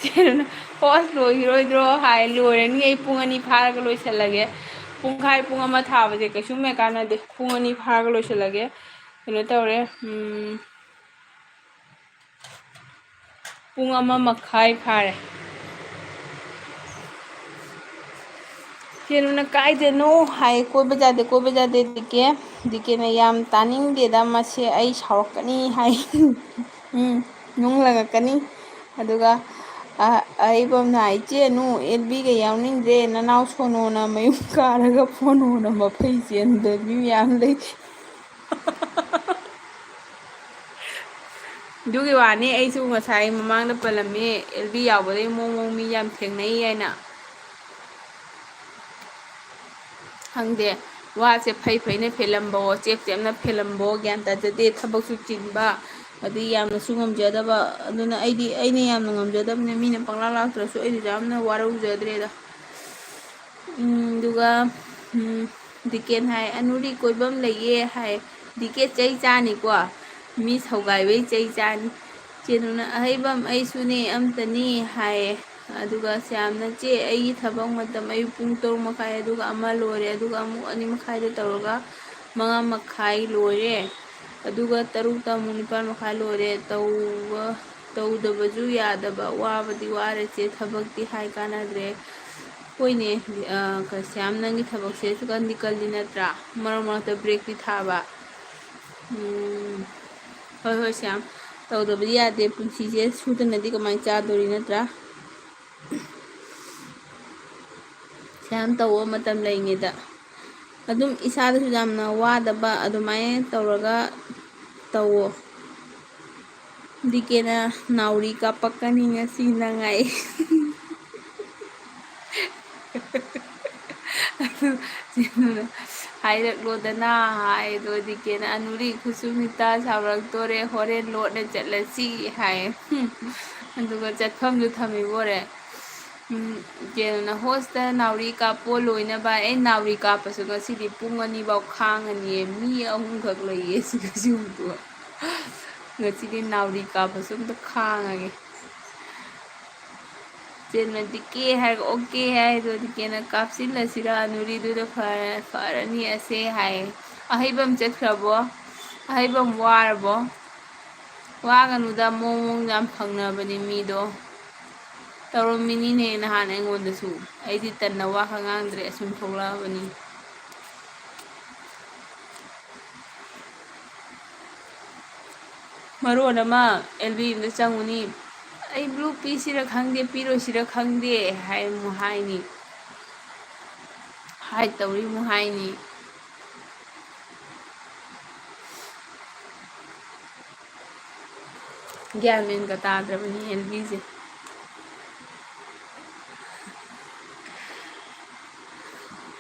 ꯆꯦꯅꯨꯅ, "ꯍꯣꯁ ꯂꯣꯏꯈꯤꯔꯣꯏꯗ꯭ꯔꯣ?" ꯍꯥꯏ꯫ "ꯂꯣꯏꯔꯅꯤ, ꯑꯩ ꯄꯨꯡ ꯑꯅꯤ ꯐꯥꯔꯒ ꯂꯣꯏꯁꯤꯜꯂꯒꯦ"꯫ ꯄꯨꯡꯈꯥꯏ, ꯄꯨꯡ ꯑꯃ ꯊꯥꯕꯁꯦ ꯀꯩꯁꯨꯝ ꯍꯦꯛ ꯀꯥꯟꯅꯗꯦ꯫ ꯄꯨꯡ ꯑꯅꯤ ꯐꯥꯔꯒ ꯂꯣꯏꯁꯤꯜꯂꯒꯦ꯫ ꯀꯩꯅꯣ ꯇꯧꯔꯦ, ꯎꯝ, ꯄꯨꯡ ꯑꯃ ꯃꯈꯥꯏ ꯐꯥꯔꯦ꯫ ꯀꯦꯅꯨꯅ, "ꯀꯥꯏꯗꯅꯣ?" ꯍꯥꯏ꯫ "ꯀꯣꯏꯕ ꯌꯥꯗꯦ, ꯀꯣꯏꯕ ꯌꯥꯗꯦ", ꯗꯤ ꯀꯦ꯫ ꯗꯤ ꯀꯦꯅ, "ꯌꯥꯝ ꯇꯥꯅꯤꯡꯗꯦꯗ ꯃꯁꯦ, ꯑꯩ ꯁꯥꯎꯔꯛꯀꯅꯤ" ꯍꯥꯏ꯫ ꯎꯝ, ꯅꯨꯡ ꯂꯪꯉꯛꯀꯅꯤ꯫ ꯑꯗꯨꯒ ꯑ-, ꯑꯩꯕꯝꯅ ꯍꯥꯏ, "ꯏꯆꯦ, ꯅꯨ ꯑꯦꯜ ꯕꯤꯒ ꯌꯥꯎꯅꯤꯡꯗ꯭ꯔꯦ, ꯅꯅꯥꯎ ꯁꯣꯅꯣꯅ ꯃꯌꯨꯝ ꯀꯥꯔꯒ ꯐꯣꯅꯣꯅ ꯃꯐꯩ ꯆꯦꯟꯕ ꯃꯤ ꯃꯌꯥꯝ ꯂꯩ"꯫ ꯑꯗꯨꯒꯤ ꯋꯥꯅꯤ, ꯑꯩꯁꯨ ꯉꯁꯥꯏ ꯃꯃꯥꯡꯗ ꯄꯜꯂꯝꯃꯤ, ꯑꯦꯜ ꯕꯤ ꯌꯥꯎꯕꯗꯩ ꯃꯑꯣꯡ ꯃꯑꯣꯡ ꯃꯤ ꯌꯥꯝ ꯊꯦꯡꯅꯩ ꯍꯥꯏꯅ꯫ ꯈꯪꯗꯦ, ꯋꯥꯁꯦ ꯐꯩ ꯐꯩꯅ ꯐꯦꯜꯂꯝꯕꯣ, ꯆꯦꯞ ꯆꯦꯞꯅ ꯐꯦꯜꯂꯝꯕꯣ, ꯒ꯭ꯌꯥꯟ ꯇꯥꯖꯗꯦ꯫ ꯊꯕꯛꯁꯨ ꯆꯤꯟꯕ, ꯑꯗꯩ ꯌꯥꯝꯅꯁꯨ ꯉꯝꯖꯗꯕ꯫ ꯑꯗꯨꯅ ꯑꯩꯗꯤ, ꯑꯩꯅ ꯌꯥꯝꯅ ꯉꯝꯖꯗꯕꯅꯦ, ꯃꯤꯅ ꯄꯪꯂꯥꯛ ꯂꯥꯛꯇ꯭ꯔꯁꯨ ꯑꯩꯅꯁꯨ ꯌꯥꯝꯅ ꯋꯥꯔꯧꯖꯗ꯭ꯔꯦꯗ꯫ ꯎꯝ, ꯑꯗꯨꯒ, ꯎꯝ, ꯗꯤꯀꯦꯟ ꯍꯥꯏ, "ꯑꯅꯨꯔꯤ ꯀꯣꯏꯕꯝ ꯂꯩꯌꯦ" ꯍꯥꯏ꯫ ꯗꯤꯀꯦ ꯆꯩ ꯆꯥꯅꯤꯀꯣ, ꯃꯤꯁ ꯍꯧꯒꯥꯏꯕꯩ ꯆꯩ ꯆꯥꯅꯤ꯫ ꯆꯦꯅꯨꯅ, "ꯑꯍꯩꯕꯝ, ꯑꯩꯁꯨꯅꯦ, ꯑꯝꯇꯅꯤ" ꯍꯥꯏꯌꯦ꯫ ꯑꯗꯨꯒ ꯁ꯭ꯌꯥꯝꯅ, "ꯆꯦ, ꯑꯩꯒꯤ ꯊꯕꯛ ꯃꯇꯝ ꯑꯌꯨꯛ ꯄꯨꯡ ꯇꯔꯨꯛ ꯃꯈꯥꯏ, ꯑꯗꯨꯒ ꯑꯃ ꯂꯣꯏꯔꯦ, ꯑꯗꯨꯒ ꯑꯃꯨꯛ ꯑꯅꯤ ꯃꯈꯥꯏꯗ ꯇꯧꯔꯒ ꯃꯉꯥ ꯃꯈꯥꯏ ꯂꯣꯏꯔꯦ, ꯑꯗꯨꯒ ꯇꯔꯨꯛꯇ ꯑꯃꯨꯛ ꯅꯤꯄꯥꯜ ꯃꯈꯥꯏ ꯂꯣꯏꯔꯦ꯫ ꯇꯧꯕ, ꯇꯧꯗꯕꯁꯨ ꯌꯥꯗꯕ, ꯋꯥꯕꯗꯤ ꯋꯥꯔꯦ ꯆꯦ, ꯊꯕꯛꯇꯤ ꯍꯥꯏ ꯀꯥꯟꯅꯗ꯭ꯔꯦ"꯫ ꯍꯣꯏꯅꯦ, ꯑ, ꯀ-, ꯁ꯭ꯌꯥꯝ, ꯅꯪꯒꯤ ꯊꯕꯛꯁꯦ ꯀꯟꯗꯤ ꯀꯜꯂꯤ ꯅꯠꯇ꯭ꯔꯥ? ꯃꯔꯛ ꯃꯔꯛꯇ ꯕ꯭ꯔꯦꯛꯇꯤ ꯊꯥꯕ꯫ ꯎꯝ, ꯍꯣꯏ, ꯍꯣꯏ, ꯁ꯭ꯌꯥꯝ, ꯇꯧꯗꯕꯗꯤ ꯌꯥꯗꯦ꯫ ꯄꯨꯟꯁꯤꯁꯦ ꯁꯨꯗꯅꯗꯤ ꯀꯃꯥꯏꯅ ꯆꯥꯗꯣꯔꯤ, ꯅꯠꯇ꯭ꯔꯥ? ꯁ꯭ꯌꯥꯝ, ꯇꯧꯑꯣ ꯃꯇꯝ ꯂꯩꯉꯩꯗ꯫ ꯑꯗꯨꯝ ꯏꯁꯥꯗꯁꯨ ꯌꯥꯝꯅ ꯋꯥꯗꯕ ꯑꯗꯨꯃꯥꯏꯅ ꯇꯧꯔꯒ ꯇꯧꯑꯣ꯫ ꯗꯤ ꯀꯦꯅ, "ꯅꯥꯎꯔꯤ ꯀꯥꯞꯄꯛꯀꯅꯤ ꯉꯁꯤ ꯅꯪ" ꯍꯥꯏ꯫ ꯑꯗꯨ ꯆꯦꯅꯨꯅ, "ꯍꯥꯏꯔꯛꯂꯣꯗꯅ" ꯍꯥꯏ꯫ ꯑꯗꯣ ꯗꯤ ꯀꯦꯅ, "ꯑꯅꯨꯔꯤ ꯈꯨꯠꯁꯨꯃꯤꯇꯥ ꯁꯥꯎꯔꯛꯇꯣꯔꯦ, ꯍꯣꯔꯦꯟ ꯂꯣꯠꯅ ꯆꯠꯂꯁꯤ" ꯍꯥꯏ꯫ ꯍꯨꯝ꯫ ꯑꯗꯨꯒ ꯆꯠꯐꯝꯗꯨ ꯊꯝꯃꯤꯕ ꯑꯣꯏꯔꯦ꯫ ꯎꯝ, ꯀꯩꯅꯣꯅ, "ꯍꯣꯁꯇ ꯅꯥꯎꯔꯤ ꯀꯥꯞꯄꯣ ꯂꯣꯏꯅꯕ"꯫ ꯑꯩ ꯅꯥꯎꯔꯤ ꯀꯥꯞꯄꯁꯨ ꯉꯁꯤꯗꯤ ꯄꯨꯡ ꯑꯅꯤ ꯐꯥꯎ ꯈꯥꯡꯉꯅꯤꯌꯦ, ꯃꯤ ꯑꯍꯨꯝꯈꯛ ꯂꯩꯌꯦ ꯁꯤꯗꯁꯨ꯫ ꯉꯁꯤꯗꯤ ꯅꯥꯎꯔꯤ ꯀꯥꯞꯄꯁꯨ ꯑꯝꯇ ꯈꯥꯡꯉꯒꯦ꯫ ꯆꯦꯟꯕꯗꯤ ꯀꯦ ꯍꯥꯏꯔꯒ "ꯑꯣꯀꯦ" ꯍꯥꯏ, ꯑꯗꯨꯗꯤ ꯀꯦꯅ "ꯀꯥꯞꯁꯤꯜꯂꯁꯤꯔ ꯑꯅꯨꯔꯤꯗꯨꯗ ꯐꯔ-, ꯐꯔꯅꯤ ꯑꯁꯦ" ꯍꯥꯏ꯫ ꯑꯍꯩꯕꯝ ꯆꯠꯈ꯭ꯔꯕꯣ? ꯑꯍꯩꯕꯝ ꯋꯥꯔꯕꯣ? ꯋꯥꯒꯅꯨꯗ, ꯃꯑꯣꯡ ꯃꯑꯣꯡ ꯌꯥꯝ ꯐꯪꯅꯕꯅꯤ ꯃꯤꯗꯣ꯫ ꯇꯧꯔꯝꯃꯤꯅꯤꯅꯦ ꯅꯍꯥꯟ ꯑꯩꯉꯣꯟꯗꯁꯨ꯫ ꯑꯩꯗꯤ ꯇꯟꯅ ꯋꯥ ꯈꯔ ꯉꯥꯡꯗ꯭ꯔꯦ, ꯑꯁꯨꯝ ꯊꯣꯛꯂꯛꯑꯕꯅꯤ꯫ ꯃꯔꯣꯟ ꯑꯃ ꯑꯦꯜ ꯕꯤ ꯌꯨꯝꯗ ꯆꯪꯉꯨꯅꯤ, "ꯑꯩ blue ꯄꯤꯁꯤꯔ ꯈꯪꯗꯦ, ꯄꯤꯔꯣꯏꯁꯤꯔ ꯈꯪꯗꯦ" ꯍꯥꯏ ꯑꯃꯨꯛ ꯍꯥꯏꯅꯤ, hide ꯇꯧꯔꯤ ꯑꯃꯨꯛ ꯍꯥꯏꯅꯤ꯫ ꯒ꯭ꯌꯥꯟ ꯃꯦꯟꯒ ꯇꯥꯗ꯭ꯔꯕꯅꯤ ꯑꯦꯜꯕꯤꯁꯦ꯫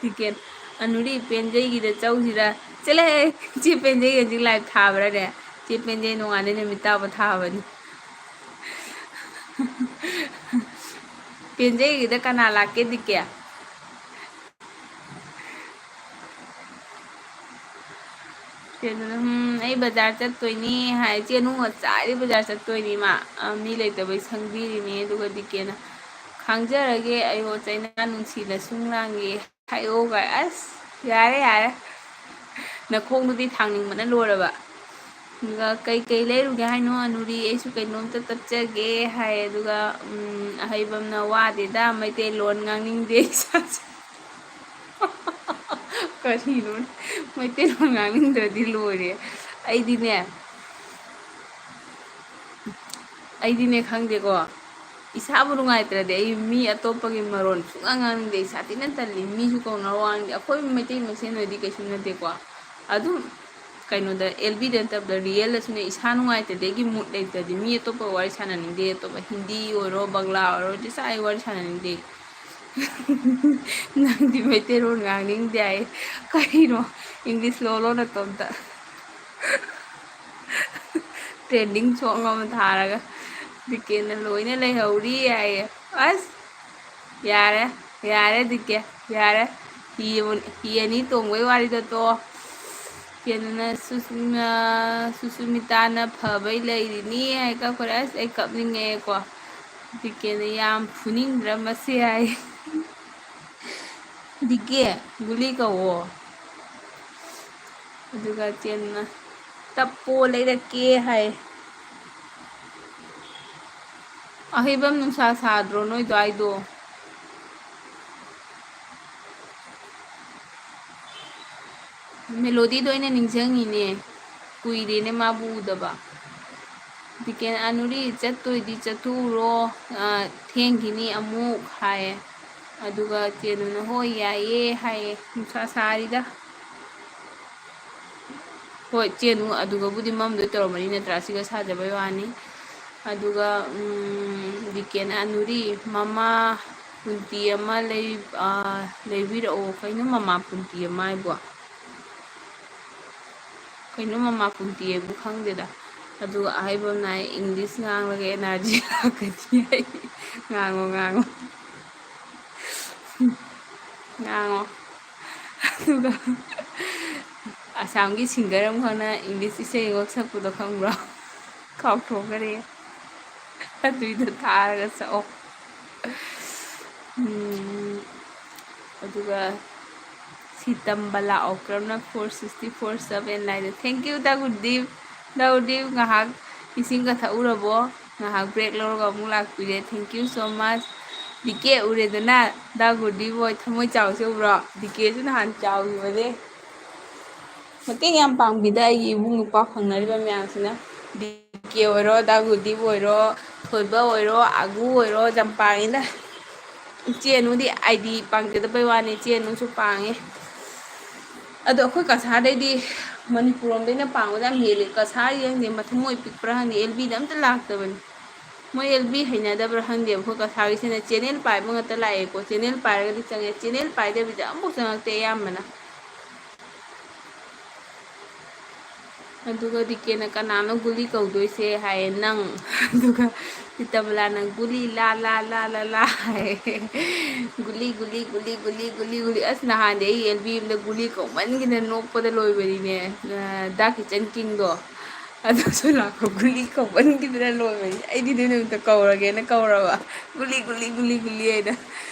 ꯇꯤꯀꯦꯠ, "ꯑꯅꯨꯔꯤ, ꯄꯦꯟꯖꯩꯒꯤꯗ ꯆꯧꯁꯤꯔ?" ꯆꯠꯂꯍꯦ! ꯆꯦ ꯄꯦꯟꯖꯩ ꯍꯧꯖꯤꯛ live ꯊꯥꯕ꯭ꯔꯥꯅꯦ? ꯆꯦ ꯄꯦꯟꯖꯩ ꯅꯣꯡꯉꯥꯟꯗꯩ ꯅꯨꯃꯤꯠ ꯇꯥꯕ ꯊꯥꯕꯅꯤ꯫ ꯄꯦꯟꯖꯩꯒꯤꯗ ꯀꯅꯥ ꯂꯥꯛꯀꯦ, ꯗꯤꯀꯦ? ꯆꯦꯗꯨꯅ, "ꯎꯝ, ꯑꯩ ꯕꯖꯥꯔ ꯆꯠꯇꯣꯏꯅꯤ" ꯍꯥꯏ꯫ ꯆꯦ ꯅꯨꯡ ꯉꯁꯥꯏꯗꯩ ꯕꯖꯥꯔ ꯆꯠꯇꯣꯏꯅꯤ ꯃꯥ꯫ ꯑ, ꯃꯤ ꯂꯩꯇꯕꯩ ꯁꯪꯕꯤꯔꯤꯅꯤ꯫ ꯑꯗꯨꯒ ꯗꯤꯀꯦꯅ, "ꯈꯥꯡꯖꯔꯒꯦ ꯑꯩ, ꯑꯣ ꯆꯩꯅꯥ ꯅꯨꯡꯁꯤꯅ ꯁꯨꯝ ꯂꯥꯡꯉꯦ ꯍꯥꯏꯌꯣ" ꯀꯥꯏ꯫ ꯑꯁ, ꯌꯥꯔꯦ, ꯌꯥꯔꯦ꯫ ꯅꯈꯣꯡꯗꯨꯗꯤ ꯊꯥꯡꯅꯤꯡꯕꯅ ꯂꯣꯏꯔꯕ꯫ ꯑꯗꯨꯒ "ꯀꯩꯀꯩ ꯂꯩꯔꯨꯒꯦ ꯍꯥꯏꯅꯣ ꯑꯅꯨꯔꯤ? ꯑꯩꯁꯨ ꯀꯩꯅꯣꯝꯇ ꯇꯞꯆꯒꯦ" ꯍꯥꯏ꯫ ꯑꯗꯨꯒ, ꯎꯝ, ꯑꯍꯩꯕꯝꯅ, "ꯋꯥꯗꯦꯗ, ꯃꯩꯇꯩꯂꯣꯟ ꯉꯥꯡꯅꯤꯡꯗꯦ ꯏꯁꯥꯁꯦ"꯫ ꯀꯔꯤꯅꯣ? ꯃꯩꯇꯩꯂꯣꯟ ꯉꯥꯡꯅꯤꯡꯗ꯭ꯔꯗꯤ ꯂꯣꯏꯔꯦ꯫ ꯑꯩꯗꯤꯅꯦ, ꯑꯩꯗꯤꯅꯦ ꯈꯪꯗꯦꯀꯣ, ꯏꯁꯥꯕꯨ ꯅꯨꯡꯉꯥꯏꯇ꯭ꯔꯗꯤ ꯑꯩ ꯃꯤ ꯑꯇꯣꯞꯄꯒꯤ ꯃꯔꯣꯟ ꯁꯨꯡꯉꯥꯡ ꯉꯥꯡꯅꯤꯡꯗꯦ꯫ ꯑꯩ ꯁꯥꯊꯤꯅ ꯇꯜꯂꯤ꯫ ꯃꯤꯁꯨ ꯀꯧꯅꯔ ꯋꯥ ꯉꯥꯡꯗꯦ꯫ ꯑꯩꯈꯣꯏ ꯃꯩꯇꯩ ꯃꯁꯦꯟ ꯑꯣꯏꯗꯤ ꯀꯩꯁꯨ ꯅꯠꯇꯦꯀꯣ꯫ ꯑꯗꯨꯝ ꯀꯩꯅꯣꯗ, ꯑꯦꯜ ꯕꯤꯗ ꯅꯠꯇꯕꯗ, ꯔꯤꯌꯦꯜꯗꯁꯨꯅꯦ, ꯏꯁꯥ ꯅꯨꯡꯉꯥꯏꯇ꯭ꯔꯗꯤ ꯑꯩꯒꯤ mood ꯂꯩꯇ꯭ꯔꯗꯤ ꯃꯤ ꯑꯇꯣꯞꯄꯒ ꯋꯥꯔꯤ ꯁꯥꯟꯅꯅꯤꯡꯗꯦ꯫ ꯑꯇꯣꯞꯄ ꯍꯤꯟꯗꯤ ꯑꯣꯏꯔꯣ, ꯕꯪꯂꯥ ꯑꯣꯏꯔꯣ, ꯏꯁꯥ ꯑꯩ ꯋꯥꯔꯤ ꯁꯥꯟꯅꯅꯤꯡꯗꯦ꯫ "ꯅꯪꯗꯤ ꯃꯩꯇꯩꯂꯣꯟ ꯉꯥꯡꯅꯤꯡꯗꯦ" ꯍꯥꯏꯌꯦ꯫ ꯀꯔꯤꯅꯣ? English ꯂꯣꯜꯂꯣ ꯅꯇꯣꯝꯇ꯫ Trending song ꯑꯃ ꯊꯥꯔꯒ, "ꯗꯤꯀꯦꯅ ꯂꯣꯏꯅ ꯂꯩꯍꯧꯔꯤ" ꯍꯥꯏꯌꯦ꯫ ꯑꯁ! ꯌꯥꯔꯦ, ꯌꯥꯔꯦ ꯗꯤꯀꯦ, ꯌꯥꯔꯦ꯫ ꯍꯤ ꯑꯃ-, ꯍꯤ ꯑꯅꯤ ꯇꯣꯡꯕꯩ ꯋꯥꯔꯤꯗꯣ ꯇꯣꯛꯑꯣ꯫ ꯀꯩꯅꯣꯅ, ꯁꯨꯁꯃ-, ꯁꯨꯁꯃꯤꯇꯥꯅ "ꯐꯕꯩ ꯂꯩꯔꯤꯅꯤ" ꯍꯥꯏ ꯀꯛꯈ꯭ꯔꯦ꯫ ꯑꯁ, ꯑꯩ ꯀꯞꯅꯤꯡꯉꯛꯑꯦꯀꯣ꯫ ꯗꯤꯀꯦꯅ "ꯌꯥꯝ ꯐꯨꯅꯤꯡꯗ꯭ꯔꯥ ꯃꯁꯤ" ꯍꯥꯏ꯫ ꯗꯤꯀꯦ, ꯒꯨꯂꯤ ꯀꯧꯋꯣ꯫ ꯑꯗꯨꯒ ꯆꯦꯟꯅ "ꯇꯞꯄꯣ, ꯂꯩꯔꯛꯀꯦ" ꯍꯥꯏ꯫ ꯑꯍꯩꯕꯝ, ꯅꯨꯡꯁꯥ ꯁꯥꯗ꯭ꯔꯣ ꯅꯣꯏ ꯑꯗꯨꯋꯥꯏꯗꯣ? ꯃꯦꯂꯣꯗꯤꯗꯣ ꯑꯩꯅ ꯅꯤꯡꯁꯤꯡꯉꯤꯅꯦ, ꯀꯨꯏꯔꯦꯅꯦ ꯃꯥꯕꯨ ꯎꯗꯕ꯫ ꯀꯦꯟ ꯑꯅꯨꯔꯤ ꯆꯠꯇꯣꯏꯗꯤ ꯆꯠꯊꯣꯛꯎꯔꯣ, ꯑ, ꯊꯦꯡꯈꯤꯅꯤ ꯑꯃꯨꯛ ꯍꯥꯏꯌꯦ꯫ ꯑꯗꯨꯒ ꯆꯦꯅꯨꯅ "ꯍꯣꯏ ꯌꯥꯏꯌꯦ" ꯍꯥꯏꯌꯦ꯫ ꯅꯨꯡꯁꯥ ꯁꯥꯔꯤꯗ꯫ ꯍꯣꯏ, ꯆꯦꯅꯨ ꯑꯗꯨꯒꯕꯨꯗꯤ ꯃꯝꯗꯣꯏ ꯇꯧꯔꯝꯃꯅꯤ ꯅꯠꯇ꯭ꯔꯥ? ꯁꯤꯒ ꯁꯥꯖꯕꯩ ꯋꯥꯅꯤ꯫ ꯑꯗꯨꯒ, ꯎꯝ, ꯗꯤꯀꯦꯟ ꯑꯅꯨꯔꯤ ꯃꯃꯥ ꯄꯨꯟꯇꯤ ꯑꯃ ꯂꯩ-, ꯑ, ꯂꯩꯕꯤꯔꯛꯑꯣ꯫ ꯀꯩꯅꯣ ꯃꯃꯥ ꯄꯨꯟꯇꯤ ꯑꯃ ꯍꯥꯏꯕꯣ? ꯀꯩꯅꯣ ꯃꯃꯥ ꯄꯨꯟꯇꯤ ꯍꯥꯏꯕꯨ ꯈꯪꯗꯦꯗ꯫ ꯑꯗꯨꯒ ꯑꯍꯩꯕ ꯑꯃꯅ ꯍꯥꯏ, "English ꯉꯥꯡꯂꯒ energy ꯂꯥꯛꯀꯅꯤ" ꯍꯥꯏ꯫ ꯉꯥꯡꯉꯣ, ꯉꯥꯡꯉꯣ꯫ ꯉꯥꯡꯉꯣ꯫ ꯑꯗꯨꯒ ꯑꯁꯥꯝꯒꯤ singer ꯑꯃꯈꯛꯅ English ꯏꯁꯩ ꯑꯃꯈꯛ ꯁꯛꯄꯗꯣ ꯈꯪꯕ꯭ꯔꯣ? ꯀꯥꯎꯊꯣꯛꯈꯔꯦ꯫ ꯑꯗꯨꯏꯗꯣ ꯊꯥꯔꯒ ꯁꯛꯑꯣ꯫ ꯎꯝ, ꯑꯗꯨꯒ ꯁꯤꯇꯝꯕꯂꯥ ꯑꯣꯀ꯭ꯔꯝꯅ four sixty four sub and ꯂꯥꯏꯗ꯫ Thank you, ꯗꯥ ꯒꯨꯔꯗꯤꯞ꯫ ꯗꯥ ꯒꯨꯔꯗꯤꯞ, ꯉꯥꯏꯍꯥꯛ ꯏꯁꯤꯡꯒ ꯊꯛꯎꯔꯕꯣ? ꯉꯥꯏꯍꯥꯛ break ꯂꯧꯔꯒ ꯑꯃꯨꯛ ꯂꯥꯛꯄꯤꯔꯦ꯫ Thank you so much꯫ D K ꯎꯔꯦꯗꯅ, ꯗꯥ ꯒꯨꯔꯗꯤꯞ ꯍꯣꯏ ꯊꯃꯣꯏ ꯆꯥꯎꯁꯦ ꯎꯕ꯭ꯔꯣ? ꯗꯤ ꯀꯦꯁꯨ ꯅꯍꯥꯟ ꯆꯥꯎꯈꯤꯕꯅꯦ꯫ ꯃꯇꯦꯡ ꯌꯥꯝ ꯄꯥꯡꯕꯤꯗ ꯑꯩꯒꯤ ꯏꯕꯨꯡ ꯏꯄ꯭ꯋꯥ ꯐꯪꯅꯔꯤꯕ ꯃꯌꯥꯝꯁꯤꯅ꯫ ꯗꯤ ꯀꯦ ꯑꯣꯏꯔꯣ, ꯗꯥ ꯒꯨꯔꯗꯤꯞ ꯑꯣꯏꯔꯣ, ꯊꯣꯏꯕ ꯑꯣꯏꯔꯣ, ꯑꯒꯨ ꯑꯣꯏꯔꯣ, ꯌꯥꯝ ꯄꯥꯡꯉꯤꯗ꯫ ꯏꯆꯦ ꯑꯅꯨꯗꯤ ꯑꯥꯏ ꯗꯤ ꯄꯥꯡꯖꯗꯕꯩ ꯋꯥꯅꯤ, ꯏꯆꯦ ꯑꯅꯨꯁꯨ ꯄꯥꯡꯉꯦ꯫ ꯑꯗꯣ ꯑꯩꯈꯣꯏ ꯀꯁꯥꯔꯗꯩꯗꯤ ꯃꯅꯤꯄꯨꯔ ꯂꯣꯝꯗꯩꯅ ꯄꯥꯡꯕꯗ ꯌꯥꯝ ꯍꯦꯜꯂꯦ꯫ ꯀꯁꯥꯔ ꯌꯦꯡꯗꯦ, ꯃꯊꯃꯣꯏ ꯄꯤꯛꯄ꯭ꯔꯥ ꯈꯪꯗꯦ, ꯑꯦꯜ ꯕꯤꯗ ꯑꯝꯇ ꯂꯥꯛꯇꯕꯅꯤ꯫ ꯃꯣꯏ ꯑꯦꯜ ꯕꯤ ꯍꯩꯅꯗꯕ꯭ꯔꯥ ꯈꯪꯗꯦ꯫ ꯑꯩꯈꯣꯏ ꯀꯁꯥꯔꯒꯤꯁꯤꯅ channel ꯄꯥꯏꯕ ꯉꯥꯛꯇ ꯂꯥꯛꯑꯦꯀꯣ, channel ꯄꯥꯏꯔꯒꯗꯤ ꯆꯪꯉꯦ, channel ꯄꯥꯏꯗꯕꯤꯗ ꯑꯃꯐꯥꯎ ꯆꯪꯉꯛꯇꯦ ꯑꯌꯥꯝꯕꯅ꯫ ꯑꯗꯨꯒ ꯗꯤ ꯀꯦꯅ "ꯀꯅꯥꯅꯣ ꯒꯨꯂꯤ ꯀꯧꯗꯣꯏꯁꯦ?" ꯍꯥꯏꯌꯦ, "ꯅꯪ"꯫ ꯑꯗꯨꯒ ꯁꯤꯇꯕꯂꯥꯅ "ꯒꯨꯂꯤ ꯂꯥ ꯂꯥ ꯂꯥ ꯂꯥ ꯂꯥ" ꯍꯥꯏꯌꯦ꯫ "ꯒꯨꯂꯤ, ꯒꯨꯂꯤ, ꯒꯨꯂꯤ, ꯒꯨꯂꯤ, ꯒꯨꯂꯤ, ꯒꯨꯂꯤ"꯫ ꯑꯁ, ꯅꯍꯥꯟꯗꯤ ꯑꯩ ꯑꯦꯜ ꯕꯤ ꯑꯦꯝꯗ ꯒꯨꯂꯤ ꯀꯧꯃꯟꯒꯤꯗꯅ ꯅꯣꯛꯄꯗ ꯂꯣꯏꯕꯅꯤꯅꯦ꯫ ꯑ, ꯗꯥ ꯀꯤꯆꯟ ꯀꯤꯡꯗꯣ꯫ ꯑꯗꯨꯁꯨ ꯂꯥꯛꯄ, "ꯒꯨꯂꯤ ꯀꯧꯃꯟꯒꯤꯗꯅ ꯂꯣꯏꯕꯅꯤ"꯫ ꯑꯩꯗꯤ ꯑꯗꯨ ꯅꯨꯃꯤꯠꯇ ꯀꯧꯔꯒꯦꯅ ꯀꯧꯔꯕ꯫ "ꯒꯨꯂꯤ, ꯒꯨꯂꯤ, ꯒꯨꯂꯤ, ꯒꯨꯂꯤ" ꯍꯥꯏꯅ꯫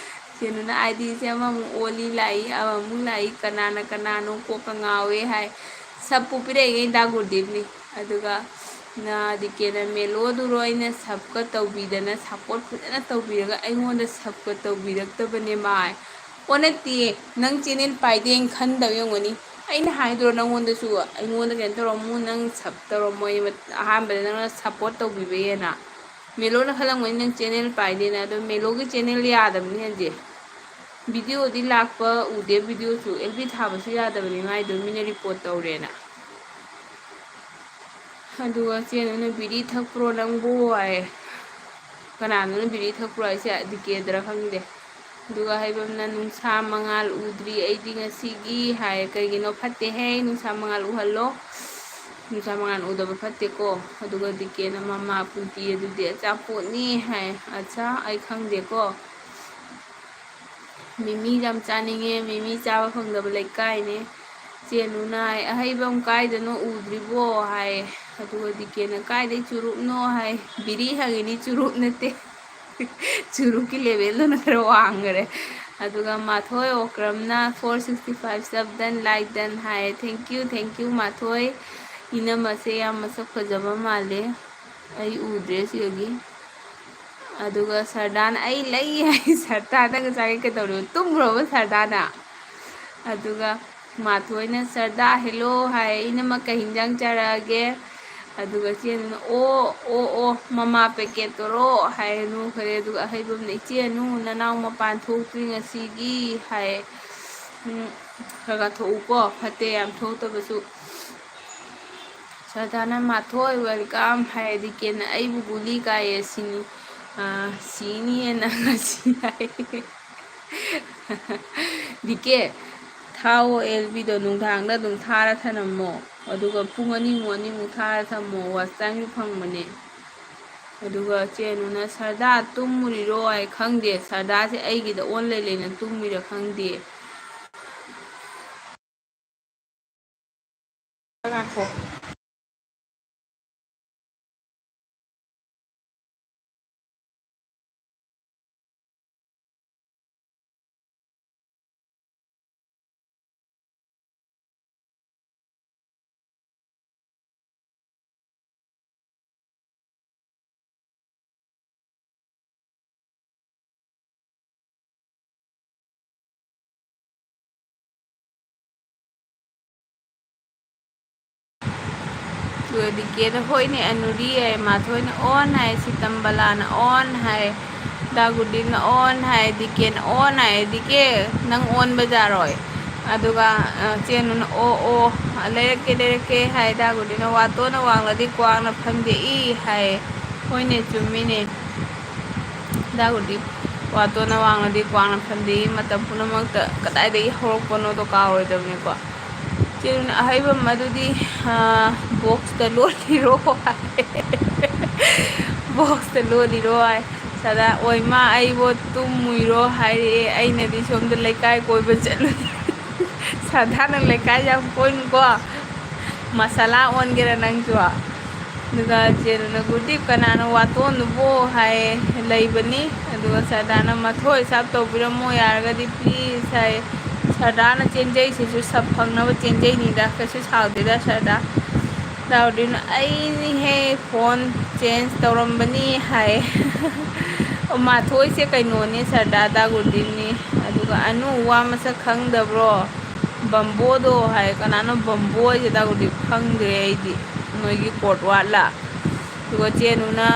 ꯆꯦꯅꯨꯅ ꯑꯥꯏ ꯗꯤꯁꯦ ꯑꯃꯃꯨꯛ ꯑꯣꯜꯂꯤ ꯂꯥꯛꯏ, ꯑꯃꯃꯨꯛ ꯂꯥꯛꯏ, ꯀꯅꯥꯅ ꯀꯅꯥꯅꯣ ꯀꯣꯛꯀ ꯉꯥꯎꯋꯦ ꯍꯥꯏ꯫ ꯁꯞꯄꯨ ꯄꯤꯔꯛꯏꯉꯩ ꯗꯥ ꯒꯨꯔꯗꯤꯞꯅꯤ꯫ ꯑꯗꯨꯒ ꯅ ꯗꯤ ꯀꯦꯅ "ꯃꯦꯂꯣꯗꯨꯔꯣ ꯑꯩꯅ ꯁꯞꯀ ꯇꯧꯕꯤꯗꯅ, support ꯐꯖꯅ ꯇꯧꯕꯤꯔꯒ ꯑꯩꯉꯣꯟꯗ ꯁꯞꯀ ꯇꯧꯕꯤꯔꯛꯇꯕꯅꯦ ꯃꯥ" ꯍꯥꯏ꯫ ꯑꯣ ꯅꯠꯇꯦ, ꯅꯪ channel ꯄꯥꯏꯗꯦꯅ ꯈꯟꯗꯕ ꯌꯦꯡꯉꯨꯅꯤ꯫ ꯑꯩꯅ ꯍꯥꯏꯗ꯭ꯔꯣ ꯅꯪꯉꯣꯟꯗꯁꯨ, ꯑꯩꯉꯣꯟꯗ ꯀꯩꯅꯣ ꯇꯧꯔꯝꯃꯨ, ꯅꯪ ꯁꯞ ꯇꯧꯔꯝꯃꯣꯏ, ꯑꯍꯥꯟꯕꯗ ꯅꯪꯅ ꯁꯞꯄꯣꯔꯠ ꯇꯧꯕꯤꯕꯩꯅ꯫ ꯃꯦꯂꯣꯅ ꯈꯜꯂꯝꯒꯅꯤ ꯅꯪ ꯆꯦꯅꯦꯜ ꯄꯥꯏꯗꯦꯅ, ꯑꯗꯣ ꯃꯦꯂꯣꯒꯤ ꯆꯦꯅꯦꯜ ꯌꯥꯗꯕꯅꯤ ꯍꯧꯖꯤꯛ꯫ ꯚꯤꯗꯤꯑꯣꯗꯤ ꯂꯥꯛꯄ ꯎꯗꯦ, ꯚꯤꯗꯤꯑꯣꯁꯨ ꯑꯦꯜ ꯕꯤ ꯊꯥꯕꯁꯨ ꯌꯥꯗꯕꯅꯤ ꯃꯥꯏꯗꯣ, ꯃꯤꯅ ꯔꯤꯄꯣꯔꯠ ꯇꯧꯔꯦꯅ꯫ ꯑꯗꯨꯒ ꯆꯦꯅꯨꯅ "ꯕꯤꯔꯤ ꯊꯛꯄ꯭ꯔꯣ ꯅꯪꯕꯨ?" ꯍꯥꯏ꯫ ꯀꯅꯥꯅꯣꯅ ꯕꯤꯔꯤ ꯊꯛꯄ꯭ꯔꯣ ꯍꯥꯏꯁꯦ? ꯗꯤ ꯀꯦꯗꯔ ꯈꯪꯗꯦ꯫ ꯑꯗꯨꯒ ꯍꯩꯕꯝꯅ "ꯅꯨꯡꯁꯥ ꯃꯉꯥꯜ ꯎꯗ꯭ꯔꯤ ꯑꯩꯗꯤ ꯉꯁꯤꯒꯤ" ꯍꯥꯏ꯫ ꯀꯩꯒꯤꯅꯣ? ꯐꯠꯇꯦꯍꯦ, ꯅꯨꯡꯁꯥ ꯃꯉꯥꯜ ꯎꯍꯜꯂꯣ꯫ ꯅꯨꯡꯁꯥ ꯃꯉꯥꯜ ꯎꯗꯕ ꯐꯠꯇꯦꯀꯣ꯫ ꯑꯗꯨꯒ ꯗꯤ ꯀꯦꯅ "ꯃꯃꯥ ꯄꯨꯟꯇꯤ ꯑꯗꯨꯗꯤ ꯑꯆꯥꯄꯣꯠꯅꯤ" ꯍꯥꯏ꯫ ꯑꯠꯆꯥ, ꯑꯩ ꯈꯪꯗꯦꯀꯣ꯫ "ꯃꯤꯃꯤ ꯌꯥꯝ ꯆꯥꯅꯤꯡꯉꯦ, ꯃꯤꯃꯤ ꯆꯥꯕ ꯐꯪꯗꯕ ꯂꯩꯀꯥꯏꯅꯦ"꯫ ꯆꯦꯅꯨꯅ ꯍꯥꯏ, "ꯑꯍꯩꯕꯝ ꯀꯥꯏꯗꯅꯣ ꯎꯗ꯭ꯔꯤꯕꯣ?" ꯍꯥꯏ꯫ ꯑꯗꯨꯒ ꯗꯤ ꯀꯦꯅ, "ꯀꯥꯏꯗꯩ ꯆꯨꯔꯨꯞꯅꯣ?" ꯍꯥꯏ꯫ ꯕꯤꯔꯤ ꯍꯪꯉꯤꯅꯤ, ꯆꯨꯔꯨꯞ ꯅꯠꯇꯦ꯫ ꯆꯨꯔꯨꯞꯀꯤ ꯂꯦꯚꯦꯜꯗꯨꯅ ꯈꯔ ꯋꯥꯡꯈꯔꯦ꯫ ꯑꯗꯨꯒ ꯃꯥꯊꯣꯏ ꯑꯣꯀ꯭ꯔꯝꯅ "four sixty five sub done, like done" high. Thank you, thank you ꯃꯥꯊꯣꯏ꯫ ꯏꯅꯝꯃꯁꯦ ꯌꯥꯝ ꯃꯁꯛ ꯐꯖꯕ ꯃꯥꯜꯂꯦ꯫ ꯑꯩ ꯎꯗ꯭ꯔꯦ ꯁꯤꯗꯒꯤ꯫ ꯑꯗꯨꯒ ꯁꯔꯗꯥꯅ "ꯑꯩ ꯂꯩ" ꯍꯥꯏ꯫ ꯁꯔꯗꯥ, ꯅꯪ ꯉꯁꯥꯏꯒꯩ ꯀꯩꯗꯧꯔꯤꯕ? ꯇꯨꯝꯈ꯭ꯔꯕ ꯁꯔꯗꯥꯅ? ꯑꯗꯨꯒ ꯃꯥꯊꯣꯏꯅ "ꯁꯔꯗꯥ, ꯍꯦꯜꯂꯣ" ꯍꯥꯏ꯫ "ꯏꯅꯝꯃ, ꯀꯩ ꯍꯤꯟꯖꯥꯡ ꯆꯥꯔꯛꯑꯒꯦ?" ꯑꯗꯨꯒ ꯆꯦꯅꯨꯅ "ꯑꯣ, ꯑꯣ, ꯑꯣ, ꯃꯃꯥ ꯄꯦꯀꯦꯠꯇꯣꯔꯣ?" ꯍꯥꯏ ꯅꯣꯛꯈ꯭ꯔꯦ꯫ ꯑꯗꯨꯒ ꯑꯍꯩꯕꯝꯅ "ꯏꯆꯦ ꯑꯅꯨ, ꯅꯅꯥꯎ ꯃꯄꯥꯟ ꯊꯣꯛꯇ꯭ꯔꯤ ꯉꯁꯤꯒꯤ" ꯍꯥꯏ꯫ "ꯎꯝ, ꯈꯔ ꯈꯔ ꯊꯣꯛꯎꯀꯣ, ꯐꯠꯇꯦ ꯌꯥꯝ ꯊꯣꯛꯇꯕꯁꯨ"꯫ ꯁꯔꯗꯥꯅ "ꯃꯥꯊꯣꯏ, welcome" ꯍꯥꯏꯔꯗꯤ ꯀꯦꯅ "ꯑꯩꯕꯨ ꯒꯨꯂꯤ ꯀꯥꯏꯌꯦ ꯁꯤꯅꯤ, ꯑꯥ, ꯁꯤꯅꯤꯌꯦ ꯅꯪ ꯉꯁꯤ" ꯍꯥꯏ꯫ ꯗꯤ ꯀꯦ, ꯊꯥꯎꯑꯣ ꯑꯦꯜ ꯕꯤꯗꯣ, ꯅꯨꯡꯗꯥꯡꯗ ꯑꯗꯨꯝ ꯊꯥꯔ ꯊꯅꯝꯃꯣ꯫ ꯑꯗꯨꯒ ꯄꯨꯡ ꯑꯅꯤꯃꯨꯛ, ꯑꯅꯤꯃꯨꯛ ꯊꯥꯔ ꯊꯝꯃꯣ, watch time ꯁꯨ ꯐꯪꯕꯅꯦ꯫ ꯑꯗꯨꯒ ꯆꯦ ꯑꯅꯨꯅ "ꯁꯔꯗꯥ ꯇꯨꯝꯃꯨꯔꯤꯔꯣ?" ꯍꯥꯏ꯫ ꯈꯪꯗꯦ, ꯁꯔꯗꯥꯁꯦ ꯑꯩꯒꯤꯗ ꯑꯣꯟ ꯂꯩ ꯂꯩꯅ ꯇꯨꯝꯃꯤꯔ ꯈꯪꯗꯦ꯫ ꯉꯥꯏꯈꯣ꯫ ꯑꯗꯨꯒ ꯗꯤ ꯀꯦꯅ "ꯍꯣꯏꯅꯦ ꯑꯅꯨꯔꯤ" ꯍꯥꯏ, ꯃꯥꯊꯣꯏꯅ "ꯑꯣꯟ" ꯍꯥꯏ, ꯁꯤꯇꯝꯕꯂꯥꯅ "ꯑꯣꯟ" ꯍꯥꯏ, ꯗꯥꯒꯨꯗꯤꯞꯅ "ꯑꯣꯟ" ꯍꯥꯏ, ꯗꯤ ꯀꯦꯅ "ꯑꯣꯟ" ꯍꯥꯏ꯫ "ꯗꯤ ꯀꯦ, ꯅꯪ ꯑꯣꯟꯕ ꯌꯥꯔꯣꯏ"꯫ ꯑꯗꯨꯒ, ꯑ, ꯆꯦꯅꯨꯅ "ꯑꯣ, ꯑꯣ, ꯂꯩꯔꯛꯀꯦ, ꯂꯩꯔꯛꯀꯦ" ꯍꯥꯏ, ꯗꯥꯒꯨꯗꯤꯞꯅ "ꯋꯥꯇꯣꯟꯅ ꯋꯥꯡꯂꯗꯤ ꯀ꯭ꯋꯥꯛꯅ ꯐꯝꯗꯦꯛꯏ" ꯍꯥꯏ꯫ ꯍꯣꯏꯅꯦ, ꯆꯨꯝꯃꯤꯅꯦ꯫ ꯗꯥꯒꯨꯗꯤꯞ, "ꯋꯥꯇꯣꯟꯅ ꯋꯥꯡꯂꯗꯤ ꯀ꯭ꯋꯥꯛꯅ ꯐꯝꯗꯦꯛꯏ", ꯃꯇꯝ ꯄꯨꯝꯅꯃꯛꯇ ꯀꯗꯥꯏꯗꯒꯤ ꯍꯧꯔꯛꯄꯅꯣꯗꯣ ꯀꯥꯎꯔꯣꯏꯗꯕꯅꯤꯀꯣ꯫ ꯆꯦꯅꯨꯅ "ꯑꯍꯩꯕꯝ, ꯑꯗꯨꯗꯤ, ꯑ, ꯕꯣꯛꯁꯇ ꯂꯣꯜꯂꯤꯔꯣ" ꯍꯥꯏ꯫ "ꯕꯣꯛꯁꯇ ꯂꯣꯜꯂꯤꯔꯣ" ꯍꯥꯏ꯫ ꯁꯗꯥ, "ꯑꯣꯏ ꯃꯥ, ꯑꯩꯕꯣ ꯇꯨꯝꯃꯨꯏꯔꯣ" ꯍꯥꯏꯔꯛꯑꯦ꯫ "ꯑꯩꯅꯗꯤ ꯁꯣꯝꯗ ꯂꯩꯀꯥꯏ ꯀꯣꯏꯕ ꯆꯠꯂꯨꯏ"꯫ ꯁꯗꯥ, ꯅꯪ ꯂꯩꯀꯥꯏ ꯌꯥꯝ ꯀꯣꯏꯅꯨꯀꯣ, ꯃꯁꯥꯂꯥ ꯑꯣꯟꯒꯦꯔꯥ ꯅꯪꯁꯨ꯫ ꯑꯗꯨꯒ ꯆꯦꯅꯨꯅ "ꯒꯨꯔꯗꯤꯞ, ꯀꯅꯥꯅꯣ ꯋꯥꯇꯣꯟꯗꯨꯕꯣ?" ꯍꯥꯏ꯫ "ꯂꯩꯕꯅꯤ"꯫ ꯑꯗꯨꯒ ꯁꯔꯗꯥꯅ "ꯃꯊꯣꯏ ꯁꯥꯞ ꯇꯧꯕꯤꯔꯝꯃꯣ ꯌꯥꯔꯒꯗꯤ please" ꯍꯥꯏ꯫ ꯁꯔꯗꯥꯅ ꯆꯦꯟꯖꯩꯁꯤꯁꯨ ꯁꯞ ꯐꯪꯅꯕ ꯆꯦꯟꯖꯩꯅꯤꯗ, ꯀꯩꯁꯨ ꯁꯥꯎꯗꯦꯗ ꯁꯔꯗꯥ꯫ ꯗꯥꯎꯗꯤꯟꯅ "ꯑꯩꯅꯤꯍꯦ, ꯐꯣꯟ ꯆꯦꯟꯖ ꯇꯧꯔꯝꯕꯅꯤ" ꯍꯥꯏ꯫ "ꯃꯥꯊꯣꯏꯁꯦ ꯀꯩꯅꯣꯅꯦ ꯁꯔꯗꯥ, ꯗꯥꯒꯨꯗꯤꯟꯅꯤ"꯫ ꯑꯗꯨꯒ "ꯑꯅꯨ, ꯋꯥ ꯃꯁꯛ ꯈꯪꯗꯕ꯭ꯔꯣ? ꯕꯝꯕꯣꯗꯣ" ꯍꯥꯏ꯫ "ꯀꯅꯥꯅꯣ ꯕꯝꯕꯣ ꯍꯥꯏꯁꯦ?" ꯗꯥꯒꯨꯗꯤꯟ "ꯈꯪꯗ꯭ꯔꯦ ꯑꯩꯗꯤ, ꯅꯣꯏꯒꯤ ꯀꯣꯠꯋꯥꯠꯂ?" ꯑꯗꯨꯒ ꯆꯦꯅꯨꯅ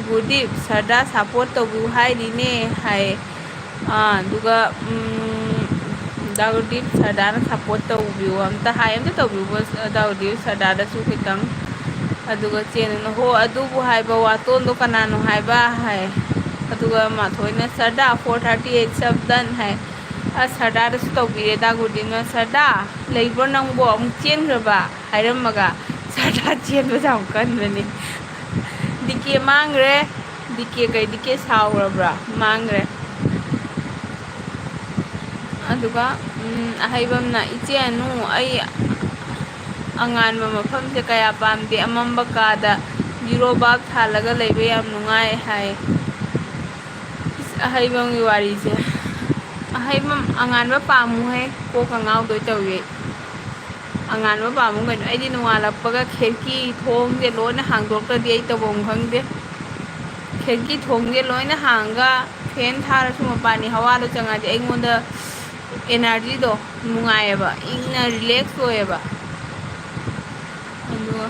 "ꯒꯨꯔꯗꯤꯞ, ꯁꯔꯗꯥ ꯁꯞꯄꯣꯔꯠ ꯇꯧꯕꯤꯌꯨ ꯍꯥꯏꯔꯤꯅꯦ" ꯍꯥꯏ꯫ ꯑꯥ, ꯑꯗꯨꯒ, ꯎꯝ, ꯗꯥ ꯒꯨꯔꯗꯤꯞ, ꯁꯔꯗꯥꯅ ꯁꯞꯄꯣꯔꯠ ꯇꯧꯕꯤꯌꯨ, ꯑꯝꯇ ꯍꯥꯏ, "ꯑꯝꯇ ꯇꯧꯕꯤꯌꯨ ꯗꯥ ꯒꯨꯔꯗꯤꯞ, ꯁꯔꯗꯥꯗꯁꯨ ꯈꯤꯇꯪ"꯫ ꯑꯗꯨꯒ ꯆꯦꯅꯨꯅ "ꯍꯣ, ꯑꯗꯨꯕꯨ ꯍꯥꯏꯕ ꯋꯥꯇꯣꯟꯗꯣ ꯀꯅꯥꯅꯣ ꯍꯥꯏꯕ?" ꯍꯥꯏ꯫ ꯑꯗꯨꯒ ꯃꯥꯊꯣꯏꯅ "ꯁꯔꯗꯥ, four thirty eight sub done" ꯍꯥꯏ꯫ ꯑꯁ, ꯁꯔꯗꯥꯗꯁꯨ ꯇꯧꯕꯤꯔꯦ ꯗꯥ ꯒꯨꯔꯗꯤꯞꯅ꯫ "ꯁꯔꯗꯥ, ꯂꯩꯕ꯭ꯔꯣ ꯅꯪꯕꯣ? ꯑꯃꯨꯛ ꯆꯦꯟꯈ꯭ꯔꯕ?" ꯍꯥꯏꯔꯝꯃꯒ ꯁꯔꯗꯥ ꯆꯦꯟꯕꯁꯦ ꯌꯥꯝ ꯀꯟꯕꯅꯤ꯫ ꯗꯤ ꯀꯦ ꯃꯥꯡꯈ꯭ꯔꯦ꯫ ꯗꯤ ꯀꯦ ꯀꯩ, ꯗꯤ ꯀꯦ ꯁꯥꯎꯈ꯭ꯔꯕ꯭ꯔꯥ? ꯃꯥꯡꯈ꯭ꯔꯦ꯫ ꯑꯗꯨꯒ, ꯎꯝ, ꯑꯍꯩꯕꯝꯅ, "ꯏꯆꯦ ꯑꯅꯨ, ꯑꯩ ꯑꯉꯥꯟꯕ ꯃꯐꯝꯁꯦ ꯀꯌꯥ ꯄꯥꯝꯗꯦ, ꯑꯃꯝꯕ ꯀꯥꯗ ꯖꯤꯔꯣ ꯕꯜꯕ ꯊꯥꯜꯂꯒ ꯂꯩꯕ ꯌꯥꯝ ꯅꯨꯡꯉꯥꯏ" ꯍꯥꯏ꯫ ꯏꯁ, ꯑꯍꯩꯕꯝꯒꯤ ꯋꯥꯔꯤꯁꯦ꯫ ꯑꯍꯩꯕꯝ, ꯑꯉꯥꯟꯕ ꯄꯥꯝꯃꯨꯍꯦ, ꯀꯣꯛꯀ ꯉꯥꯎꯗꯣꯏ ꯇꯧꯏ꯫ ꯑꯉꯥꯟꯕ ꯄꯥꯝꯃꯨ ꯀꯩꯅꯣ꯫ ꯑꯩꯗꯤ ꯅꯣꯡꯉꯥꯜꯂꯛꯄꯒ ꯈꯦꯔꯀꯤ ꯊꯣꯡꯁꯦ ꯂꯣꯏꯅ ꯍꯥꯡꯗꯣꯛꯇ꯭ꯔꯗꯤ ꯑꯩ ꯇꯧꯐꯝ ꯈꯪꯗꯦ꯫ ꯈꯦꯔꯀꯤ ꯊꯣꯡꯁꯦ ꯂꯣꯏꯅ ꯍꯥꯡꯉꯒ ꯐꯦꯟ ꯊꯥꯔꯁꯨ ꯃꯄꯥꯟꯒꯤ ꯍꯋꯥꯗꯣ ꯆꯪꯉꯗꯤ ꯑꯩꯉꯣꯟꯗ ꯑꯦꯅꯔꯖꯤꯗꯣ ꯅꯨꯡꯉꯥꯏꯌꯦꯕ, ꯏꯪꯅ ꯔꯤꯂꯦꯛꯁ ꯑꯣꯏꯌꯦꯕ꯫ ꯑꯗꯨꯒ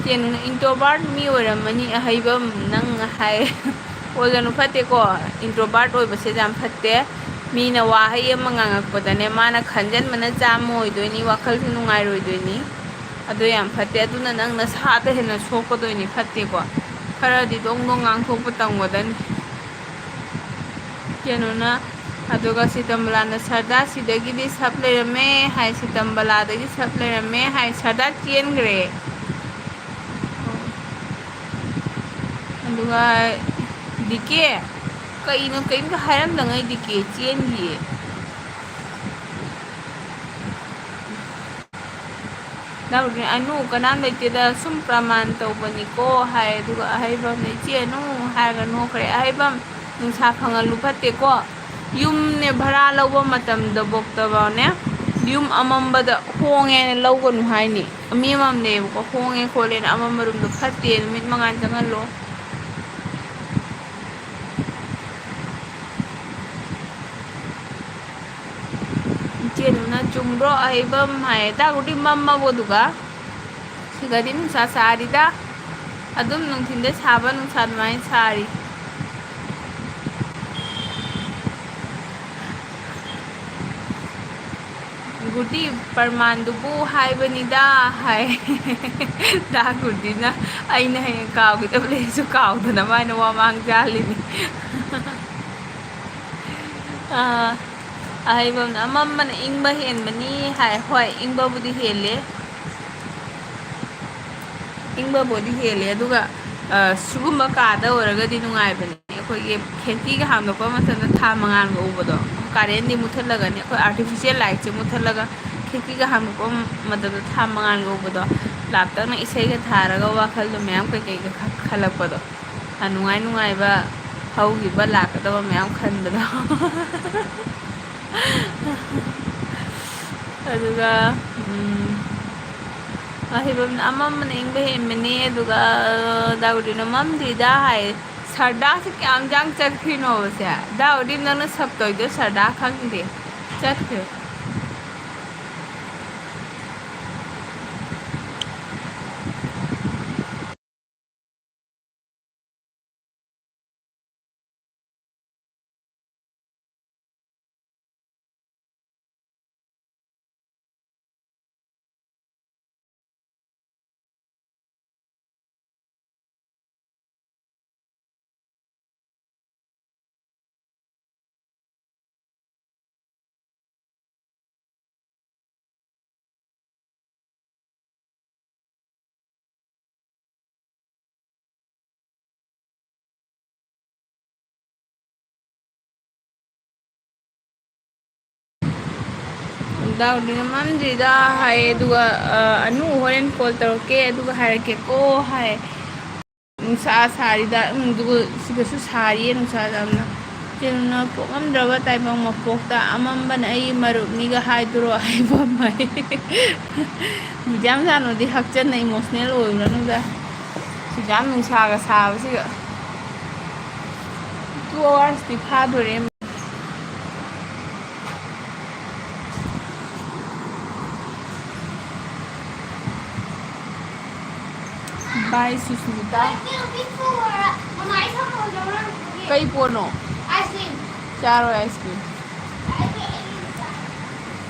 ꯀꯩꯅꯣꯅ introvert ꯃꯤ ꯑꯣꯏꯔꯝꯃꯅꯤ ꯑꯍꯩꯕꯝ ꯅꯪ ꯍꯥꯏ꯫ ꯑꯣꯏꯒꯅꯨ, ꯐꯠꯇꯦꯀꯣ꯫ Introvert ꯑꯣꯏꯕꯁꯦ ꯌꯥꯝ ꯐꯠꯇꯦ꯫ ꯃꯤꯅ ꯋꯥꯍꯩ ꯑꯃ ꯉꯥꯡꯉꯛꯄꯗꯅꯦ, ꯃꯥꯅ ꯈꯟꯖꯟꯕꯅ ꯆꯥꯝꯃ ꯑꯣꯏꯗꯣꯏꯅꯤ, ꯋꯥꯈꯜꯁꯨ ꯅꯨꯡꯉꯥꯏꯔꯣꯏꯗꯣꯏꯅꯤ꯫ ꯑꯗꯨ ꯌꯥꯝ ꯐꯠꯇꯦ꯫ ꯑꯗꯨꯅ ꯅꯪ ꯅꯁꯥꯗ ꯍꯦꯟꯅ ꯁꯣꯛꯀꯗꯣꯏꯅꯤ, ꯐꯠꯇꯦꯀꯣ꯫ ꯈꯔꯗꯤ ꯗꯣꯡ ꯗꯣꯡ ꯉꯥꯡꯊꯣꯛꯄ ꯇꯝꯒꯗꯕꯅꯤ꯫ ꯀꯩꯅꯣꯅ, ꯑꯗꯨꯒ ꯁꯤꯇꯝꯕꯂꯥꯅ ꯁꯔꯗꯥ ꯁꯤꯗꯒꯤꯗꯤ ꯁꯞ ꯂꯩꯔꯝꯃꯦ ꯍꯥꯏ, ꯁꯤꯇꯝꯕꯂꯥꯗꯒꯤ ꯁꯞ ꯂꯩꯔꯝꯃꯦ ꯍꯥꯏ, ꯁꯔꯗꯥ ꯆꯦꯟꯈ꯭ꯔꯦ꯫ ꯑꯗꯨꯒ ꯗꯤ ꯀꯦ, ꯀꯩꯅꯣ ꯀꯔꯤꯝꯇ ꯍꯥꯏꯔꯝꯗꯉꯩ ꯗꯤ ꯀꯦ ꯆꯦꯟꯈꯤꯌꯦ꯫ ꯅꯪ, "ꯑꯅꯨ, ꯀꯅꯥꯝ ꯂꯩꯇꯦꯗ, ꯁꯨꯝ ꯄ꯭ꯔꯃꯥꯟ ꯇꯧꯕꯅꯤꯀꯣ" ꯍꯥꯏ꯫ ꯑꯗꯨꯒ ꯑꯍꯩꯕꯝꯅ, "ꯏꯆꯦ ꯑꯅꯨ" ꯍꯥꯏꯔꯒ ꯅꯣꯛꯈ꯭ꯔꯦ꯫ ꯑꯍꯩꯕꯝ, ꯅꯨꯡꯁꯥ ꯐꯪꯍꯜꯂꯨ ꯐꯠꯇꯦꯀꯣ꯫ ꯌꯨꯝꯅꯦ ꯚꯔꯥ ꯂꯧꯕ ꯃꯇꯝꯗ ꯕꯣꯛꯇꯕꯅꯦ, ꯌꯨꯝ ꯑꯃꯝꯕꯗ ꯍꯣꯡꯉꯦꯅ ꯂꯧꯒꯅꯨ ꯍꯥꯏꯅꯤ꯫ ꯃꯤ ꯑꯃꯝꯅꯦꯕꯀꯣ, ꯍꯣꯡꯉꯦ ꯈꯣꯠꯂꯦꯅ ꯑꯃꯝꯕ ꯔꯨꯝꯗꯣ ꯐꯠꯇꯦ, ꯅꯨꯃꯤꯠ ꯃꯉꯥꯜ ꯆꯪꯍꯜꯂꯣ꯫ ꯏꯆꯦꯗꯨꯅ, "ꯆꯨꯝꯕ꯭ꯔꯣ ꯑꯍꯩꯕꯝ?" ꯍꯥꯏꯌꯦ꯫ ꯇꯥꯛꯄꯗꯤ ꯃꯝꯃꯕꯣ ꯑꯗꯨꯒ? ꯁꯤꯗꯗꯤ ꯅꯨꯡꯁꯥ ꯁꯥꯔꯤꯗ꯫ ꯑꯗꯨꯝ ꯅꯨꯡꯊꯤꯟꯗ ꯁꯥꯕ ꯅꯨꯡꯁꯥ ꯑꯗꯨꯃꯥꯏꯅ ꯁꯥꯔꯤ꯫ ꯒꯨꯗꯤ ꯄ꯭ꯔꯃꯥꯟꯗꯨꯕꯨ ꯍꯥꯏꯕꯅꯤꯗ ꯍꯥꯏ꯫ ꯗꯥ ꯒꯨꯗꯤꯅ, ꯑꯩꯅ ꯍꯌꯦꯡ ꯀꯥꯎꯒꯗꯕ ꯂꯩꯔꯁꯨ ꯀꯥꯎꯗꯅꯕ ꯍꯥꯏꯅ ꯋꯥ ꯃꯥꯡ ꯖꯥꯜꯂꯤꯅꯤ꯫ ꯑꯥ, ꯑꯍꯩꯕꯝꯅ, "ꯑꯃꯝꯕꯅ ꯏꯪꯕ ꯍꯦꯟꯕꯅꯤ" ꯍꯥꯏ꯫ ꯍꯣꯏ, ꯏꯪꯕꯕꯨꯗꯤ ꯍꯦꯜꯂꯦ꯫ ꯏꯪꯕꯕꯨꯗꯤ ꯍꯦꯜꯂꯦ꯫ ꯑꯗꯨꯒ, ꯑ, ꯁꯤꯒꯨꯝꯕ ꯀꯥꯗ ꯑꯣꯏꯔꯒꯗꯤ ꯅꯨꯡꯉꯥꯏꯕꯅꯦ꯫ ꯑꯩꯈꯣꯏꯒꯤ ꯈꯦꯇꯤꯒ ꯍꯥꯡꯗꯣꯛꯄ ꯃꯇꯝꯗ ꯊꯥ ꯃꯉꯥꯜꯒ ꯎꯕꯗꯣ, ꯀꯥꯔꯦꯟꯗꯤ ꯃꯨꯠꯊꯠꯂꯒꯅꯤ꯫ ꯑꯩꯈꯣꯏ artificial lightꯁꯦ ꯃꯨꯠꯊꯠꯂꯒ ꯈꯦꯇꯤꯒ ꯍꯥꯡꯗꯣꯛꯄ ꯃꯇꯝꯗ ꯊꯥ ꯃꯉꯥꯜꯒ ꯎꯕꯗꯣ, ꯂꯥꯞꯇꯛꯅ ꯏꯁꯩꯒ ꯊꯥꯔꯒ ꯋꯥꯈꯜꯗꯣ ꯃꯌꯥꯝ ꯀꯩꯀꯩꯒ ꯈ-, ꯈꯜꯂꯛꯄꯗꯣ꯫ ꯑ, ꯅꯨꯡꯉꯥꯏ ꯅꯨꯡꯉꯥꯏꯕ ꯍꯧꯈꯤꯕ ꯂꯥꯛꯀꯗꯕ ꯃꯌꯥꯝ ꯈꯟꯕꯗꯣ꯫ ꯑꯗꯨꯒ, ꯎꯝ, ꯑꯍꯩꯕꯝꯅ, "ꯑꯃꯝꯕꯅ ꯏꯪꯕ ꯍꯦꯟꯕꯅꯤ", ꯑꯗꯨꯒ ꯗꯥꯎꯗꯤꯅ, "ꯃꯝꯗ꯭ꯔꯤꯗ" ꯍꯥꯏ꯫ ꯁꯔꯗꯥꯁꯦ ꯀꯌꯥꯝ ꯌꯥꯡ ꯆꯠꯈ꯭ꯔꯤꯅꯣꯕꯁꯦ? ꯗꯥꯎꯗꯤ ꯅꯪꯅ ꯁꯞ ꯇꯧꯔꯤꯗꯣ ꯁꯔꯗꯥ ꯈꯪꯗꯦ꯫ ꯆꯠꯈ꯭ꯔꯦ꯫ ꯗꯥꯎꯗꯤꯅ ꯃꯝꯗ꯭ꯔꯤꯗ ꯍꯥꯏꯌꯦ, ꯑꯗꯨꯒ, ꯑ, "ꯑꯅꯨ, ꯍꯣꯔꯦꯟ ꯀꯣꯜ ꯇꯧꯔꯛꯀꯦ, ꯑꯗꯨꯒ ꯍꯥꯏꯔꯛꯀꯦꯀꯣ" ꯍꯥꯏ꯫ ꯅꯨꯡꯁꯥ ꯁꯥꯔꯤꯗ, ꯎꯝ, ꯑꯗꯨꯒ ꯁꯤꯗꯁꯨ ꯁꯥꯔꯤꯌꯦ ꯅꯨꯡꯁꯥ ꯌꯥꯝꯅ꯫ ꯏꯆꯤꯟꯅ ꯄꯣꯛꯉꯝꯗ꯭ꯔꯕ ꯇꯥꯏꯕꯪ ꯃꯄꯣꯛꯇ ꯑꯃꯝꯕꯅ ꯑꯩꯒꯤ ꯃꯔꯨꯞꯅꯤꯒ ꯍꯥꯏꯗꯨꯔꯣ ꯍꯥꯏꯕ ꯑꯃ꯫ ꯃꯤꯗꯤꯌꯥꯝ ꯁꯥꯅꯨꯗꯤ ꯍꯛꯆꯟꯅ emotional ꯑꯣꯏꯔꯨꯔꯅꯨꯗ꯫ ꯁꯤꯗ ꯌꯥꯝ ꯅꯨꯡꯁꯥꯒ ꯁꯥꯕꯁꯤꯒ꯫ Two hours ꯇꯤ ꯐꯥꯗꯣꯔꯦ꯫ Bye, ꯁꯨꯁꯃꯤꯇꯥ꯫ ꯀꯩ ꯄꯣꯠꯅꯣ? ꯆꯥꯔꯣꯏ ice cream꯫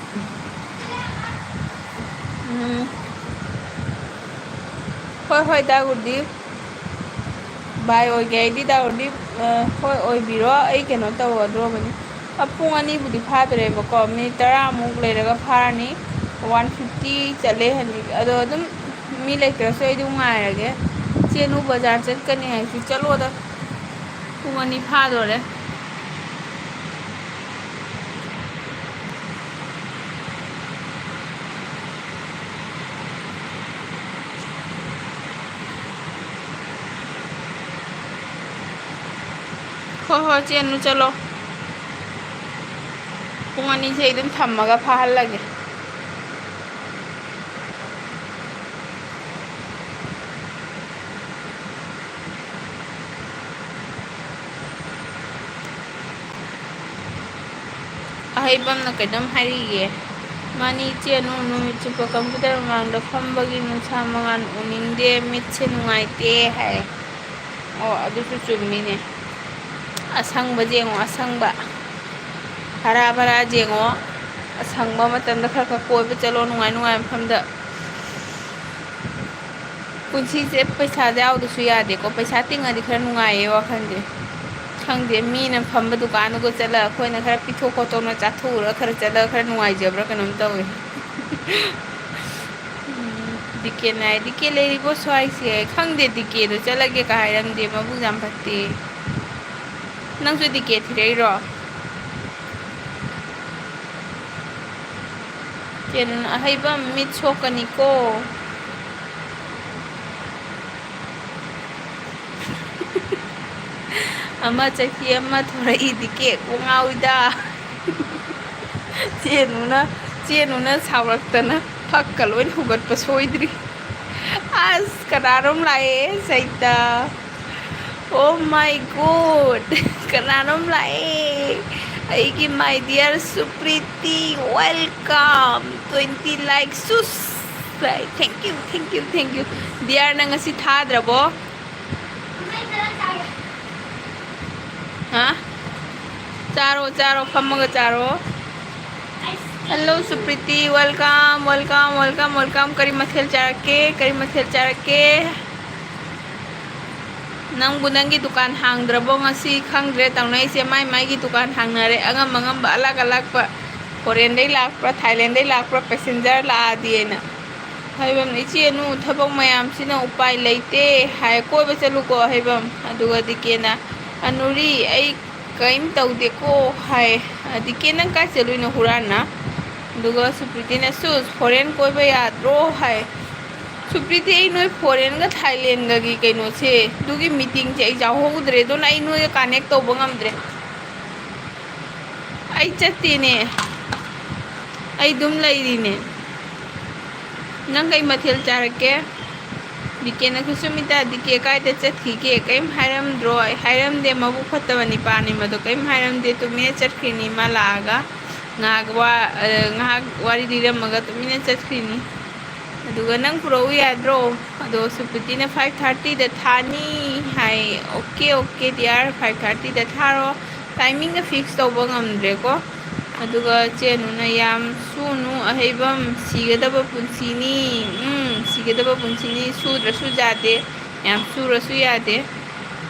ꯎꯝ꯫ ꯍꯣꯏ, ꯍꯣꯏ, ꯗꯥ ꯒꯨꯔꯗꯤꯞ꯫ Bye ꯑꯣꯏꯒꯦ ꯑꯩꯗꯤ, ꯗꯥ ꯒꯨꯔꯗꯤꯞ꯫ ꯑ, ꯍꯣꯏ, ꯑꯣꯏꯕꯤꯔꯣ꯫ ꯑꯩ ꯀꯩꯅꯣ ꯇꯧꯒꯗ꯭ꯔꯣꯕꯅꯤ꯫ ꯑ, ꯄꯨꯡ ꯑꯅꯤꯕꯨꯗꯤ ꯐꯥꯗꯣꯔꯦꯕꯀꯣ, ꯃꯤꯅꯤꯠ ꯇꯔꯥꯃꯨꯛ ꯂꯩꯔꯒ ꯐꯥꯔꯅꯤ꯫ One fifty ꯆꯠꯂꯦ ꯍꯧꯖꯤꯛ꯫ ꯑꯗꯣ ꯑꯗꯨꯝ ꯃꯤ ꯂꯩꯇ꯭ꯔꯁꯨ ꯑꯩ ꯑꯗꯨꯝ ꯉꯥꯏꯔꯒꯦ꯫ ꯆꯦꯅꯨ ꯕꯖꯥꯔ ꯆꯠꯀꯅꯤ ꯍꯥꯏꯁꯨ ꯆꯠꯂꯣꯗ꯫ ꯄꯨꯡ ꯑꯅꯤ ꯐꯥꯗꯣꯔꯦ꯫ ꯍꯣꯏ, ꯍꯣꯏ, ꯆꯦꯅꯨ, ꯆꯠꯂꯣ꯫ ꯄꯨꯡ ꯑꯅꯤꯁꯦ ꯑꯩ ꯑꯗꯨꯝ ꯊꯝꯃꯒ ꯐꯥꯍꯜꯂꯒꯦ꯫ ꯑꯍꯩꯕꯝꯅ ꯀꯩꯅꯣꯝ ꯍꯥꯏꯔꯤꯌꯦ꯫ ꯃꯥꯅꯤ ꯏꯆꯦ, ꯅꯨ-, ꯅꯨꯃꯤꯠ ꯆꯨꯞꯄ computer ꯃꯃꯥꯡꯗ ꯐꯝꯕꯒꯤ ꯅꯨꯡꯁꯥ ꯃꯉꯥꯜ ꯎꯅꯤꯡꯗꯦ, ꯃꯤꯠꯁꯦ ꯅꯨꯡꯉꯥꯏꯇꯦ ꯍꯥꯏ꯫ ꯑꯣ, ꯑꯗꯨꯁꯨ ꯆꯨꯝꯃꯤꯅꯦ꯫ ꯑꯁꯪꯕ ꯌꯦꯡꯉꯣ, ꯑꯁꯪꯕ꯫ ꯍꯔꯥ ꯚꯔꯥ ꯌꯦꯡꯉꯣ꯫ ꯑꯁꯪꯕ ꯃꯇꯝꯗ ꯈꯔ ꯈꯔ ꯀꯣꯏꯕ ꯆꯠꯂꯣ, ꯅꯨꯡꯉꯥꯏ ꯅꯨꯡꯉꯥꯏꯕ ꯃꯐꯝꯗ꯫ ꯄꯨꯟꯁꯤꯁꯦ ꯄꯩꯁꯥ ꯌꯥꯎꯗꯁꯨ ꯌꯥꯗꯦꯀꯣ꯫ ꯄꯩꯁꯥ ꯇꯤꯡꯉꯗꯤ ꯈꯔ ꯅꯨꯡꯉꯥꯏꯌꯦ ꯋꯥꯈꯜꯁꯦ꯫ ꯈꯪꯗꯦ, ꯃꯤꯅ ꯐꯝꯕ ꯗꯨꯀꯥꯟꯗꯨꯒ ꯆꯠꯂꯒ ꯑꯩꯈꯣꯏꯅ ꯈꯔ ꯄꯤꯊꯣꯛ ꯈꯣꯠꯇꯣꯛꯅ ꯆꯥꯊꯣꯛꯎꯔꯒ ꯈꯔ ꯆꯠꯂꯒ ꯈꯔ ꯅꯨꯡꯉꯥꯏꯖꯕ꯭ꯔꯥ ꯀꯩꯅꯣꯝ ꯇꯧꯋꯦ꯫ ꯎꯝ, ꯗꯤ ꯀꯦ ꯅꯥꯏ, ꯗꯤ ꯀꯦ ꯂꯩꯔꯤꯕꯣ ꯁ꯭ꯋꯥꯏꯁꯦ? ꯈꯪꯗꯦ, ꯗꯤ ꯀꯦꯗꯣ ꯆꯠꯂꯒꯦ ꯀꯥ ꯍꯥꯏꯔꯝꯗꯦ, ꯃꯕꯨꯛ ꯌꯥꯝ ꯐꯠꯇꯦ꯫ ꯅꯪꯁꯨ ꯗꯤ ꯀꯦ ꯊꯤꯔꯛꯏꯔꯣ? ꯀꯩꯅꯣ, ꯑꯍꯩꯕ ꯃꯤꯠ ꯁꯣꯛꯀꯅꯤꯀꯣ꯫ ꯑꯃ ꯆꯍꯤ ꯑꯃ ꯊꯣꯔꯛꯏꯗꯤ ꯀꯦꯛ ꯉꯥꯎꯏꯗ꯫ ꯆꯦꯅꯨꯅ, ꯆꯦꯅꯨꯅ ꯁꯥꯎꯔꯛꯇꯅ ꯐꯛꯀ ꯂꯣꯏ ꯍꯨꯒꯠꯄ ꯁꯣꯏꯗ꯭ꯔꯤ꯫ ꯑꯁ, ꯀꯅꯥꯅꯣꯝ ꯂꯥꯛꯑꯦ ꯁꯩꯇ꯫ Oh my God! ꯀꯅꯥꯅꯣꯝ ꯂꯥꯛꯑꯦ꯫ ꯑꯩꯒꯤ my dear ꯁꯨꯄ꯭ꯔꯤꯇꯤ, welcome! Twenty likes, sus! Thank you, thank you, thank you. Dear, ꯅꯪ ꯉꯁꯤ ꯊꯥꯗ꯭ꯔꯕꯣ? ꯍꯥ? ꯆꯥꯔꯣ, ꯆꯥꯔꯣ, ꯐꯝꯃꯒ ꯆꯥꯔꯣ꯫ Hello, ꯁꯨꯄ꯭ꯔꯤꯇꯤ, welcome, welcome, welcome, welcome. ꯀꯔꯤ ꯃꯊꯦꯜ ꯆꯥꯔꯛꯀꯦ? ꯀꯔꯤ ꯃꯊꯦꯜ ꯆꯥꯔꯛꯀꯦ? ꯅꯪꯕꯨ ꯅꯪꯒꯤ ꯗꯨꯀꯥꯟ ꯍꯥꯡꯗ꯭ꯔꯕꯣ ꯉꯁꯤ? ꯈꯪꯗ꯭ꯔꯦ ꯇꯧꯅꯩꯁꯦ, ꯃꯥꯏ ꯃꯥꯏꯒꯤ ꯗꯨꯀꯥꯟ ꯍꯥꯡꯅꯔꯦ, ꯑꯉꯝ ꯑꯉꯝꯕ, ꯑꯂꯥꯛ ꯑꯂꯥꯛꯄ, ꯐꯣꯔꯦꯟꯗꯩ ꯂꯥꯛꯄ꯭ꯔꯥ, ꯊꯥꯏꯂꯦꯟꯗꯩ ꯂꯥꯛꯄ꯭ꯔꯥ, ꯄꯦꯁꯦꯟꯖꯔ ꯂꯥꯛꯑꯗꯤꯅ꯫ ꯍꯩꯕꯝꯅ, "ꯏꯆꯦ ꯑꯅꯨ, ꯊꯕꯛ ꯃꯌꯥꯝꯁꯤꯅ ꯎꯄꯥꯏ ꯂꯩꯇꯦ" ꯍꯥꯏ, "ꯀꯣꯏꯕ ꯆꯠꯂꯨꯀꯣ" ꯍꯩꯕꯝ꯫ ꯑꯗꯨꯒ ꯗꯤꯀꯦꯅ, "ꯑꯅꯨꯔꯤ, ꯑꯩ ꯀꯔꯤꯝ ꯇꯧꯗꯦꯀꯣ" ꯍꯥꯏ꯫ "ꯗꯤꯀꯦ, ꯅꯪ ꯀꯥꯏ ꯆꯠꯂꯨꯏꯅꯣ ꯍꯨꯔꯥꯟꯅ?" ꯑꯗꯨꯒ ꯁꯨꯄ꯭ꯔꯤꯇꯤꯅ, "ꯁꯨꯁ, ꯐꯣꯔꯦꯟ ꯀꯣꯏꯕ ꯌꯥꯗ꯭ꯔꯣ?" ꯍꯥꯏ꯫ ꯁꯨꯄ꯭ꯔꯤꯇꯤ, ꯑꯩ ꯅꯣꯏ ꯐꯣꯔꯦꯟꯒ ꯊꯥꯏꯂꯦꯟꯒꯒꯤ ꯀꯩꯅꯣꯁꯦ, ꯑꯗꯨꯒꯤ ꯃꯤꯇꯤꯡꯁꯦ ꯑꯩ ꯌꯥꯎꯍꯧꯗ꯭ꯔꯦ, ꯑꯗꯨꯅ ꯑꯩ ꯅꯣꯏꯒ ꯀꯅꯦꯛ ꯇꯧꯕ ꯉꯝꯗ꯭ꯔꯦ꯫ ꯑꯩ ꯆꯠꯇꯦꯅꯦ, ꯑꯩ ꯑꯗꯨꯝ ꯂꯩꯔꯤꯅꯦ꯫ ꯅꯪ ꯀꯩ ꯃꯊꯦꯜ ꯆꯥꯔꯛꯀꯦ? ꯗꯤꯀꯦꯅ, "ꯁꯨꯁꯃꯤꯇꯥ, ꯗꯤꯀꯦ ꯀꯥꯏꯗ ꯆꯠꯈꯤꯒꯦ? ꯀꯔꯤꯝ ꯍꯥꯏꯔꯝꯗ꯭ꯔꯣ?" ꯑꯩ ꯍꯥꯏꯔꯝꯗꯦ, ꯃꯕꯨꯛ ꯐꯠꯇꯕ ꯅꯤꯄꯥꯅꯤ ꯃꯗꯣ, ꯀꯔꯤꯝ ꯍꯥꯏꯔꯝꯗꯦ, ꯇꯨꯃꯤꯟꯅ ꯆꯠꯈ꯭ꯔꯤꯅꯤ꯫ ꯃꯥ ꯂꯥꯛꯑꯒ ꯉꯥꯏꯍꯥꯛ ꯋꯥ-, ꯑ, ꯉꯥꯏꯍꯥꯛ ꯋꯥꯔꯤ ꯂꯤꯔꯝꯃꯒ ꯇꯨꯃꯤꯟꯅ ꯆꯠꯈ꯭ꯔꯤꯅꯤ꯫ ꯑꯗꯨꯒ ꯅꯪ ꯄꯨꯔꯛꯎ ꯌꯥꯗ꯭ꯔꯣ? ꯑꯗꯣ ꯁꯨꯄ꯭ꯔꯤꯇꯤꯅ five thirtyꯗ ꯊꯥꯅꯤ ꯍꯥꯏ꯫ "Okay, okay, dear, five thirtyꯗ ꯊꯥꯔꯣ"꯫ Timingꯒ fix ꯇꯧꯕ ꯉꯝꯗ꯭ꯔꯦꯀꯣ꯫ ꯑꯗꯨꯒ ꯆꯦꯅꯨꯅ, "ꯌꯥꯝ ꯁꯨꯅꯨ ꯑꯍꯩꯕꯝ, ꯁꯤꯒꯗꯕ ꯄꯨꯟꯁꯤꯅꯤ"꯫ ꯎꯝ, ꯁꯤꯒꯗꯕ ꯄꯨꯟꯁꯤꯅꯤ, ꯁꯨꯗ꯭ꯔꯁꯨ ꯌꯥꯗꯦ, ꯌꯥꯝ ꯁꯨꯔꯁꯨ ꯌꯥꯗꯦ꯫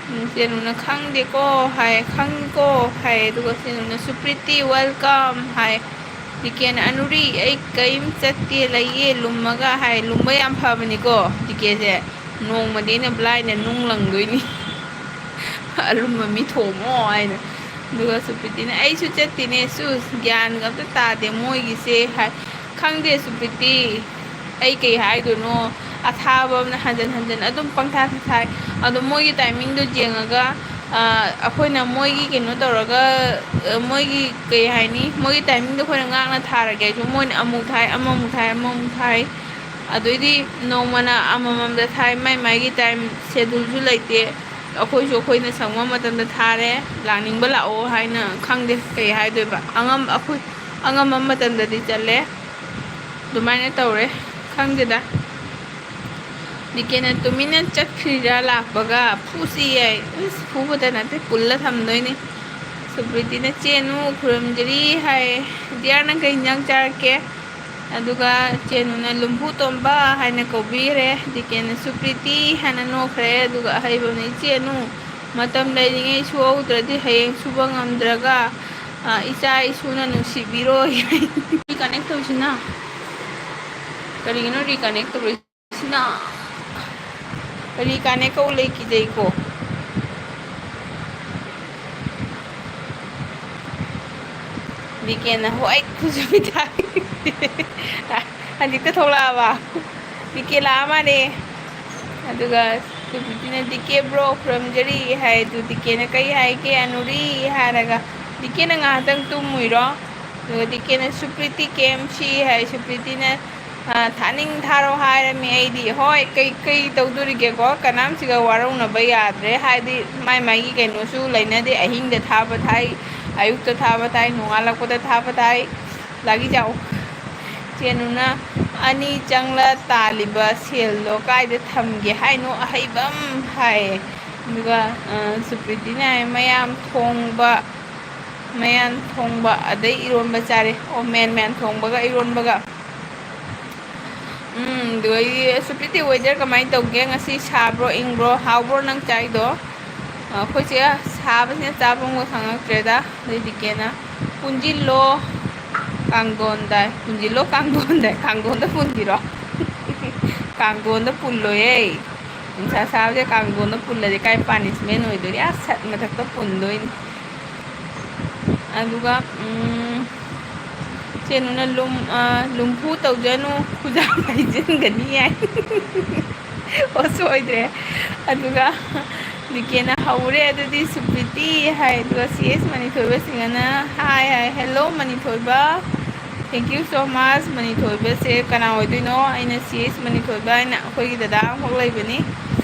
ꯎꯝ, ꯆꯦꯅꯨꯅ, "ꯈꯪꯗꯦꯀꯣ" ꯍꯥꯏ, "ꯈꯪꯉꯤꯀꯣ" ꯍꯥꯏ꯫ ꯑꯗꯨꯒ ꯆꯦꯅꯨꯅ, "ꯁꯨꯄ꯭ꯔꯤꯇꯤ, welcome" ꯍꯥꯏ꯫ ꯗꯤꯀꯦꯅ, "ꯑꯅꯨꯔꯤ, ꯑꯩ ꯀꯔꯤꯝ ꯆꯠꯇꯦ, ꯂꯩꯌꯦ ꯂꯨꯝꯃꯒ" ꯍꯥꯏ꯫ ꯂꯨꯝꯕ ꯌꯥꯝ ꯐꯕꯅꯤꯀꯣ ꯗꯤꯀꯦꯁꯦ꯫ "ꯅꯣꯡꯃꯗꯤ ꯑꯩꯅ ꯕ꯭ꯂꯥꯏꯟꯗ ꯅꯨꯡ ꯂꯪꯗꯣꯏꯅꯤ꯫ ꯑꯂꯨꯝꯕ ꯃꯤ ꯊꯣꯝꯃꯣ" ꯍꯥꯏꯅ꯫ ꯑꯗꯨꯒ ꯁꯨꯄ꯭ꯔꯤꯇꯤꯅ, "ꯑꯩꯁꯨ ꯆꯠꯇꯦꯅꯦ ꯁꯨꯁ, ꯒ꯭ꯌꯥꯟꯒ ꯑꯝꯇ ꯇꯥꯗꯦ ꯃꯣꯏꯒꯤꯁꯦ" ꯍꯥꯏ꯫ ꯈꯪꯗꯦ ꯁꯨꯄ꯭ꯔꯤꯇꯤ, ꯑꯩ ꯀꯩ ꯍꯥꯏꯗꯣꯏꯅꯣ? ꯑꯊꯥꯕ ꯑꯃꯅ ꯍꯟꯖꯟ ꯍꯟꯖꯟ ꯑꯗꯨꯝ ꯄꯪꯊꯥ ꯊꯥ ꯊꯥꯏ꯫ ꯑꯗꯣ ꯃꯣꯏꯒꯤ ꯇꯥꯏꯃꯤꯡꯗꯣ ꯌꯦꯡꯉꯒ, ꯑ, ꯑꯩꯈꯣꯏꯅ ꯃꯣꯏꯒꯤ ꯀꯩꯅꯣ ꯇꯧꯔꯒ, ꯑ, ꯃꯣꯏꯒꯤ ꯀꯩ ꯍꯥꯏꯅꯤ, ꯃꯣꯏꯒꯤ ꯇꯥꯏꯃꯤꯡꯗꯣ ꯑꯩꯈꯣꯏꯅ ꯉꯥꯛꯅ ꯊꯥꯔꯒꯦ ꯍꯥꯏꯁꯨ, ꯃꯣꯏꯅ ꯑꯃꯨꯛ ꯊꯥꯏ, ꯑꯃꯃꯨꯛ ꯊꯥꯏ, ꯑꯃꯃꯨꯛ ꯊꯥꯏ꯫ ꯑꯗꯩꯗꯤ ꯅꯣꯡꯃꯅ ꯑꯃꯃꯝꯗ ꯊꯥꯏ, ꯃꯥꯏ ꯃꯥꯏꯒꯤ ꯇꯥꯏꯝ ꯁꯦꯗꯨꯜꯁꯨ ꯂꯩꯇꯦ꯫ ꯑꯩꯈꯣꯏꯁꯨ ꯑꯩꯈꯣꯏꯅ ꯁꯪꯕ ꯃꯇꯝꯗ ꯊꯥꯔꯦ, ꯂꯥꯛꯅꯤꯡꯕ ꯂꯥꯛꯑꯣ ꯍꯥꯏꯅ꯫ ꯈꯪꯗꯦ ꯀꯩ ꯍꯥꯏꯗꯣꯏꯕ꯫ ꯑꯉꯝ-, ꯑꯩꯈꯣꯏ ꯑꯉꯝꯕ ꯃꯇꯝꯗꯗꯤ ꯆꯠꯂꯦ꯫ ꯑꯗꯨꯃꯥꯏꯅ ꯇꯧꯔꯦ꯫ ꯈꯪꯗꯦꯗ꯫ ꯗꯤꯀꯦꯅ ꯇꯨꯃꯤꯟꯅ ꯆꯠꯈ꯭ꯔꯤꯔꯥ ꯂꯥꯛꯄꯒ ꯐꯨꯁꯤ ꯌꯥꯏ꯫ ꯏꯁ, ꯐꯨꯕꯗ ꯅꯠꯇꯦ, ꯄꯨꯜꯂ ꯊꯝꯗꯣꯏꯅꯤ꯫ ꯁꯨꯄ꯭ꯔꯤꯇꯤꯅ "ꯆꯦꯅꯨ ꯈꯨꯔꯨꯝꯖꯔꯤ" ꯍꯥꯏ꯫ "ꯗꯤꯌꯥꯔ, ꯅꯪ ꯀꯩ ꯏꯟꯖꯥꯡ ꯆꯥꯔꯛꯀꯦ?" ꯑꯗꯨꯒ ꯆꯦꯅꯨꯅ "ꯂꯨꯝꯐꯨ ꯇꯣꯝꯕ" ꯍꯥꯏꯅ ꯀꯧꯕꯤꯈ꯭ꯔꯦ꯫ ꯗꯤꯀꯦꯅ "ꯁꯨꯄ꯭ꯔꯤꯇꯤ" ꯍꯥꯏꯅ ꯅꯣꯛꯈ꯭ꯔꯦ꯫ ꯑꯗꯨꯒ ꯑꯍꯩꯕꯅ "ꯏꯆꯦꯅꯨ, ꯃꯇꯝ ꯂꯩꯔꯤꯉꯩ ꯁꯨꯍꯧꯗ꯭ꯔꯗꯤ ꯍꯌꯦꯡ ꯁꯨꯕ ꯉꯝꯗ꯭ꯔꯒ, ꯑ, ꯏꯆꯥ ꯏꯁꯨꯅ ꯅꯨꯡꯁꯤꯕꯤꯔꯣꯏ"꯫ ꯔꯤꯀꯅꯦꯛ ꯇꯧꯁꯤꯅ꯫ ꯀꯔꯤꯒꯤꯅꯣ ꯔꯤꯀꯅꯦꯛ ꯇꯧꯔꯛꯏꯁꯤꯅ? ꯔꯤꯀꯅꯦꯛ ꯀꯧ ꯂꯩ, ꯀꯤꯖꯩꯀꯣ꯫ ꯗꯤꯀꯦꯅ "ꯍꯣꯏ" ꯈꯨꯖꯨ ꯄꯤꯊꯥꯏ꯫ ꯍꯧꯖꯤꯛꯇ ꯊꯣꯛꯂꯛꯑꯕ? ꯗꯤꯀꯦ ꯂꯥꯛꯑ ꯃꯥꯅꯦ꯫ ꯑꯗꯨꯒ ꯁꯨꯄ꯭ꯔꯤꯇꯤꯅ "ꯗꯤꯀꯦ ꯕ꯭ꯔꯣ ꯈꯨꯔꯨꯝꯖꯔꯤ" ꯍꯥꯏ꯫ ꯑꯗꯨ ꯗꯤꯀꯦꯅ "ꯀꯩ ꯍꯥꯏꯒꯦ ꯑꯅꯨꯔꯤ?" ꯍꯥꯏꯔꯒ, "ꯗꯤꯀꯦꯅ ꯉꯥꯏꯍꯥꯛꯇꯪ ꯇꯨꯝꯃꯨꯏꯔꯣ?" ꯑꯗꯨꯒ ꯗꯤꯀꯦꯅ "ꯁꯨꯄ꯭ꯔꯤꯇꯤ ꯀꯦ ꯑꯦꯝ ꯁꯤ" ꯍꯥꯏ꯫ ꯁꯨꯄ꯭ꯔꯤꯇꯤꯅ, "ꯑ, ꯊꯥꯅꯤꯡ ꯊꯥꯔꯣ ꯍꯥꯏꯔꯝꯃꯤ ꯑꯩꯗꯤ"꯫ ꯍꯣꯏ, ꯀꯩ, ꯀꯩ ꯇꯧꯗꯣꯔꯤꯒꯦꯀꯣ? ꯀꯅꯥꯝꯁꯤꯒ ꯋꯥꯔꯧꯅꯕ ꯌꯥꯗ꯭ꯔꯦ꯫ ꯍꯥꯏꯗꯤ ꯃꯥꯏ ꯃꯥꯏꯒꯤ ꯀꯩꯅꯣꯁꯨ ꯂꯩꯅꯗꯦ꯫ ꯑꯍꯤꯡꯗ ꯊꯥꯕ ꯊꯥꯏ, ꯑꯌꯨꯛꯇ ꯊꯥꯕ ꯊꯥꯏ, ꯅꯣꯡꯉꯥꯜꯂꯛꯄꯗ ꯊꯥꯕ ꯊꯥꯏ꯫ ꯂꯥꯒꯤ ꯆꯥꯎ꯫ ꯆꯦꯅꯨꯅ "ꯑꯅꯤ ꯆꯪꯂ ꯇꯥꯜꯂꯤꯕ ꯁꯦꯜꯗꯣ ꯀꯥꯏꯗ ꯊꯝꯒꯦ ꯍꯥꯏꯅꯣ ꯑꯍꯩꯕꯝ?" ꯍꯥꯏꯌꯦ꯫ ꯑꯗꯨꯒ, ꯑ, ꯁꯨꯄ꯭ꯔꯤꯇꯤꯅ ꯍꯥꯏ, "ꯃꯌꯥꯝ ꯊꯣꯡꯕ, ꯃꯌꯥꯟ ꯊꯣꯡꯕ, ꯑꯗꯩ ꯏꯔꯣꯟꯕ ꯆꯥꯔꯦ"꯫ ꯑꯣ, ꯃꯦꯟ ꯃꯌꯥꯟ ꯊꯣꯡꯕꯒ ꯏꯔꯣꯟꯕꯒ꯫ ꯎꯝ, ꯑꯗꯨ ꯑꯩ, ꯁꯨꯄ꯭ꯔꯤꯇꯤ, weather ꯀꯃꯥꯏꯅ ꯇꯧꯒꯦ? ꯉꯁꯤ ꯁꯥꯕ꯭ꯔꯣ, ꯏꯪꯕ꯭ꯔꯣ, ꯍꯥꯎꯕ꯭ꯔꯣ ꯅꯪ ꯆꯥꯏꯗꯣ? ꯑ, ꯑꯩꯈꯣꯏꯁꯦ ꯁꯥꯕꯁꯤꯅ ꯆꯥꯐꯝꯒ ꯈꯪꯉꯛꯇ꯭ꯔꯦꯗ꯫ ꯑꯗꯩ ꯗꯤꯀꯦꯅ "ꯄꯨꯟꯁꯤꯜꯂꯣ ꯀꯥꯡꯊꯣꯟꯗ"꯫ "ꯄꯨꯟꯁꯤꯜꯂꯣ ꯀꯥꯡꯊꯣꯟꯗ"꯫ ꯀꯥꯡꯊꯣꯟꯗ ꯄꯨꯟꯁꯤꯔꯣ? ꯀꯥꯡꯊꯣꯟꯗ ꯄꯨꯜꯂꯣꯏꯌꯦ꯫ ꯅꯨꯡꯁꯥ ꯁꯥꯕꯁꯦ ꯀꯥꯡꯊꯣꯟꯗ ꯄꯨꯜꯂꯗꯤ ꯀꯥꯏ punishment ꯑꯣꯏꯗꯣꯏꯅꯤ? ꯑꯥ ꯁꯠ ꯃꯊꯛꯇ ꯄꯨꯟꯗꯣꯏꯅꯤ꯫ ꯑꯗꯨꯒ, ꯎꯝ, ꯀꯩꯅꯣꯅ ꯂꯨꯝ-, ꯑ, ꯂꯨꯝꯐꯨ ꯇꯧꯖꯅꯨ, ꯈꯨꯖꯥ ꯍꯩꯖꯤꯟꯒꯅꯤ ꯍꯥꯏ꯫ ꯑꯣ, ꯁꯣꯏꯗ꯭ꯔꯦ꯫ ꯑꯗꯨꯒ ꯗꯤꯀꯦꯅ ꯍꯧꯔꯦ, ꯑꯗꯨꯗꯤ ꯁꯨꯄ꯭ꯔꯤꯇꯤ ꯍꯥꯏ, ꯑꯗꯨꯒ ꯁꯤ ꯑꯦꯁ ꯃꯅꯤꯊꯣꯏꯕ ꯁꯤꯡꯍꯅ ꯍꯥꯏ ꯍꯥꯏ, "Hello ꯃꯅꯤꯊꯣꯏꯕ, thank you so much." ꯃꯅꯤꯊꯣꯏꯕꯁꯦ ꯀꯅꯥ ꯑꯣꯏꯗꯣꯏꯅꯣ? ꯑꯩꯅ ꯁꯤ ꯑꯦꯁ ꯃꯅꯤꯊꯣꯏꯕ ꯍꯥꯏꯅ ꯑꯩꯈꯣꯏꯒꯤ ꯗꯗꯥ ꯑꯃꯈꯛ ꯂꯩꯕꯅꯤ,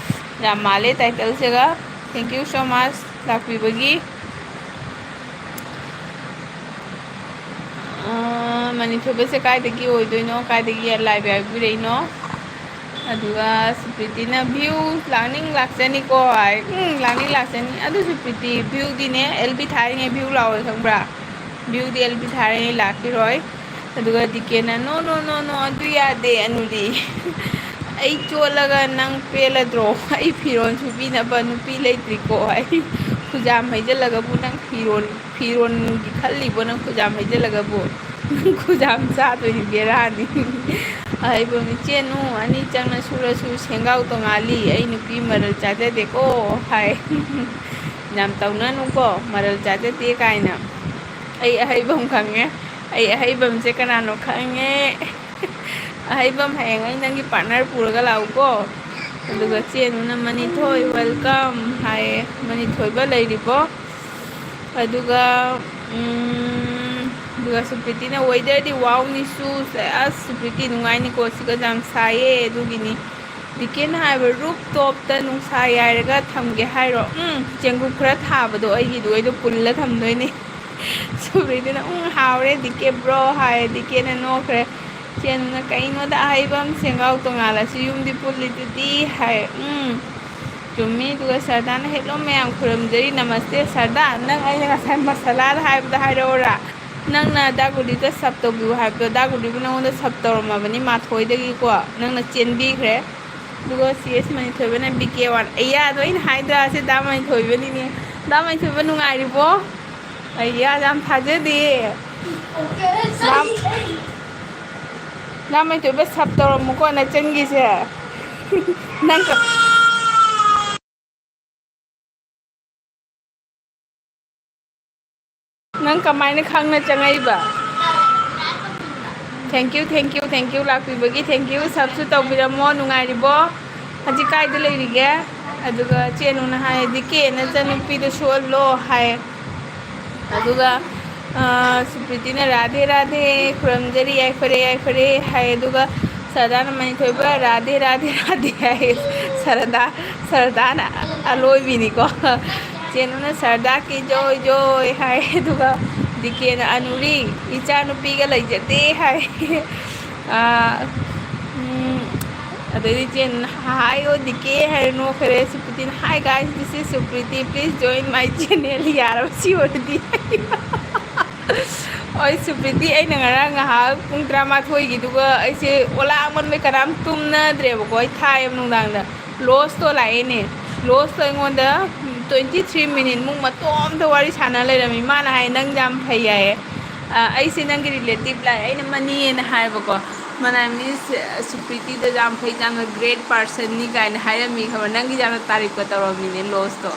ꯌꯥꯝ ꯃꯥꯜꯂꯦ ꯇꯥꯏꯇꯜꯁꯤꯒ꯫ Thank you so much ꯂꯥꯛꯄꯤꯕꯒꯤ꯫ ꯑꯥ, ꯃꯅꯤꯊꯣꯏꯕꯁꯦ ꯀꯥꯏꯗꯒꯤ ꯑꯣꯏꯗꯣꯏꯅꯣ? ꯀꯥꯏꯗꯒꯤ live ꯌꯥꯎꯕꯤꯔꯛꯏꯅꯣ? ꯑꯗꯨꯒ ꯁꯨꯄ꯭ꯔꯤꯇꯤꯅ, "View ꯂꯥꯛꯅꯤꯡ ꯂꯥꯛꯆꯅꯤꯀꯣ" ꯍꯥꯏ꯫ ꯎꯝ, ꯂꯥꯛꯅꯤꯡ ꯂꯥꯛꯆꯅꯤ꯫ ꯑꯗꯨ ꯁꯨꯄ꯭ꯔꯤꯇꯤ, view ꯗꯤꯅꯦ, ꯑꯦꯜ ꯕꯤ ꯊꯥꯔꯤꯉꯩ view ꯂꯥꯛꯑꯣꯏ ꯈꯪꯕ꯭ꯔꯥ? View D L B ꯊꯥꯔꯤꯉꯩ ꯂꯥꯛꯈꯤꯔꯣꯏ꯫ ꯑꯗꯨꯒ ꯗꯤꯀꯦꯅ, "No, no, no, no, ꯑꯗꯨ ꯌꯥꯗꯦ ꯑꯅꯨꯗꯤ꯫ ꯑꯩ ꯆꯣꯠꯂꯒ ꯅꯪ ꯄꯦꯜꯂꯗ꯭ꯔꯣ? ꯑꯩ ꯐꯤꯔꯣꯜ ꯁꯨꯕꯤꯅꯕ ꯅꯨꯄꯤ ꯂꯩꯇ꯭ꯔꯤꯀꯣ" ꯍꯥꯏ꯫ "ꯈꯨꯖꯥꯝ ꯍꯩꯖꯜꯂꯒꯕꯨ ꯅꯪ ꯐꯤꯔꯣꯜ, ꯐꯤꯔꯣꯜꯒꯤ ꯈꯜꯂꯤꯕꯣ ꯅꯪ ꯈꯨꯖꯥꯝ ꯍꯩꯖꯜꯂꯒꯕꯨ? ꯅꯪ ꯈꯨꯖꯥꯝ ꯆꯥꯗꯣꯏꯅꯤ, ꯕꯦꯔꯥꯅꯤ꯫" ꯑꯍꯩꯕ ꯃꯤꯆꯦꯟ, "ꯎ, ꯑꯅꯤ ꯆꯪꯅ ꯁꯨꯔꯁꯨ ꯁꯦꯡꯒꯥꯎ ꯇꯣꯉꯥꯜꯂꯤ, ꯑꯩ ꯅꯨꯄꯤ ꯃꯔꯜ ꯆꯥꯖꯗꯦꯀꯣ" ꯍꯥꯏ꯫ "ꯌꯥꯝ ꯇꯧꯅꯅꯨꯀꯣ, ꯃꯔꯜ ꯆꯥꯖꯗꯦ ꯀꯥꯏꯅ꯫ ꯑꯩ ꯑꯍꯩꯕꯝ ꯈꯪꯉꯦ, ꯑꯩ ꯑꯍꯩꯕꯝꯁꯦ ꯀꯅꯥꯅꯣ ꯈꯪꯉꯦ꯫ ꯑꯍꯩꯕꯝ, ꯍꯌꯦꯡ ꯑꯩ ꯅꯪꯒꯤ partner ꯄꯨꯔꯒ ꯂꯥꯛꯎꯀꯣ꯫" ꯑꯗꯨꯒ ꯆꯦꯅꯨꯅ, "ꯃꯅꯤꯊꯣꯏ, welcome" ꯍꯥꯏꯌꯦ꯫ ꯃꯅꯤꯊꯣꯏꯕ ꯂꯩꯔꯤꯕꯣ? ꯑꯗꯨꯒ, ꯎꯝ, ꯑꯗꯨꯒ ꯁꯨꯄ꯭ꯔꯤꯇꯤꯅ, "Weather ꯗꯤ wow ꯅꯤꯁꯨ꯫" ꯑꯁ, ꯁꯨꯄ꯭ꯔꯤꯇꯤ, ꯅꯨꯡꯉꯥꯏꯅꯤꯀꯣ, ꯁꯤꯒ ꯌꯥꯝ ꯁꯥꯏꯌꯦ꯫ ꯑꯗꯨꯒꯤꯅꯤ꯫ ꯗꯤꯀꯦꯅ ꯍꯥꯏꯕ, "Roof top ꯇ ꯅꯨꯡꯁꯥ ꯌꯥꯏꯔꯒ ꯊꯝꯒꯦ ꯍꯥꯏꯔꯣ?" ꯎꯝ, ꯆꯦꯡꯀꯨꯞ ꯈꯔ ꯊꯥꯕꯗꯣ ꯑꯩꯒꯤꯗꯨꯒꯩꯗꯣ ꯄꯨꯜꯂ ꯊꯝꯗꯣꯏꯅꯦ꯫ ꯁꯨꯄ꯭ꯔꯤꯇꯤꯅ, "ꯎꯝ, ꯍꯥꯎꯔꯦ ꯗꯤꯀꯦ bro" ꯍꯥꯏꯌꯦ꯫ ꯗꯤꯀꯦꯅ ꯅꯣꯛꯈ꯭ꯔꯦ꯫ ꯆꯦꯅꯨꯅ, "ꯀꯩꯅꯣꯗ ꯑꯍꯩꯕꯝ ꯁꯦꯡꯒꯥꯎ ꯇꯣꯉꯥꯜꯂꯁꯨ ꯌꯨꯝꯗꯤ ꯄꯨꯜꯂꯤꯗꯨꯗꯤ" ꯍꯥꯏ꯫ ꯎꯝ, ꯆꯨꯝꯃꯤ꯫ ꯑꯗꯨꯒ ꯁꯔꯗꯥꯅ, "Hello ꯃꯌꯥꯝ, ꯈꯨꯔꯨꯝꯖꯔꯤ, ꯅꯃꯁꯇꯦ ꯁꯔꯗꯥ꯫ ꯅꯪ ꯑꯩꯅ ꯉꯁꯥꯏ ꯃꯁꯥꯂꯥꯗ ꯍꯥꯏꯕꯗꯣ ꯍꯥꯏꯔꯛꯑꯣꯔꯥ? ꯅꯪꯅ ꯗꯥ ꯒꯨꯂꯤꯗ sub ꯇꯧꯕꯤꯌꯨ ꯍꯥꯏꯕꯗꯣ, ꯗꯥ ꯒꯨꯂꯤꯕꯨ ꯅꯉꯣꯟꯗ sub ꯇꯧꯔꯝꯃꯕꯅꯤ ꯃꯥꯊꯣꯏꯗꯒꯤꯀꯣ, ꯅꯪꯅ ꯆꯦꯟꯕꯤꯈ꯭ꯔꯦ꯫" ꯑꯗꯨꯒ ꯁꯤ ꯑꯦꯁ ꯃꯅꯤꯊꯣꯏꯕꯅ ꯕꯤ ꯀꯦ ꯋꯥꯟ꯫ ꯑꯩꯌꯥ, ꯑꯗꯣ ꯑꯩꯅ ꯍꯥꯏꯗ꯭ꯔꯥ, ꯁꯤ ꯗꯥ ꯃꯅꯤꯊꯣꯏꯕꯅꯤꯅꯦ꯫ ꯗꯥ ꯃꯅꯤꯊꯣꯏꯕ ꯅꯨꯡꯉꯥꯏꯔꯤꯕꯣ? ꯑꯩꯌꯥ, ꯌꯥꯝ ꯊꯥꯖꯗꯦ꯫ ꯗꯥ, ꯗꯥ ꯃꯅꯤꯊꯣꯏꯕ sub ꯇꯧꯔꯝꯃꯨꯀꯣ, ꯅꯆꯟꯒꯤꯁꯦ꯫ ꯅꯪ ꯀ-, ꯅꯪ ꯀꯃꯥꯏꯅ ꯈꯪꯅ ꯆꯪꯉꯛꯏꯕ? Thank you, thank you, thank you, ꯂꯥꯛꯄꯤꯕꯒꯤ thank you꯫ Subꯁꯨ ꯇꯧꯕꯤꯔꯝꯃꯣ꯫ ꯅꯨꯡꯉꯥꯏꯔꯤꯕꯣ? ꯍꯧꯖꯤꯛ ꯀꯥꯏꯗ ꯂꯩꯔꯤꯒꯦ? ꯑꯗꯨꯒ ꯆꯦꯅꯨꯅ ꯍꯥꯏ, "ꯗꯤ ꯀꯦ ꯅꯆꯟꯅꯨꯄꯤꯗꯣ ꯁꯨꯍꯜꯂꯣ" ꯍꯥꯏ꯫ ꯑꯗꯨꯒ, ꯑ, ꯁꯨꯄ꯭ꯔꯤꯇꯤꯅ "ꯔꯥꯙꯦ ꯔꯥꯙꯦ, ꯈꯨꯔꯨꯝꯖꯔꯤ, ꯌꯥꯏꯐꯔꯦ ꯌꯥꯏꯐꯔꯦ" ꯍꯥꯏ꯫ ꯑꯗꯨꯒ ꯁꯔꯗꯥꯅ, "ꯃꯅꯤꯊꯣꯏꯕ, ꯔꯥꯙꯦ ꯔꯥꯙꯦ ꯔꯥꯙꯦ" ꯍꯥꯏ꯫ ꯁꯔꯗꯥ, ꯁꯔꯗꯥꯅ ꯑꯂꯣꯏꯕꯤꯅꯤꯀꯣ꯫ ꯆꯦꯅꯨꯅ "ꯁꯔꯗꯥ ꯀꯤ ꯖꯣꯏ ꯖꯣꯏ" ꯍꯥꯏ꯫ ꯑꯗꯨꯒ ꯗꯤ ꯀꯦꯅ "ꯑꯅꯨꯔꯤ, ꯏꯆꯥ ꯅꯨꯄꯤꯒ ꯂꯩꯖꯗꯦ" ꯍꯥꯏ꯫ ꯑ, ꯎꯝ, ꯑꯗꯩꯗꯤ ꯆꯦꯅꯨꯅ "ꯍꯥꯏꯌꯣ ꯗꯤ ꯀꯦ" ꯍꯥꯏꯔ ꯅꯣꯛꯈ꯭ꯔꯦ꯫ ꯁꯨꯄ꯭ꯔꯤꯇꯤꯅ, "Hi guys, this is Supriti, please join my channel" ꯌꯥꯔꯕ ꯁꯤ ꯑꯣꯏꯔꯗꯤ꯫ ꯍꯣꯏ, ꯁꯨꯄ꯭ꯔꯤꯇꯤ, ꯑꯩꯅ ꯉꯔꯥꯡ ꯉꯥꯏꯍꯥꯛ ꯄꯨꯡ ꯇꯔꯥꯃꯥꯊꯣꯏꯒꯤꯗꯨꯒ ꯑꯩꯁꯦ ꯑꯣꯂꯥꯡꯃꯟꯕꯩ ꯀꯅꯥꯝ ꯇꯨꯝꯅꯗ꯭ꯔꯦꯕꯀꯣ꯫ ꯑꯩ ꯊꯥꯏꯌꯦꯕ ꯅꯨꯡꯗꯥꯡꯗ꯫ ꯂꯣꯁꯇꯣ ꯂꯥꯛꯑꯦꯅꯦ꯫ ꯂꯣꯁꯇꯣ ꯑꯩꯉꯣꯟꯗ twenty three minute ꯃꯨꯛ ꯃꯇꯣꯝꯇ ꯋꯥꯔꯤ ꯁꯥꯟꯅ ꯂꯩꯔꯝꯃꯤ꯫ ꯃꯥꯅ ꯍꯥꯏ, "ꯅꯪ ꯌꯥꯝ ꯐꯩ" ꯍꯥꯏꯌꯦ꯫ ꯑ, ꯑꯩꯁꯦ ꯅꯪꯒꯤ relative ꯂꯥꯛꯑꯦ꯫ ꯑꯩꯅ "ꯃꯥꯅꯤꯅ" ꯍꯥꯏꯕꯀꯣ꯫ ꯃꯥꯅ, "Miss ꯁꯨꯄ꯭ꯔꯤꯇꯤꯗ ꯌꯥꯝ ꯐꯩ, ꯌꯥꯝꯅ great personꯅꯤ" ꯀꯥꯏꯅ ꯍꯥꯏꯔꯝꯃꯤ ꯈꯪꯕ꯭ꯔꯥ? ꯅꯪꯒꯤ ꯌꯥꯝꯅ ꯇꯥꯔꯤꯐꯀ ꯇꯧꯔꯝꯃꯤꯅꯦ ꯂꯣꯁꯇꯣ꯫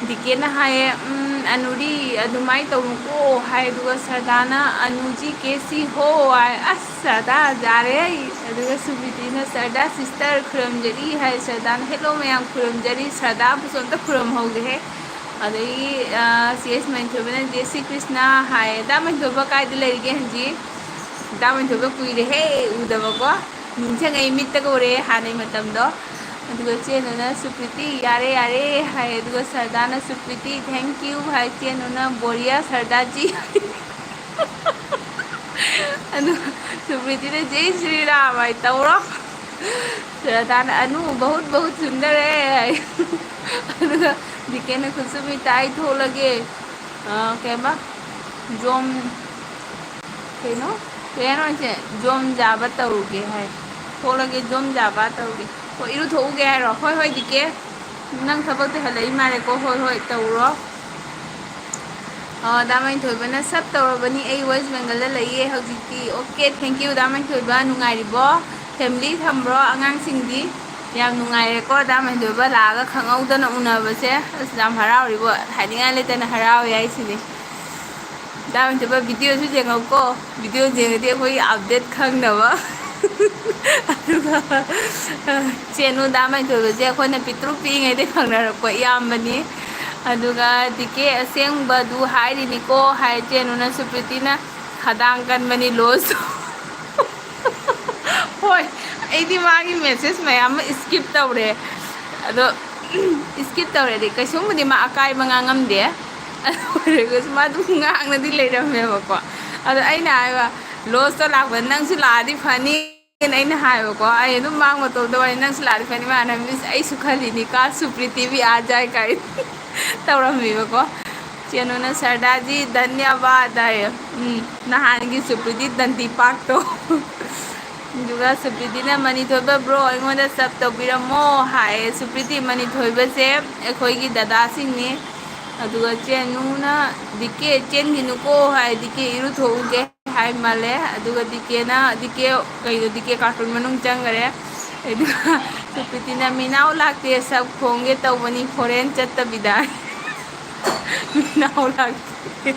ꯗꯤ ꯀꯦꯅ ꯍꯥꯏꯌꯦ, "ꯎꯝ, ꯑꯅꯨꯔꯤ, ꯑꯗꯨꯃꯥꯏꯅ ꯇꯧꯅꯨꯀꯣ" ꯍꯥꯏ꯫ ꯑꯗꯨꯒ ꯁꯔꯗꯥꯅ, "ꯑꯅꯨꯖꯤ ꯀꯦꯁꯤ ꯍꯣ" ꯍꯥꯏ꯫ ꯑꯁ, ꯁꯔꯗꯥ ꯌꯥꯔꯦ ꯑꯩ꯫ ꯑꯗꯨꯒ ꯁꯨꯄ꯭ꯔꯤꯇꯤꯅ, "ꯁꯔꯗꯥ sister ꯈꯨꯔꯨꯝꯖꯔꯤ" ꯍꯥꯏ꯫ ꯁꯔꯗꯥꯅ, "Hello ꯃꯌꯥꯝ, ꯈꯨꯔꯨꯝꯖꯔꯤ꯫ ꯁꯔꯗꯥꯕꯨꯁꯨ ꯑꯝꯇ ꯈꯨꯔꯨꯝꯍꯧꯒꯦꯍꯦ"꯫ ꯑꯗꯒꯤ, ꯑ, ꯁꯤ ꯑꯦꯁ ꯃꯅꯤꯊꯣꯏꯕꯅ, "ꯖꯦ ꯁꯤ ꯀ꯭ꯔꯤꯁꯅ" ꯍꯥꯏ꯫ ꯗꯥ ꯃꯅꯤꯊꯣꯏꯕ ꯀꯥꯏꯗ ꯂꯩꯔꯤꯒꯦ ꯍꯧꯖꯤꯛ? ꯗꯥ ꯃꯅꯤꯊꯣꯏꯕ ꯀꯨꯏꯔꯦꯍꯦ ꯎꯗꯕꯀꯣ꯫ ꯅꯤꯡꯁꯤꯡꯉꯛꯏ, ꯃꯤꯠꯇꯒ ꯎꯔꯛꯑꯦ ꯍꯥꯟꯅꯩ ꯃꯇꯝꯗꯣ꯫ ꯑꯗꯨꯒ ꯆꯦꯅꯨꯅ, "ꯁꯨꯄ꯭ꯔꯤꯇꯤ, ꯌꯥꯔꯦ, ꯌꯥꯔꯦ" ꯍꯥꯏ꯫ ꯑꯗꯨꯒ ꯁꯔꯗꯥꯅ, "ꯁꯨꯄ꯭ꯔꯤꯇꯤ, thank you" ꯍꯥꯏ꯫ ꯆꯦꯅꯨꯅ, "ꯕꯣꯔꯤꯌꯥ ꯁꯔꯗꯥꯖꯤ" ꯍꯥꯏ꯫ ꯑꯗꯨ ꯁꯨꯄ꯭ꯔꯤꯇꯤꯅ, "ꯖꯩ ꯁ꯭ꯔꯤ ꯔꯥꯝ" ꯍꯥꯏ꯫ ꯇꯧꯔꯣ꯫ ꯁꯔꯗꯥꯅ, "ꯑꯅꯨ, ꯕꯍꯨꯠ ꯕꯍꯨꯠ ꯁꯨꯟꯗꯔ ꯍꯦ" ꯍꯥꯏ꯫ ꯑꯗꯨꯒ ꯗꯤ ꯀꯦꯅ, "ꯈꯨꯠꯁꯨꯃꯤ ꯇꯥꯏ ꯊꯣꯛꯂꯒꯦ"꯫ ꯑ, ꯀꯩꯕ? ꯖꯣꯝ, ꯀꯩꯅꯣ? ꯀꯩ ꯍꯥꯏꯅꯣ ꯍꯥꯏꯁꯦ? "ꯖꯣꯝ ꯖꯥꯕ ꯇꯧꯔꯨꯒꯦ" ꯍꯥꯏ꯫ "ꯊꯣꯛꯂꯒꯦ, ꯖꯣꯝ ꯖꯥꯕ ꯇꯧꯔꯨꯒꯦ"꯫ ꯑꯣ, ꯏꯔꯨꯊꯣꯛꯎꯒꯦ ꯍꯥꯏꯔꯣ? ꯍꯣꯏ, ꯍꯣꯏ, ꯗꯤ ꯀꯦ꯫ ꯅꯪ ꯊꯕꯛꯇꯤ ꯍꯜꯂꯛꯏ ꯃꯥꯜꯂꯦꯀꯣ? ꯍꯣꯏ, ꯍꯣꯏ, ꯇꯧꯔꯨꯔꯣ꯫ ꯑꯣ, ꯗꯥ ꯃꯅꯤꯊꯣꯏꯕꯅ, "ꯁꯞ ꯇꯧꯔꯕꯅꯤ, ꯑꯩ ꯋꯦꯁ ꯕꯦꯡꯒꯜꯗ ꯂꯩꯌꯦ ꯍꯧꯖꯤꯛꯇꯤ"꯫ Okay, thank you, ꯗꯥ ꯃꯅꯤꯊꯣꯏꯕ꯫ ꯅꯨꯡꯉꯥꯏꯔꯤꯕꯣ? Family ꯊꯝꯕ꯭ꯔꯣ? ꯑꯉꯥꯡꯁꯤꯡꯗꯤ? ꯌꯥꯝ ꯅꯨꯡꯉꯥꯏꯔꯦꯀꯣ, ꯗꯥ ꯃꯅꯤꯊꯣꯏꯕ ꯂꯥꯛꯑꯒ ꯈꯪꯍꯧꯗꯅ ꯎꯅꯕꯁꯦ꯫ ꯑꯁ, ꯌꯥꯝ ꯍꯔꯥꯎꯔꯤꯕꯣ? ꯍꯥꯏꯅꯤꯡꯉꯥꯏ ꯂꯩꯇꯅ ꯍꯔꯥꯎꯋꯦ ꯍꯥꯏꯁꯤꯅꯤ꯫ ꯗꯥ ꯃꯩꯊꯣꯏꯕ ꯚꯤꯗꯤꯑꯣꯁꯨ ꯌꯦꯡꯉꯧꯀꯣ꯫ ꯚꯤꯗꯤꯑꯣ ꯌꯦꯡꯉꯗꯤ ꯑꯩꯈꯣꯏꯒꯤ ꯑꯞꯗꯦꯠ ꯈꯪꯅꯕ꯫ ꯑꯗꯨꯒ ꯆꯦꯅꯨ ꯗꯥ ꯃꯩꯊꯣꯏꯕꯁꯦ ꯑꯩꯈꯣꯏꯅ ꯄꯤꯛꯇ꯭ꯔꯨ ꯄꯤꯛꯏꯉꯩꯗꯩ ꯈꯪꯅꯔꯛꯄ ꯏꯌꯥꯝꯕꯅꯤ꯫ ꯑꯗꯨꯒ ꯗꯤ ꯀꯦ ꯑꯁꯦꯡꯕꯗꯨ ꯍꯥꯏꯔꯤꯅꯤꯀꯣ ꯍꯥꯏ ꯆꯦꯅꯨꯅ, ꯁꯨꯄ꯭ꯔꯤꯇꯤꯅ ꯈꯗꯥꯡ ꯀꯟꯕꯅꯤ ꯂꯣꯁ꯫ ꯍꯣꯏ, ꯑꯩꯗꯤ ꯃꯥꯒꯤ ꯃꯦꯁꯦꯖ ꯃꯌꯥꯝ ꯑꯃ ꯁ꯭ꯀꯤꯞ ꯇꯧꯔꯦ꯫ ꯑꯗꯣ ꯁ꯭ꯀꯤꯞ ꯇꯧꯔꯦꯗꯤ ꯀꯩꯁꯨꯝꯕꯨꯗꯤ ꯃꯥ ꯑꯀꯥꯏꯕ ꯉꯥꯡꯉꯝꯗꯦ꯫ ꯑꯗꯨ ꯑꯣꯏꯔꯒꯁꯨ ꯃꯥ ꯑꯗꯨꯝ ꯉꯥꯡꯅꯗꯤ ꯂꯩꯔꯝꯃꯦꯕꯀꯣ꯫ ꯑꯗꯣ ꯑꯩꯅ ꯍꯥꯏꯕ, "ꯂꯣꯁꯇ ꯂꯥꯛꯄꯗ ꯅꯪꯁꯨ ꯂꯥꯛꯑꯗꯤ ꯐꯅꯤ"ꯅ ꯑꯩꯅ ꯍꯥꯏꯕꯀꯣ꯫ ꯑꯩ ꯑꯗꯨꯝ ꯃꯥꯡ ꯃꯇꯣꯝꯗ ꯋꯥꯔꯤ, "ꯅꯪꯁꯨ ꯂꯥꯛꯑꯗꯤ ꯐꯅꯤ", ꯃꯥꯅ, "ꯃꯤꯁ, ꯑꯩꯁꯨ ꯈꯜꯂꯤꯅꯤ ꯀꯥ, ꯁꯨꯄ꯭ꯔꯤꯇꯤ ꯚꯤ ꯑꯥ ꯖꯥꯏ" ꯀꯥꯏ ꯇꯧꯔꯝꯃꯦꯕꯀꯣ꯫ ꯆꯦꯅꯨꯅ "ꯁꯔꯗꯥꯖꯤ ꯙꯟꯌꯕꯥꯗ" ꯍꯥꯏꯌꯦ꯫ ꯎꯝ, ꯅꯍꯥꯟꯒꯤ ꯁꯨꯄ꯭ꯔꯤꯇꯤ ꯗꯟꯗꯤ ꯄꯥꯛꯇꯣ꯫ ꯑꯗꯨꯒ ꯁꯨꯄ꯭ꯔꯤꯇꯤꯅ, "ꯃꯅꯤꯊꯣꯏꯕ ꯕ꯭ꯔꯣ, ꯑꯩꯉꯣꯟꯗ ꯁꯕ ꯇꯧꯕꯤꯔꯝꯃꯣ" ꯍꯥꯏꯌꯦ꯫ ꯁꯨꯄ꯭ꯔꯤꯇꯤ, ꯃꯅꯤꯊꯣꯏꯕꯁꯦ ꯑꯩꯈꯣꯏꯒꯤ ꯗꯗꯥꯁꯤꯡꯅꯤ꯫ ꯑꯗꯨꯒ ꯆꯦꯅꯨꯅ, "ꯗꯤ ꯀꯦ ꯆꯦꯟꯈꯤꯅꯨꯀꯣ" ꯍꯥꯏ, "ꯗꯤ ꯀꯦ ꯏꯔꯨꯊꯣꯛꯎꯒꯦ" ꯍꯥꯏ ꯃꯥꯜꯂꯦ꯫ ꯑꯗꯨꯒ ꯗꯤ ꯀꯦꯅ, ꯗꯤ ꯀꯦ, ꯀꯩꯅꯣ, ꯗꯤ ꯀꯦ ꯀꯥꯔꯇꯨꯟ ꯃꯅꯨꯡ ꯆꯪꯈꯔꯦ꯫ ꯑꯗꯨꯒ ꯁꯨꯄ꯭ꯔꯤꯇꯤꯅ, "ꯃꯤꯅꯥꯎ ꯂꯥꯛꯇꯦ, ꯁꯕ ꯈꯣꯡꯒꯦ ꯇꯧꯕꯅꯤ ꯐꯣꯔꯦꯟ ꯆꯠꯇꯕꯤꯗ"꯫ ꯃꯤꯅꯥꯎ ꯂꯥꯛꯇꯦ꯫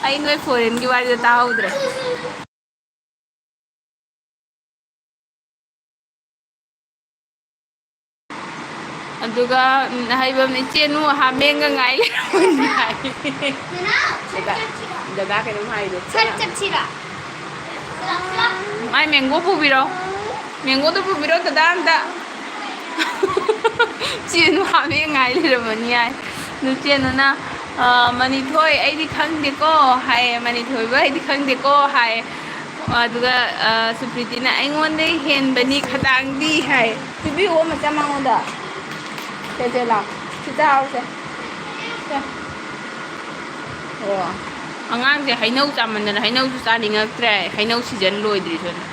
ꯑꯩ ꯅꯣꯏ ꯐꯣꯔꯦꯟꯒꯤ ꯋꯥꯔꯤꯗꯣ ꯇꯥꯍꯧꯗ꯭ꯔꯦ꯫ ꯑꯗꯨꯒ, ꯎꯝ, ꯑꯍꯩꯕ ꯑꯃꯅ, "ꯏꯆꯦ ꯅꯨ ꯍꯥꯃꯦꯡꯒ ꯉꯥꯏ ꯂꯩꯔꯝꯃꯅꯤ" ꯍꯥꯏ꯫ ꯗꯗꯥ, ꯗꯗꯥ ꯀꯩꯅꯣꯝ ꯍꯥꯏꯗꯣ꯫ ꯁꯠ ꯆꯠꯁꯤꯔ? ꯃꯥꯏ ꯃꯦꯡꯒꯣ ꯄꯨꯕꯤꯔꯣ꯫ ꯃꯦꯡꯒꯣꯗꯣ ꯄꯨꯕꯤꯔꯣ ꯗꯗꯥ ꯑꯝꯇ꯫ ꯆꯦꯅꯨ ꯍꯥꯃꯦꯡ ꯉꯥꯏ ꯂꯩꯔꯝꯃꯅꯤ ꯍꯥꯏ꯫ ꯑꯗꯨ ꯆꯦꯅꯨꯅ, "ꯑ, ꯃꯅꯤꯊꯣꯏ, ꯑꯩꯗꯤ ꯈꯪꯗꯦꯀꯣ" ꯍꯥꯏꯌꯦ꯫ "ꯃꯅꯤꯊꯣꯏꯕ, ꯑꯩꯗꯤ ꯈꯪꯗꯦꯀꯣ" ꯍꯥꯏꯌꯦ꯫ ꯑꯗꯨꯒ, ꯑ, ꯁꯨꯄ꯭ꯔꯤꯇꯤꯅ, "ꯑꯩꯉꯣꯟꯗꯩ ꯍꯦꯟꯕꯅꯤ ꯈꯗꯥꯡꯗꯤ" ꯍꯥꯏ꯫ ꯄꯤꯕꯤꯌꯨ ꯃꯆꯥ ꯃꯉꯣꯟꯗ꯫ ꯁꯦ, ꯁꯦ, ꯂꯥꯎ꯫ ꯁꯤ ꯆꯥꯔꯣ, ꯁꯦ꯫ ꯁꯦ꯫ ꯑꯣ꯫ ꯑꯉꯥꯡꯁꯦ ꯍꯩꯅꯧ ꯆꯥꯃꯟꯗꯅ ꯍꯩꯅꯧꯁꯨ ꯆꯥꯅꯤꯡꯉꯛꯇ꯭ꯔꯦ꯫ ꯍꯩꯅꯧ ꯁꯤꯖꯟ ꯂꯣꯏꯗ꯭ꯔꯤ ꯁꯣꯝꯗ꯫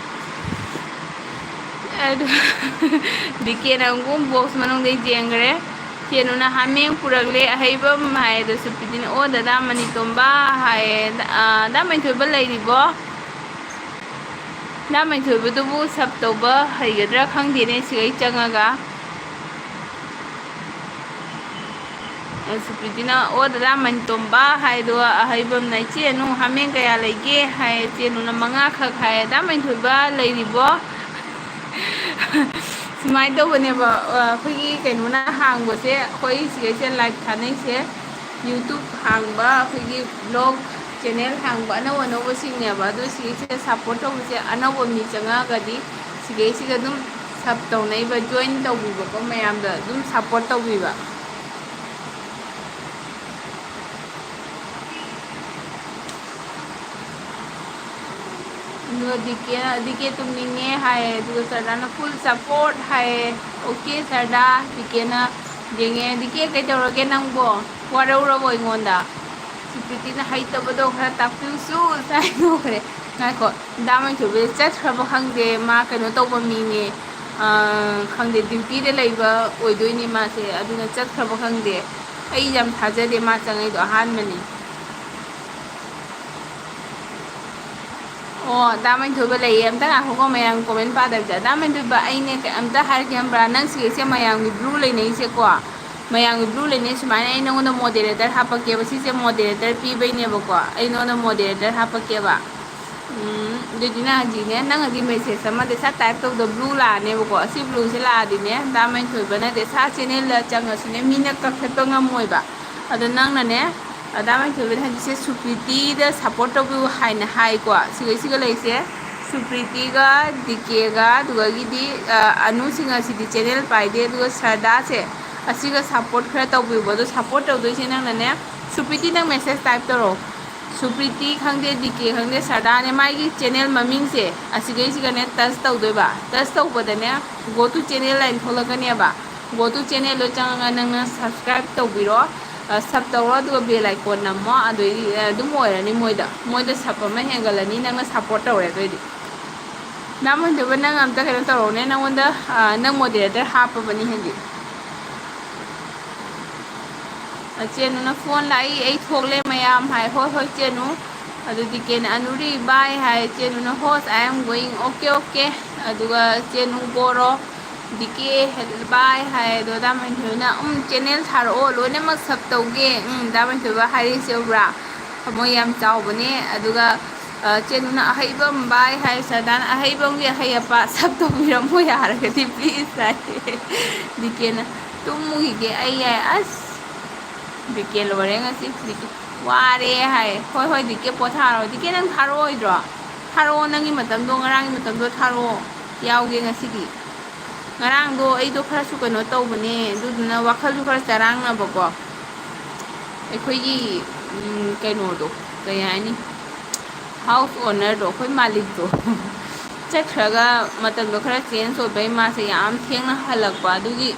ꯑꯗꯨ ꯗꯤ ꯀꯦꯅ ꯑꯃꯨꯛ ꯕꯣꯛꯁ ꯃꯅꯨꯡꯗꯩ ꯆꯦꯟꯈ꯭ꯔꯦ꯫ ꯆꯦꯅꯨꯅ ꯍꯥꯃꯦꯡ ꯄꯨꯔꯛꯂꯦ ꯑꯍꯩꯕꯝ ꯍꯥꯏ꯫ ꯑꯗꯨ ꯁꯨꯄ꯭ꯔꯤꯇꯤꯅ, "ꯑꯣ, ꯗꯗꯥ ꯃꯅꯤꯇꯣꯝꯕ" ꯍꯥꯏꯌꯦ꯫ "ꯑ, ꯗꯥ ꯃꯩꯊꯣꯏꯕ ꯂꯩꯔꯤꯕꯣ? ꯗꯥ ꯃꯩꯊꯣꯏꯕꯗꯨꯕꯨ ꯁꯕ ꯇꯧꯕ ꯍꯩꯒꯗ꯭ꯔꯥ ꯈꯪꯗꯦꯅꯦ ꯁꯤꯒꯩ ꯆꯪꯉꯒ"꯫ ꯁꯨꯄ꯭ꯔꯤꯇꯤꯅ, "ꯑꯣ, ꯗꯗꯥ ꯃꯅꯤꯇꯣꯝꯕ ꯍꯥꯏꯗꯣ ꯑꯍꯩꯕꯝꯅ ꯏꯆꯦ ꯑꯅꯨ ꯍꯥꯃꯦꯡ ꯀꯌꯥ ꯂꯩꯒꯦ?" ꯍꯥꯏ, ꯏꯆꯦ ꯑꯅꯨꯅ, "ꯃꯉꯥꯈꯛ" ꯍꯥꯏ꯫ ꯗꯥ ꯃꯅꯤꯊꯣꯏꯕ ꯂꯩꯔꯤꯕꯣ? ꯁꯨꯃꯥꯏꯅ ꯇꯧꯕꯅꯦꯕ, ꯑ, ꯑꯩꯈꯣꯏꯒꯤ ꯀꯩꯅꯣꯅ ꯍꯥꯡꯕꯁꯦ, ꯑꯩꯈꯣꯏ ꯁꯤꯒꯩꯁꯦ live ꯊꯥꯅꯩꯁꯦ, YouTube ꯍꯥꯡꯕ, ꯑꯩꯈꯣꯏꯒꯤ vlog channel ꯍꯥꯡꯕ ꯑꯅꯧ ꯑꯅꯧꯕꯁꯤꯡꯅꯦꯕ꯫ ꯑꯗꯨ ꯁꯤꯒꯩꯁꯤꯗ support ꯇꯧꯕꯁꯦ, ꯑꯅꯧꯕ ꯃꯤ ꯆꯪꯉꯛꯑꯒꯗꯤ ꯁꯤꯒꯩꯁꯤꯗ ꯑꯗꯨꯝ sub ꯇꯧꯅꯩꯕ, join ꯇꯧꯕꯤꯕꯀꯣ, ꯃꯌꯥꯝꯗ ꯑꯗꯨꯝ support ꯇꯧꯕꯤꯕ꯫ ꯑꯗꯨꯒ ꯗꯤ ꯀꯦ, ꯗꯤ ꯀꯦ ꯇꯨꯝꯅꯤꯡꯉꯦ ꯍꯥꯏꯌꯦ, ꯑꯗꯨꯒ ꯁꯔꯗꯥꯅ full support ꯍꯥꯏꯌꯦ꯫ Okay ꯁꯔꯗꯥ, ꯗꯤ ꯀꯦꯅ ꯌꯦꯡꯉꯦ꯫ ꯗꯤ ꯀꯦ ꯀꯩꯗꯧꯔꯒꯦ ꯅꯪꯕꯣ? ꯋꯥꯔꯧꯔꯕꯣ ꯑꯩꯉꯣꯟꯗ? ꯁꯨꯄ꯭ꯔꯤꯇꯤꯅ ꯍꯩꯇꯕꯗꯣ ꯈꯔ ꯇꯥꯛꯄꯤꯌꯨꯁꯨ ꯍꯥꯏꯗꯣꯛꯈ꯭ꯔꯦ꯫ ꯉꯥꯏꯈꯣ, ꯗꯥ ꯃꯥꯏꯊꯣꯏꯕꯤꯗ ꯆꯠꯈ꯭ꯔꯕ ꯈꯪꯗꯦ, ꯃꯥ ꯀꯩꯅꯣ ꯇꯧꯕ ꯃꯤꯅꯦ, ꯑꯥ, ꯈꯪꯗꯦ, duty ꯗ ꯂꯩꯕ ꯑꯣꯏꯗꯣꯏꯅꯦ ꯃꯥꯁꯦ, ꯑꯗꯨꯅ ꯆꯠꯈ꯭ꯔꯕ ꯈꯪꯗꯦ꯫ ꯑꯩ ꯌꯥꯝ ꯊꯥꯖꯗꯦ ꯃꯥ ꯆꯪꯉꯛꯏꯗꯣ, ꯑꯍꯥꯟꯕꯅꯤ꯫ ꯑꯣ, ꯗꯥ ꯃꯥꯏꯊꯣꯏꯕ ꯂꯩꯌꯦ, ꯑꯝꯇ ꯉꯥꯏꯈꯣꯀꯣ, ꯃꯌꯥꯝ comment ꯄꯥꯗꯕꯤꯗ꯫ ꯗꯥ ꯃꯥꯏꯊꯣꯏꯕ, ꯑꯩꯅꯦ ꯀꯩꯝꯇ ꯍꯥꯏꯔꯛꯀꯦ ꯈꯪꯕ꯭ꯔꯥ? ꯅꯪ ꯁꯤꯒꯩꯁꯦ ꯃꯌꯥꯝꯒꯤ blue ꯂꯩꯅꯩꯁꯦꯀꯣ, ꯃꯌꯥꯝꯒꯤ blue ꯂꯩꯅꯩ, ꯁꯨꯃꯥꯏꯅ ꯑꯩ ꯅꯉꯣꯟꯗ moderator ꯍꯥꯞꯄꯛꯀꯦꯕ, ꯁꯤꯁꯦ moderator ꯄꯤꯕꯩꯅꯦꯕꯀꯣ, ꯑꯩ ꯅꯉꯣꯟꯗ moderator ꯍꯥꯞꯄꯛꯀꯦꯕ꯫ ꯎꯝ, ꯑꯗꯨꯗꯤ ꯅꯪ ꯍꯧꯖꯤꯛꯅꯦ, ꯅꯪ ꯍꯧꯖꯤꯛ message ꯑꯃꯗ ꯁꯠ type ꯇꯧꯕꯗ blue ꯂꯥꯛꯑꯅꯦꯕꯀꯣ꯫ ꯁꯤ blue ꯁꯦ ꯂꯥꯛꯑꯗꯤꯅꯦ, ꯗꯥ ꯃꯥꯏꯊꯣꯏꯕꯅ ꯗꯦꯁꯥ channel ꯗ ꯆꯪꯉꯁꯨꯅꯦ, ꯃꯤꯅ ꯀꯛꯊꯠꯄ ꯉꯝꯃꯣꯏꯕ꯫ ꯑꯗꯣ ꯅꯪꯅꯅꯦ, ꯗꯥ ꯃꯥꯏꯊꯣꯏꯕꯅ ꯍꯧꯖꯤꯛꯁꯦ ꯁꯨꯄ꯭ꯔꯤꯇꯤꯗ support ꯇꯧꯕꯤꯌꯨ ꯍꯥꯏꯅ ꯍꯥꯏꯀꯣ꯫ ꯁꯤꯒꯩꯁꯤꯒ ꯂꯩꯁꯦ, ꯁꯨꯄ꯭ꯔꯤꯇꯤꯒ, ꯗꯤ ꯀꯦꯒ, ꯑꯗꯨꯗꯒꯤꯗꯤ, ꯑ, ꯑꯅꯨꯁꯤꯡ ꯑꯁꯤꯗꯤ channel ꯄꯥꯏꯗꯦ꯫ ꯑꯗꯨꯒ ꯁꯔꯗꯥꯁꯦ, ꯑꯁꯤꯒ support ꯈꯔ ꯇꯧꯕꯤꯌꯨꯕ꯫ ꯑꯗꯣ support ꯇꯧꯗꯣꯏꯁꯦ ꯅꯪꯅꯅꯦ, ꯁꯨꯄ꯭ꯔꯤꯇꯤ, ꯅꯪ message type ꯇꯧꯔꯣ꯫ ꯁꯨꯄ꯭ꯔꯤꯇꯤ ꯈꯪꯗꯦ, ꯗꯤ ꯀꯦ ꯈꯪꯗꯦ, ꯁꯔꯗꯥꯅꯦ, ꯃꯥꯒꯤ channel ꯃꯃꯤꯡꯁꯦ ꯑꯁꯤꯒꯩꯁꯤꯒꯅꯦ touch ꯇꯧꯗꯣꯏꯕ꯫ Touch ꯇꯧꯕꯗꯅꯦ, go to channel ꯍꯥꯏꯅ ꯊꯣꯛꯂꯛꯀꯅꯦꯕ꯫ Go to channel ꯗꯣ ꯆꯪꯉꯒ ꯅꯪꯅ subscribe ꯇꯧꯕꯤꯔꯣ, ꯑ, sub ꯇꯧꯔꯣ, ꯑꯗꯨꯒ bell icon ꯅꯝꯃꯣ꯫ ꯑꯗꯨꯏꯗꯤ, ꯑ, ꯑꯗꯨꯝ ꯑꯣꯏꯔꯅꯤ ꯃꯣꯏꯗ꯫ ꯃꯣꯏꯗ sub ꯑꯃ ꯍꯦꯟꯒꯠꯂꯅꯤ, ꯅꯪꯅ support ꯇꯧꯔꯦ ꯑꯗꯨꯏꯗꯤ꯫ ꯗꯥ ꯃꯣꯍꯟꯗꯦꯕ, ꯅꯪ ꯑꯝꯇ ꯀꯩꯅꯣ ꯇꯧꯔꯛꯎꯅꯦ, ꯅꯪꯉꯣꯟꯗ, ꯑ, ꯅꯪ moderator ꯍꯥꯞꯄꯕꯅꯤ ꯍꯧꯖꯤꯛ꯫ ꯆꯦꯅꯨꯅ phone ꯂꯥꯛꯏ, ꯑꯩ ꯊꯣꯛꯂꯦ ꯃꯌꯥꯝ ꯍꯥꯏ꯫ ꯍꯣꯏ, ꯍꯣꯏ, ꯆꯦꯅꯨ꯫ ꯑꯗꯨꯗꯤ ꯀꯦꯅ ꯑꯅꯨꯔꯤ bye high. ꯆꯦꯅꯨꯅ host, I am going꯫ Okay, okay꯫ ꯑꯗꯨꯒ ꯆꯦꯅꯨ ꯕꯣꯔꯣ, ꯗꯤ ꯀꯦ ꯕꯥꯏ ꯍꯥꯏ ꯑꯗꯣ, ꯗꯥ ꯃꯅꯤꯊꯣꯏꯅ, "ꯎꯝ, ꯆꯦꯅꯦꯜ ꯊꯥꯔꯛꯑꯣ, ꯂꯣꯏꯅꯃꯛ ꯁꯞ ꯇꯧꯒꯦ꯫ ꯎꯝ, ꯗꯥ ꯃꯅꯤꯊꯣꯏꯕ ꯍꯥꯏꯔꯤꯁꯦ ꯎꯕ꯭ꯔꯥ? ꯊꯃꯣꯏ ꯌꯥꯝ ꯆꯥꯎꯕꯅꯦ꯫ ꯑꯗꯨꯒ, ꯑ, ꯆꯦꯅꯨꯅ ꯑꯍꯩꯕ ꯑꯃ ꯕꯥꯏ ꯍꯥꯏ, ꯁꯔꯗꯥꯅ ꯑꯍꯩꯕ ꯑꯃꯒꯤ ꯑꯍꯩ ꯑꯄꯥ ꯁꯞ ꯇꯧꯕꯤꯔꯝꯃꯣ ꯌꯥꯔꯒꯗꯤ ꯄ꯭ꯂꯤꯁ" ꯍꯥꯏ꯫ ꯗꯤ ꯀꯦꯅ, "ꯇꯨꯝꯃꯨꯈꯤꯒꯦ ꯑꯩ ꯌꯥꯏ"꯫ ꯑꯁ, ꯗꯤ ꯀꯦ ꯂꯣꯏꯔꯦ ꯉꯁꯤ꯫ ꯗꯤ ꯀꯦ ꯋꯥꯔꯦ ꯍꯥꯏ꯫ "ꯍꯣꯏ, ꯍꯣꯏ, ꯗꯤ ꯀꯦ ꯄꯣꯊꯥꯔꯣ꯫ ꯗꯤ ꯀꯦ ꯅꯪ ꯊꯥꯔꯛꯑꯣꯏꯗ꯭ꯔꯣ? ꯊꯥꯔꯛꯑꯣ, ꯅꯪꯒꯤ ꯃꯇꯝꯗꯣ, ꯉꯔꯥꯡꯒꯤ ꯃꯇꯝꯗꯣ ꯊꯥꯔꯛꯑꯣ, ꯌꯥꯎꯒꯦ ꯉꯁꯤꯗꯤ"꯫ ꯉꯔꯥꯡꯗꯣ ꯑꯩꯗꯣ ꯈꯔꯁꯨ ꯀꯩꯅꯣ ꯇꯧꯕꯅꯦ, ꯑꯗꯨꯗꯨꯅ ꯋꯥꯈꯜꯁꯨ ꯈꯔ ꯆꯔꯥꯡꯅꯕꯀꯣ꯫ ꯑꯩꯈꯣꯏꯒꯤ, ꯎꯝ, ꯀꯩꯅꯣꯗꯣ, ꯀꯩ ꯍꯥꯏꯅꯤ, ꯍꯥꯎꯁ ꯑꯣꯅꯔꯗꯣ, ꯑꯩꯈꯣꯏ ꯃꯥꯂꯤꯛꯇꯣ ꯆꯠꯈ꯭ꯔꯒ ꯃꯇꯝꯗꯣ ꯈꯔ ꯆꯦꯟꯖ ꯑꯣꯏꯕꯩ ꯃꯥꯁꯦ ꯌꯥꯝ ꯊꯦꯡꯅ ꯍꯜꯂꯛꯄ, ꯑꯗꯨꯒꯤ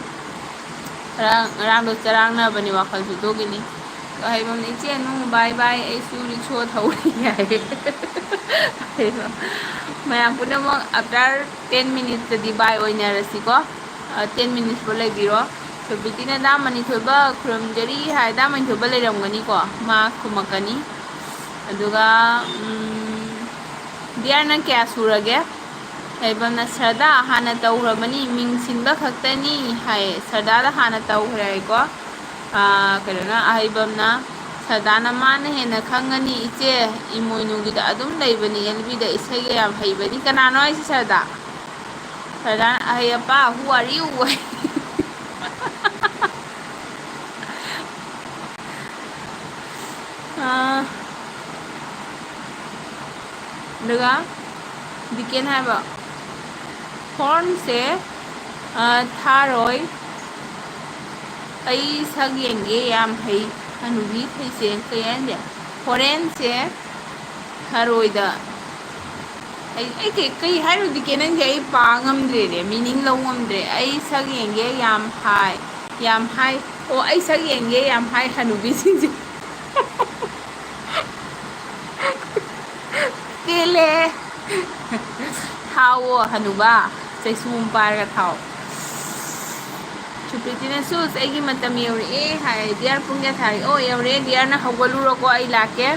ꯈꯔ ꯉꯔꯥꯡꯗꯣ ꯆꯔꯥꯡꯅꯕꯅꯦ ꯋꯥꯈꯜꯁꯨ, ꯑꯗꯨꯒꯤꯅꯤ꯫ ꯑꯗꯣ ꯍꯩꯕꯝꯅ, "ꯏꯆꯦ ꯅꯨꯡ ꯕꯥꯏ ꯕꯥꯏ, ꯑꯩꯁꯨ ꯔꯤꯛꯁꯣ ꯊꯧꯔꯤ" ꯍꯥꯏ꯫ ꯑꯗꯣ ꯃꯌꯥꯝ ꯄꯨꯝꯅꯃꯛ after ten minutesꯇꯗꯤ ꯕꯥꯏ ꯑꯣꯏꯅꯔꯁꯤꯀꯣ꯫ ꯑ, ten minutesꯐꯥꯎ ꯂꯩꯕꯤꯔꯣ꯫ ꯁꯣꯕꯤꯇꯤꯅ, "ꯗꯥ ꯃꯅꯤꯊꯣꯏꯕ ꯈꯨꯔꯨꯝꯖꯔꯤ" ꯍꯥꯏ꯫ ꯗꯥ ꯃꯅꯤꯊꯣꯏꯕ ꯂꯩꯔꯝꯒꯅꯤꯀꯣ, ꯃꯥ ꯈꯨꯝꯃꯛꯀꯅꯤ꯫ ꯑꯗꯨꯒ, ꯎꯝ, ꯗꯤꯌꯥꯔ, ꯅꯪ ꯀꯌꯥ ꯁꯨꯔꯒꯦ? ꯍꯩꯕꯝꯅ, "ꯁꯔꯗꯥ ꯍꯥꯟꯅ ꯇꯧꯈ꯭ꯔꯕꯅꯤ, ꯃꯤꯡ ꯁꯤꯟꯕ ꯈꯛꯇꯅꯤ" ꯍꯥꯏꯌꯦ꯫ ꯁꯔꯗꯥꯗ ꯍꯥꯟꯅ ꯇꯧꯈ꯭ꯔꯦ ꯍꯥꯏꯀꯣ꯫ ꯑꯥ, ꯀꯩꯅꯣꯅ, ꯑꯍꯩꯕꯝꯅ, "ꯁꯔꯗꯥꯅ ꯃꯥꯅ ꯍꯦꯟꯅ ꯈꯪꯒꯅꯤ ꯏꯆꯦ, ꯏꯃꯣꯏꯅꯨꯒꯤꯗ ꯑꯗꯨꯝ ꯂꯩꯕꯅꯤ, ꯑꯦꯜ ꯕꯤꯗ ꯏꯁꯩꯒ ꯌꯥꯝ ꯍꯩꯕꯅꯤ"꯫ ꯀꯅꯥꯅꯣ ꯍꯥꯏꯁꯦ ꯁꯔꯗꯥ? ꯁꯔꯗꯥꯅ, "ꯑꯍꯩ ꯑꯄꯥ, who are you?" ꯑꯥ, ꯑꯗꯨꯒ ꯗꯤꯀꯦꯟ ꯍꯥꯏꯕ, "ꯍꯣꯔꯟꯁꯦ, ꯑ, ꯊꯥꯔꯣꯏ, ꯑꯩ ꯁꯛ ꯌꯦꯡꯒꯦ ꯌꯥꯝ ꯍꯩ, ꯍꯅꯨꯕꯤ ꯊꯣꯏꯁꯦ"꯫ ꯀꯩ ꯍꯥꯏꯅꯤ? ꯍꯣꯔꯦꯟꯁꯦ ꯊꯔꯣꯏꯗ, ꯑꯩ, ꯑꯩ ꯀꯩ, ꯀꯩ ꯍꯥꯏꯔꯨꯗꯤꯒꯦ ꯅꯪꯁꯦ? ꯑꯩ ꯄꯥ ꯉꯝꯗ꯭ꯔꯦꯅꯦ, meaning ꯂꯧ ꯉꯝꯗ꯭ꯔꯦ꯫ "ꯑꯩ ꯁꯛ ꯌꯦꯡꯒꯦ ꯌꯥꯝ ꯍꯥꯏ, ꯌꯥꯝ ꯍꯥꯏ"꯫ ꯑꯣ, "ꯑꯩ ꯁꯛ ꯌꯦꯡꯒꯦ ꯌꯥꯝ ꯍꯥꯏ ꯍꯅꯨꯕꯤꯁꯤꯡꯁꯦ"꯫ ꯄꯦꯜꯂꯦ꯫ ꯊꯥꯎꯑꯣ ꯍꯅꯨꯕ, ꯆꯩꯁꯨ ꯑꯃ ꯄꯥꯏꯔꯒ ꯊꯥꯎ꯫ ꯁꯨꯄ꯭ꯔꯤꯇꯤꯅꯁꯨ, "ꯑꯩꯒꯤ ꯃꯇꯝ ꯌꯧꯔꯛꯑꯦ" ꯍꯥꯏ꯫ ꯗꯤꯌꯥꯔ, ꯄꯨꯡ ꯀꯌꯥ ꯊꯥꯔꯤ? ꯑꯣ, ꯌꯧꯔꯛꯑꯦ꯫ ꯗꯤꯌꯥꯔꯅ ꯍꯧꯒꯠꯂꯨꯔꯣꯀꯣ, ꯑꯩ ꯂꯥꯛꯀꯦ꯫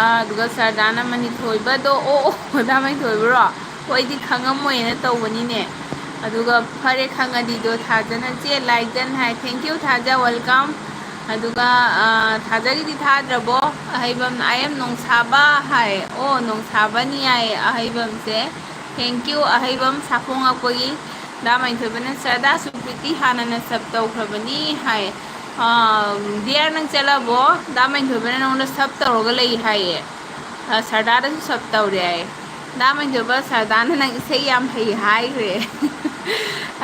ꯑꯥ, ꯑꯗꯨꯒ ꯁꯔꯗꯥꯅ ꯃꯅꯤꯊꯣꯏꯕꯗꯣ, ꯑꯣ, ꯑꯣ, ꯑꯣꯖꯥ ꯃꯅꯤꯊꯣꯏꯕꯔꯣ? ꯑꯣ, ꯑꯩꯗꯤ ꯈꯪꯉꯝꯃꯣꯏꯅ ꯇꯧꯕꯅꯤꯅꯦ꯫ ꯑꯗꯨꯒ ꯐꯔꯦ ꯈꯪꯉꯗꯤꯗꯣ ꯊꯥꯖꯅ ꯆꯦ like done high. Thank you ꯊꯥꯖ, welcome꯫ ꯑꯗꯨꯒ, ꯑ, ꯊꯥꯖꯒꯤꯗꯤ ꯊꯥꯗ꯭ꯔꯕꯣ? ꯑꯍꯩꯕꯝ, I am ꯅꯣꯡꯁꯥꯕ ꯍꯥꯏ꯫ ꯑꯣ, ꯅꯣꯡꯁꯥꯕꯅꯤ ꯍꯥꯏ ꯑꯍꯩꯕꯝꯁꯦ꯫ Thank you ꯑꯍꯩꯕꯝ ꯁꯥꯐꯣꯡꯉꯛꯄꯒꯤ꯫ ꯗꯥ ꯃꯥꯏꯊꯣꯏꯕꯅ ꯁꯔꯗꯥ ꯁꯨꯄ꯭ꯔꯤꯇꯤ ꯍꯥꯟꯅꯅ sub ꯇꯧꯈ꯭ꯔꯕꯅꯤ ꯍꯥꯏ꯫ ꯑ, ꯗꯤꯌꯥꯔ ꯅꯪ ꯆꯠꯂꯕꯣ? ꯗꯥ ꯃꯥꯏꯊꯣꯏꯕꯅ ꯅꯉꯣꯟꯗ sub ꯇꯧꯔꯒ ꯂꯩ ꯍꯥꯏꯌꯦ꯫ ꯑ, ꯁꯔꯗꯥꯗꯁꯨ sub ꯇꯧꯔꯦ ꯍꯥꯏꯌꯦ꯫ ꯗꯥ ꯃꯥꯏꯊꯣꯏꯕ ꯁꯔꯗꯥꯅ ꯅꯪ ꯏꯁꯩ ꯌꯥꯝ ꯍꯩ ꯍꯥꯏꯈ꯭ꯔꯦ꯫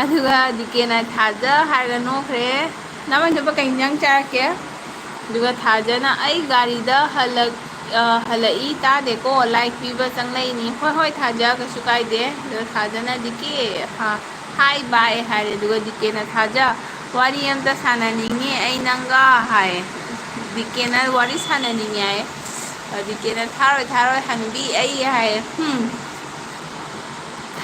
ꯑꯗꯨꯒ ꯗꯤ ꯀꯦꯅ ꯊꯥꯖ ꯍꯥꯏꯔꯒ ꯅꯣꯛꯈ꯭ꯔꯦ꯫ ꯗꯥ ꯃꯥꯏꯊꯣꯏꯕ ꯀꯩ ꯏꯟꯖꯥꯡ ꯆꯥꯔꯛꯀꯦ? ꯑꯗꯨꯒ ꯊꯥꯖꯅ ꯑꯩ ꯒꯥꯔꯤꯗ ꯍꯜꯂꯛ-, ꯑ, ꯍꯜꯂꯛꯏ ꯇꯥꯗꯦꯀꯣ, like ꯄꯤꯕ ꯆꯪꯂꯛꯏꯅꯤ꯫ ꯍꯣꯏ, ꯍꯣꯏ, ꯊꯥꯖ ꯀꯩꯁꯨ ꯀꯥꯏꯗꯦ꯫ ꯑꯗꯨꯒ ꯊꯥꯖꯅ ꯗꯤ ꯀꯦ, ꯍꯥ, hi bye ꯍꯥꯏꯔꯦ꯫ ꯑꯗꯨꯒ ꯗꯤ ꯀꯦꯅ ꯊꯥꯖ ꯋꯥꯔꯤ ꯑꯝꯇ ꯁꯥꯟꯅꯅꯤꯡꯉꯦ ꯑꯩ ꯅꯪꯒ ꯍꯥꯏ꯫ ꯗꯤ ꯀꯦꯅ ꯋꯥꯔꯤ ꯁꯥꯟꯅꯅꯤꯡꯉꯦ ꯍꯥꯏ꯫ ꯑꯗ ꯗꯤ ꯀꯦꯅ ꯊꯥꯔꯣꯏ, ꯊꯥꯔꯣꯏ ꯍꯟꯕꯤ ꯑꯩ ꯍꯥꯏ꯫ ꯍꯨꯝ꯫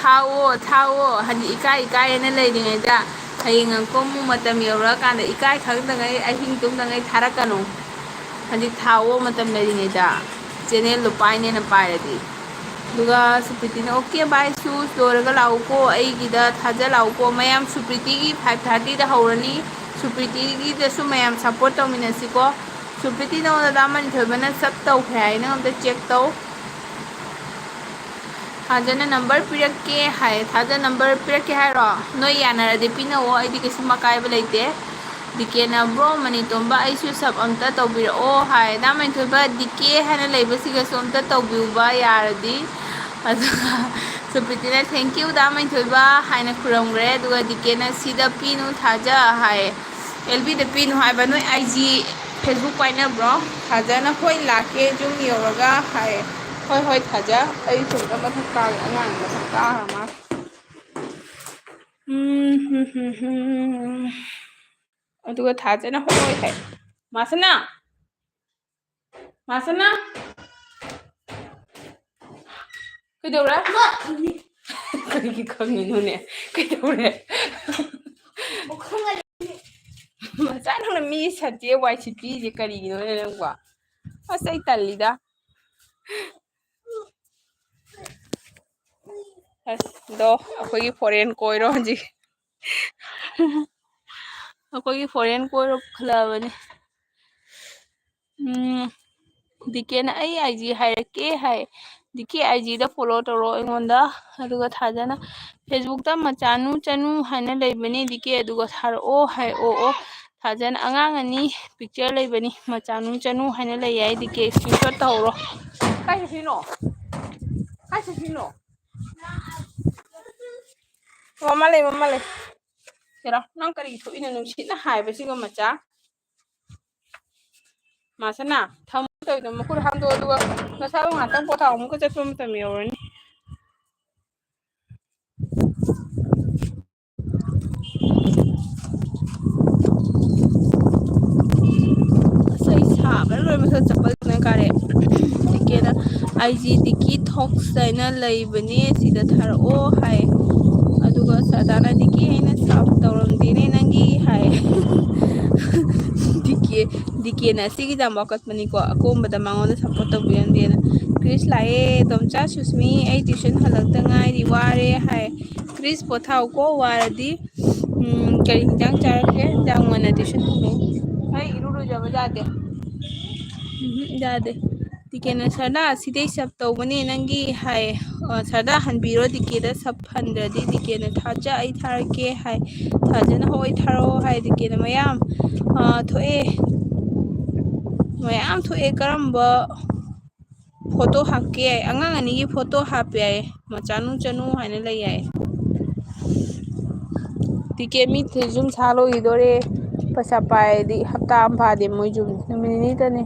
ꯊꯥꯎꯑꯣ, ꯊꯥꯎꯑꯣ꯫ ꯍꯥꯏꯗꯤ ꯏꯀꯥꯏ ꯏꯀꯥꯏ ꯍꯥꯏꯅ ꯂꯩꯔꯤꯉꯩꯗ ꯍꯌꯦꯡ ꯑꯃꯨꯛ ꯑꯃꯨꯛ ꯃꯇꯝ ꯌꯧꯔꯛꯑꯀꯥꯟꯗ ꯏꯀꯥꯏ ꯈꯪꯗꯉꯩ ꯑꯍꯤꯡ ꯇꯨꯝꯗꯉꯩ ꯊꯥꯔꯛꯀꯅꯨ꯫ ꯍꯧꯖꯤꯛ ꯊꯥꯎꯑꯣ ꯃꯇꯝ ꯂꯩꯔꯤꯉꯩꯗ꯫ ꯆꯦꯅꯦꯜꯗꯣ ꯄꯥꯏꯅꯦꯅ ꯄꯥꯏꯔꯗꯤ꯫ ꯑꯗꯨꯒ ꯁꯨꯄ꯭ꯔꯤꯇꯤꯅ, "Okay bye ꯁꯨꯁ, ꯂꯣꯏꯔꯒ ꯂꯥꯛꯎꯀꯣ, ꯑꯩꯒꯤꯗ ꯊꯥꯖ ꯂꯥꯛꯎꯀꯣ꯫ ꯃꯌꯥꯝ ꯁꯨꯄ꯭ꯔꯤꯇꯤꯒꯤ five thirty ꯗ ꯍꯧꯔꯅꯤ, ꯁꯨꯄ꯭ꯔꯤꯇꯤꯒꯤꯗꯁꯨ ꯃꯌꯥꯝ support ꯇꯧꯃꯤꯟꯅꯁꯤꯀꯣ꯫ ꯁꯨꯄ꯭ꯔꯤꯇꯤ ꯅꯉꯣꯟꯗ ꯗꯥ ꯃꯅꯤꯊꯣꯏꯕꯅ sub ꯇꯧꯈ꯭ꯔꯦ ꯍꯥꯏ, ꯅꯪ ꯑꯝꯇ check ꯇꯧ꯫" ꯊꯥꯖꯅ number ꯄꯤꯔꯛꯀꯦ ꯍꯥꯏ꯫ ꯊꯥꯖ number ꯄꯤꯔꯛꯀꯦ ꯍꯥꯏꯔꯣ? ꯅꯣꯏ ꯌꯥꯅꯔꯗꯤ ꯄꯤꯅꯧꯑꯣ, ꯑꯩꯗꯤ ꯀꯩꯁꯨꯝ ꯑꯀꯥꯏꯕ ꯂꯩꯇꯦ꯫ ꯗꯤ ꯀꯦꯅ, "Bro ꯃꯅꯤꯇꯣꯝꯕ, ꯑꯩꯁꯨ sub ꯑꯝꯇ ꯇꯧꯕꯤꯔꯛꯑꯣ" ꯍꯥꯏ꯫ ꯗꯥ ꯃꯅꯤꯊꯣꯏꯕ, ꯗꯤ ꯀꯦ ꯍꯥꯏꯅ ꯂꯩꯕꯁꯤꯒꯁꯨ ꯑꯝꯇ ꯇꯧꯕꯤꯌꯨꯕ ꯌꯥꯔꯗꯤ꯫ ꯑꯗꯨꯒ ꯁꯨꯄ꯭ꯔꯤꯇꯤꯅ, "Thank you ꯗꯥ ꯃꯅꯤꯊꯣꯏꯕ" ꯍꯥꯏꯅ ꯈꯨꯔꯝꯈ꯭ꯔꯦ꯫ ꯑꯗꯨꯒ ꯗꯤ ꯀꯦꯅ, "ꯁꯤꯗ ꯄꯤꯅꯨ ꯊꯥꯖ" ꯍꯥꯏ꯫ ꯑꯦꯜ ꯕꯤꯗ ꯄꯤꯅꯨ ꯍꯥꯏꯕ꯫ ꯅꯣꯏ I G, Facebook ꯄꯥꯏꯅꯕ꯭ꯔꯣ? ꯊꯥꯖꯅ, "ꯍꯣꯏ, ꯂꯥꯛꯀꯦ ꯌꯨꯝ ꯌꯧꯔꯒ" ꯍꯥꯏ꯫ "ꯍꯣꯏ, ꯍꯣꯏ, ꯊꯥꯖ, ꯑꯩ ꯁꯣꯝꯗ ꯃꯊꯛ ꯀꯥꯒꯦ, ꯑꯉꯥꯡ ꯃꯊꯛ ꯀꯥꯈ꯭ꯔ ꯃꯥꯜꯂꯦ꯫" ꯎꯝ, ꯍꯨꯝ, ꯍꯨꯝ, ꯍꯨꯝ꯫ ꯑꯗꯨꯒ ꯊꯥꯖꯅ "ꯍꯣꯏ" ꯍꯥꯏ꯫ ꯃꯥꯁꯅꯥ! ꯃꯥꯁꯅꯥ! ꯀꯩꯗꯧꯔꯦ? ꯀꯔꯤꯒꯤ ꯈꯪꯉꯤꯅꯣꯅꯦ? ꯀꯩꯗꯧꯔꯦ? ꯃꯆꯥ ꯅꯪꯅ ꯃꯤ ꯁꯟꯗꯦ ꯋꯥꯏ ꯁꯤꯠꯄꯤꯁꯦ ꯀꯔꯤꯒꯤꯅꯣꯅꯦ ꯅꯪꯕꯣ? ꯑꯁ, ꯑꯩ ꯇꯜꯂꯤꯗ꯫ ꯑꯁ, ꯑꯗꯣ ꯑꯩꯈꯣꯏꯒꯤ foreign ꯀꯣꯏꯔꯣ ꯍꯧꯖꯤꯛ꯫ ꯑꯩꯈꯣꯏꯒꯤ foreign ꯀꯣꯏꯔꯣ ꯈꯜꯂꯛꯑꯕꯅꯤ꯫ ꯎꯝ, ꯗꯤ ꯀꯦꯅ ꯑꯩ I G ꯍꯥꯏꯔꯛꯀꯦ ꯍꯥꯏ꯫ ꯗꯤ ꯀꯦ I Gꯗ follow ꯇꯧꯔꯣ ꯑꯩꯉꯣꯟꯗ꯫ ꯑꯗꯨꯒ ꯊꯥꯖꯅ Facebookꯇ ꯃꯆꯥꯅꯨ ꯆꯅꯨ ꯍꯥꯏꯅ ꯂꯩꯕꯅꯤ ꯗꯤ ꯀꯦ, ꯑꯗꯨꯒ ꯊꯥꯔꯛꯑꯣ ꯍꯥꯏ꯫ ꯑꯣ, ꯑꯣ꯫ ꯊꯥꯖꯅ ꯑꯉꯥꯡ ꯑꯅꯤ picture ꯂꯩꯕꯅꯤ, ꯃꯆꯥꯅꯨ ꯆꯅꯨ ꯍꯥꯏꯅ ꯂꯩ ꯍꯥꯏ ꯗꯤ ꯀꯦ, screenshot ꯇꯧꯍꯧꯔꯣ꯫ ꯀꯥꯏ ꯆꯠꯈꯤꯅꯣ? ꯀꯥꯏ ꯆꯠꯈꯤꯅꯣ? ꯃꯃꯥ ꯂꯩ, ꯃꯃꯥ ꯂꯩ꯫ ꯁꯤꯔꯥ, ꯅꯪ ꯀꯔꯤꯒꯤ ꯊꯣꯛꯏꯅꯣ? ꯅꯨꯡꯁꯤꯠꯅ ꯍꯥꯏꯕꯁꯤꯒ ꯃꯆꯥ꯫ ꯃꯥꯁꯅꯥ, ꯊꯝꯃꯨ ꯇꯧꯔꯤꯗꯣ, ꯃꯈꯨꯠ ꯍꯥꯝꯗꯣꯛꯑꯣ, ꯑꯗꯨꯒ ꯅꯁꯥꯗꯣ ꯉꯥꯛꯇꯪ ꯄꯣꯊꯥꯎ, ꯑꯃꯨꯛꯀ ꯆꯠꯄ ꯃꯇꯝ ꯌꯧꯔꯅꯤ꯫ ꯑꯁ, ꯑꯩ ꯁꯥꯕꯅ ꯂꯣꯏꯔꯦ, ꯃꯊꯛ ꯆꯠꯄꯗꯨꯅ ꯀꯥꯔꯦ꯫ ꯗꯤ ꯀꯦꯅ I G ꯗꯤ ꯀꯦ ꯊꯣꯛꯁ ꯍꯥꯏꯅ ꯂꯩꯕꯅꯦ, ꯁꯤꯗ ꯊꯥꯔꯛꯑꯣ ꯍꯥꯏ꯫ ꯑꯗꯨꯒ ꯁꯗꯥꯅ ꯗꯤ ꯀꯦ ꯑꯩꯅ ꯁꯞ ꯇꯧꯔꯝꯗꯦꯅꯦ ꯅꯪꯒꯤ ꯍꯥꯏ꯫ ꯗꯤ ꯀꯦ, ꯗꯤ ꯀꯦꯅ ꯑꯁꯤꯒꯤꯗ ꯌꯥꯝ ꯋꯥꯀꯠꯄꯅꯤꯀꯣ, ꯑꯀꯣꯝꯕꯗ ꯃꯉꯣꯟꯗ support ꯇꯧꯕꯤꯔꯝꯗꯦꯅ꯫ ꯀ꯭ꯔꯤꯁ ꯂꯥꯛꯑꯦ, ꯇꯣꯝꯆꯥ ꯁꯨꯁꯃꯤ, ꯑꯩ tuition ꯍꯜꯂꯛꯇ ꯉꯥꯏꯔꯤ, ꯋꯥꯔꯦ ꯍꯥꯏ꯫ ꯀ꯭ꯔꯤꯁ ꯄꯣꯊꯥꯎꯀꯣ, ꯋꯥꯔꯗꯤ꯫ ꯎꯝ, ꯀꯔꯤ ꯍꯤꯟꯖꯥꯡ ꯆꯥꯔꯛꯀꯦ? ꯍꯤꯟꯖꯥꯡ ꯃꯅꯥ tuition ꯍꯜꯂꯛꯑꯦ꯫ ꯑꯩ ꯏꯔꯨ ꯂꯨꯖꯕ ꯌꯥꯗꯦ꯫ ꯎꯝ, ꯌꯥꯗꯦ꯫ ꯗꯤ ꯀꯦꯅ, "ꯁꯔꯗꯥ, ꯁꯤꯗꯩ ꯁꯞ ꯇꯧꯕꯅꯦ ꯅꯪꯒꯤ" ꯍꯥꯏ꯫ ꯑ, "ꯁꯔꯗꯥ, ꯍꯟꯕꯤꯔꯣ ꯗꯤ ꯀꯦꯗ ꯁꯞ ꯍꯟꯗ꯭ꯔꯗꯤ" ꯗꯤ ꯀꯦꯅ, "ꯊꯥꯖ, ꯑꯩ ꯊꯥꯔꯛꯀꯦ" ꯍꯥꯏ꯫ ꯊꯥꯖꯅ, "ꯍꯣꯏ, ꯊꯥꯔꯛꯑꯣ" ꯍꯥꯏ꯫ ꯗꯤ ꯀꯦꯅ, "ꯃꯌꯥꯝ, ꯑ, ꯊꯣꯛꯑꯦ, ꯃꯌꯥꯝ ꯊꯣꯛꯑꯦ, ꯀꯔꯝꯕ ꯐꯣꯇꯣ ꯍꯥꯞꯀꯦ ꯍꯥꯏ?" ꯑꯉꯥꯡ ꯑꯅꯤꯒꯤ ꯐꯣꯇꯣ ꯍꯥꯞꯄꯦ ꯍꯥꯏ꯫ ꯃꯆꯥꯅꯨ ꯆꯅꯨ ꯍꯥꯏꯅ ꯂꯩ ꯍꯥꯏ꯫ ꯗꯤ ꯀꯦ ꯃꯤꯠꯇ ꯌꯨꯝ ꯁꯥ ꯂꯣꯏꯈꯤꯗꯣꯔꯦ꯫ ꯄꯩꯁꯥ ꯄꯥꯏꯔꯗꯤ ꯍꯞꯇꯥ ꯑꯃ ꯐꯥꯗꯦ ꯃꯣꯏ ꯌꯨꯝ, ꯅꯨꯃꯤꯠ ꯅꯤꯅꯤꯇꯅꯦ꯫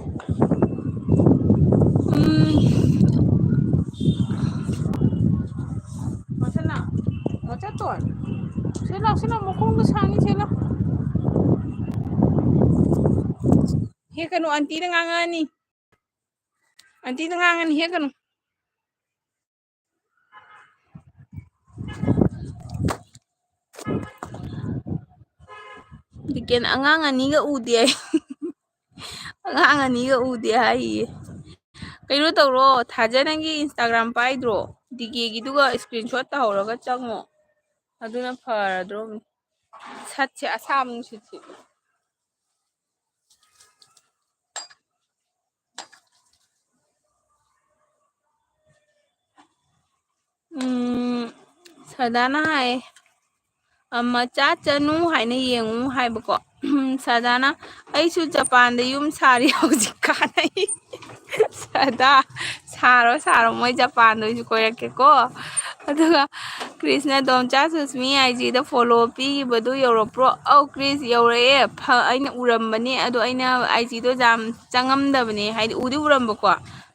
ꯎꯝ꯫ ꯃꯆꯠꯇꯣꯟ꯫ ꯁꯤ ꯂꯥꯎ, ꯁꯤ ꯂꯥꯎ, ꯃꯈꯣꯡꯗꯣ ꯁꯥꯡꯉꯤ, ꯁꯤ ꯂꯥꯎ꯫ ꯍꯦꯛꯀꯅꯨ, ꯑꯟꯇꯤꯅ ꯉꯥꯡꯉꯛꯑꯅꯤ꯫ ꯑꯟꯇꯤꯅ ꯉꯥꯡꯉꯅꯤ, ꯍꯦꯛꯀꯅꯨ꯫ ꯗꯤꯀꯦꯟ, "ꯑꯉꯥꯡ ꯑꯅꯤꯒ ꯎꯗꯦ" ꯍꯥꯏ꯫ "ꯑꯉꯥꯡ ꯑꯅꯤꯒ ꯎꯗꯦ" ꯍꯥꯏꯌꯦ꯫ ꯀꯩꯅꯣ ꯇꯧꯔꯣ, ꯊꯥꯖ ꯅꯪꯒꯤ Instagram ꯄꯥꯏꯗ꯭ꯔꯣ? ꯗꯤꯒꯦꯒꯤꯗꯨꯒ screenshot ꯇꯧꯍꯧꯔꯒ ꯆꯪꯉꯣ꯫ ꯑꯗꯨꯅ ꯐꯔꯗ꯭ꯔꯣ? ꯁꯠꯁꯦ ꯑꯁꯥꯕ ꯅꯨꯡꯁꯤꯠꯁꯦ꯫ ꯎꯝ, ꯁꯗꯥꯅ ꯍꯥꯏ, "ꯑ, ꯃꯆꯥ ꯆꯅꯨ ꯍꯥꯏꯅ ꯌꯦꯡꯉꯨ" ꯍꯥꯏꯕꯀꯣ꯫ ꯁꯗꯥꯅ, "ꯑꯩꯁꯨ ꯖꯄꯥꯟꯗ ꯌꯨꯝ ꯁꯥꯔꯤ ꯍꯧꯖꯤꯛꯀꯥꯟ ꯑꯩ꯫" ꯁꯗꯥ, ꯁꯥꯔꯣ, ꯁꯥꯔꯣ, ꯃꯣꯏ ꯖꯄꯥꯟꯗ ꯑꯣꯏꯁꯨ ꯀꯣꯏꯔꯛꯀꯦꯀꯣ꯫ ꯑꯗꯨꯒ ꯀ꯭ꯔꯤꯁꯅ, "ꯗꯣꯝꯆꯥ ꯁꯨꯁꯃꯤ IG ꯗ follow ꯄꯤꯈꯤꯕꯗꯨ ꯌꯧꯔꯛꯄ꯭ꯔꯣ?" ꯑꯧ, ꯀ꯭ꯔꯤꯁ, ꯌꯧꯔꯛꯑꯦ꯫ ꯐ-, ꯑꯩꯅ ꯎꯔꯝꯕꯅꯦ, ꯑꯗꯣ ꯑꯩꯅ IG ꯗꯣ ꯌꯥꯝ ꯆꯪꯉꯝꯗꯕꯅꯦ, ꯍꯥꯏꯗꯤ ꯎꯗꯤ ꯎꯔꯝꯕꯀꯣ,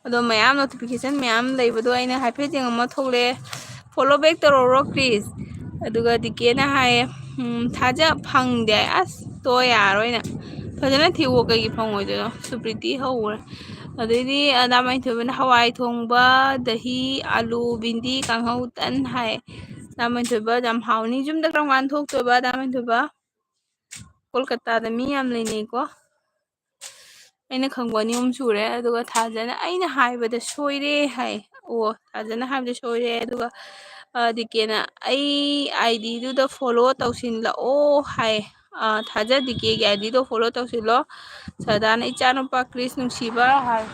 ꯑꯗꯣ ꯃꯌꯥꯝ notification ꯃꯌꯥꯝ ꯂꯩꯕꯗꯣ ꯑꯩꯅ ꯍꯥꯏꯐꯦꯠ ꯌꯦꯡꯉꯝꯃ ꯊꯣꯛꯂꯛꯑꯦ꯫ Follow back ꯇꯧꯔꯛꯎꯔꯣ, ꯀ꯭ꯔꯤꯁ? ꯑꯗꯨꯒ ꯗꯤ ꯀꯦꯅ ꯍꯥꯏꯌꯦ, "ꯎꯝ, ꯊꯥꯖ ꯐꯪꯗꯦ ꯍꯥꯏ꯫" ꯑꯁ, ꯇꯣ, ꯌꯥꯔꯣꯏꯅ꯫ ꯐꯖꯅ ꯊꯤꯋꯣ, ꯀꯩꯒꯤ ꯐꯪꯉꯣꯏꯗꯣꯏꯅꯣ? ꯁꯨꯄ꯭ꯔꯤꯇꯤ ꯍꯧꯈ꯭ꯔꯦ꯫ ꯑꯗꯩꯗꯤ, ꯑ, ꯗꯥ ꯃꯥꯏꯊꯣꯏꯕꯅ ꯍꯋꯥꯏ ꯊꯣꯡꯕ, ꯗꯍꯤ, ꯑꯂꯨ, ꯕꯤꯟꯗꯤ, ꯀꯥꯡꯍꯧ, ꯇꯟ ꯍꯥꯏ꯫ ꯗꯥ ꯃꯥꯏꯊꯣꯏꯕ, ꯌꯥꯝ ꯍꯥꯎꯅꯤ꯫ ꯌꯨꯝꯗ ꯀꯔꯝ ꯀꯥꯟꯗ ꯊꯣꯛꯇꯣꯏꯕ, ꯗꯥ ꯃꯥꯏꯊꯣꯏꯕ? ꯀꯣꯜꯀꯇꯥꯗ ꯃꯤ ꯌꯥꯝ ꯂꯩꯅꯩꯀꯣ꯫ ꯑꯩꯅ ꯈꯪꯕ ꯑꯅꯤ ꯑꯍꯨꯝ ꯁꯨꯔꯦ꯫ ꯑꯗꯨꯒ ꯊꯥꯖꯅ "ꯑꯩꯅ ꯍꯥꯏꯕꯗ ꯁꯣꯏꯔꯦ" ꯍꯥꯏ꯫ ꯑꯣ, ꯊꯥꯖꯅ ꯍꯥꯏꯕꯗ ꯁꯣꯏꯔꯦ꯫ ꯑꯗꯨꯒ, ꯑ, ꯗꯤ ꯀꯦꯅ "ꯑꯩ ID ꯗꯨꯗ follow ꯇꯧꯁꯤꯜꯂꯛꯑꯣ" ꯍꯥꯏ꯫ ꯑ, ꯊꯥꯖ, ꯗꯤ ꯀꯦꯒꯤ ID ꯗꯣ follow ꯇꯧꯁꯤꯜꯂꯣ꯫ ꯁꯗꯥꯅ "ꯏꯆꯥꯅꯨꯄꯥ ꯀ꯭ꯔꯤꯁ ꯅꯨꯡꯁꯤꯕ" ꯍꯥꯏ꯫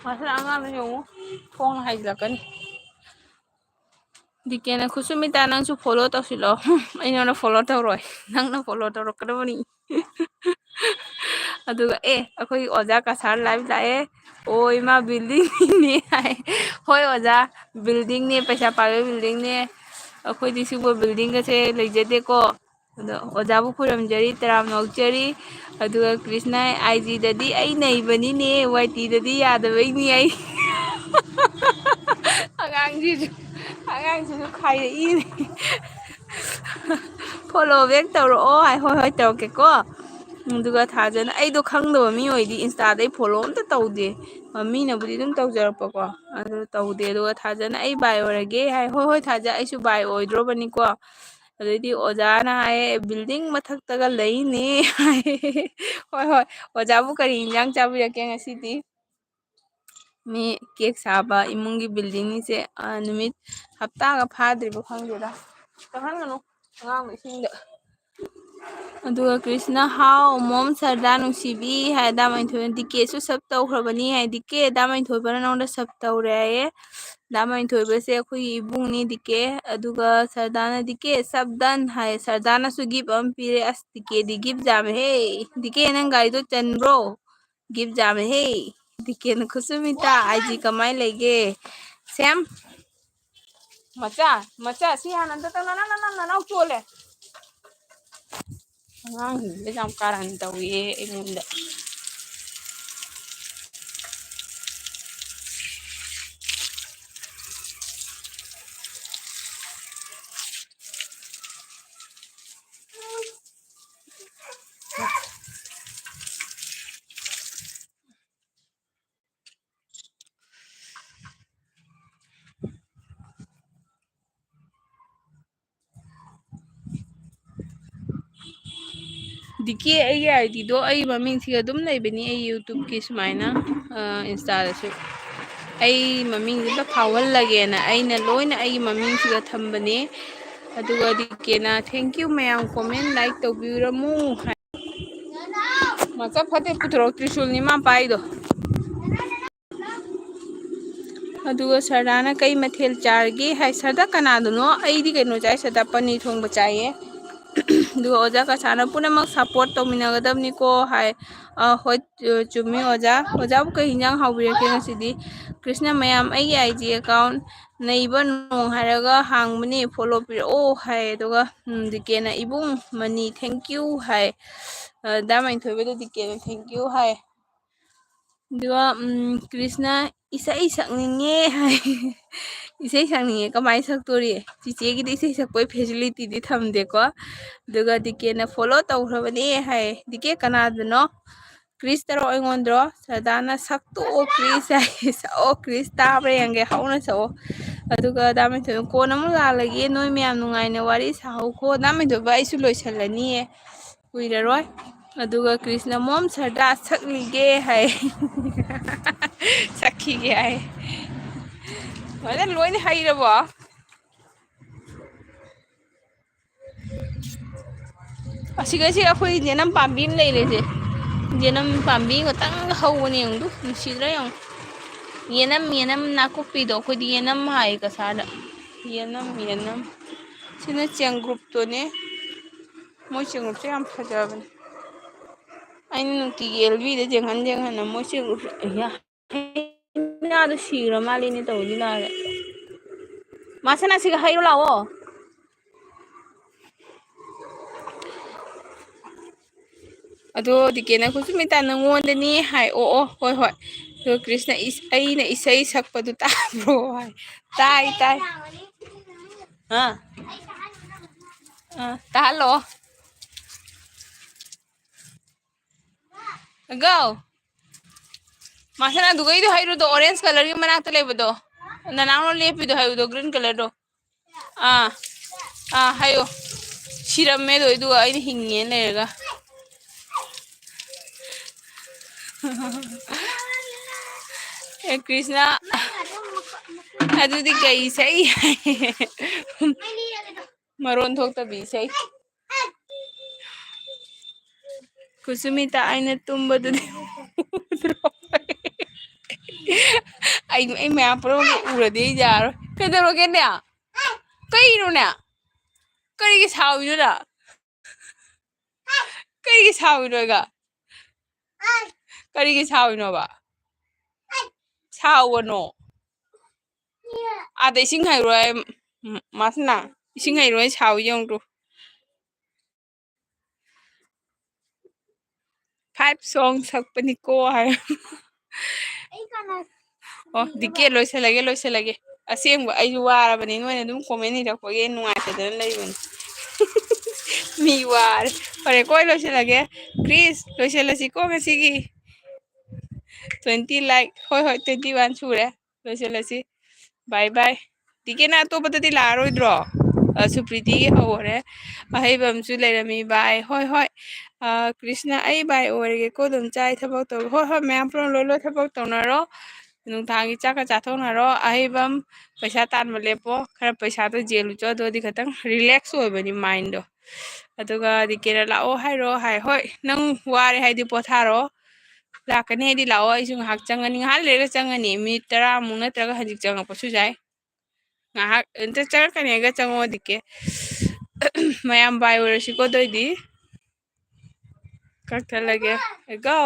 ꯃꯁꯤꯅ ꯑꯉꯥꯡꯗ ꯌꯦꯡꯉꯨ, ꯐꯣꯡꯅ ꯍꯥꯏꯖꯤꯜꯂꯛꯀꯅꯤ꯫ ꯗꯤ ꯀꯦꯅ "ꯈꯨꯁꯨꯃꯤꯇꯥ, ꯅꯪꯁꯨ follow ꯇꯧꯁꯤꯜꯂꯣ꯫" ꯍꯨꯝ, ꯑꯩ ꯅꯉꯣꯟꯗ follow ꯇꯧꯔꯣꯏ, ꯅꯪꯅ follow ꯇꯧꯔꯛꯀꯗꯕꯅꯤ꯫ ꯑꯗꯨꯒ, "ꯑꯦ, ꯑꯩꯈꯣꯏꯒꯤ ꯑꯣꯖꯥ ꯀꯁꯥꯔ live ꯂꯥꯛꯑꯦ꯫ ꯑꯣ, ꯏꯃꯥ, building ꯅꯦ" ꯍꯥꯏ꯫ "ꯍꯣꯏ ꯑꯣꯖꯥ, building ꯅꯦ, ꯄꯩꯁꯥ ꯄꯥꯏꯕ building ꯅꯦ꯫ ꯑꯩꯈꯣꯏꯗꯤ ꯁꯤꯒꯨꯝꯕ building ꯒꯁꯦ ꯂꯩꯖꯗꯦꯀꯣ꯫ ꯑꯗꯣ ꯑꯣꯖꯥꯕꯨ ꯈꯨꯔꯨꯝꯖꯔꯤ, ꯇꯔꯥꯝꯅ ꯑꯣꯛꯆꯔꯤ꯫" ꯑꯗꯨꯒ ꯀ꯭ꯔꯤꯁꯅ, "IG ꯗꯗꯤ ꯑꯩ ꯅꯩꯕꯅꯤꯅꯦ, YT ꯗꯗꯤ ꯌꯥꯗꯕꯩꯅꯤ ꯑꯩ꯫" ꯑꯉꯥꯡꯁꯤꯁꯨ, ꯑꯉꯥꯡꯁꯤꯁꯨ ꯈꯥꯏꯔꯛꯏꯅꯦ꯫ "Follow back ꯇꯧꯔꯛꯑꯣ" ꯍꯥꯏ꯫ "ꯍꯣꯏ, ꯍꯣꯏ, ꯇꯧꯔꯛꯀꯦꯀꯣ꯫" ꯑꯗꯨꯒ ꯊꯥꯖꯅ, "ꯑꯩꯗꯣ ꯈꯪꯗꯕ ꯃꯤ ꯑꯣꯏꯗꯤ Insta ꯗ ꯑꯩ follow ꯑꯝꯇ ꯇꯧꯗꯦ꯫ ꯑ, ꯃꯤꯅꯕꯨꯗꯤ ꯑꯗꯨꯝ ꯇꯧꯖꯔꯛꯄꯀꯣ, ꯑꯗꯨ ꯇꯧꯗꯦ꯫" ꯑꯗꯨꯒ ꯊꯥꯖꯅ, "ꯑꯩ bye ꯑꯣꯏꯔꯒꯦ" ꯍꯥꯏ꯫ "ꯍꯣꯏ, ꯍꯣꯏ, ꯊꯥꯖ, ꯑꯩꯁꯨ bye ꯑꯣꯏꯗ꯭ꯔꯣꯕꯅꯤꯀꯣ꯫" ꯑꯗꯩꯗꯤ ꯑꯣꯖꯥꯅ ꯍꯥꯏꯌꯦ, "Building ꯃꯊꯛꯇꯒ ꯂꯩꯅꯦ" ꯍꯥꯏ꯫ "ꯍꯣꯏ, ꯍꯣꯏ, ꯑꯣꯖꯥꯕꯨ ꯀꯔꯤ ꯏꯟꯖꯥꯡ ꯆꯥꯕꯤꯔꯛꯀꯦ ꯉꯁꯤꯗꯤ?" ꯃꯤ ꯀꯦꯛ ꯁꯥꯕ ꯏꯃꯨꯡꯒꯤ ꯕꯤꯜꯗꯤꯡꯒꯤꯁꯦ, ꯑ, ꯅꯨꯃꯤꯠ ꯍꯞꯇꯥꯒ ꯐꯥꯗ꯭ꯔꯤꯕ ꯈꯪꯗꯦꯗ꯫ ꯆꯪꯍꯟꯒꯅꯨ ꯑꯉꯥꯡꯗꯣ ꯏꯁꯤꯡꯗ꯫ ꯑꯗꯨꯒ ꯀ꯭ꯔꯤꯁꯅ, "ꯍꯥꯎ ꯃꯣꯝ ꯁꯔꯗꯥ ꯅꯨꯡꯁꯤꯕꯤ" ꯍꯥꯏ꯫ ꯗꯥ ꯃꯩꯊꯣꯏꯅ, "ꯗꯤ ꯀꯦꯁꯨ ꯁꯞ ꯇꯧꯈ꯭ꯔꯕꯅꯤ" ꯍꯥꯏ꯫ "ꯗꯤ ꯀꯦ, ꯗꯥ ꯃꯩꯊꯣꯏꯕꯅ ꯅꯉꯣꯟꯗ ꯁꯞ ꯇꯧꯔꯦ" ꯍꯥꯏꯌꯦ꯫ ꯗꯥ ꯃꯩꯊꯣꯏꯕꯁꯦ ꯑꯩꯈꯣꯏꯒꯤ ꯏꯕꯨꯡꯅꯤ ꯗꯤ ꯀꯦ꯫ ꯑꯗꯨꯒ ꯁꯔꯗꯥꯅ, "ꯗꯤ ꯀꯦ ꯁꯞ ꯗꯟ" ꯍꯥꯏ꯫ ꯁꯔꯗꯥꯅꯁꯨ ꯒꯤꯐ ꯑꯃ ꯄꯤꯔꯦ꯫ ꯑꯁ, ꯗꯤ ꯀꯦꯗꯤ ꯒꯤꯐ ꯌꯥꯝꯃꯦꯍꯦ꯫ ꯗꯤ ꯀꯦ, ꯅꯪ ꯒꯥꯔꯤꯗꯣ ꯆꯟꯕ꯭ꯔꯣ? ꯒꯤꯐ ꯌꯥꯝꯃꯦꯍꯦ꯫ ꯗꯤ ꯀꯦꯅ, "ꯈꯨꯠꯁꯨꯃꯤꯇꯥ, ꯑꯥꯏ ꯖꯤ ꯀꯃꯥꯏ ꯂꯩꯒꯦ?" ꯁꯦꯝ꯫ ꯃꯆꯥ, ꯃꯆꯥ, ꯁꯤ ꯍꯥꯟꯅ ꯑꯝꯇ ꯇꯧ꯫ ꯅꯅꯥꯎ, ꯅꯅꯥꯎ, ꯅꯅꯥꯎ ꯆꯣꯜꯂꯦ꯫ ꯑꯉꯥꯡꯁꯤꯡꯁꯦ ꯌꯥꯝ ꯀꯥꯔꯟ ꯇꯧꯏꯌꯦ ꯑꯩꯉꯣꯟꯗ꯫ ꯗꯤ ꯀꯦ ꯑꯩꯒꯤ ꯑꯥꯏ ꯗꯤꯗꯣ ꯑꯩ ꯃꯃꯤꯡꯁꯤꯒ ꯑꯗꯨꯝ ꯂꯩꯕꯅꯤ, ꯑꯩ ꯌꯨꯇ꯭ꯌꯨꯕꯀꯤ ꯁꯨꯃꯥꯏꯅ, ꯑ, ꯏꯟꯁꯇꯥꯗꯁꯨ꯫ ꯑꯩ ꯃꯃꯤꯡꯁꯤꯗ ꯐꯥꯎꯍꯜꯂꯒꯦꯅ ꯑꯩꯅ ꯂꯣꯏꯅ ꯑꯩꯒꯤ ꯃꯃꯤꯡꯁꯤꯒ ꯊꯝꯕꯅꯦ꯫ ꯑꯗꯨꯒ ꯗꯤ ꯀꯦꯅ, "Thank you ꯃꯌꯥꯝ, comment, like ꯇꯧꯕꯤꯔꯝꯃꯨ" ꯍꯥꯏ꯫ ꯃꯆꯥ ꯐꯠꯇꯦ, ꯄꯨꯊꯣꯔꯛꯑꯣ, ꯇ꯭ꯔꯤꯁꯨꯜꯅꯤ ꯃꯥ ꯄꯥꯏꯗꯣ꯫ ꯑꯗꯨꯒ ꯁꯔꯗꯥꯅ ꯀꯩ ꯃꯊꯦꯜ ꯆꯥꯔꯒꯦ ꯍꯥꯏ꯫ ꯁꯔꯗꯥ ꯀꯅꯥꯗꯅꯣ? ꯑꯩꯗꯤ ꯀꯩꯅꯣ ꯆꯥꯏ, ꯁꯔꯗꯥ ꯄꯅꯤꯔ ꯊꯣꯡꯕ ꯆꯥꯏꯌꯦ꯫ ꯑꯗꯨꯒ ꯑꯣꯖꯥ ꯀꯁꯥꯅ ꯄꯨꯝꯅꯃꯛ support ꯇꯧꯃꯤꯟꯅꯒꯗꯕꯅꯤꯀꯣ ꯍꯥꯏ꯫ ꯑ, ꯍꯣꯏ, ꯆꯨ-, ꯆꯨꯝꯃꯤ ꯑꯣꯖꯥ꯫ ꯑꯣꯖꯥꯕꯨ ꯀꯩ ꯍꯤꯟꯖꯥꯡ ꯍꯥꯎꯕꯤꯔꯛꯀꯦ ꯉꯁꯤꯗꯤ? ꯀ꯭ꯔꯤꯁꯅ, ꯃꯌꯥꯝ ꯑꯩꯒꯤ ꯑꯥꯏ ꯖꯤ ꯑꯦꯀꯥꯎꯟ ꯅꯩꯕ ꯅꯣꯡ ꯍꯥꯏꯔꯒ ꯍꯥꯡꯕꯅꯦ, ꯐꯣꯂꯣ ꯄꯤꯔꯛꯑꯣ ꯍꯥꯏ꯫ ꯑꯗꯨꯒ, ꯎꯝ, ꯗꯤ ꯀꯦꯅ, "ꯏꯕꯨꯡ ꯃꯅꯤ thank you" ꯍꯥꯏ꯫ ꯑ, ꯗꯥ ꯃꯩꯊꯣꯏꯕꯗ ꯗꯤ ꯀꯦꯅ thank you ꯍꯥꯏ꯫ ꯑꯗꯨꯒ, ꯎꯝ, ꯀ꯭ꯔꯤꯁꯅ, "ꯏꯁꯩ ꯁꯛꯅꯤꯡꯉꯦ" ꯍꯥꯏ꯫ ꯏꯁꯩ ꯁꯛꯅꯤꯡꯉꯦ, ꯀꯃꯥꯏꯅ ꯁꯛꯇꯣꯔꯤ? ꯆꯤꯆꯦꯒꯤꯗꯤ ꯏꯁꯩ ꯁꯛꯄꯒꯤ facilityꯗꯤ ꯊꯝꯗꯦꯀꯣ꯫ ꯑꯗꯨꯒ ꯗꯤ ꯀꯦꯅ, "ꯐꯣꯂꯣ ꯇꯧꯈ꯭ꯔꯕꯅꯦ" ꯍꯥꯏ꯫ D K ꯀꯅꯥꯗꯅꯣ? ꯀ꯭ꯔꯤꯁꯇꯔꯣ ꯑꯩꯉꯣꯟꯗꯔꯣ? ꯁꯔꯗꯥꯅ, "ꯁꯛꯇꯣꯛꯑꯣ ꯀ꯭ꯔꯤꯁ" ꯍꯥꯏ꯫ "ꯁꯛꯑꯣ ꯀ꯭ꯔꯤꯁ, ꯇꯥꯕ꯭ꯔꯥ ꯌꯦꯡꯒꯦ, ꯍꯧꯅ ꯁꯛꯑꯣ"꯫ ꯑꯗꯨꯒ ꯗꯥ ꯃꯩꯊꯣꯏꯅ, "ꯀꯣꯟꯅ ꯑꯃꯨꯛ ꯂꯥꯛꯂꯒꯦ, ꯅꯣꯏ ꯃꯌꯥꯝ ꯅꯨꯡꯉꯥꯏꯅ ꯋꯥꯔꯤ ꯁꯥꯍꯧꯀꯣ"꯫ ꯗꯥ ꯃꯩꯊꯣꯏꯕ, ꯑꯩꯁꯨ ꯂꯣꯏꯁꯜꯂꯅꯤꯌꯦ꯫ ꯀꯨꯏꯔꯔꯣꯏ꯫ ꯑꯗꯨꯒ ꯀ꯭ꯔꯤꯁꯅ, "ꯃꯣꯝ ꯁꯔꯗꯥ ꯁꯛꯂꯤꯒꯦ" ꯍꯥꯏ꯫ ꯁꯛ-, ꯈꯤꯒꯦ ꯍꯥꯏ꯫ ꯃꯥꯗ ꯂꯣꯏꯅ ꯍꯩꯔꯕꯣ? ꯑꯁꯤꯒꯁꯤ ꯑꯩꯈꯣꯏ ꯌꯦꯅꯝ ꯄꯥꯝꯕꯤ ꯑꯃ ꯂꯩꯔꯦꯁꯦ꯫ ꯌꯦꯅꯝ ꯄꯥꯝꯕꯤ ꯉꯥꯛꯇꯪ ꯍꯧꯕꯅꯦ, ꯌꯦꯡꯉꯨꯗꯨ, ꯅꯨꯡꯁꯤꯗ꯭ꯔꯥ ꯌꯦꯡꯉꯨ꯫ ꯌꯦꯅꯝ, ꯌꯦꯅꯝ ꯅꯥꯀꯨꯞꯄꯤꯗꯣ, ꯑꯩꯈꯣꯏꯗꯤ ꯌꯦꯅꯝ ꯍꯥꯏ ꯀꯁꯥꯔꯗ꯫ ꯌꯦꯅꯝ, ꯌꯦꯅꯝ꯫ ꯁꯤꯅ ꯆꯦꯡꯒ꯭ꯔꯨꯞꯇꯨꯅꯦ꯫ ꯃꯣꯏ ꯆꯦꯡꯒ꯭ꯔꯨꯞꯁꯦ ꯌꯥꯝ ꯐꯖꯕꯅꯦ꯫ ꯑꯩꯅ ꯅꯨꯡꯇꯤꯒꯤ ꯑꯦꯜꯕꯤꯗ ꯌꯦꯡꯍꯟ ꯌꯦꯡꯍꯟꯅ ꯃꯣꯏ ꯆꯦꯡꯒ꯭ꯔꯨꯞꯁꯦ, ꯑꯌꯥ꯫ ꯍꯩꯅꯥꯗꯣ ꯁꯤꯈ꯭ꯔ ꯃꯥꯜꯂꯦꯅꯦ ꯇꯧꯔꯤ ꯂꯥꯔꯦ꯫ ꯃꯥꯁꯅꯥꯁꯤꯒ ꯍꯩꯔꯣ ꯂꯥꯛꯑꯣ꯫ ꯑꯗꯣ ꯗꯤꯀꯦꯅ ꯈꯨꯁꯨꯃꯤꯇꯥ ꯅꯪꯉꯣꯟꯗꯅꯤ ꯍꯥꯏ꯫ ꯑꯣ, ꯑꯣ, ꯍꯣꯏ, ꯍꯣꯏ꯫ ꯑꯗꯣ ꯀ꯭ꯔꯤꯁꯅ ꯏꯁ-, ꯑꯩꯅ ꯏꯁꯩ ꯁꯛꯄꯗꯨ ꯇꯥꯕ꯭ꯔꯣ ꯍꯥꯏ꯫ ꯇꯥꯏ, ꯇꯥꯏ꯫ ꯑꯥ꯫ ꯑꯥ, ꯇꯥꯍꯜꯂꯣ꯫ ꯒꯣ꯫ ꯃꯥꯁꯅꯥ, ꯑꯗꯨꯒꯩꯗꯣ ꯍꯩꯔꯨꯗꯣ, orange colourꯒꯤ ꯃꯅꯥꯛꯇ ꯂꯩꯕꯗꯣ꯫ ꯅꯅꯥꯎꯅ ꯂꯦꯞꯄꯤꯗꯣ ꯍꯩꯔꯨꯗꯣ, green colourꯗꯣ꯫ ꯑꯥ, ꯑꯥ, ꯍꯥꯏꯌꯣ꯫ ꯁꯤꯔꯝꯃꯦ ꯑꯗꯣ, ꯑꯗꯨꯒ ꯑꯩꯅ ꯍꯤꯡꯉꯦꯅ ꯂꯩꯔꯒ꯫ ꯑꯦ, ꯀ꯭ꯔꯤꯁꯅ, ꯑꯗꯨꯗꯤ ꯀꯩ ꯏꯁꯩ? ꯃꯔꯣꯟ ꯊꯣꯛꯇꯕꯤ ꯏꯁꯩ꯫ ꯀꯨꯁꯨꯃꯤꯇꯥ, ꯑꯩꯅ ꯇꯨꯝꯕꯗꯨꯗꯤ ꯎꯗ꯭ꯔꯣ? ꯑꯩ, ꯑꯩ ꯃꯌꯥꯝ ꯄꯨꯝꯅꯃꯛ ꯎꯔꯗꯤ ꯑꯩ ꯌꯥꯔꯣꯏ꯫ ꯀꯩꯗꯧꯔꯒꯦꯅꯦ? ꯀꯩꯅꯣꯅꯦ? ꯀꯔꯤꯒꯤ ꯁꯥꯎꯔꯤꯅꯣ ꯅꯪ? ꯀꯔꯤꯒꯤ ꯁꯥꯎꯔꯤꯅꯣ ꯑꯩꯒ? ꯀꯔꯤꯒꯤ ꯁꯥꯎꯔꯤꯅꯣꯕ? ꯁꯥꯎꯒꯅꯣ꯫ ꯑꯥꯗ ꯏꯁꯤꯡ ꯍꯩꯔꯣ ꯍꯥꯏ, ꯎꯝ, ꯃꯥꯁꯅꯥ, ꯏꯁꯤꯡ ꯍꯩꯔꯣ ꯍꯥꯏ ꯁꯥꯎ ꯌꯦꯡꯉꯨ꯫ Five song ꯁꯛꯄꯅꯤꯀꯣ ꯍꯥꯏ꯫ ꯑꯣ, ꯗꯤ ꯀꯦ, ꯂꯣꯏꯁꯤꯜꯂꯒꯦ, ꯂꯣꯏꯁꯤꯜꯂꯒꯦ꯫ ꯑꯁꯦꯡꯕ, ꯑꯩꯁꯨ ꯋꯥꯔꯕꯅꯤ꯫ ꯅꯣꯏꯅ ꯑꯗꯨꯝ comment ꯏꯔꯛꯄꯒꯤ ꯅꯨꯡꯉꯥꯏꯇꯗꯅ ꯂꯩꯕꯅꯤ꯫ ꯃꯤ ꯋꯥꯔꯦ꯫ ꯐꯔꯦ, ꯀꯣ, ꯑꯩ ꯂꯣꯏꯁꯤꯜꯂꯒꯦ꯫ ꯀ꯭ꯔꯤꯁ, ꯂꯣꯏꯁꯤꯜꯂꯁꯤꯀꯣ ꯉꯁꯤꯒꯤ꯫ Twenty like꯫ ꯍꯣꯏ, ꯍꯣꯏ, twenty one ꯁꯨꯔꯦ꯫ ꯂꯣꯏꯁꯤꯜꯂꯁꯤ꯫ Bye bye꯫ ꯗꯤ ꯀꯦꯅ ꯑꯇꯣꯞꯄꯗꯗꯤ ꯂꯥꯛꯑꯔꯣꯏꯗ꯭ꯔꯣ? ꯑ, ꯁꯨꯄ꯭ꯔꯤꯇꯤꯒꯤ ꯍꯧꯔꯦ꯫ ꯑꯍꯩꯕ ꯑꯃꯁꯨ ꯂꯩꯔꯝꯃꯤ꯫ Bye꯫ ꯍꯣꯏ, ꯍꯣꯏ꯫ ꯑ, ꯀ꯭ꯔꯤꯁꯅ, ꯑꯩ bye ꯑꯣꯏꯔꯒꯦꯀꯣ, ꯑꯗꯨꯝ ꯆꯥꯏ ꯊꯕꯛ ꯇꯧꯔꯣ꯫ ꯍꯣꯏ, ꯍꯣꯏ, ꯃꯌꯥꯝ ꯄꯨꯝꯅꯃꯛ ꯂꯣꯏ, ꯂꯣꯏ ꯊꯕꯛ ꯇꯧꯅꯔꯣ꯫ ꯅꯨꯡꯗꯥꯡꯒꯤ ꯆꯥꯛꯀ ꯆꯥꯊꯣꯛꯅꯔꯣ꯫ ꯑꯍꯩꯕꯝ, ꯄꯩꯁꯥ ꯇꯥꯟꯕ ꯂꯦꯞꯄꯣ, ꯈꯔ ꯄꯩꯁꯥꯗꯣ ꯖꯦꯜꯂꯨ ꯆꯣ, ꯑꯗꯨꯗꯤ ꯈꯇꯪ ꯔꯤꯂꯦꯛꯁ ꯑꯣꯏꯕꯅꯤ ꯃꯥꯏꯟꯗꯣ꯫ ꯑꯗꯨꯒ ꯗꯤ ꯀꯦꯅ ꯂꯥꯛꯑꯣ ꯍꯥꯏꯔꯣ ꯍꯥꯏ꯫ ꯍꯣꯏ, ꯅꯪ ꯋꯥꯔꯦ ꯍꯥꯏꯗꯤ ꯄꯣꯊꯥꯔꯣ꯫ ꯂꯥꯛꯀꯅꯤ ꯍꯥꯏꯗꯤ ꯂꯥꯛꯑꯣ, ꯑꯩꯁꯨ ꯉꯥꯏꯍꯥꯛ ꯆꯪꯒꯅꯤ, ꯉꯥꯏꯍꯥꯛ ꯂꯩꯔꯒ ꯆꯪꯒꯅꯤ, ꯃꯤꯅꯤꯠ ꯇꯔꯥꯃꯨꯛ ꯅꯠꯇ꯭ꯔꯒ ꯍꯧꯖꯤꯛ ꯆꯪꯉꯛꯄꯁꯨ ꯌꯥꯏ꯫ ꯉꯥꯏꯍꯥꯛ ꯑꯝꯇ ꯆꯪꯉꯛꯀꯅꯤꯒ ꯆꯪꯉꯛꯑꯣ ꯗꯤ ꯀꯦ꯫ ꯃꯌꯥꯝ ꯕꯥꯏ ꯑꯣꯏꯔꯁꯤꯀꯣ ꯑꯗꯨꯑꯣꯏꯗꯤ꯫ ꯀꯛꯊꯠꯂꯒꯦ꯫ ꯒꯣ꯫